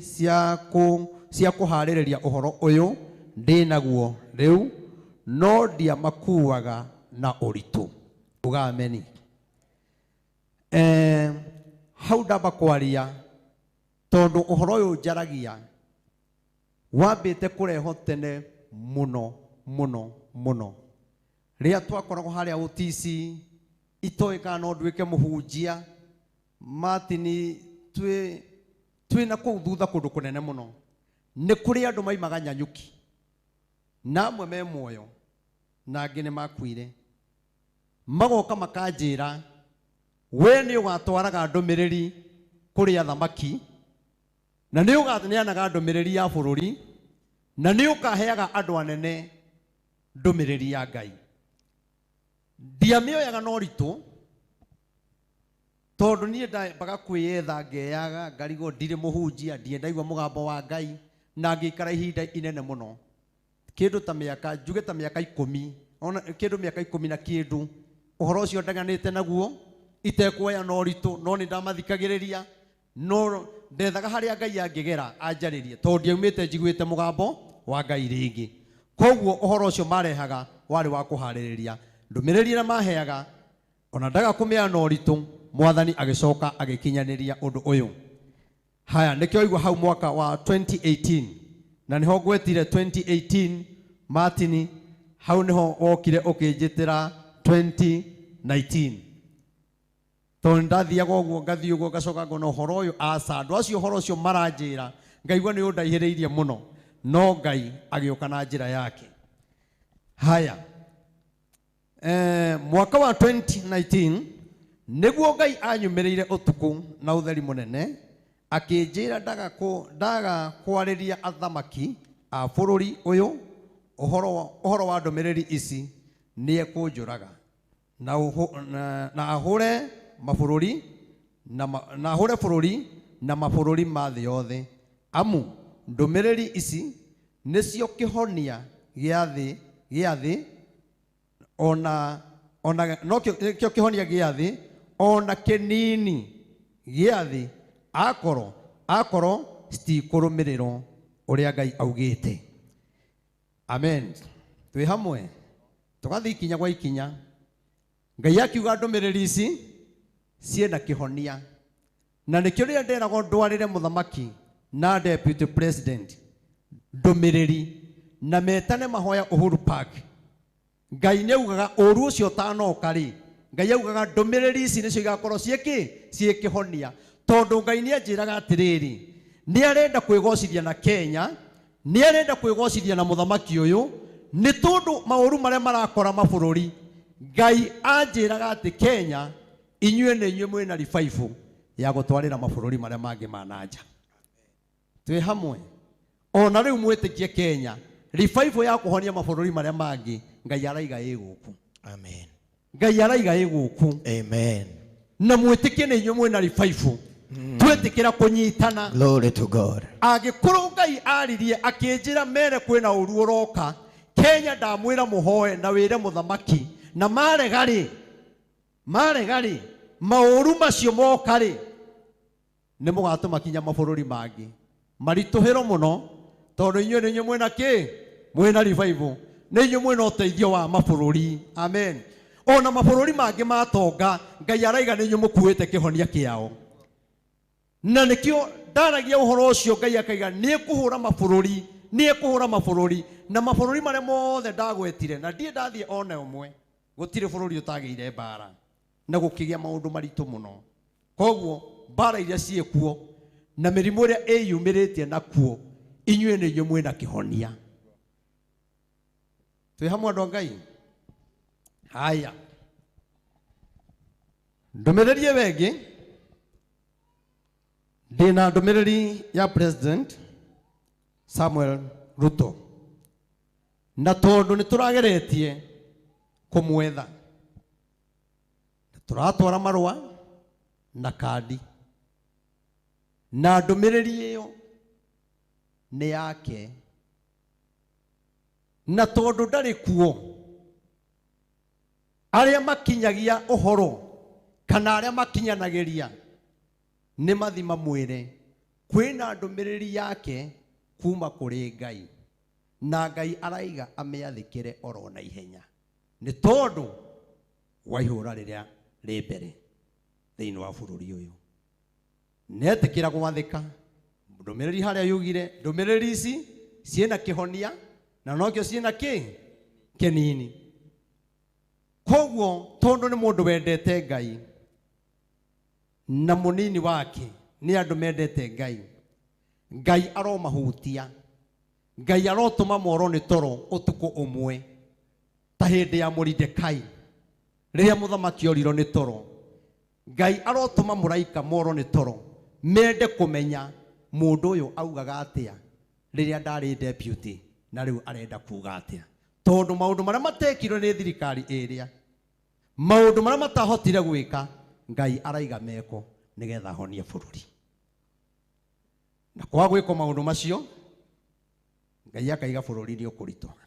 cia kũharĩrĩria ũhoro ũyũ ndĩ naguo rĩu, no ndiamakuaga na ũritũ. Uga ameni. Hau ndamba kwaria tondũ ũhoro ũyũ njaragia Wambĩte kũrehwo tene mũno mũno mũno. Rĩrĩa twakoragwo harĩa OTC itoĩ kana no nduĩke mũhunjia Martin twĩ na kũu thutha kũndũ kũnene mũno. Nĩ kũrĩ andũ maimaga Nyanyuki na amwe me muoyo na angĩ nĩ makuire. Magoka makanjĩra we nĩ ũgatwaraga ndũmĩrĩri kũrĩ athamaki na nĩ ũganeanaga ndũmĩrĩri ya bũrũri na nĩ ũkaheaga andũ anene ndũmĩrĩri ya Ngai. Ndiamĩoyaga na ũritũ tondũ niĩ ndambaga kwĩyetha ngeyaga ngarigwo ndirĩ mũhunjia ndirĩ ndaigua mũgambo wa Ngai na ngĩikara ihinda inene mũno kĩndũ ta mĩaka njuge ta mĩaka 10 ona kĩndũ mĩaka 10 na kĩndũ ũhoro ũcio ndeganĩte naguo itekuoya na ũritũ no nĩ ndamathikagĩrĩria no ndethaga harĩa Ngai angĩgera anjarĩrie tondũ ndiaumĩte njiguĩte mũgambo wa Ngai rĩngĩ. Koguo ũhoro ũcio marehaga warĩ wa kũharĩrĩria ndũmĩrĩri ĩrĩa maheaga ona ndaga kũmĩoya na ũritũ Mwathani agĩcoka agĩkinyanĩria ũndũ ũyũ. Haya nĩkĩo igua hau mwaka wa 2018 na nĩho ngwetire 2018 Martin hau nĩho wokire ũkĩnjĩtĩra 2019 tondũ ndathiaga ũguo ngathiĩ ũguo ngacoka ngona ũhoro ũyũ aca andũ acio ũhoro ũcio maranjĩra ngaigua nĩ ũndaihĩrĩirie mũno no Ngai agĩũka na njĩra yake. Haya mwaka wa 2019 nĩguo Ngai anyumĩrĩire ũtukũ na ũtheri mũnene akĩnjĩra ndaga kwarĩria athamaki a bũrũri ũyũ ũhoro wa ndũmĩrĩri ici nĩ ekũnjũraga na ahũre mabũrũri na ahũre bũrũri na mabũrũri ma thĩ yothe amu ndũmĩrĩri ici nĩcio kĩhonia gĩa thĩ ona no kĩo kĩhonia gĩa thĩ ona kĩnini gĩa thĩ akorwo citikũrũmĩrĩrwo ũrĩa Ngai augĩte. Amen. Twĩ hamwe tũgathiĩ ikinya gwa ikinya. Ngai akiuga ndũmĩrĩri ici ciĩna kĩhonia na nĩkĩo rĩrĩa nderagwo ndwarĩre mũthamaki na deputy president ndũmĩrĩri na metane mahoya Uhuru Park. Ngai nĩ augaga ũru ũcio ũtanoka rĩ Ngai augaga ndũmĩrĩri ici nĩcio igakorwo ciĩkĩ ciĩkĩhonia tondũ Ngai nĩ anjĩraga atĩrĩrĩ nĩ arenda kwĩgocithia na Kenya nĩ arenda kwĩgocithia na mũthamaki ũyũ nĩ tondũ maũru marĩa marakora mabũrũri Ngai anjĩraga atĩ Kenya inyuĩ nĩ inyuĩ mwĩna revival ya gũtwarĩra mabũrũri marĩa mangĩ ma na nja. Twĩ hamwe ona rĩu mwĩtĩkie Kenya revival ya kũhonia mabũrũri marĩa mangĩ Ngai araiga ĩ gũkũ. Amen. Ngai araiga ĩ gũkũ. Amen. Na mwĩtĩkie nĩ inyuĩ mwĩna revival twĩtĩkĩra kũnyitana. Glory to God. Angĩkorwo Ngai aririe akĩnjĩra mere kwĩna ũru ũroka Kenya ndamwĩra mũhoe na wĩre mũthamaki na marega rĩ maũru macio moka rĩ nĩ mũgatũma kinya mabũrũri mangĩ maritũhĩrwo mũno tondũ inyuĩ nĩ inyuĩ mwĩna kĩ mwĩna revival nĩ inyuĩ mwĩna ũteithio wa mabũrũri. Amen. Ona mabũrũri mangĩ matonga Ngai araiga nĩ inyuĩ mũkuĩte kĩhonia kĩao na nĩkĩo ndaragia ũhoro ũcio Ngai akaiga nĩ ekũhũra mabũrũri nĩ ekũhũra mabũrũri na mabũrũri marĩa mothe ndagwetire na ndirĩ ndathiĩ ona ũmwe gũtirĩ bũrũri ũtagĩire mbara na gũkĩgĩa maũndũ maritũ mũno. Koguo mbara iria ciĩkuo na mĩrimũ ĩrĩa ĩyumĩrĩtie nakuo inyuĩ nĩ inyuĩ mwĩna kĩhonia. Twĩ hamwe andũ a Ngai. Haya ndũmĩrĩri ĩyo ĩngĩ ndĩna ndũmĩrĩri ya President Samuel Ruto na tondũ nĩ tũrageretie kũmwetha tũratwara marũa na kandi na ndũmĩrĩri ĩyo nĩ yake na tondũ ndarĩ kuo arĩa makinyagia ũhoro kana arĩa makinyanagĩria nĩ mathi mamwĩre kwĩna ndũmĩrĩri yake kuma kũrĩ Ngai na Ngai araiga amĩathĩkĩre oro na ihenya nĩ tondũ wa ihũra rĩrĩa rĩ mbere thĩinĩ wa bũrũri ũyũ. Netĩkĩra gwathĩka ndũmĩrĩri harĩa yugire ndũmĩrĩri ici Ciĩna kĩhonia na nokĩo ciĩna kĩ kĩnini. Koguo tondũ nĩ mũndũ wendete Ngai na mũnini wake nĩ andũ mendete Ngai, Ngai aromahutia, Ngai arotũma moro nĩ toro ũtukũ ũmwe ta hĩndĩ ya Moridekai rĩrĩa mũthamaki orirwo nĩ toro. Ngai arotũma mũraika moro nĩ toro mende kũmenya mũndũ ũyũ augaga atĩa rĩrĩa ndarĩ deputy na rĩu arenda kuga atĩa, tondũ maũndũ marĩa matekirwo nĩ thirikari ĩrĩa, maũndũ marĩa matahotire gwĩka, Ngai araiga meko nĩgetha ahonie bũrũri. Na kwa gwĩkwo maũndũ macio, Ngai akaiga bũrũri nĩ ũkũritũha,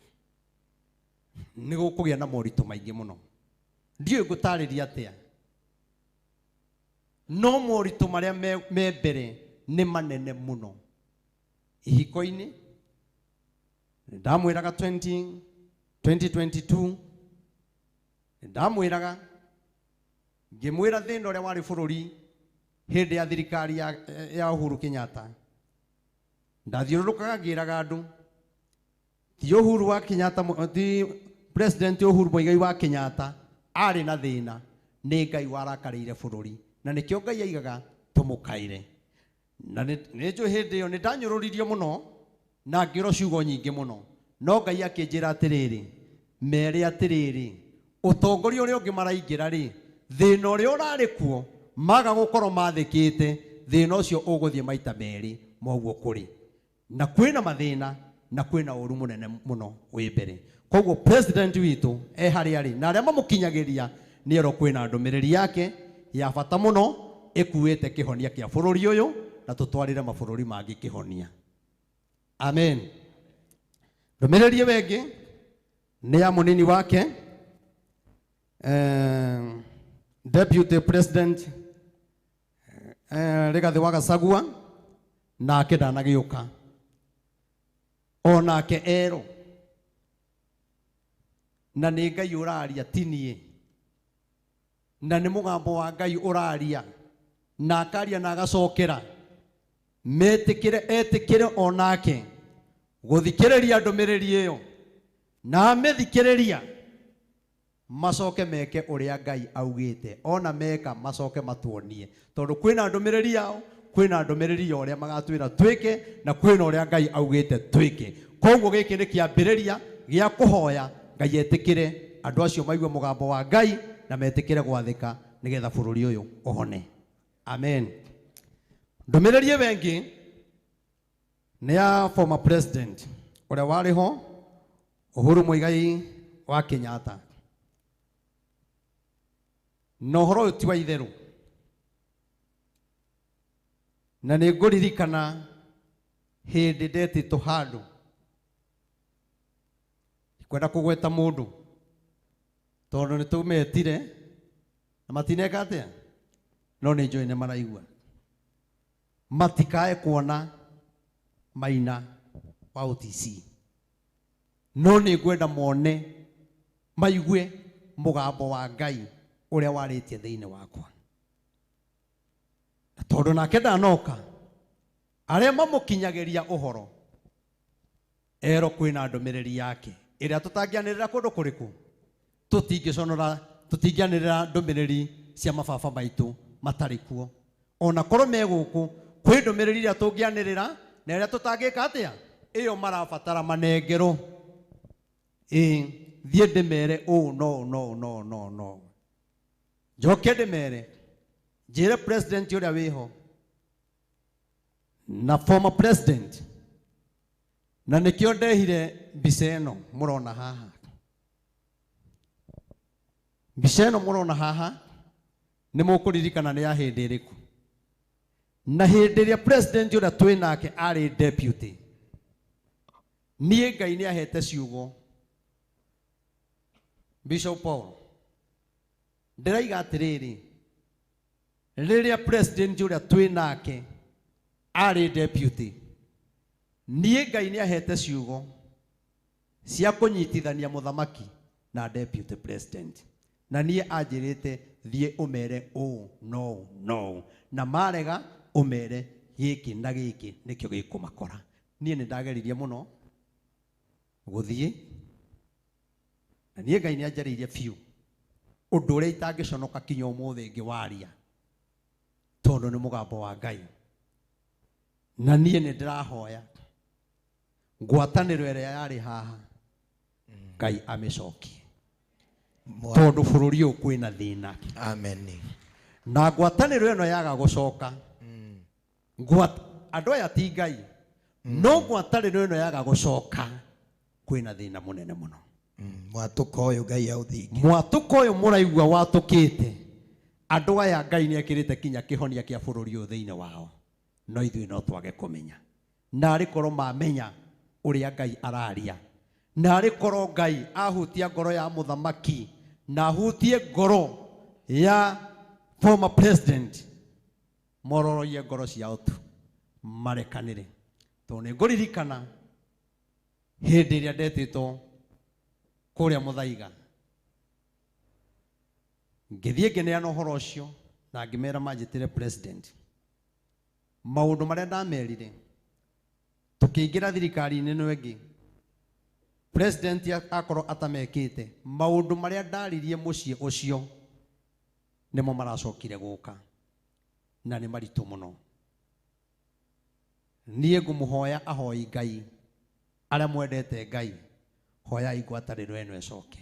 nĩ gũkũgĩa na moritũ maingĩ mũno. Ndiũĩ ngũtarĩria atĩa, no moritũ marĩa me mbere nĩ manene mũno. Ihiko-inĩ ndamwĩraga 2022 ndamwĩraga ngĩmwĩra thĩna ũrĩa warĩ bũrũri hĩndĩ ya thirikari ya Uhuru Kenyatta. Ndathiũrũrũkaga ngĩraga andũ ti Uhuru wa Kenyatta, ti President Uhuru Muigai wa Kenyatta arĩ na thĩna, nĩ Ngai warakarĩire bũrũri na nĩkĩo Ngai aigaga tũmũkaire. Na nĩ njũĩ hĩndĩ ĩyo nĩ ndanyũrũririo mũno na ngĩrwo ciugo nyingĩ mũno, no Ngai akĩnjĩra atĩrĩrĩ, mere atĩrĩrĩ, ũtongoria ũrĩa ũngĩ maraingĩra rĩ, thĩna ũrĩa ũrarĩ kuo maga gũkorwo mathĩkĩte, thĩna ũcio ũgũthiĩ maita merĩ moguo kũrĩ na kwĩna mathĩna na kwĩna ũru mũnene mũno wĩ mbere. Koguo president witũ e harĩa arĩ na arĩa mamũkinyagĩria nĩ erwo kwĩna ndũmĩrĩri yake ya bata mũno ĩkuĩte kĩhonia kĩa bũrũri ũyũ na tũtwarĩre mabũrũri mangĩ kĩhonia. Amen. Ndũmĩrĩri ĩyo ĩngĩ nĩ ya mũnini wake Deputy President Rigathi wa Gachagua, nake ndanagĩũka onake erwo, na nĩ Ngai ũraria ti niĩ, na nĩ mũgambo wa Ngai ũraria na akaria na agacokera, metĩkĩre etĩkĩre onake gũthikĩrĩria ndũmĩrĩri ĩyo na amĩthikĩrĩria macoke meke ũrĩa Ngai augĩte, ona meka macoke matuonie, tondũ kwĩna ndũmĩrĩri yao, kwĩna ndũmĩrĩri ya ũrĩa magatwĩra twĩke na kwĩna ũrĩa Ngai augĩte twĩke. Koguo gĩkĩ nĩ kĩambĩrĩria gĩa kũhoya Ngai etĩkĩre andũ acio maigue mũgambo wa Ngai na metĩkĩre gwathĩka nĩgetha bũrũri ũyũ ũhone. Amen. Ndũmĩrĩri ĩyo ĩngĩ nĩ ya former president ũrĩa warĩ ho Uhuru Muigai wa Kenyatta. Na ũhoro ũyũ ti wa itherũ, na nĩ ngũririkana hĩndĩ ndetĩtwo handũ, ndikwenda kũgweta mũndũ tondũ nĩ tũmetire na matineka atĩa, no nĩ njũĩ nĩ maraigua, matikae kuona Maina wa OTC, no nĩ ngwenda mone maigue mũgambo wa Ngai ũrĩa warĩtie thĩinĩ wakwa. Na tondũ nake ndanoka, arĩa mamũkinyagĩria ũhoro erwo kwĩna ndũmĩrĩri yake ĩrĩa tũtangĩanĩrĩra kũndũ kũrĩkũ, tũtingĩconora, tũtingĩanĩrĩra ndũmĩrĩri cia mababa maitũ matarĩ kuo, ona korwo me gũkũ kwĩ ndũmĩrĩri ĩrĩa tũngĩanĩrĩra na ĩrĩa tũtangĩka atĩa, ĩyo marabatara manengerwo. Ĩĩ, thiĩ ndĩmere ũũ no no no no no, njoke ndĩmere njĩre president ũrĩa wĩho na former president, na nĩkĩo ndehire mbica ĩno mũrona haha. Mbica ĩno mũrona haha nĩ mũkũririkana nĩ ya hĩndĩ ĩrĩkũ, na hĩndĩ ĩrĩa president ũrĩa twĩ nake arĩ deputy, niĩ Ngai nĩ ahete ciugo. Bishop Paul, ndĩraiga atĩrĩrĩ, rĩrĩa president ũrĩa twĩ nake arĩ deputy, niĩ Ngai nĩ ahete ciugo cia kũnyitithania mũthamaki na deputy president, na niĩ anjĩrĩte thiĩ ũmere ũũ no no, na marega ũmere gĩkĩ na gĩkĩ nĩkĩo gĩkũmakora. Niĩ nĩ ndageririe mũno Gũthiĩ na niĩ Ngai nĩ anjarĩirie biũ ũndũ ũrĩa itangĩconoka kinya ũmũthĩ ngĩwaria tondũ nĩ mũgambo wa Ngai. Na niĩ nĩ ndĩrahoya ngwatanĩro ĩrĩa yarĩ haha Ngai amĩcokie tondũ bũrũri ũyũ kwĩna thĩna. Amen. Na ngwatanĩro ĩno yaga gũcoka, andũ aya ti Ngai, no ngwatanĩro ĩno yaga gũcoka kwĩna thĩna mũnene mũno. Mwatũko ũyũ Ngai aũthinge. Mwatũko ũyũ mũraigua watũkĩte, andũ aya Ngai nĩ ekĩrĩte kinya kĩhonia kĩa bũrũri ũyũ thĩinĩ wao, no ithuĩ no twage kũmenya. Na arĩ korwo mamenya ũrĩa Ngai araria, na arĩ korwo Ngai ahutia ngoro ya mũthamaki na ahutie ngoro ya former president, mororoie ngoro ciao tu marekanĩre. Tondũ nĩ ngũririkana hĩndĩ ĩrĩa ndetĩtwo kũrĩa Mũthaiga, ngĩthiĩ ngĩneana ũhoro ũcio na ngĩmera manjĩtĩre president. Maũndũ marĩa ndamerire tũkĩingĩra thirikari-inĩ ĩno ĩngĩ, president akorwo atamekĩte maũndũ marĩa ndaririe mũciĩ ũcio nĩmo maracokire gũka na nĩ maritũ mũno. Niĩ ngũmũhoya ahoi Ngai arĩa mwendete Ngai, hoyai ngwatanĩro ĩno ĩcoke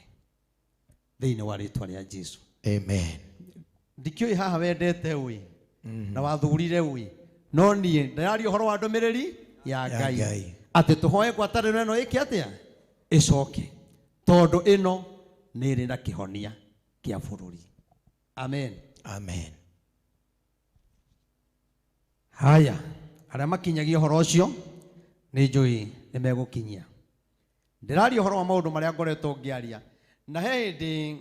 thĩinĩ wa rĩtwa rĩa Jesu. Amen. Ndikĩũĩ haha wendete ũĩ na wathurire ũĩ, no niĩ ndĩraria ũhoro wa ndũmĩrĩri ya Ngai atĩ tũhoe ngwatanĩro ĩno ĩke atĩa, ĩcoke, tondũ ĩno nĩ ĩrĩ na kĩhonia kĩa bũrũri. Amen. Amen. Haya, arĩa makinyagia ũhoro ũcio nĩ njũĩ nĩ megũkinyia. Ndĩraria ũhoro wa maũndũ marĩa ngoretwo ngĩaria, na he hĩndĩ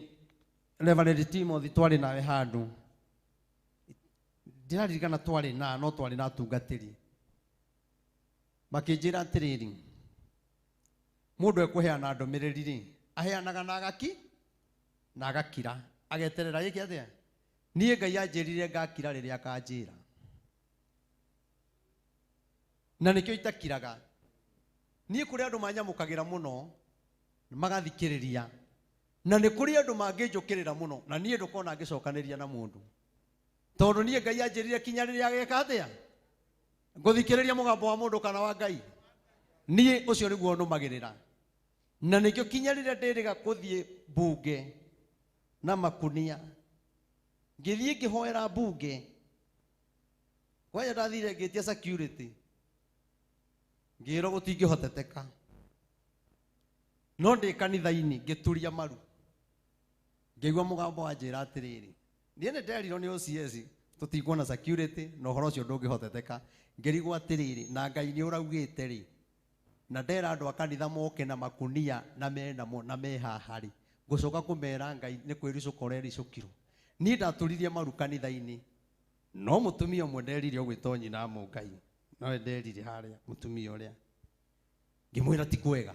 Reverend Timothy twarĩ nawe handũ, ndĩraririkana twarĩ na no twarĩ na atungatĩri, makĩnjĩra atĩrĩrĩ, mũndũ ekũheana ndũmĩrĩri rĩ, aheanaga na agaki na agakira, ageterera gĩke atĩa. Niĩ Ngai anjĩrire ngakira rĩrĩa akanjĩra, na nĩkĩo itakiraga. Niĩ kũrĩ andũ manyamũkagĩra mũno magathikĩrĩria, na nĩ kũrĩ andũ mangĩnjũkĩrĩra mũno, na niĩ ndũkona ngĩcokanĩria na mũndũ, tondũ niĩ Ngai anjĩrire kinya rĩrĩa ageka atĩa, ngũthikĩrĩria mũgambo wa mũndũ kana wa Ngai. Niĩ ũcio nĩguo nũmagĩrĩra, na nĩkĩo kinya rĩrĩa ndĩrĩga kũthiĩ mbunge na makunia, ngĩthiĩ ngĩhoera mbunge, kwanja ndathire ngĩtia security, ngĩrwo gũtingĩhoteteka, no ndĩ kanitha-inĩ ngĩturia maru, ngĩigua mũgambo wanjĩra atĩrĩrĩ, niĩ nĩ nderirwo nĩ OCS tũtikuona security na ũhoro ũcio ndũngĩhoteteka. Ngĩrigwo atĩrĩrĩ, na Ngai nĩ ũraugĩte rĩ, na ndera andũ a kanitha moke na makunia na menamo na me haha rĩ, ngũcoka kũmera Ngai nĩ kwĩricũka ũrericũkirwo. Niĩ ndaturirie maru kanitha-inĩ, no mũtumia ũmwe nderire ũgwĩtwo nyina Mũngai, nowe nderire harĩa mũtumia ũrĩa, ngĩmwĩra ti kwega.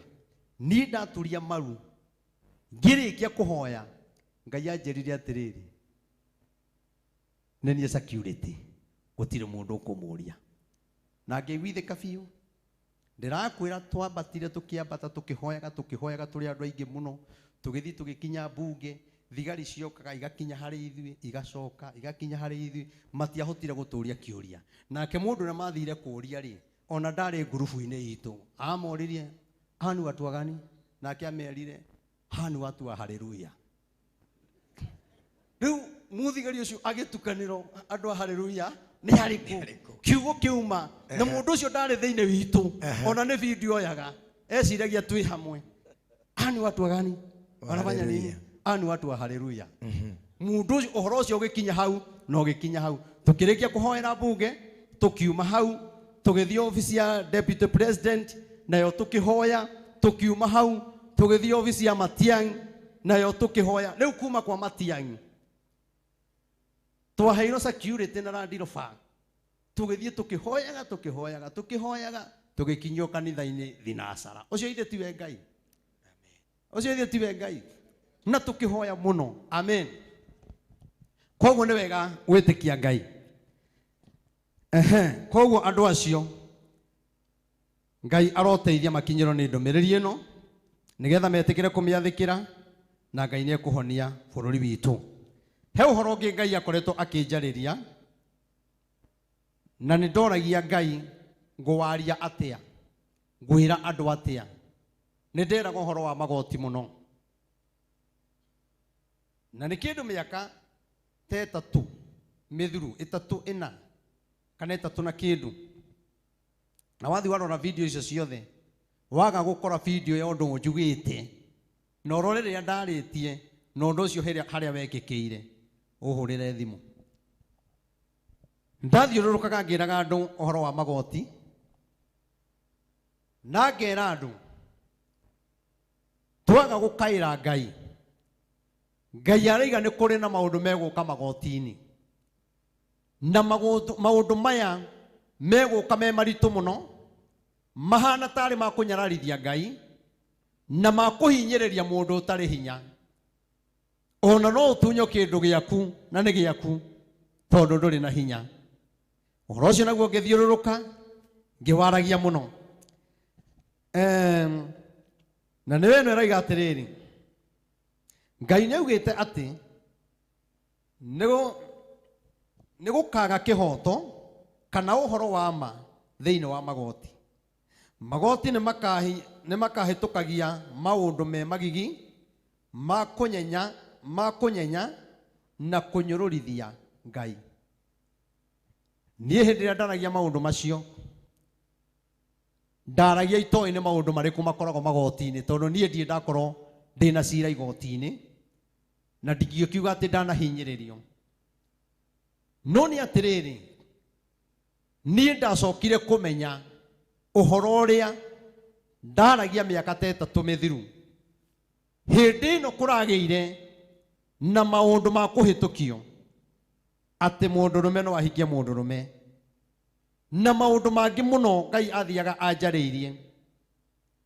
Niĩ ndaturia maru ngĩrĩkia kũhoya, Ngai anjĩrire atĩrĩrĩ, nĩ niĩ security, gũtirĩ mũndũ ũkũmũria. Na ngĩiguithĩka biũ. Ndĩrakwĩra twambatire tũkĩambata tũkĩhoyaga tũkĩhoyaga tũrĩ andũ aingĩ mũno, tũgĩthiĩ tũgĩkinya mbunge, thigari ciokaga igakinya harĩ ithuĩ, igacoka igakinya harĩ ithuĩ, matiahotire gũtũria kĩũria. Nake mũndũ ũrĩa mathire kũũria rĩ, ona ndarĩ ngurubu-inĩ itũ, amoririe haha ni watu wa gani? Nake amerire haha ni watu wa Haleluya. Rĩu mũthigari ũcio agĩtukanĩrwo andũ a Haleluya nĩ arĩkũ, kiugo kĩuma na mũndũ ũcio ndarĩ thĩinĩ witũ, ona nĩ video oyaga, eciragia twĩ hamwe. Haha ni watu wa gani? Wanafanya nini? Haha ni watu wa Haleluya. Mũndũ ũcio ũhoro ũcio ũgĩkinya hau na ũgĩkinya hau, tũkĩrĩkia kũhoera mbunge, tũkiuma hau tũgĩthiĩ obici ya deputy president, nayo tũkĩhoya, tũkiuma hau tũgĩthiĩ obici ya Matiang'i, nayo tũkĩhoya. Rĩu kuma kwa Matiang'i twaheirwo security na Land Rover, tũgĩthiĩ tũkĩhoyaga tũkĩhoyaga tũkĩhoyaga, tũgĩkinyio kanitha-inĩ thinacara. Ũcio ithe tiwe Ngai, ũcio ithe tiwe Ngai, na tũkĩhoya mũno. Amen. Koguo nĩ wega gwĩtĩkia Ngai. Koguo andũ acio Ngai aroteithia makinyĩrwo nĩ ndũmĩrĩri ĩno, Nĩgetha metĩkĩre kũmĩathĩkĩra na Ngai nĩ ekũhonia bũrũri witũ. He ũhoro ũngĩ Ngai akoretwo akĩnjarĩria na nĩ ndoragia Ngai ngũwaria atĩa, ngwĩra andũ atĩa. Nĩ nderaga ũhoro wa magoti mũno na nĩ kĩndũ mĩaka ta ĩtatũ mĩthiru, ĩtatũ ĩna kana ĩtatũ na kĩndũ, na wathi warora video icio ciothe waga gũkora video ya ũndũ njugĩte na ũrore rĩrĩa ndarĩtie na ũndũ ũcio harĩa wekĩkĩire, ũhũrĩre thimũ. Ndathiũrũrũkaga ngĩraga andũ ũhoro wa magoti na ngera andũ twaga gũkaĩra Ngai, Ngai araiga nĩ kũrĩ na maũndũ megũka magoti-inĩ na maũndũ maya megũka me maritũ mũno, mahana tarĩ ma kũnyararithia Ngai na ma kũhinyĩrĩria mũndũ ũtarĩ hinya. Ona no ũtunyo kĩndũ gĩaku na nĩ gĩaku tondũ ndũrĩ na hinya. Ũhoro ũcio naguo ngĩthiũrũrũka ngĩwaragia mũno. Na nĩwe ĩno ĩraiga atĩrĩrĩ, Ngai nĩ augĩte atĩ nĩ gũkaga kĩhoto kana ũhoro wa ma thĩinĩ wa magoti. Magoti nĩ makahĩtũkagia maũndũ me magigi ma kũnyenya na kũnyũrũrithia Ngai. Niĩ hĩndĩ ĩrĩa ndaragia maũndũ macio ndaragia itoĩ nĩ maũndũ marĩkũ makoragwo magoti-inĩ, tondũ niĩ ndirĩ ndakorwo ndĩna cira igoti-inĩ na ndingĩkiuga atĩ ndanahinyĩrĩrio. No nĩ atĩrĩrĩ, niĩ ndacokire kũmenya ũhoro ũrĩa ndaragia mĩaka ta ĩtatũ mĩthiru. Hĩndĩ ĩno kũragĩire na maũndũ ma kũhĩtũkio atĩ mũndũrũme no ahingie mũndũrũme na maũndũ mangĩ mũno Ngai athiaga anjarĩirie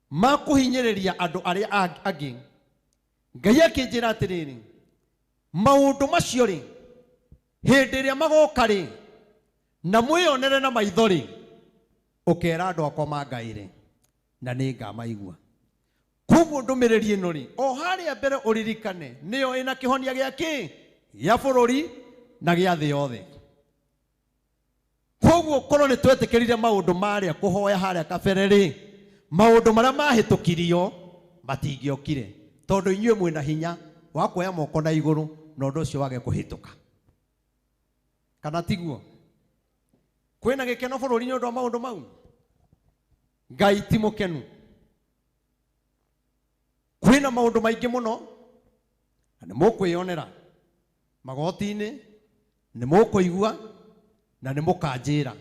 ma kũhinyĩrĩria andũ arĩa angĩ. Ngai akĩnjĩra atĩrĩrĩ, maũndũ macio rĩ, hĩndĩ ĩrĩa magoka rĩ, na mwĩonere na maitho rĩ, ũkera andũ akwa mangaĩre na nĩ ngamaigua. Koguo ndũmĩrĩri ĩno rĩ, o harĩa mbere ũririkane nĩyo ĩna kĩhonia gĩa kĩ? Gĩa bũrũri na gĩa thĩ yothe. Koguo korwo nĩ twetĩkĩrire maũndũ marĩa kũhoya harĩa kabere rĩ, maũndũ marĩa mahĩtũkirio matingĩokire, tondũ inyuĩ mwĩna hinya wa kuoya moko na igũrũ na ũndũ ũcio wage kũhĩtũka. Kana tiguo? Kwĩna gĩkeno bũrũri nĩ ũndũ wa maũndũ mau? Ngai ti mũkenu. Kwĩna maũndũ maingĩ mũno na nĩ mũkwĩyonera magoti-inĩ, nĩ mũkũigua na nĩ mũkanjĩra,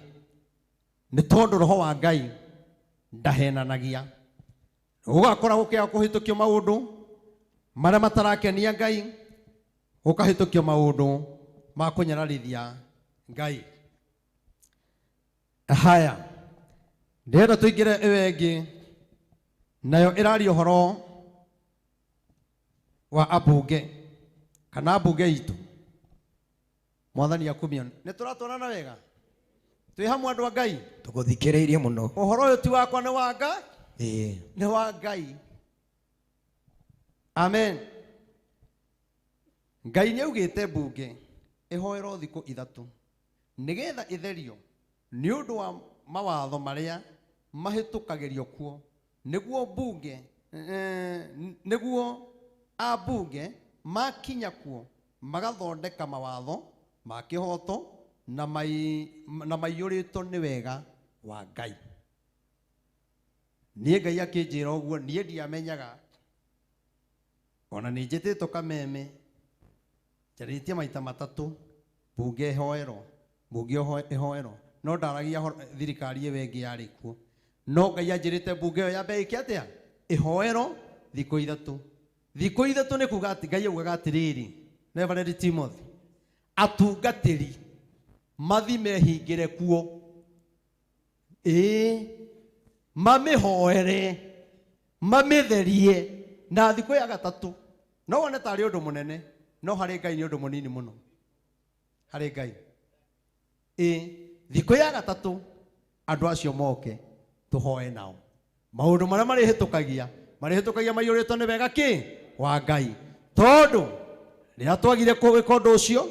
nĩ tondũ roho wa Ngai ndahenanagia. Gũgakora gũkĩaga kũhĩtũkio maũndũ marĩa matarakenia Ngai, gũkahĩtũkio maũndũ ma kũnyararithia Ngai. Haya, ndĩrenda tũingĩre ĩyo ĩngĩ, nayo ĩraria ũhoro wa ambunge kana ambunge itũ. Mwathani akumio. Nĩ tũratwarana wega? Twĩ hamwe andũ a Ngai? Tũgũthikĩrĩirie mũno. Ũhoro ũyũ ti wakwa, nĩ wa Ngai? Ĩĩ. Nĩ wa Ngai. Amen. Ngai nĩ augĩte mbunge ĩhoerwo thikũ ithatũ nĩgetha ĩtherio nĩ ũndũ wa mawatho marĩa mahĩtũkagĩrio kuo, nĩguo mbunge nĩguo ambunge makinya kuo magathondeka mawatho ma kĩhoto na maiyũrĩtwo nĩ wega wa Ngai. Niĩ Ngai akĩnjĩra ũguo, niĩ ndiamenyaga. Ona nĩ njĩtĩtwo kameme, njarĩtie maita matatũ, mbunge ĩhoerwo, mbunge ĩhoerwo, no ndaragia thirikari ĩyo ĩngĩ yarĩ kuo. No Ngai anjĩrĩte mbunge ĩyo yambe ĩke atĩa? Ĩhoerwo thikũ ithatũ. Thikũ ithatũ nĩ kuga atĩ Ngai augaga atĩrĩrĩ, Reverend Timothy, atungatĩri mathi mehingĩre kuo, ĩĩ, mamĩhoere, mamĩtherie, na thikũ ya gatatũ. No wone tarĩ ũndũ mũnene, no harĩ Ngai nĩ ũndũ mũnini mũno. Harĩ Ngai. Ĩĩ, thikũ ya gatatũ andũ acio moke tũhoe nao. Maũndũ marĩa marĩhĩtũkagia Marĩhĩtũkagia maiyũrĩtwo nĩ wega kĩ wa Ngai. Tondũ rĩrĩa twagire gwĩka ũndũ ũcio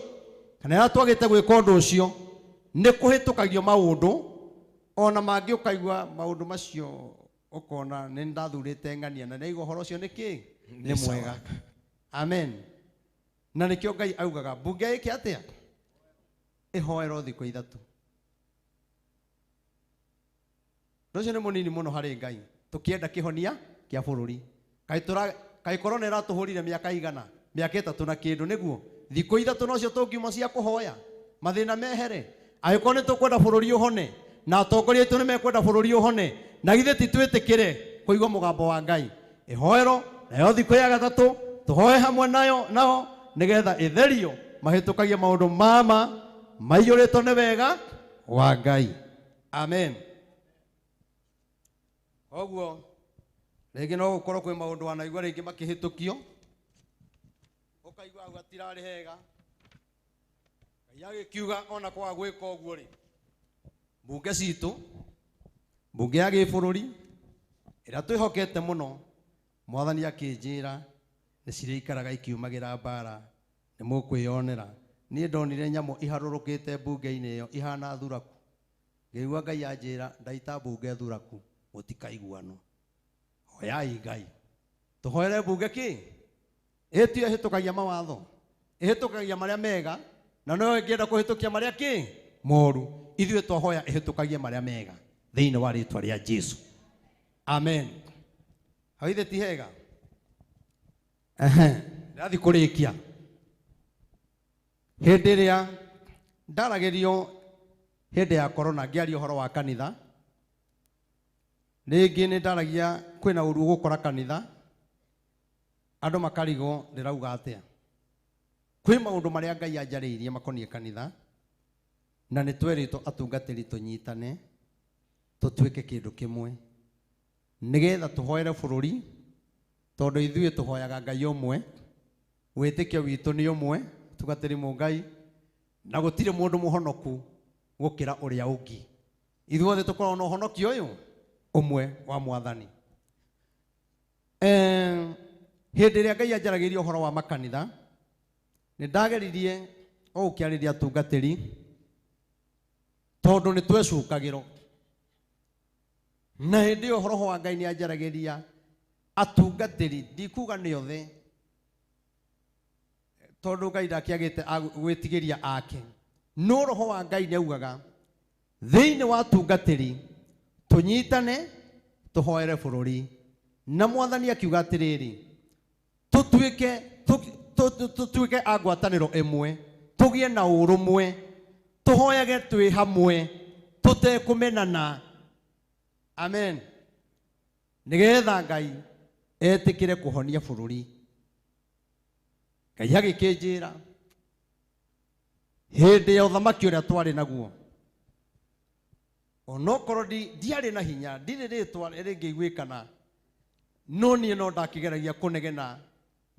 kana rĩrĩa twagĩte gwĩka ũndũ ũcio nĩ kũhĩtũkagio maũndũ ona mangĩ ũkaigua maũndũ macio ũkona nĩ ndathurĩte ng'ania na nĩaigua ũhoro ũcio nĩ kĩ nĩ mwega. Amen. Na nĩkĩo Ngai augaga mbunge ĩke atĩa? Ĩhoerwo thikũ ithatũ. Ũndũ ũcio nĩ mũnini mũno harĩ Ngai tũkĩenda kĩhonia kĩa bũrũri. Kaĩ korona ĩratũhũrire mĩaka igana, mĩaka ĩtatũ na kĩndũ nĩguo thikũ ithatũ nocio tũngiuma cia kũhoya mathĩna mehere. Angĩkorwo nĩ tũkwenda bũrũri ũhone na atongoria aitũ nĩ mekwenda bũrũri ũhone, na githĩ ti twĩtĩkĩre kũigua mũgambo wa Ngai? Ĩhoerwo nayo thikũ ya gatatũ tũhoe hamwe nayo nao nĩgetha ĩtherio mahĩtũkagie maũndũ mama maiyũrĩtwo nĩ wega wa Ngai. Amen. Koguo rĩngĩ no gũkorwo kwĩ maũndũ wanaigua rĩngĩ makĩhĩtũkio ũkaigua hau hatirarĩ hega. Ngai agĩkiuga ona kwaga gwĩka ũguo rĩ, mbunge citũ, mbunge ya gĩbũrũri ĩrĩa twĩhokete mũno, Mwathani akĩnjĩra nĩ cirĩikaraga ikiumagĩra mbara, nĩ mũkwĩyonera. Niĩ ndonire nyamũ iharũrũkĩte mbunge-inĩ ĩyo ihana thuraku. Ngĩigua Ngai anjĩra ndaita mbunge thuraku gũtikaiguanwo. Hoyai Ngai tũhoere mbunge kĩ ĩtio ĩhĩtũkagia mawatho, ĩhĩtũkagia marĩa mega, na no ĩngĩenda kũhĩtũkia marĩa kĩ moru. Ithuĩ twahoya ĩhĩtũkagie marĩa mega thĩinĩ wa rĩtwa rĩa Jesu. Amen. Hau ithe ti hega? Ehe, ndĩrathiĩ kũrĩkia. Hĩndĩ ĩrĩa ndaragĩrio hĩndĩ ya korona ngĩaria ũhoro wa kanitha, rĩngĩ nĩ ndaragia kwĩna ũru ũgũkora kanitha, andũ makarigwo ndĩrauga atĩa. Kwĩ maũndũ marĩa Ngai anjarĩirie makoniĩ kanitha, na nĩ twerĩtwo atungatĩri tũnyitane tũtuĩke kĩndũ kĩmwe nĩgetha tũhoere bũrũri, tondũ ithuĩ tũhoyaga Ngai ũmwe, wĩtĩkio witũ nĩ ũmwe, tungatĩri mũngai, na gũtirĩ mũndũ mũhonoku gũkĩra ũrĩa ũngĩ. Ithuothe tũkoragwo na ũhonokio ũyũ ũmwe wa Mwathani. Hĩndĩ ĩrĩa Ngai anjaragĩria ũhoro wa makanitha, nĩ ndageririe o gũkĩarĩria atungatĩri, tondũ nĩ twecukagĩrwo. Na hĩndĩ ĩyo roho wa Ngai nĩ anjaragĩria atungatĩri, ndikuga nĩ othe, tondũ Ngai ndakĩagĩte gwĩtigĩria ake, no roho wa Ngai nĩ augaga thĩinĩ wa atungatĩri tũnyitane tũhoere bũrũri. Na Mwathani akiuga atĩrĩrĩ, tũtuĩke a ngwatanĩro ĩmwe, tũgĩe na ũrũmwe, tũhoyage twĩ hamwe tũtekũmenana. Amen. Nĩgetha Ngai etĩkĩre kũhonia bũrũri. Ngai agĩkĩnjĩra hĩndĩ ya ũthamaki ũrĩa twarĩ naguo, onokorwo ndiarĩ na hinya, ndirĩ rĩtwa rĩngĩiguĩkana, no niĩ no ndakĩgeragia kũnegena,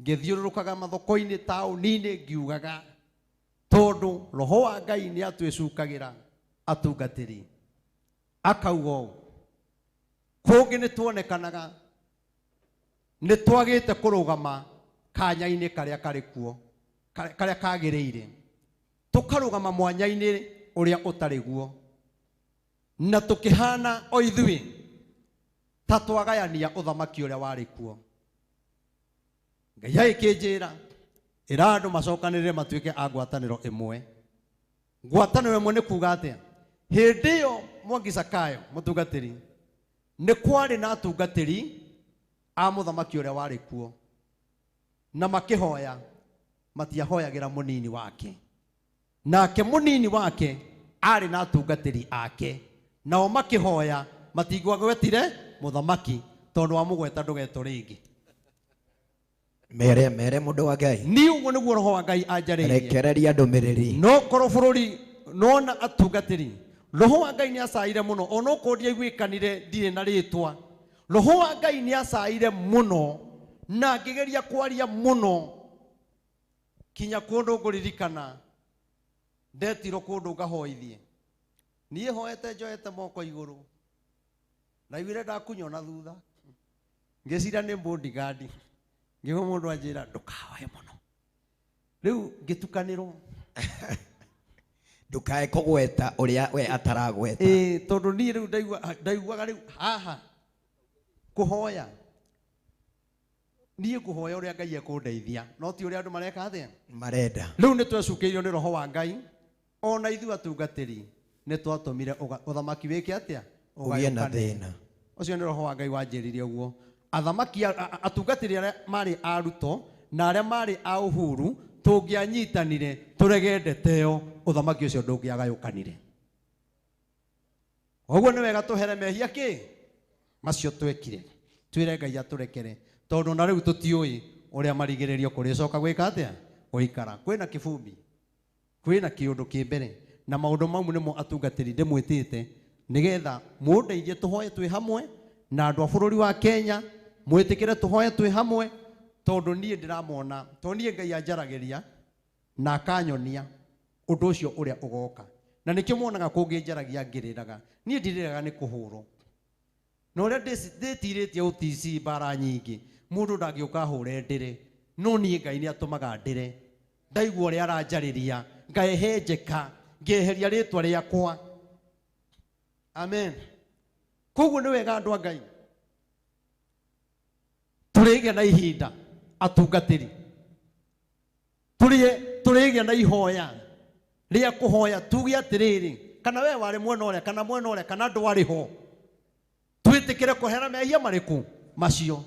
ngĩthiũrũrũkaga mathoko-inĩ taũni-inĩ ngiugaga, tondũ roho wa Ngai nĩ atwĩcukagĩra atungatĩri. Akauga ũũ, kũngĩ nĩ tuonekanaga nĩ twagĩte kũrũgama kanya-inĩ karĩa karĩ kuo, karĩa kagĩrĩire, tũkarũgama mwanya-inĩ ũrĩa ũtarĩ guo, na tũkĩhana o ithuĩ ta twagayania ũthamaki ũrĩa warĩ kuo. Ngai agĩkĩnjĩra, ĩra andũ macokanĩrĩre matuĩke a ngwatanĩro ĩmwe. Ngwatanĩro ĩmwe nĩ kuga atĩa? Hĩndĩ ĩyo Mwangi Zakayo mũtungatĩri, nĩ kwarĩ na atungatĩri a mũthamaki ũrĩa warĩ kuo, na makĩhoya, matiahoyagĩra mũnini wake. Nake mũnini wake arĩ na atungatĩri ake, nao makĩhoya, matingĩagwetire mũthamaki, tondũ wamũgweta ndũgetwo rĩngĩ. Mere mere mũndũ wa Ngai. Ni ũguo nĩguo roho wa Ngai anjarĩirie. Rekereria ndũmĩrĩri. No korwo bũrũri nona atungatĩri, roho wa Ngai nĩacaire mũno, onokorwo ndiaiguĩkanire ndirĩ na rĩtwa. Roho wa Ngai nĩacaire mũno na ngĩgeria kwaria mũno kinya kũndũ ngũririkana ndetirwo kũndũ ngahoithie. Niĩ hoete njoete moko igũrũ, ndaiguire ndakunywo na thutha. Ngĩciria nĩ bodyguard. Ngĩigua mũndũ anjĩra ndũkahoe mũno. Rĩu ngĩtukanĩrwo. Ndukae kũgweta ũrĩa we ataragweta. Ĩĩ, tondũ niĩ rĩu ndaiguaga rĩu haha kũhoya, niĩ ngũhoya ũrĩa Ngai ekũndeithia, no ti ũrĩa andũ mareka atĩa marenda. Rĩu nĩ twecukĩirio nĩ roho wa Ngai, ona ithuĩ atungatĩri nĩ twatũmire ũthamaki wĩke atĩa, ũgĩe na ũgayũkane. Thĩna. Ũcio nĩ roho wa Ngai wanjĩrire ũguo. Athamaki atungatĩri arĩa marĩ a Ruto na arĩa marĩ a Uhuru tũngĩanyitanire tũrege ndete ĩyo, ũthamaki ũcio ndũngĩagayũkanire. Ũguo nĩ wega tũhere mehia kĩ macio twekire, twĩre Ngai atũrekere, tondũ na rĩu tũtiũĩ ũrĩa marigĩrĩrio kũrĩcoka gwĩka atĩa, gũikara. Kwĩna kĩbumbi, kwĩna kĩũndũ kĩ mbere, na maũndũ mau nĩmo atungatĩri ndĩmwĩtĩte nĩgetha mũndeithie tũhoye twĩ hamwe na andũ a bũrũri wa Kenya, mwĩtĩkĩre tũhoye twĩ hamwe, tondũ niĩ ndĩramona, tondũ niĩ Ngai anjaragĩria na akanyonia ũndũ ũcio ũrĩa ũgoka. Na nĩkĩo muonaga kũngĩnjaragia ngĩrĩraga, niĩ ndirĩraga nĩ kũhũrwo. Na ũrĩa ndĩtirĩtie OTC mbara nyingĩ, mũndũ ndangĩũka ahũre ndĩre, no niĩ Ngai nĩ atũmaga ndĩre. Ndaigua ũrĩa aranjarĩria, ngahehenjeka, ngeheria rĩtwa rĩakwa. Amen. Koguo nĩ wega andũ a Ngai tũrĩgĩa na ihinda atungatĩri, tũrĩgĩa na ihoya rĩa kũhoya, tuge atĩrĩrĩ, kana we warĩ mwena ũrĩa kana mwena ũrĩa kana ndwarĩ ho, twĩtĩkĩre kũhera mehia marĩkũ macio,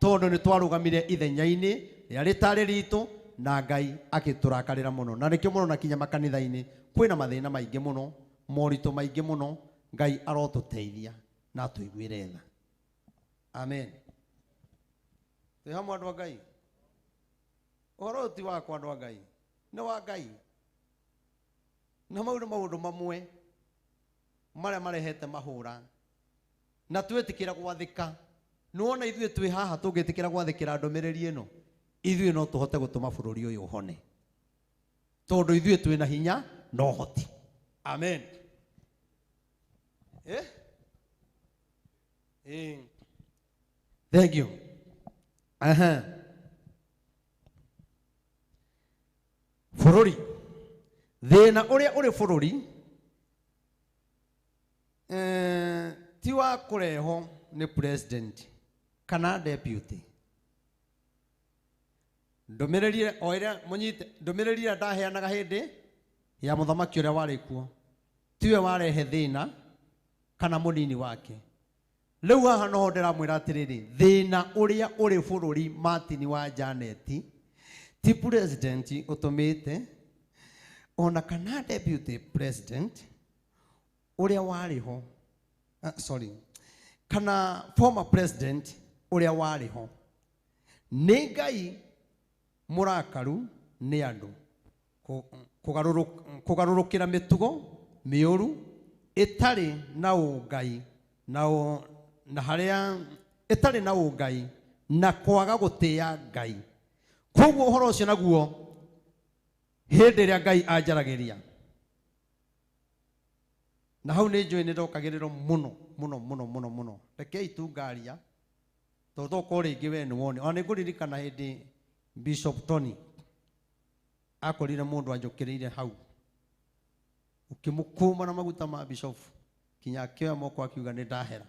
tondũ nĩ twarũgamire ithenya-inĩ rĩa rĩtarĩ ritũ na Ngai akĩtũrakarĩra mũno. Na nĩkĩo mũrona kinya makanitha-inĩ kwĩna mathĩna maingĩ mũno, moritũ maingĩ mũno. Ngai arotũteithia na atũiguĩre tha. Amen. Twĩ hamwe andũ a Ngai? Ũhoro ũyũ ti wakwa andũ a Ngai, nĩ wa Ngai. Na mau nĩ maũndũ mamwe marĩa marehete mahũra, na twĩtĩkĩra gwathĩka. Nĩwona ithuĩ twĩ haha tũngĩtĩkĩra gwathĩkĩra ndũmĩrĩri ĩno, ithuĩ no tũhote gũtũma bũrũri ũyũ ũhone, tondũ ithuĩ twĩna hinya na ũhoti. Amen. Thank you. Aha. Bũrũri, thĩna ũrĩa ũrĩ bũrũri, ti wa kũrehwo nĩ president kana deputy. Ndũmĩrĩri o ĩrĩa mũnyite, ndũmĩrĩri ĩrĩa ndaheanaga hĩndĩ ya mũthamaki ũrĩa warĩ kuo, tiwe warehe thĩna kana mũnini wake. Rĩu haha noho ndĩramwĩra atĩrĩrĩ, thĩna ũrĩa ũrĩ bũrũri Martin wa Janet ti president ũtũmĩte ona kana deputy president ũrĩa warĩ ho, sorry, kana former president ũrĩa warĩ ho. Nĩ Ngai mũrakaru nĩ andũ kũgarũrũkĩra mĩtugo mĩũru ĩtarĩ na ũngai na na harĩa ĩtarĩ na ũngai na kwaga gũtĩĩa Ngai. Koguo ũhoro ũcio naguo hĩndĩ ĩrĩa Ngai anjaragĩria, na hau nĩ njũĩ nĩ ndokagĩrĩrwo mũno mũno mũno mũno mũno. Rekei tu ngaria tondũ tokorwo rĩngĩ we nĩ wone. Ona nĩ ngũririkana hĩndĩ Bishop Tony akorire mũndũ anjũkĩrĩire hau, ũkĩmũkũma na maguta ma Bishop kinya akĩoya moko akiuga nĩ ndahera.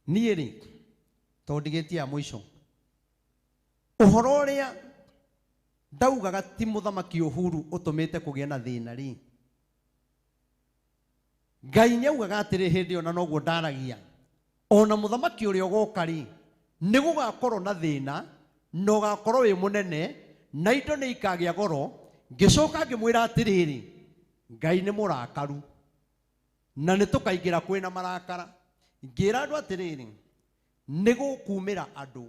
Niĩ rĩ, tondũ ndigĩtie ya mũico, ũhoro ũrĩa ndaugaga ti mũthamaki Uhuru ũtũmĩte kũgĩe na thĩna rĩ, Ngai nĩaugaga atĩrĩ hĩndĩ ĩyo, na noguo ndaragia, ona mũthamaki ũrĩa ũgoka rĩ, nĩ gũgakorwo na thĩna na ũgakorwo wĩ mũnene na indo nĩ ikagĩa goro. Ngĩcoka ngĩmwĩra atĩrĩrĩ, Ngai nĩ mũrakaru na nĩ tũkaingĩra kwĩna marakara. Ngĩra andũ atĩrĩrĩ, nĩ gũkumĩra andũ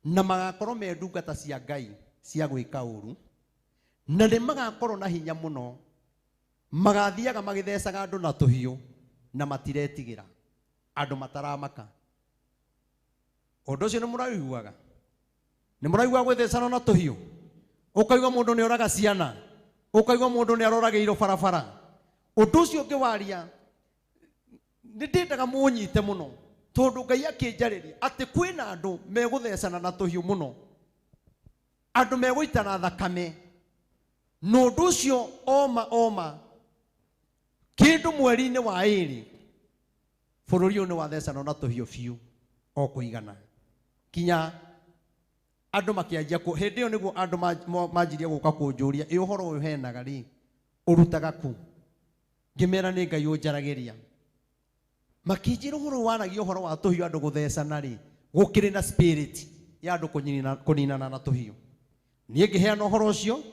na magakorwo me ndungata cia Ngai cia gwĩka ũru, na nĩ magakorwo na hinya mũno, magathiaga magĩthecaga andũ na tũhiũ na matiretigĩra, andũ mataramaka. Ũndũ ũcio nĩ mũraiguaga? Nĩ mũraiguaga gwĩthecana na tũhiũ? Ũkaigua mũndũ nĩ oraga ciana, ũkaigua mũndũ nĩ aroragĩirwo barabara. Ũndũ ũcio ũngĩwaria nĩ ndĩendaga mũnyite mũno, Tondu Ngai akĩnjarĩria atĩ kwĩna andũ megũthecana na tũhiũ mũno, andũ megũitana thakame, na ũndũ ũcio oma oma kĩndũ mweri-inĩ wa ĩrĩ bũrũri ũyũ nĩ wathecanwo na tũhiũ biũ o kũigana kinya andũ makĩanjia kũ hĩndĩ ĩyo nĩguo andũ manjirie gũka kũnjũria ĩ ũhoro ũyũ heanaga rĩ ũrutaga kũ? Ngĩmera nĩ Ngai ũnjaragĩria. Makĩnjĩra ũhoro waragia ũhoro wa tũhiũ andũ gũthecana rĩ gũkĩrĩ na spirit ya andũ kũninana na tũhiũ. Niĩ ngĩheana ũhoro ũcio,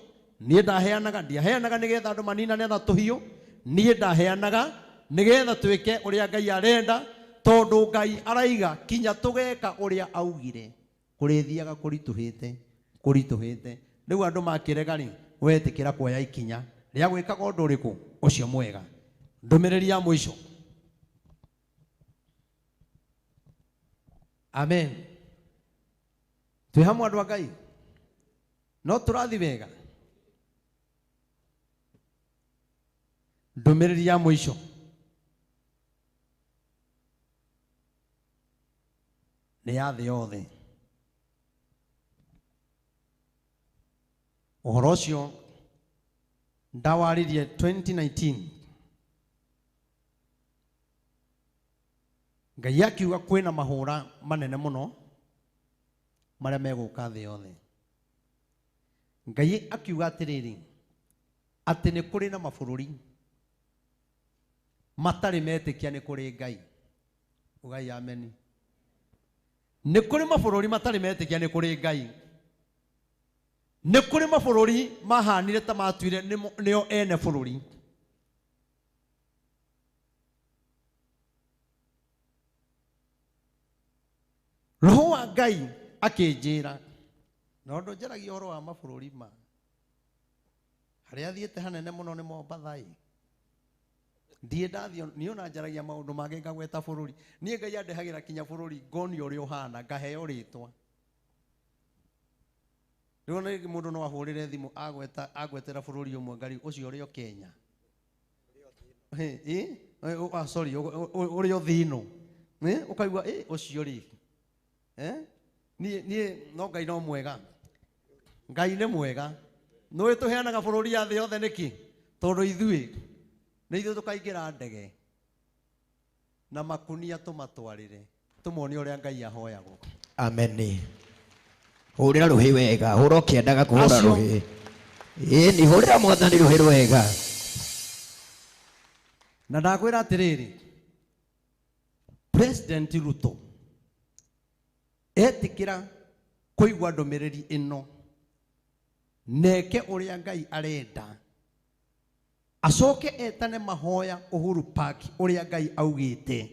niĩ ndaheanaga, ndiaheanaga nĩgetha andũ maninane na tũhiũ, niĩ ndaheanaga nĩgetha twĩke ũrĩa Ngai arenda, tondũ Ngai araiga kinya tũgeka ũrĩa augire kũrĩthiaga kũritũhĩte kũritũhĩte. Rĩu andũ makĩrega rĩ wetĩkĩra kuoya ikinya rĩa gwĩkaga ũndũ ũrĩkũ ũcio mwega. Ndũmĩrĩri ya mũico. Amen. Twĩ hamwe andũ a Ngai, no tũrathi wega. Ndũmĩrĩri ya mũico. Nĩ ya thĩ yothe. Ũhoro ũcio ndawaririe 2019. Ngai akiuga kwĩna mahũra manene mũno marĩa megũka thĩ yothe. Ngai akiuga atĩrĩrĩ, atĩ nĩ kũrĩ na mabũrũri matarĩ metĩkia nĩ kũrĩ Ngai. Ugai ameni. Nĩ kũrĩ mabũrũri matarĩ metĩkia nĩ kũrĩ Ngai. Nĩ kũrĩ mabũrũri mahanire ta matuire nĩo ene bũrũri. Roho wa Ngai akĩnjĩra, na ũndũ njaragia ũhoro wa mabũrũri ma harĩa thiĩte hanene mũno nĩ Mombatha ĩ. Ndiĩ ndathiĩ, niĩ ona njaragia maũndũ mangĩ ngagweta bũrũri. Niĩ Ngai andehagĩra kinya bũrũri ngonio ũrĩa ũhana, ngaheo rĩtwa. Rĩu ona rĩngĩ mũndũ no ahũrĩre thimũ agwetera bũrũri ũmwe ngari ũcio ũrĩ o Kenya. Ĩ? Sorry, ũrĩ o thĩ ĩno. Ũkaigua, ũcio rĩ. Niĩ no Ngai no mwega. Ngai nĩ mwega. Nĩũĩ tũheanaga bũrũri ya thĩ yothe nĩkĩ? Tondũ ithuĩ nĩ ithuĩ tũkaingĩra ndege na makunia tũmatwarĩre, tũmonie ũrĩa Ngai ahoyagwo. Amen. Hũrĩra rũhĩ wega, hũra ũkĩendaga kũhũra rũhĩ. Ĩni, hũrĩra Mwathani rũhĩ rwega. Na ndakwĩra atĩrĩrĩ, President Ruto etĩkĩra kũigua ndũmĩrĩri ĩno neke ũrĩa Ngai arenda, acoke etane mahoya Uhuru Park ũrĩa Ngai augĩte,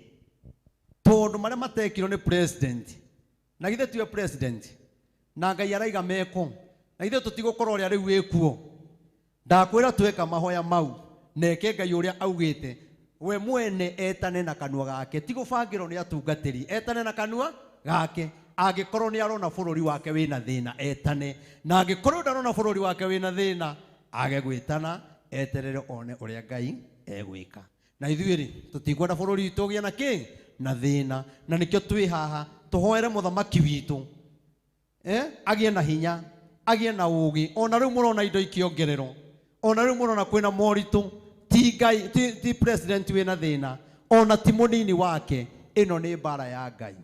tondũ marĩa matekirwo nĩ president, na githĩ tiwe president, na Ngai araiga meko, na githĩ tũtigũkorwo ũrĩa rĩu wĩkuo. Ndakwĩra tweka mahoya mau neke Ngai ũrĩa augĩte, we mwene etane na kanua gake, ti gũbangĩrwo nĩ atungatĩri, etane na kanua gake. Angĩkorwo nĩ arona bũrũri wake wĩna thĩna etane, na angĩkorwo ndarona bũrũri wake wĩna thĩna age gwĩtana, eterere one ũrĩa Ngai egwĩka. Na ithuĩ rĩ tũtikwenda bũrũri witũ ũgĩe na kĩ? Na thĩna. Na nĩkĩo twĩ haha tũhoere mũthamaki witũ, agĩe na hinya, agĩe na ũũgĩ. Ona rĩu mũrona indo ikĩongererwo, ona rĩu mũrona kwĩna moritũ, ti Ngai, ti president wĩna thĩna, ona ti mũnini wake. Ĩno nĩ mbara ya Ngai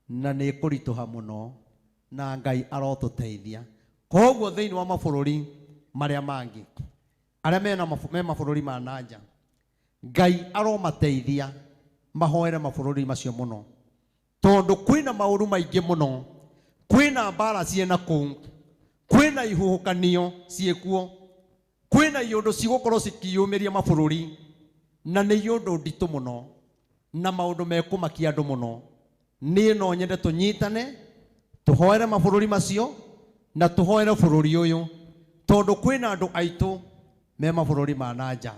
na nĩ ĩkũritũha mũno, na Ngai arotũteithia. Koguo thĩinĩ wa mabũrũri marĩa mangĩ, arĩa me mabũrũri ma na nja, Ngai aromateithia mahoere mabũrũri macio mũno, tondũ kwĩna maũru maingĩ mũno, kwĩna mbara ciĩna kũu, kwĩna ihuhũkanio ciĩkuo, kwĩna iũndũ cigũkorwo cikĩyũmĩria mabũrũri, na nĩ iũndũ nditũ mũno, na maũndũ mekũmakia andũ mũno. Niĩ no nyende tũnyitane, tũhoere mabũrũri macio, na tũhoere bũrũri ũyũ, tondũ kwĩna andũ aitũ me mabũrũri ma na nja.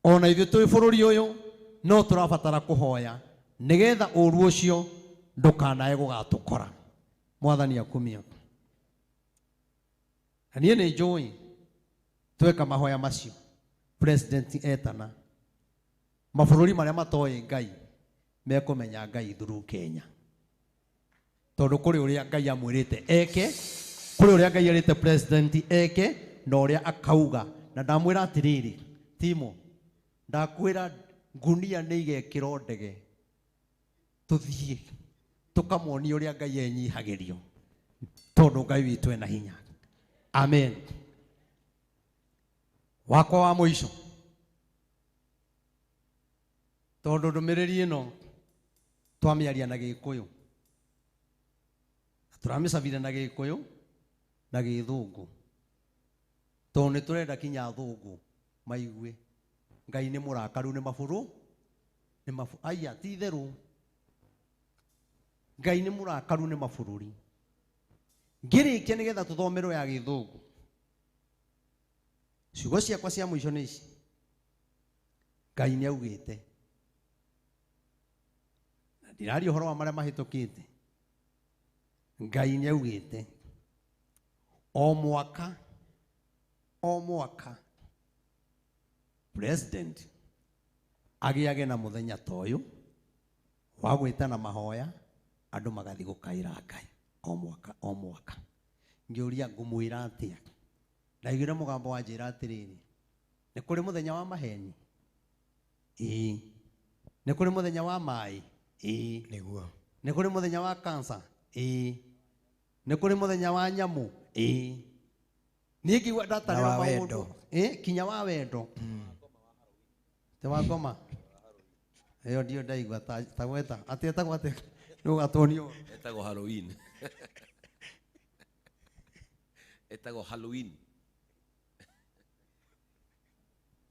Ona ithuĩ twĩ bũrũri ũyũ no tũrabatara kũhoya nĩgetha ũru ũcio ndũkanae gũgatũkora. Mwathani akumio. Na niĩ nĩ njũĩ tweka mahoya macio, president etana mabũrũri marĩa matoĩ Ngai Mekũmenya Ngai through Kenya. Tondũ kũrĩ ũrĩa Ngai amwĩrĩte eke, kũrĩ ũrĩa Ngai erĩte president eke, na ũrĩa akauga. Na ndamwĩra atĩrĩrĩ, Timo, ndakwĩra ngunia nĩ igekĩrwo ndege tũthiĩ tũkamonie ũrĩa Ngai enyihagĩrio, tondũ Ngai witũ ena hinya. Amen. Wakwa wa mũico, tondũ ndũmĩrĩri ĩno twamĩaria na Gĩkũyũ, tũramĩcabire na Gĩkũyũ na Gĩthũngũ, tondũ nĩ tũrenda kinya athũngũ maigue Ngai nĩ mũrakaru nĩ mabũrũ nĩ mabu aya ti itherũ Ngai nĩ mũrakaru nĩ mabũrũri. Ngĩrĩkia nĩgetha tũthomerwo ya Gĩthũngũ, ciugo ciakwa cia mũico nĩ ici. Ngai nĩ augĩte, na ndiraria ũhoro wa marĩa mahĩtũkĩte. Ngai nĩ augĩte o mwaka president agĩage na mũthenya ta ũyũ wa gwĩtana mahoya, andũ magathiĩ gũkaĩra Ngai o mwaka o mwaka. Ngĩũria ngũmwĩra atĩa? Ndaiguire mũgambo wanjĩra atĩrĩrĩ, nĩ kũrĩ mũthenya wa maheni? Ĩĩ. Nĩ kũrĩ mũthenya wa maĩ? Ĩĩ. Nĩguo. Nĩ kũrĩ mũthenya wa cancer? Ĩĩ. Nĩ kũrĩ mũthenya wa nyamũ? Ĩĩ. Niĩ ngĩigua ndatarĩra maũndũ. Ĩĩ, kinya wa wendo. Te wa ngoma. Ĩyo ndio ndaigua ta gweta. Atĩ etagwo atĩa? Nĩ ũgatuonio. Etagwo Halloween. Etagwo Halloween.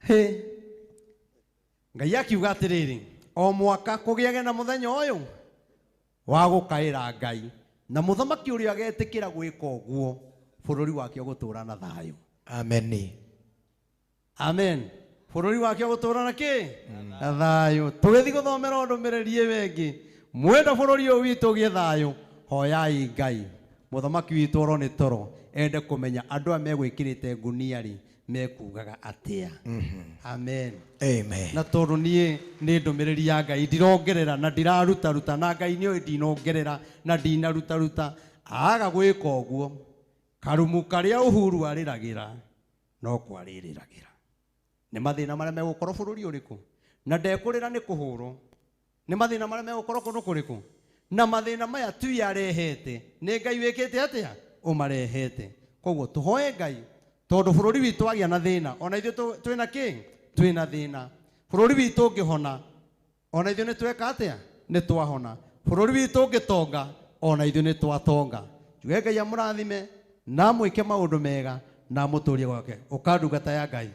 Hĩ. Ngai akiuga atĩrĩrĩ, o mwaka kũgĩage na mũthenya ũyũ wa gũkaĩra Ngai, na mũthamaki ũrĩa agetĩkĩra gwĩka ũguo, bũrũri wake ũgũtũũra na thayũ. Amen. Amen. Bũrũri wake ũgũtũũra na kĩ? Na thayũ. Tũgĩthiĩ gũthomera ndũmĩrĩri ĩyo ĩngĩ, mwenda bũrũri ũyũ witũ ũgĩe thayũ, hoyai Ngai. Mũthamaki witũ oro nĩ toro, ende kũmenya andũ aya megwĩkĩrĩte ngunia rĩ, mekugaga atĩa. Amen. Amen. Na tondũ niĩ nĩ ndũmĩrĩri ya Ngai, ndirongerera na ndirarutaruta, na Ngai nĩoĩ ndinongerera na ndinarutaruta. Aga gwĩka ũguo, karumu karĩa Uhuru arĩragĩra no kwarĩrĩragĩra. Nĩ mathĩna marĩa megũkorwo bũrũri ũrĩkũ, na ndekũrĩra nĩ kũhũrwo. Nĩ mathĩna marĩa megũkorwo kũndũ kũrĩkũ, na mathĩna maya tu arehete nĩ Ngai wĩkĩte atĩa? Ũmarehete. Koguo tũhoe Ngai, tondũ bũrũri witũ wagĩa na thĩna, ona ithuĩ twĩna kĩ? Twĩna thĩna. Bũrũri witũ ũngĩhona, ona ithuĩ nĩ tweka atĩa? Nĩ twahona. Bũrũri witũ ũngĩtonga, ona ithuĩ nĩ twatonga. Njuge Ngai amũrathime na amwĩke maũndũ mega na amũtũrie gwake. Ũka ndungata ya Ngai.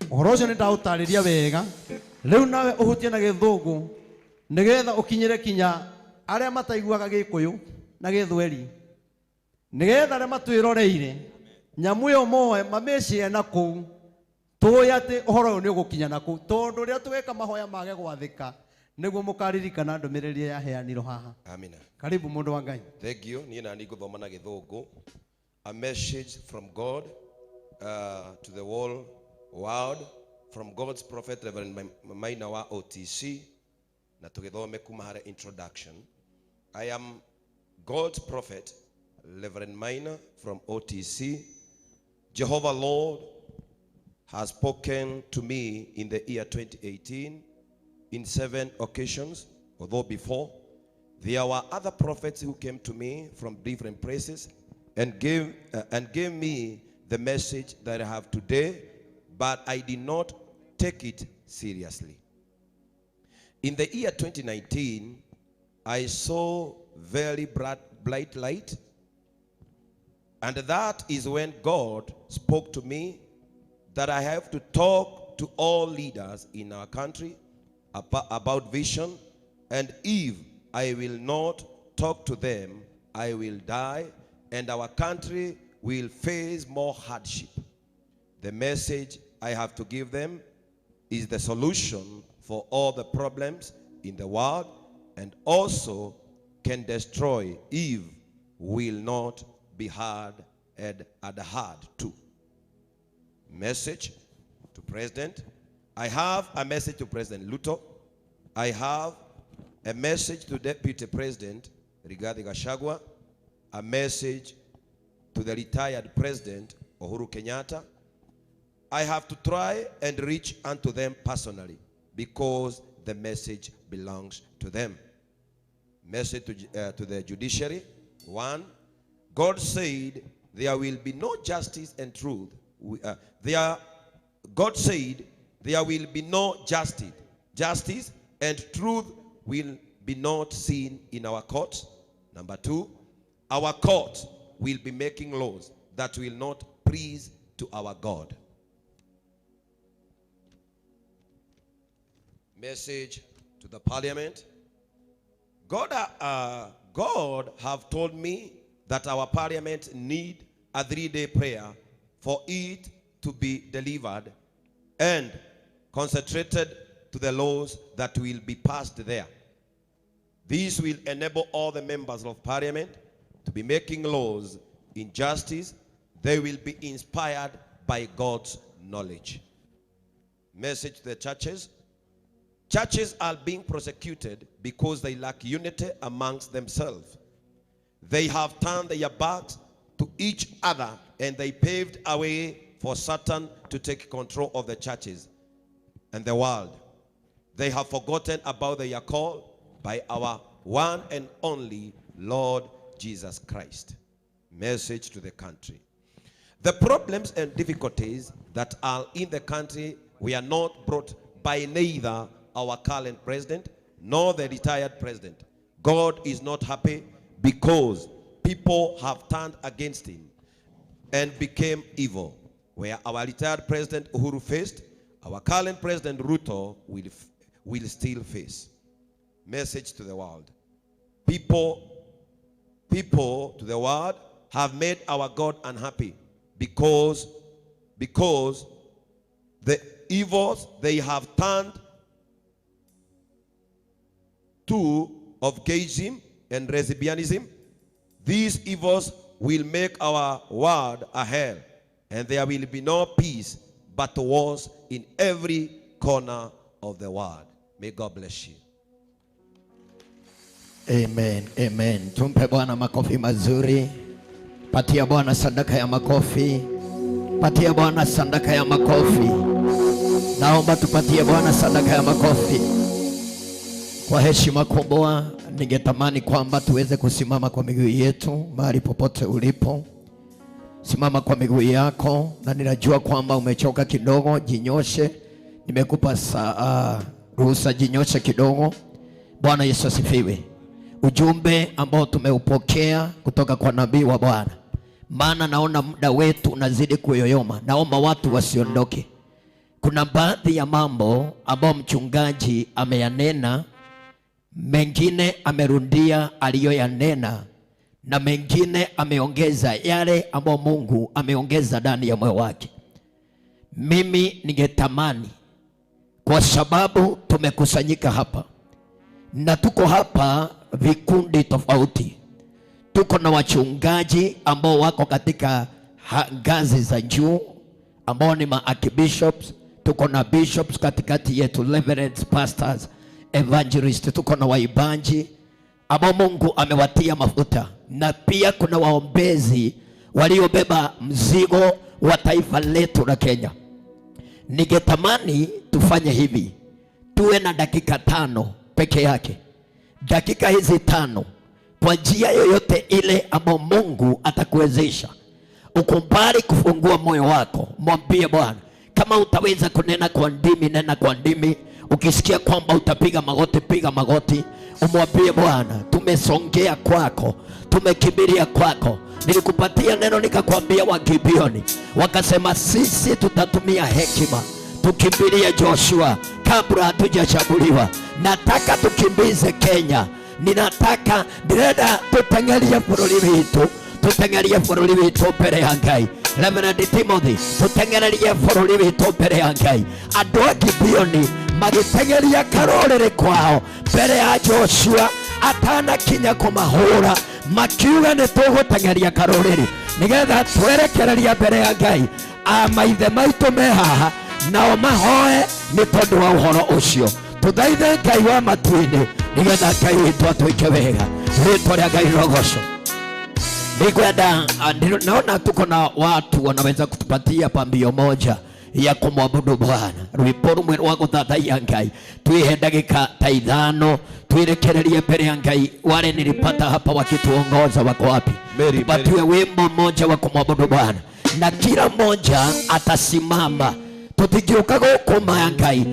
Ũhoro ũcio nĩ ndaũtarĩria wega. Rĩu nawe ũhutie na Gĩthũngũ nĩgetha ũkinyĩre kinya arĩa mataiguaga Gĩkũyũ na Gĩthweri, nĩgetha arĩa matwĩroreire nyamũ ĩyo moe mamĩcie na kũu, tũĩ atĩ ũhoro ũyũ nĩ ũgũkinya na kũu, tondũ rĩrĩa tũgeka mahoya mage gwathĩka nĩguo mũkaririkana ndũmĩrĩri yaheanirwo haha. Amina. Karibu mũndũ wa Ngai. Thank you. Niĩ nani ngũthoma na Gĩthũngũ. A message from God to the whole world from God's prophet Reverend Maina wa OTC, na tũgĩthome kuma harĩ introduction. I am God's prophet Reverend Maina from OTC. Jehovah Lord has spoken to me in the year 2018 in 7 occasions, although before there were other prophets who came to me from different places and gave me the message that I have today, but I did not take it seriously. In the year 2019, I saw very bright light, and that is when God spoke to me that I have to talk to all leaders in our country about vision, and if I will not talk to them, I will die, and our country will face more hardship. The message I have to give them is the solution for all the problems in the world, and also can destroy if will not be hard and adhered to. Message to President. I have a message to President Ruto. I have A message to Deputy President Rigathi Gachagua, a message to the retired President Uhuru Kenyatta. I have to try and reach unto them personally because the message belongs to them. Message to the judiciary. 1, God said there will be no justice and truth. God said there will be no justice. Justice and truth will be not seen in our courts. Number 2, our court will be making laws that will not please to our God. Message to the parliament. God have told me that our parliament need a 3-day prayer for it to be delivered and concentrated to the laws that will be passed there. This will enable all the members of parliament to be making laws in justice. They will be inspired by God's knowledge. Message to the churches. Churches are being prosecuted because they lack unity amongst themselves. They have turned their backs to each other and they paved a way for Satan to take control of the churches and the world. They have forgotten about their call by our one and only Lord Jesus Christ. Message to the country. The problems and difficulties that are in the country were not brought by neither our current president nor the retired president. God is not happy because people have turned against him and became evil. Where our retired president Uhuru faced, our current president Ruto will still face. Message to the world. People to the world have made our God unhappy because the evils they have turned to of gayism and lesbianism. These evils will make our world a hell, and there will be no peace but wars in every corner of the world. May God bless you. Amen, amen. Tumpe Bwana makofi mazuri. Patia Bwana sadaka ya makofi. Patia Bwana sadaka ya makofi. Naomba tupatie Bwana sadaka ya makofi. Kwa heshima kubwa ningetamani kwamba tuweze kusimama kwa miguu yetu mahali popote ulipo. Simama kwa miguu yako, na ninajua kwamba umechoka kidogo, jinyoshe. Nimekupa ruhusa, jinyoshe kidogo. Bwana Yesu asifiwe. Ujumbe ambao tumeupokea kutoka kwa nabii wa Bwana, maana naona muda wetu unazidi kuyoyoma, naomba watu wasiondoke. Kuna baadhi ya mambo ambao mchungaji ameyanena, mengine amerudia aliyoyanena, na mengine ameongeza yale ambayo Mungu ameongeza ndani ya moyo wake. Mimi ningetamani, kwa sababu tumekusanyika hapa na tuko hapa vikundi tofauti, tuko na wachungaji ambao wako katika ngazi za juu ambao ni ma-archbishops, tuko na bishops katikati yetu, reverends, pastors, evangelists, tuko na waibanji ambao Mungu amewatia mafuta, na pia kuna waombezi waliobeba mzigo wa taifa letu la Kenya. Ningetamani tufanye hivi, tuwe na dakika 5 peke yake. Dakika hizi 5, kwa njia yoyote ile ambayo Mungu atakuwezesha, ukubali kufungua moyo wako, mwambie Bwana. Kama utaweza kunena kwa ndimi, nena kwa ndimi. Ukisikia kwamba utapiga magoti, piga magoti. Umwambie Bwana, tumesongea kwako, tumekimbilia kwako. Nilikupatia neno nikakwambia wa Gibeoni, wakasema sisi tutatumia hekima tukimbilie Joshua kabla hatujachaguliwa. Nataka tukimbize Kenya. Ninataka ndĩrenda tũteng'erie bũrũri witũ, tũteng'erie bũrũri witũ mbere ya Ngai. Reverend Timothy, tũteng'ererie bũrũri witũ mbere ya Ngai. Andũ a Gibeoni magĩteng'eria karũrĩrĩ kwao mbere ya Joshua atanakinya kũmahũra, makiuga nĩ tũgũteng'eria karũrĩrĩ nĩgetha twerekereria mbere ya Ngai. A maithe maitũ me haha nao mahoe nĩ tondũ wa ũhoro ũcio. Tuthaithe Ngai wa matu-inĩ nĩgetha Ngai witũ atwĩke wega. Rĩtwa rĩa Ngai rĩrogocwo. Nikwenda naona tuko na watu wanaweza kutupatia pambio moja ya kumwabudu Bwana, rwimbo rumwe rwa guthathaiya Ngai. Twihe ndagika ta ithano twirekererie mbere ya Ngai. Wale nilipata hapa wakituongoza wako wapi? Tupatiwe wimbo mmoja wa kumwabudu Bwana, na kila mmoja atasimama. Tũtingĩũka gũkũ ma ya Ngai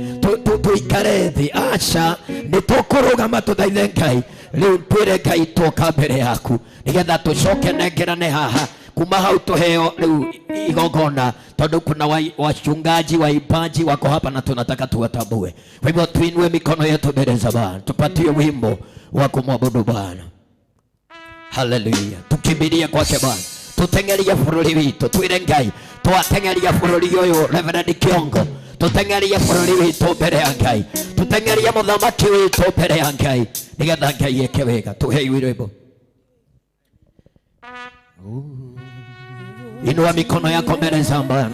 tũikare thĩ, aca, nĩ tũkũrũgama tũthaithe Ngai. Rĩu twĩre Ngai twoka mbere yaku nĩgetha tũcoke nengerane haha kuma hau tuheo rĩu igongona, tondũ kuna wachungaji waimbaji wako hapa na tunataka tuwatambue. Kwa hivyo tuinue mikono yetu mbele za Bwana, tupatie wimbo wa kumwabudu Bwana. Haleluya, tukimbilie kwake Bwana, tuteng'erie bũrũri witũ, twĩre Ngai twateng'eria bũrũri ũyũ. Reverend Kiongo, tuteng'erie bũrũri witũ mbere ya Ngai, tuteng'erie mũthamaki witũ mbere ya Ngai nĩgetha Ngai eke wega. Tuhei rwĩmbo. Inua mikono yako mbele za Bwana.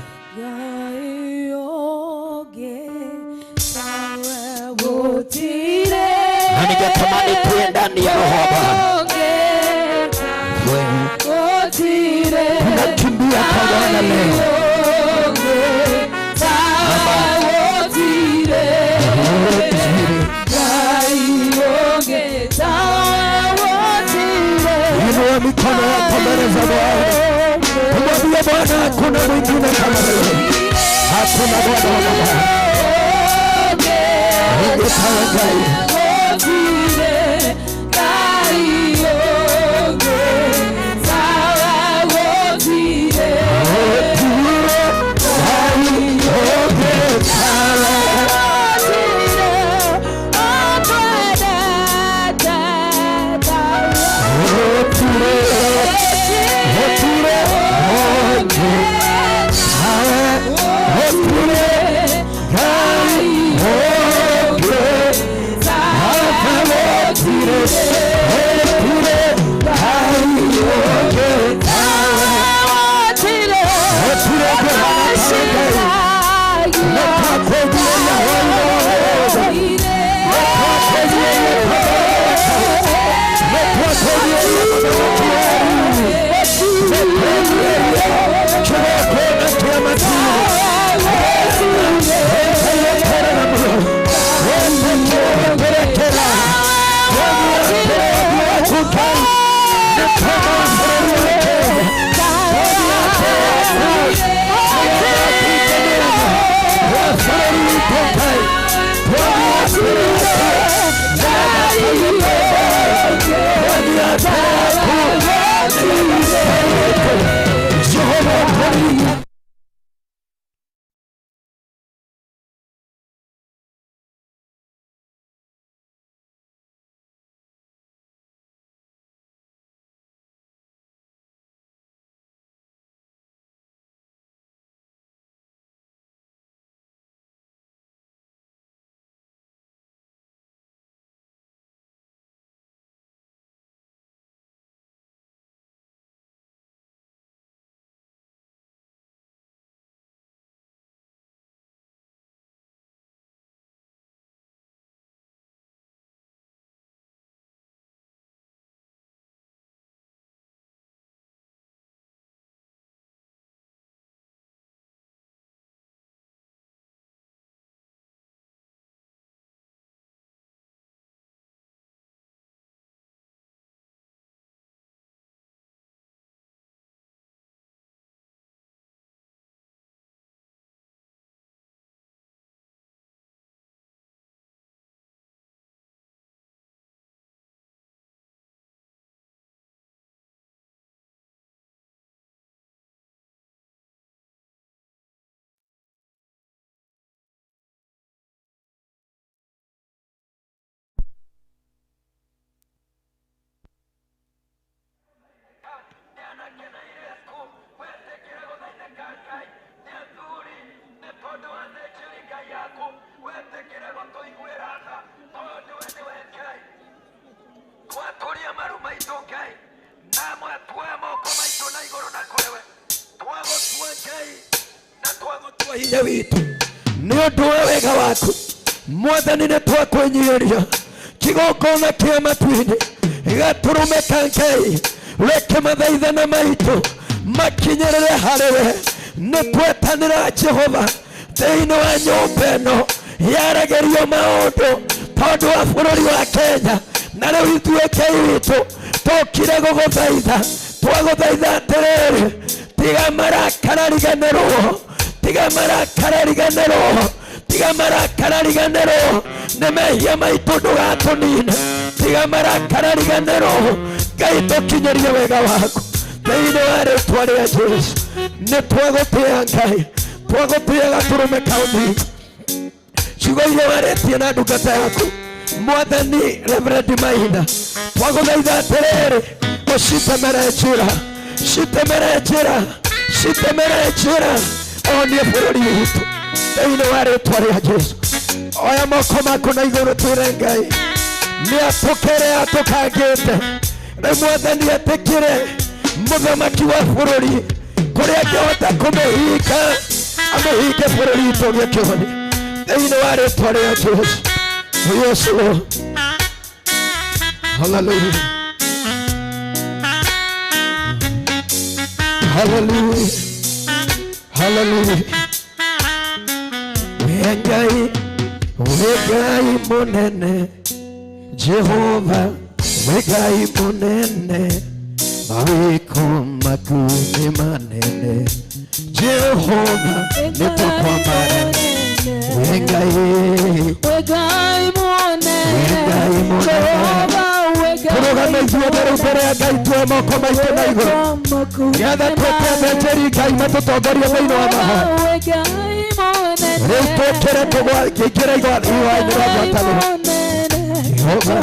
Na ningetamani tuwe ndani ya roho wa Bwana. Tunakimbia kwa Bwana leo. Inua mikono yako mbele za Bwana. Tumwambie Bwana hakuna mwingine kama wewe. Hakuna Bwana kama wewe. Mungu tawagai. Hinya witũ nĩ ũndũ wa wega waku, Mwathani nĩ twakwĩnyihĩria kĩgongona kĩa matu-inĩ gatũrũme ka Ngai, reke mathaithana maitũ makinyĩrĩre harĩ we. Nĩ twetanĩra Jehova thĩinĩ wa nyũmba ĩno yaragĩrio maũndũ tondũ wa bũrũri wa Kenya, na rĩu ithuĩ Ngai witũ tũkire gũgũthaitha, twagũthaitha atĩrĩrĩ, tiga marakara riganĩrwo, tiga marakara riganĩrwo, tiga marakara riganĩrwo nĩ mehia maitũ ndũgatũnine, tiga marakara riganĩrwo. Ngai tũkinyĩrie wega waku thĩinĩ wa rĩtwa rĩa Jesũ. Nĩ twagũtĩĩa Ngai, twagũtĩĩa gatũrũme ka ũthingu, ciugo iria warĩtie na ndungata yaku Mwathani Reverend Maina, twagũthaitha atĩrĩrĩ, ũcitemere njĩra, citemere njĩra, citemere njĩra, onie bũrũri witũ thĩinĩ wa rĩtwa rĩa Jesũ. Oya moko maku na igũrũ twĩre Ngai nĩ atũkĩre atũkangĩte. Rĩu Mwathani etĩkĩre mũthamaki wa bũrũri kũrĩa angĩhota kũmũhinga, amũhinge bũrũri witũ ũgĩe kĩhonia thĩinĩ wa rĩtwa rĩa Jesũ. Yes, Lord. Hallelujah. Hallelujah. Hallelujah. We Ngai, we Ngai munene, Jehova, we Ngai munene, mawiko maku nĩ manene, Jehova nĩtũkwambara. We Ngai, we Ngai munene, Jehova, we Ngai tũrũgame ithuothe rĩu mbere ya Ngai tuoe moko maitũ na igũrũ nĩgetha twĩke athĩnjĩri Ngai matũtongorie thĩinĩ wa mahoya. We Ngai munene, Rĩu tũkĩre tũingĩre iwa-inĩ rwa ngwatanĩro. Jehova,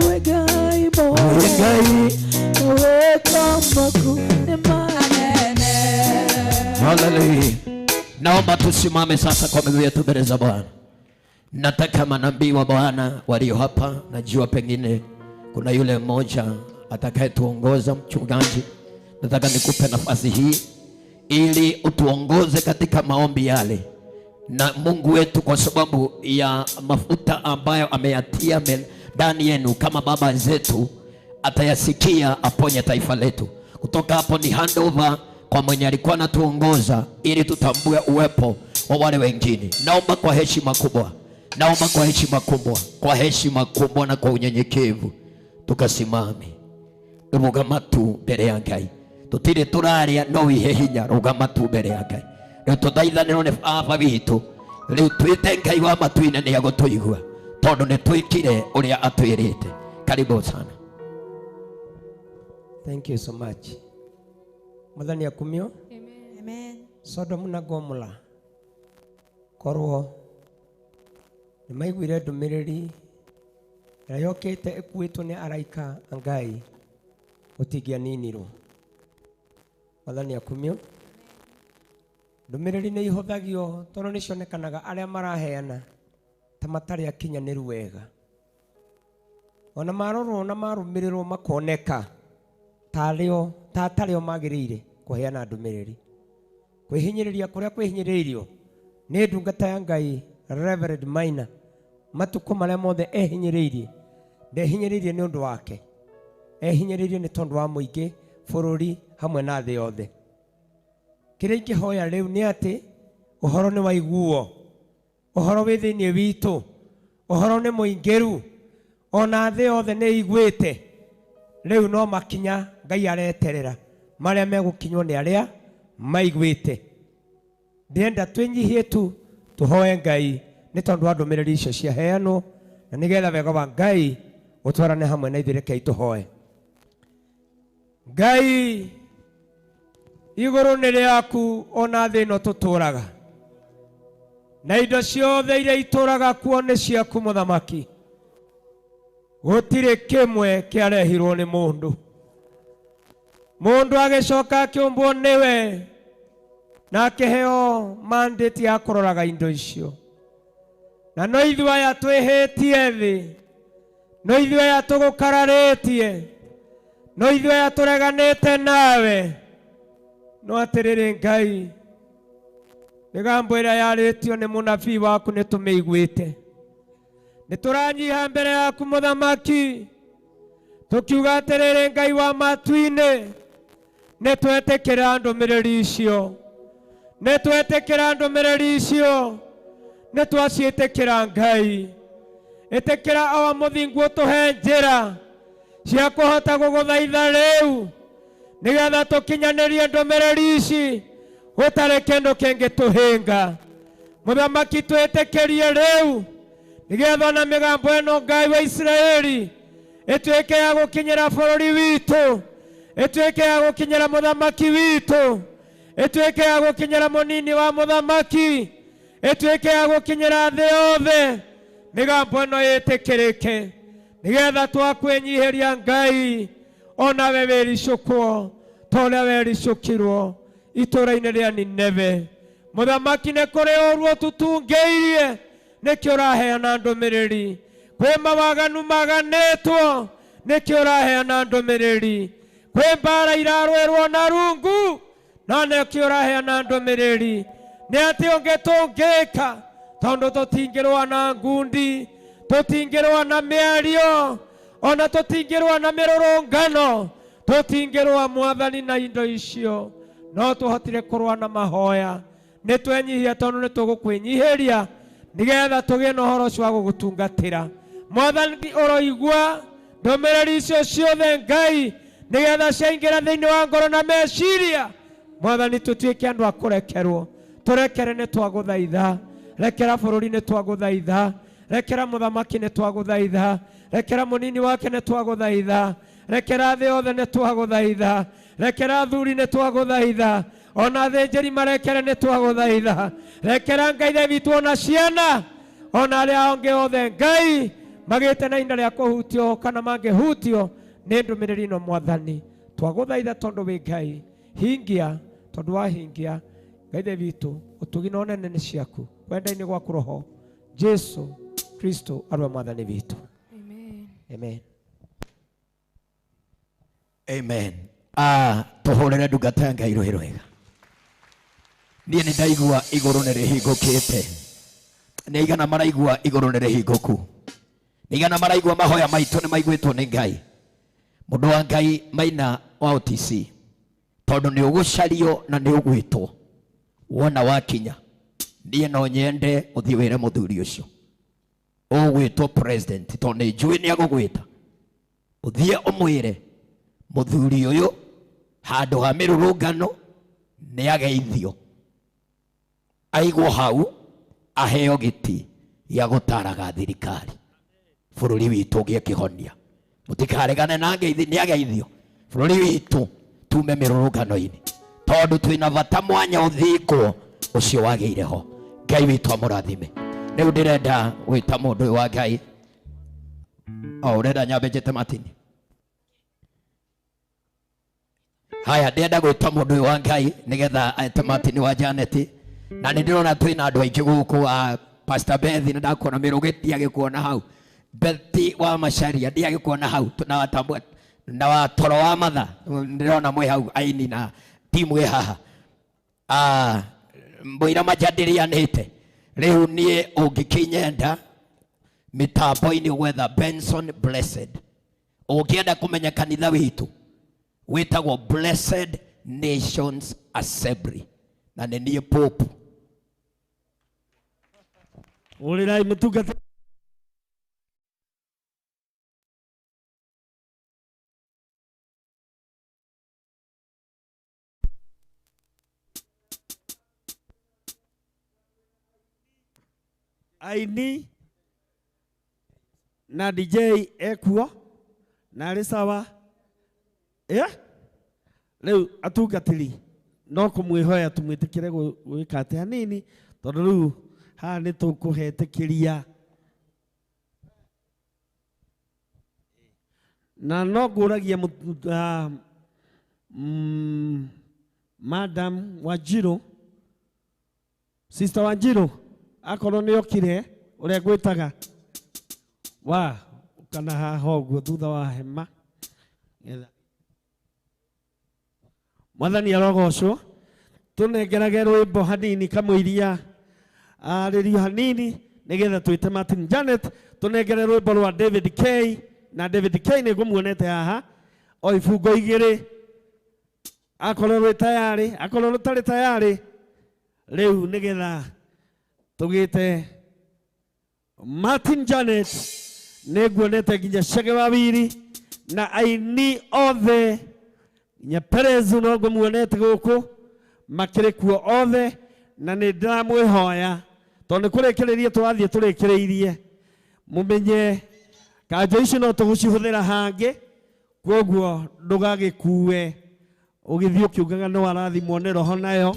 we Ngai we Ngai. mawĩko maku nĩ manene. Hallelujah. Naomba tusimame sasa kwa miguu yetu mbele za Bwana. Nataka manabii wa Bwana walio hapa, najua pengine kuna yule mmoja atakayetuongoza, mchungaji. Nataka nikupe nafasi hii ili utuongoze katika maombi yale, na Mungu wetu, kwa sababu ya mafuta ambayo ameyatia ndani yenu kama baba zetu, atayasikia aponye taifa letu. Kutoka hapo ni handover kwa mwenye alikuwa anatuongoza ili tutambue uwepo wa wale wengine. Naomba kwa heshima kubwa, naomba kwa heshima kubwa, kwa heshima kubwa na kwa unyenyekevu tukasimame. Rũgama tu mbere ya Ngai, tutire tũraria no wihe hinya, rũgama tu mbere ya Ngai. Rĩu tũthaithanĩrwo nĩ baba witũ, rĩu twĩte Ngai wa matu-inĩ nĩ egũtũigua tondũ nĩ twĩkire ũrĩa atwĩrĩte. Karibu sana. Thank you so much. Mwathani akumio. Amen. Sodom na Gomora korwo nĩ maiguire ndũmĩrĩri ĩrĩa yokĩte ĩkuĩtwo nĩ araika a Ngai, gũtingĩaninirwo. Mwathani akumio. Ndũmĩrĩri nĩ ihũthagio tondũ nĩ cionekanaga arĩa maraheana ta matarĩ akinyanĩru wega, ona marorwo na marũmĩrĩrwo makoneka tarĩo ta atarĩo magĩrĩire kũheana ndũmĩrĩri. Kwĩhinyĩrĩria kũrĩa kwĩhinyĩrĩirio nĩ ndungata ya Ngai Reverend Maina, matukũ marĩa mothe ehinyĩrĩirie, ndehinyĩrĩirie nĩ ũndũ wake, ehinyĩrĩirie nĩ tondũ wa mũingĩ, bũrũri hamwe na thĩ yothe. Kĩrĩa ingĩhoya rĩu nĩ atĩ ũhoro nĩ waiguo, ũhoro wĩ thĩinĩ witũ, ũhoro nĩ mũingĩru, ona thĩ yothe nĩ iguĩte. Rĩu no makinya Ngai areterera marĩa megũkinywo nĩ arĩa maiguĩte. Ndĩrenda twĩnyihie tu tũhoe Ngai nĩ tondũ wa ndũmĩrĩri icio ciaheanwo, na nĩgetha wega wa Ngai ũtwarane hamwe na ithuĩ. Rekei tũhoe. Ngai, igũrũ nĩ rĩaku ona thĩ ĩno tũtũraga, na indo ciothe iria itũraga kuo nĩ ciaku mũthamaki. Gũtirĩ kĩmwe kĩarehirwo nĩ mũndũ. Mũndũ agĩcoka akĩũmbwo nĩwe na akĩheo mandate ya kũroraga indo icio. Na no ithuĩ aya twĩhĩtie thĩ, no ithuĩ aya tũgũkararĩtie, no ithuĩ aya tũreganĩte nawe. No atĩrĩrĩ Ngai, mĩgambo ĩrĩa yarĩtio nĩ mũnabii waku nĩ tũmĩiguĩte. Nĩ tũranyiha mbere yaku mũthamaki, tũkiuga atĩrĩrĩ Ngai wa matu-inĩ, nĩ twetĩkĩra ndũmĩrĩri icio, nĩ twetĩkĩra ndũmĩrĩri icio, nĩ twaciĩtĩkĩra Ngai. Ĩtĩkĩra o mũthingu ũtũhe njĩra cia kũhota gũgũthaitha rĩu, nĩgetha tũkinyanĩrie ndũmĩrĩri ici gũtarĩ kĩndũ kĩngĩtũhĩnga. Mũthamaki twĩtĩkĩrie rĩu, nĩgetha ona mĩgambo ĩno Ngai wa Isiraeli ĩtuĩke ya gũkinyĩra bũrũri witũ, ĩtuĩke ya gũkinyĩra mũthamaki witũ, ĩtuĩke ya gũkinyĩra mũnini wa mũthamaki, ĩtuĩke ya gũkinyĩra thĩ yothe. Mĩgambo ĩno ĩtĩkĩrĩke, nĩgetha twakwĩnyihĩria Ngai, onawe wĩricũkwo ta ũrĩa wericũkirwo itũũra-inĩ rĩa Nineve. Mũthamaki nĩ kũrĩ ũru ũtũtungĩirie, nĩkĩo ũraheana ndũmĩrĩri. Kwĩ mawaganu maganĩtwo, nĩkĩo ũraheana ndũmĩrĩri. Kwĩ mbara irarũĩrwo na rungu, na nĩkĩo ũraheana ndũmĩrĩri. Nĩ atĩ ũngĩtũngĩka, tondũ tũtingĩrũa na ngundi, tũtingĩrũa na mĩario, ona tũtingĩrũa na mĩrũrũngano, tũtingĩrũa mwathani na indo icio, no tũhotire kũrũa na mahoya. Nĩ twenyihia tondũ nĩ tũgũkwĩnyihĩria, nĩgetha tũgĩe na ũhoro ũcio wa gũgũtungatĩra. Mwathani ũroigua ndũmĩrĩri icio ciothe Ngai, nĩgetha ciaingĩra thĩinĩ wa ngoro na meciria. Mwathani tũtuĩke andũ a kũrekerwo, tũrekere nĩ twagũthaitha, rekera bũrũri nĩ twagũthaitha, rekera mũthamaki nĩ twagũthaitha, rekera mũnini wake nĩ twagũthaitha, rekera thĩ yothe nĩ twagũthaitha, rekera athuri nĩ twagũthaitha, ona athĩnjĩri marekere nĩ twagũthaitha, rekera Ngai ithe witũ ona ciana ona arĩa angĩ othe Ngai magĩte na ihinda rĩa kũhutio kana mangĩhutio nĩ ndũmĩrĩri ĩno. Mwathani twagũthaitha tondũ wĩ Ngai, hingia tondũ wahingia Ngai ithe witũ, ũtugi na ũnene nĩ ciaku, wenda-inĩ gwaku roho Jesu Kristo arwe mwathani witũ. Amen. Amen. Amen. Tũhũrĩre ndungata ya Ngai rũhĩ rwega. Niĩ nĩ ndaigua igũrũ nĩ rĩhingũkĩte. Nĩ aigana maraigua igũrũ nĩ rĩhingũku? Nĩ aigana maraigua mahoya maitũ nĩ maiguĩtwo nĩ Ngai? Mũndũ wa Ngai Maina wa OTC, tondũ nĩ ũgũcario na nĩ ũgwĩtwo, wona wakinya niĩ no nyende ũthiĩ wĩre mũthuri ũcio ũgwĩtwo president, tondũ nĩ njũĩ nĩ agũgwĩta. Ũthiĩ ũmwĩre mũthuri ũyũ handũ ha mĩrũrũngano nĩ ageithio, aigwo hau aheo gĩtĩ gĩa gũtaraga thirikari, bũrũri witũ ũgĩe kĩhonia. Mũtikaregane na ngeithi, nĩ ageithio bũrũri witũ tume mĩrũrũngano-inĩ, tondũ twĩna bata mwanya ũthikwo ũcio wagĩire ho. Ngai witũ amũrathime. Rĩu ndĩrenda gwĩta mũndũ ũyũ wa Ngai. O ũrenda nyambe njĩte Martin? Haya, ndĩrenda gwĩta mũndũ ũyũ wa Ngai nĩgetha ete Martin wa Janet. Na nĩ ndĩrona twĩna andũ aingĩ gũkũ, Pastor Beth nĩ ndakuona mĩrũgĩti agĩkuona hau, Betty wa Macharia ndiagĩkuona hau, na watambua na wa Toro wa Matha ndĩrona mwĩ hau, aini na timu ĩ haha. Mũira majadilianĩte. Rĩu niĩ ũngĩkĩnyenda mĩtambo-inĩ ũgwetha Benson Blessed. Ũngĩenda kũmenya kanitha witũ wĩtagwo Blessed Nations Assembly, na nĩ niĩ Pope. Ũrĩrai mũtungata. Aini na DJ ekuo na arĩ sawa. Rĩu atungatĩri no kũmwĩhoya tũmwĩtĩkĩre gwĩka atĩ hanini, tondũ rĩu haha nĩ tũkũhetĩkĩria. Na no ngũragia Madam Wanjiru, Sister Wanjiru, akorwo nĩ okire ũrĩa ngwĩtaga wa kana haha ũguo thutha wa hema. Mwathani arogocwo. Tũnengerage rwĩmbo hanini kamũiria arĩrio hanini, Nigetha twite Martin Janet tunengere rwimbo rwa David K na David K nĩ ngũmuonete haha o ibungo igĩrĩ akorwo rwĩ tayarĩ akorwo rũtarĩ tayarĩ rĩu nĩgetha tũgĩte Martin Janet nĩ nguonete nginya Chege Wawiri na aini othe nginya Perezu no ngũmuonete gũkũ makĩrĩ kuo othe na nĩ ndĩramwĩhoya tondũ nĩ kũrĩkĩrĩria tũrathiĩ tũrĩkĩrĩirie mũmenye kanjũ ici no tũgũcihũthĩra hangĩ kwoguo ndũgagĩkue ũgĩthiĩ ũkiugaga no arathimwo nĩ roho nayo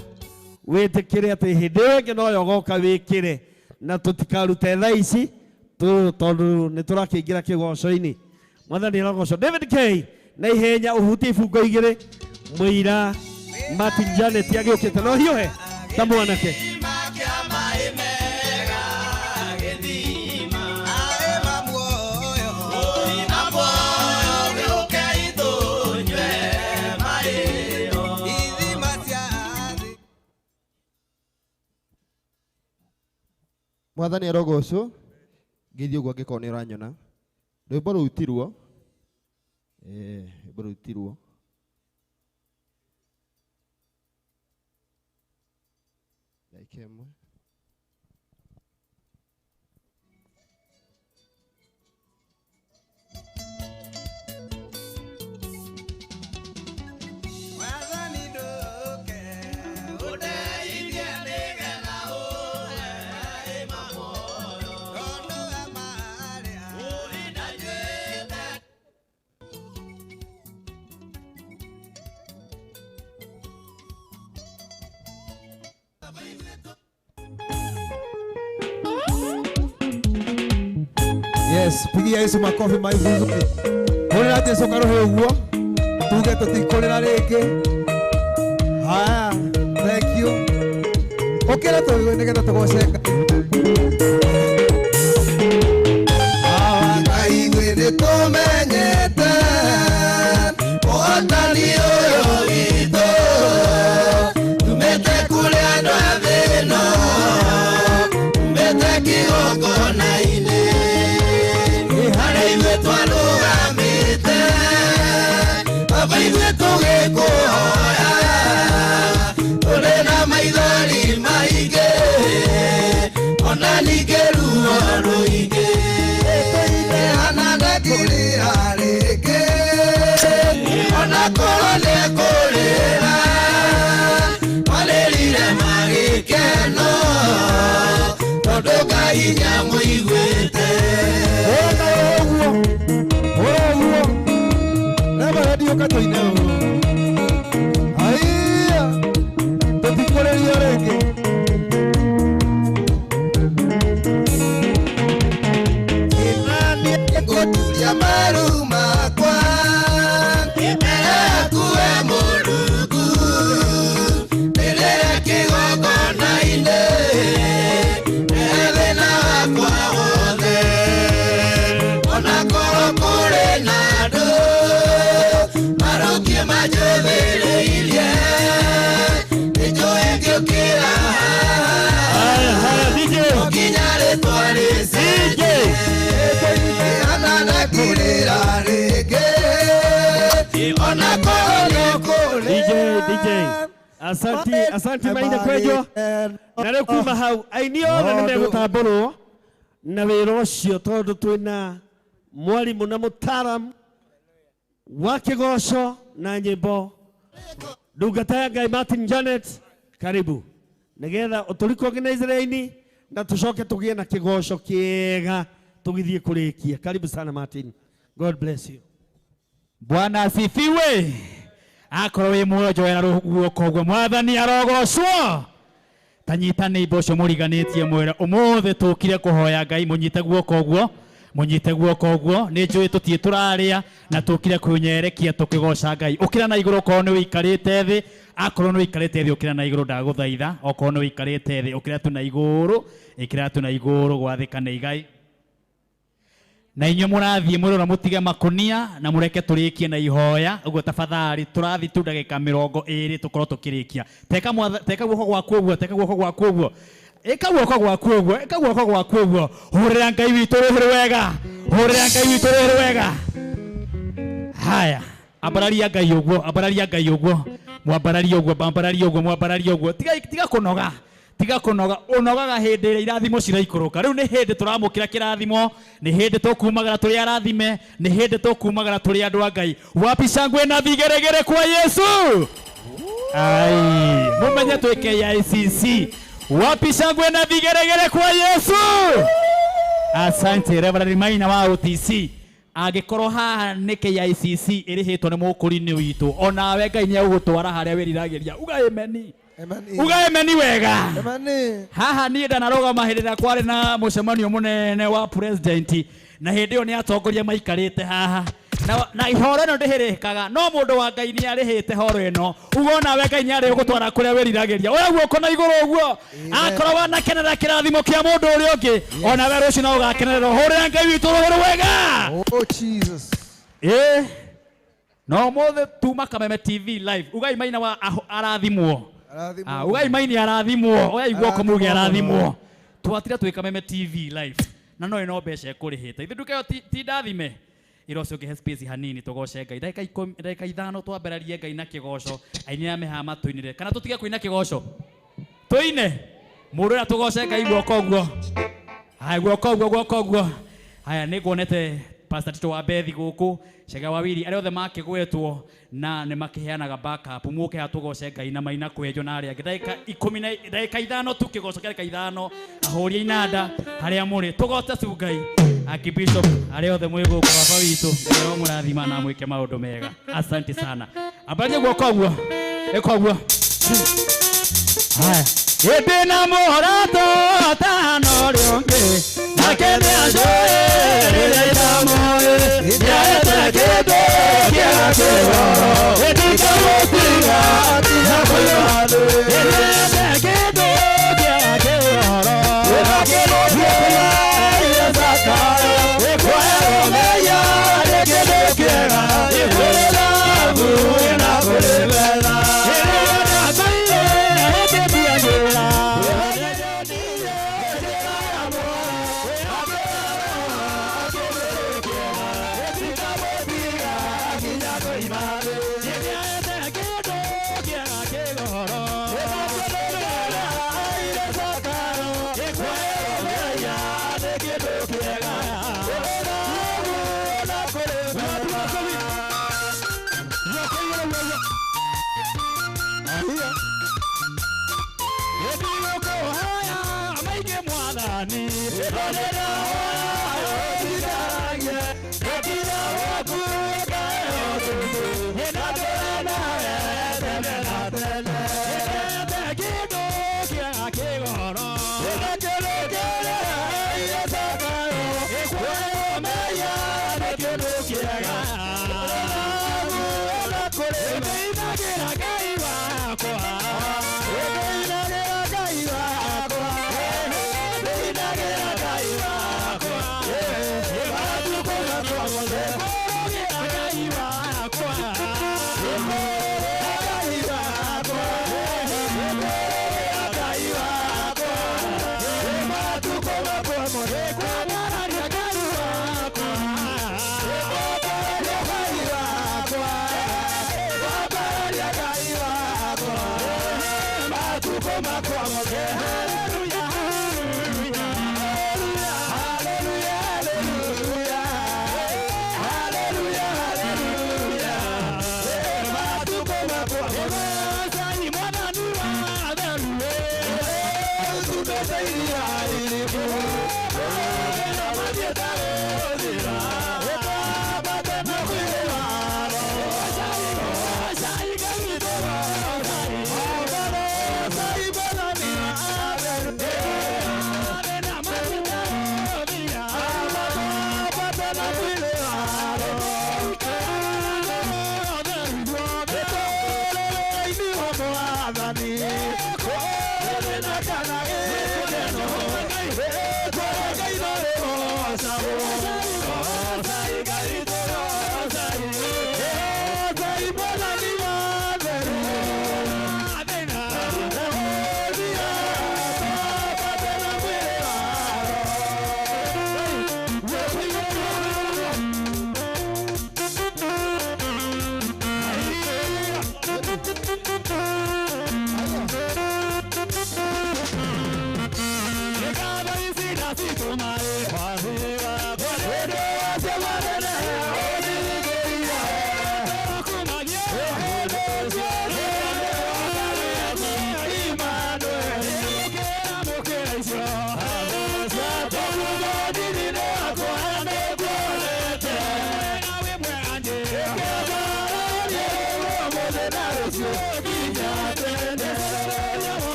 wĩtĩkĩre atĩ hĩndĩ ĩyo ĩngĩ noyo ũgoka wĩkĩre na tũtikarute thaa ici tondũ nĩ tũrakĩingĩra kĩgoco-inĩ. Mwathani arogocwo. David K na ihenya ũhutie ibungo igĩrĩ mũira Martin Janet agĩũkĩte no hiũhe ta mwanake. Mwathani arogocwo ngĩthiĩ ũguo angĩkorwo nĩ ũranyona rwĩmbo rũu ti ruo rwĩmbo rũu ti ruo ndagĩka ĩmwe. Yes, pigia Yesu makofi maizuri. Hũrĩra Jesu karuhĩ ũguo tuge tũtikũrĩra rĩngĩ. Haya, thank you. Ũkĩra tũigue nĩgetha tũgoce Ngai. Ngai ithuĩ nĩtũmenyete ũhotani ũyũ witũ tumĩte kũrĩ andũ a thĩ ĩno tumĩte kĩgongona-inĩ harĩa ithuĩ twarũgamĩte baba ithuĩ tũgĩkũhoya tũrĩ na maithori maingĩ ona ningĩ ruo rũingĩ hana ndakũrĩra rĩngĩ ona korwo nĩekũrĩra marĩrire magĩkeno tondũ Ngai nĩamũiguĩte. Hũra ũguo Reverend ũka tũine ũguo. Haiya, tũtikũrĩrio rĩngĩ. Ngũturia maru makwa mbere yaku we Mũrungu ndĩrĩra kĩgongona-inĩ rehe thĩna wakwa wothe ona korwo kũrĩ na andũ marũkie manjũthĩrĩirie nĩnjũĩ ngĩũkĩra no nginya rĩtwa rĩcenjie hana ndakũrĩra rĩngĩ ona korwo nĩkũrĩra. DJ Asanti, asanti Maina Kwenjwo. Na rĩu kuma hau aini othe nĩ megũtambũrwo na wĩra ũcio tondũ twĩna mwarimũ na mũtaaramu wa kĩgoco na nyĩmbo ndungata ya Ngai Martin Janet, karibu nĩgetha ũtũrecognize aini na tũcoke tũgĩe na kĩgoco kĩega tũgĩthiĩ kũrĩkia. Karibu sana Martin, God bless you. Bwana asifiwe. Akorwo wĩ muoyo njoera guoko ũguo Mwathani arogocwo. Ta nyita neighbor ũcio mũriganĩtie mwĩre ũmũthĩ tũkire kũhoya Ngai mũnyite guoko ũguo mũnyite guoko ũguo nĩ njũĩ tũtirĩ tũrarĩa na tũkire kwĩnyerekia tũkĩgoca Ngai. Ũkĩra na igũrũ okorwo nĩ wĩikarĩte thĩ, akorwo nĩ wĩikarĩte thĩ ũkĩra na igũrũ ndagũthaitha, okorwo nĩ wĩikarĩte thĩ ũkĩra tu na igũrũ, ĩkĩra tu na igũrũ gwathĩka nĩ igai. Na inyuĩ mũrathiĩ mũrora mũtige makunia na mũreke tũrĩkie na ihoya ũguo tafadhali tũrathiĩ tu ndagĩka 20 tũkorwo tũkĩrĩkia. Teka guoko gwaku ũguo, teka guoko gwaku ũguo. Ĩka guoko gwaku ũguo, ĩka guoko gwaku ũguo. Hũrĩra Ngai witũ rũhĩ wega. Hũrĩra Ngai witũ rũhĩ wega. Haya, ambararia Ngai ũguo, ambararia Ngai ũguo. Mwambararia ũguo, mwambararia ũguo, mwambararia ũguo. Tiga tiga kũnoga. Tiga kũnoga, ũnogaga hĩndĩ ĩrĩa irathimo ciraikũrũka. Rĩu nĩ hĩndĩ tũramũkĩra kĩrathimo, nĩ hĩndĩ tũkumagara tũrĩ arathime, nĩ hĩndĩ tũkumagara tũrĩ andũ a Ngai. Wapi shangwe na vigeregere kwa Yesu? Ai, mumenye twĩ KICC. Wapi shangwe na vigeregere kwa Yesu? Asante Reverend Maina wa OTC. Angĩkorwo haha nĩ KICC ĩrĩhĩtwo nĩ mũkũrinĩ witũ, onawe Ngai nĩ egũgũtwara harĩa wĩriragĩria. Uga ameni. Uga ameni wega. Haha niĩ ndanarũgama hĩndĩ ĩrĩa kwarĩ na mũcemanio mũnene wa president, na hĩndĩ ĩyo nĩ atongoria maikarĩte haha na ihoro ĩno ndĩhĩrĩkaga, no mũndũ wa Ngai nĩ arĩhĩte horo ĩno. Uga onawe Ngai nĩ arĩgũtwara kũrĩa wĩriragĩria. Oya guoko na igũrũ ũguo. Akorwo wanakenera kĩrathimo kĩa mũndũ ũrĩa ũngĩ, onawe rũciũ no ũgakenerera. Hũrĩra Ngai witũ rũhĩ rwega. Oh Jesus. Ĩĩ. Na ũmũthĩ tuma Kameme TV live. Ugai Maina wa arathimwo. Ugai Maini arathimwo. Oya guoko muge arathimwo. Twatira twĩ Kameme TV live. Na no ĩno mbeca ĩkũrĩhĩte. Ithuĩ nduka ĩyo ti ndathime. Ira ũcio ũngĩhe space hanini tũgoce Ngai. Ndagĩka ikũmi, ndagĩka ithano twambĩrĩrie Ngai na kĩgoco. Aini arĩa me haha matũinĩre. Kana tũtige kũina kĩgoco? Tũine. Mũndũ ũrĩa tũgoce Ngai guoko ũguo. Haya, guoko ũguo, guoko ũguo. Haya, nĩ nguonete Pastor Tito wa Bethi gũkũ, Chege wa Wili, arĩa othe makĩgwetwo na nĩ makĩheanaga backup. Mũke haha tũgoce Ngai na Maina Kwenjo na arĩa angĩ. Ndagĩka ikũmi na ndagĩka ithano tu, kĩgoco kĩa ndagĩka ithano. Ahũri a inanda harĩa mũrĩ, tũgoce tu Ngai. Archbishop, arĩa othe mwĩ gũkũ, baba witũ, Ngai aromũrathima na amwĩke maũndũ mega. Asante sana. Ambararia guoko ũguo. Ĩka ũguo. Haya. Ĩndĩ na mũrato atano ũrĩa ũngĩ, nake nĩ anjũĩ rĩrĩa itamũĩ, nĩaete kĩndũ kĩa kĩhoro, ĩndĩ ikamũtiga na kũigua thĩ. Nĩaete kĩndũ kĩa kĩhoro, ĩkũrũmĩria nĩ kĩndũ kĩega, ĩkũrĩ thahabu na kũrĩ betha. Ĩrĩa ndakoire ĩkĩmbiagĩra. Bye.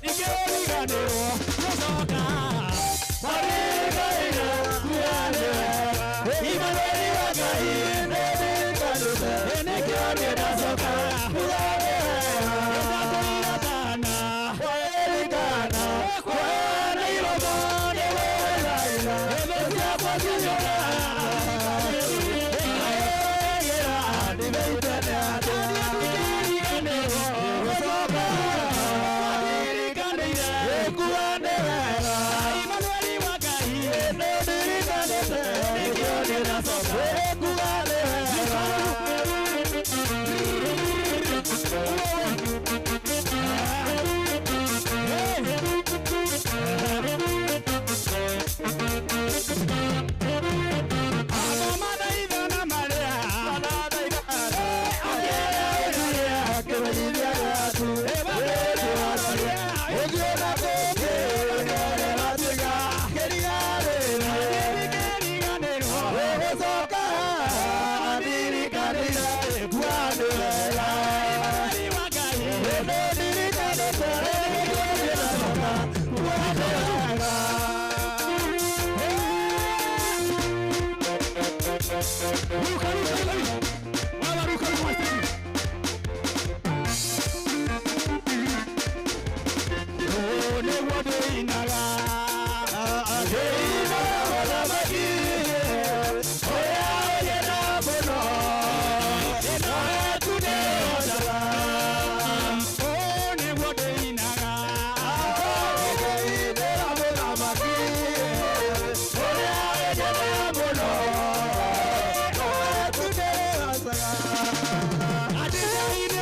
Thank you.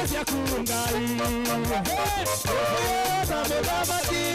ciaku Ngai. Ta mũthamaki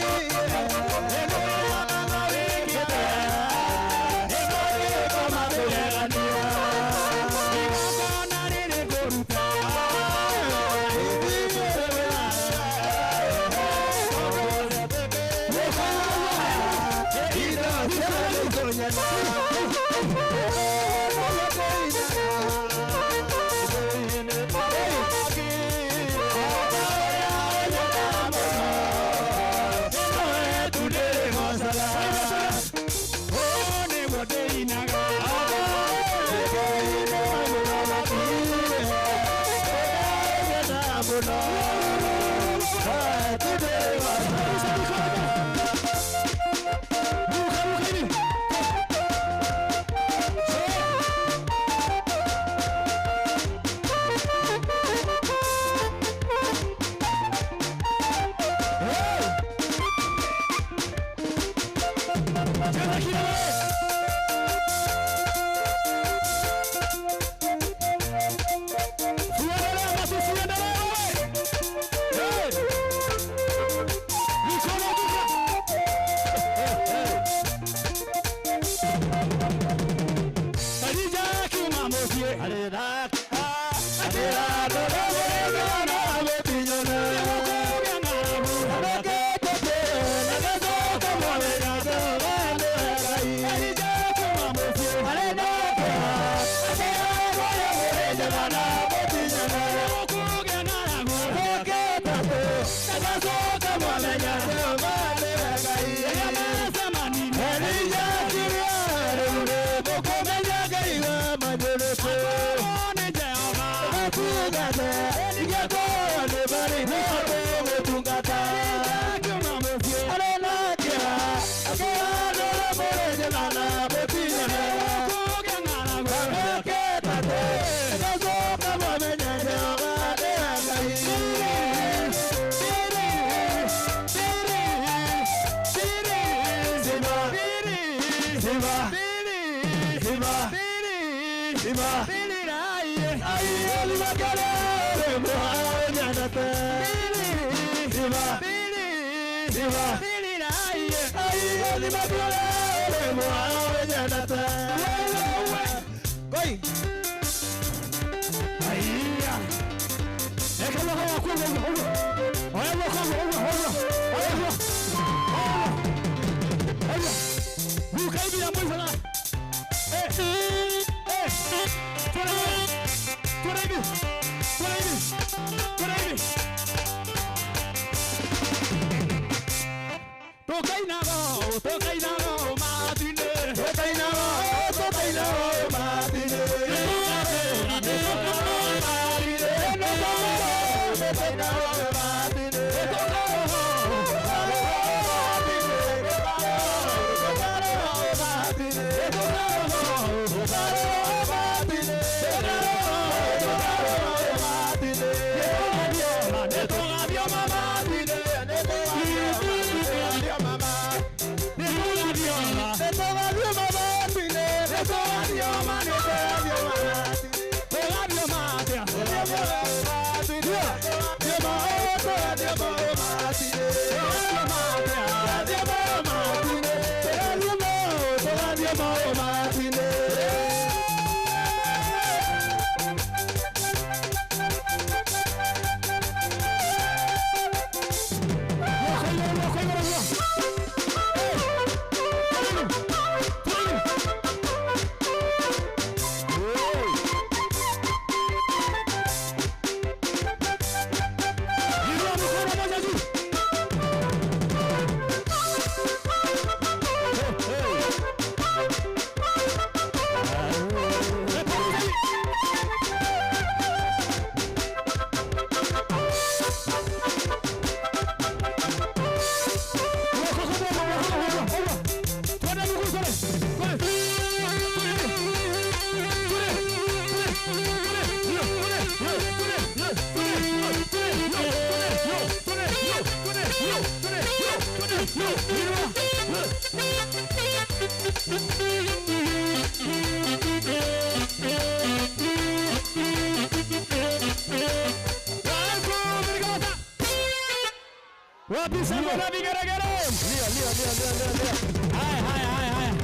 Wapi shangwe na vigeregere? Ndio, ndio, ndio, ndio, ndio. Haya, haya, haya, haya.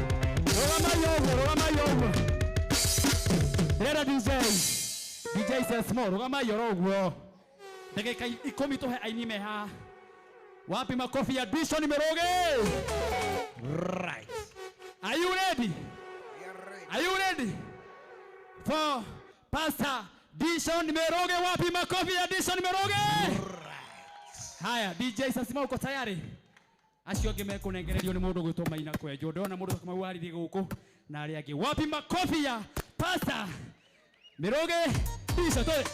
Rũgamai ũguo, rũgamai ũguo. Ndĩrenda DJ. DJ Sesmo, rũgamai oro ũguo. Ndagĩka 10 tũhe aini me haha. Wapi makofi ya Dishon Mirugi? Right. Are you ready? Are you ready? For Pastor Dishon Mirugi, wapi makofi ya Dishon Mirugi? Haya, DJ Sasima uko tayari? Acio angĩ mekũnengererio nĩ mũndũ gwĩtwo Maina Kwenjwo. Ndĩrona mũndũ ta Kamau aririe gũkũ na arĩa angĩ. Wapi makofi ya Pastor Mirugi Dishon? Twende.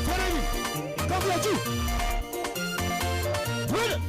Twende. Kofi ya juu. Twende.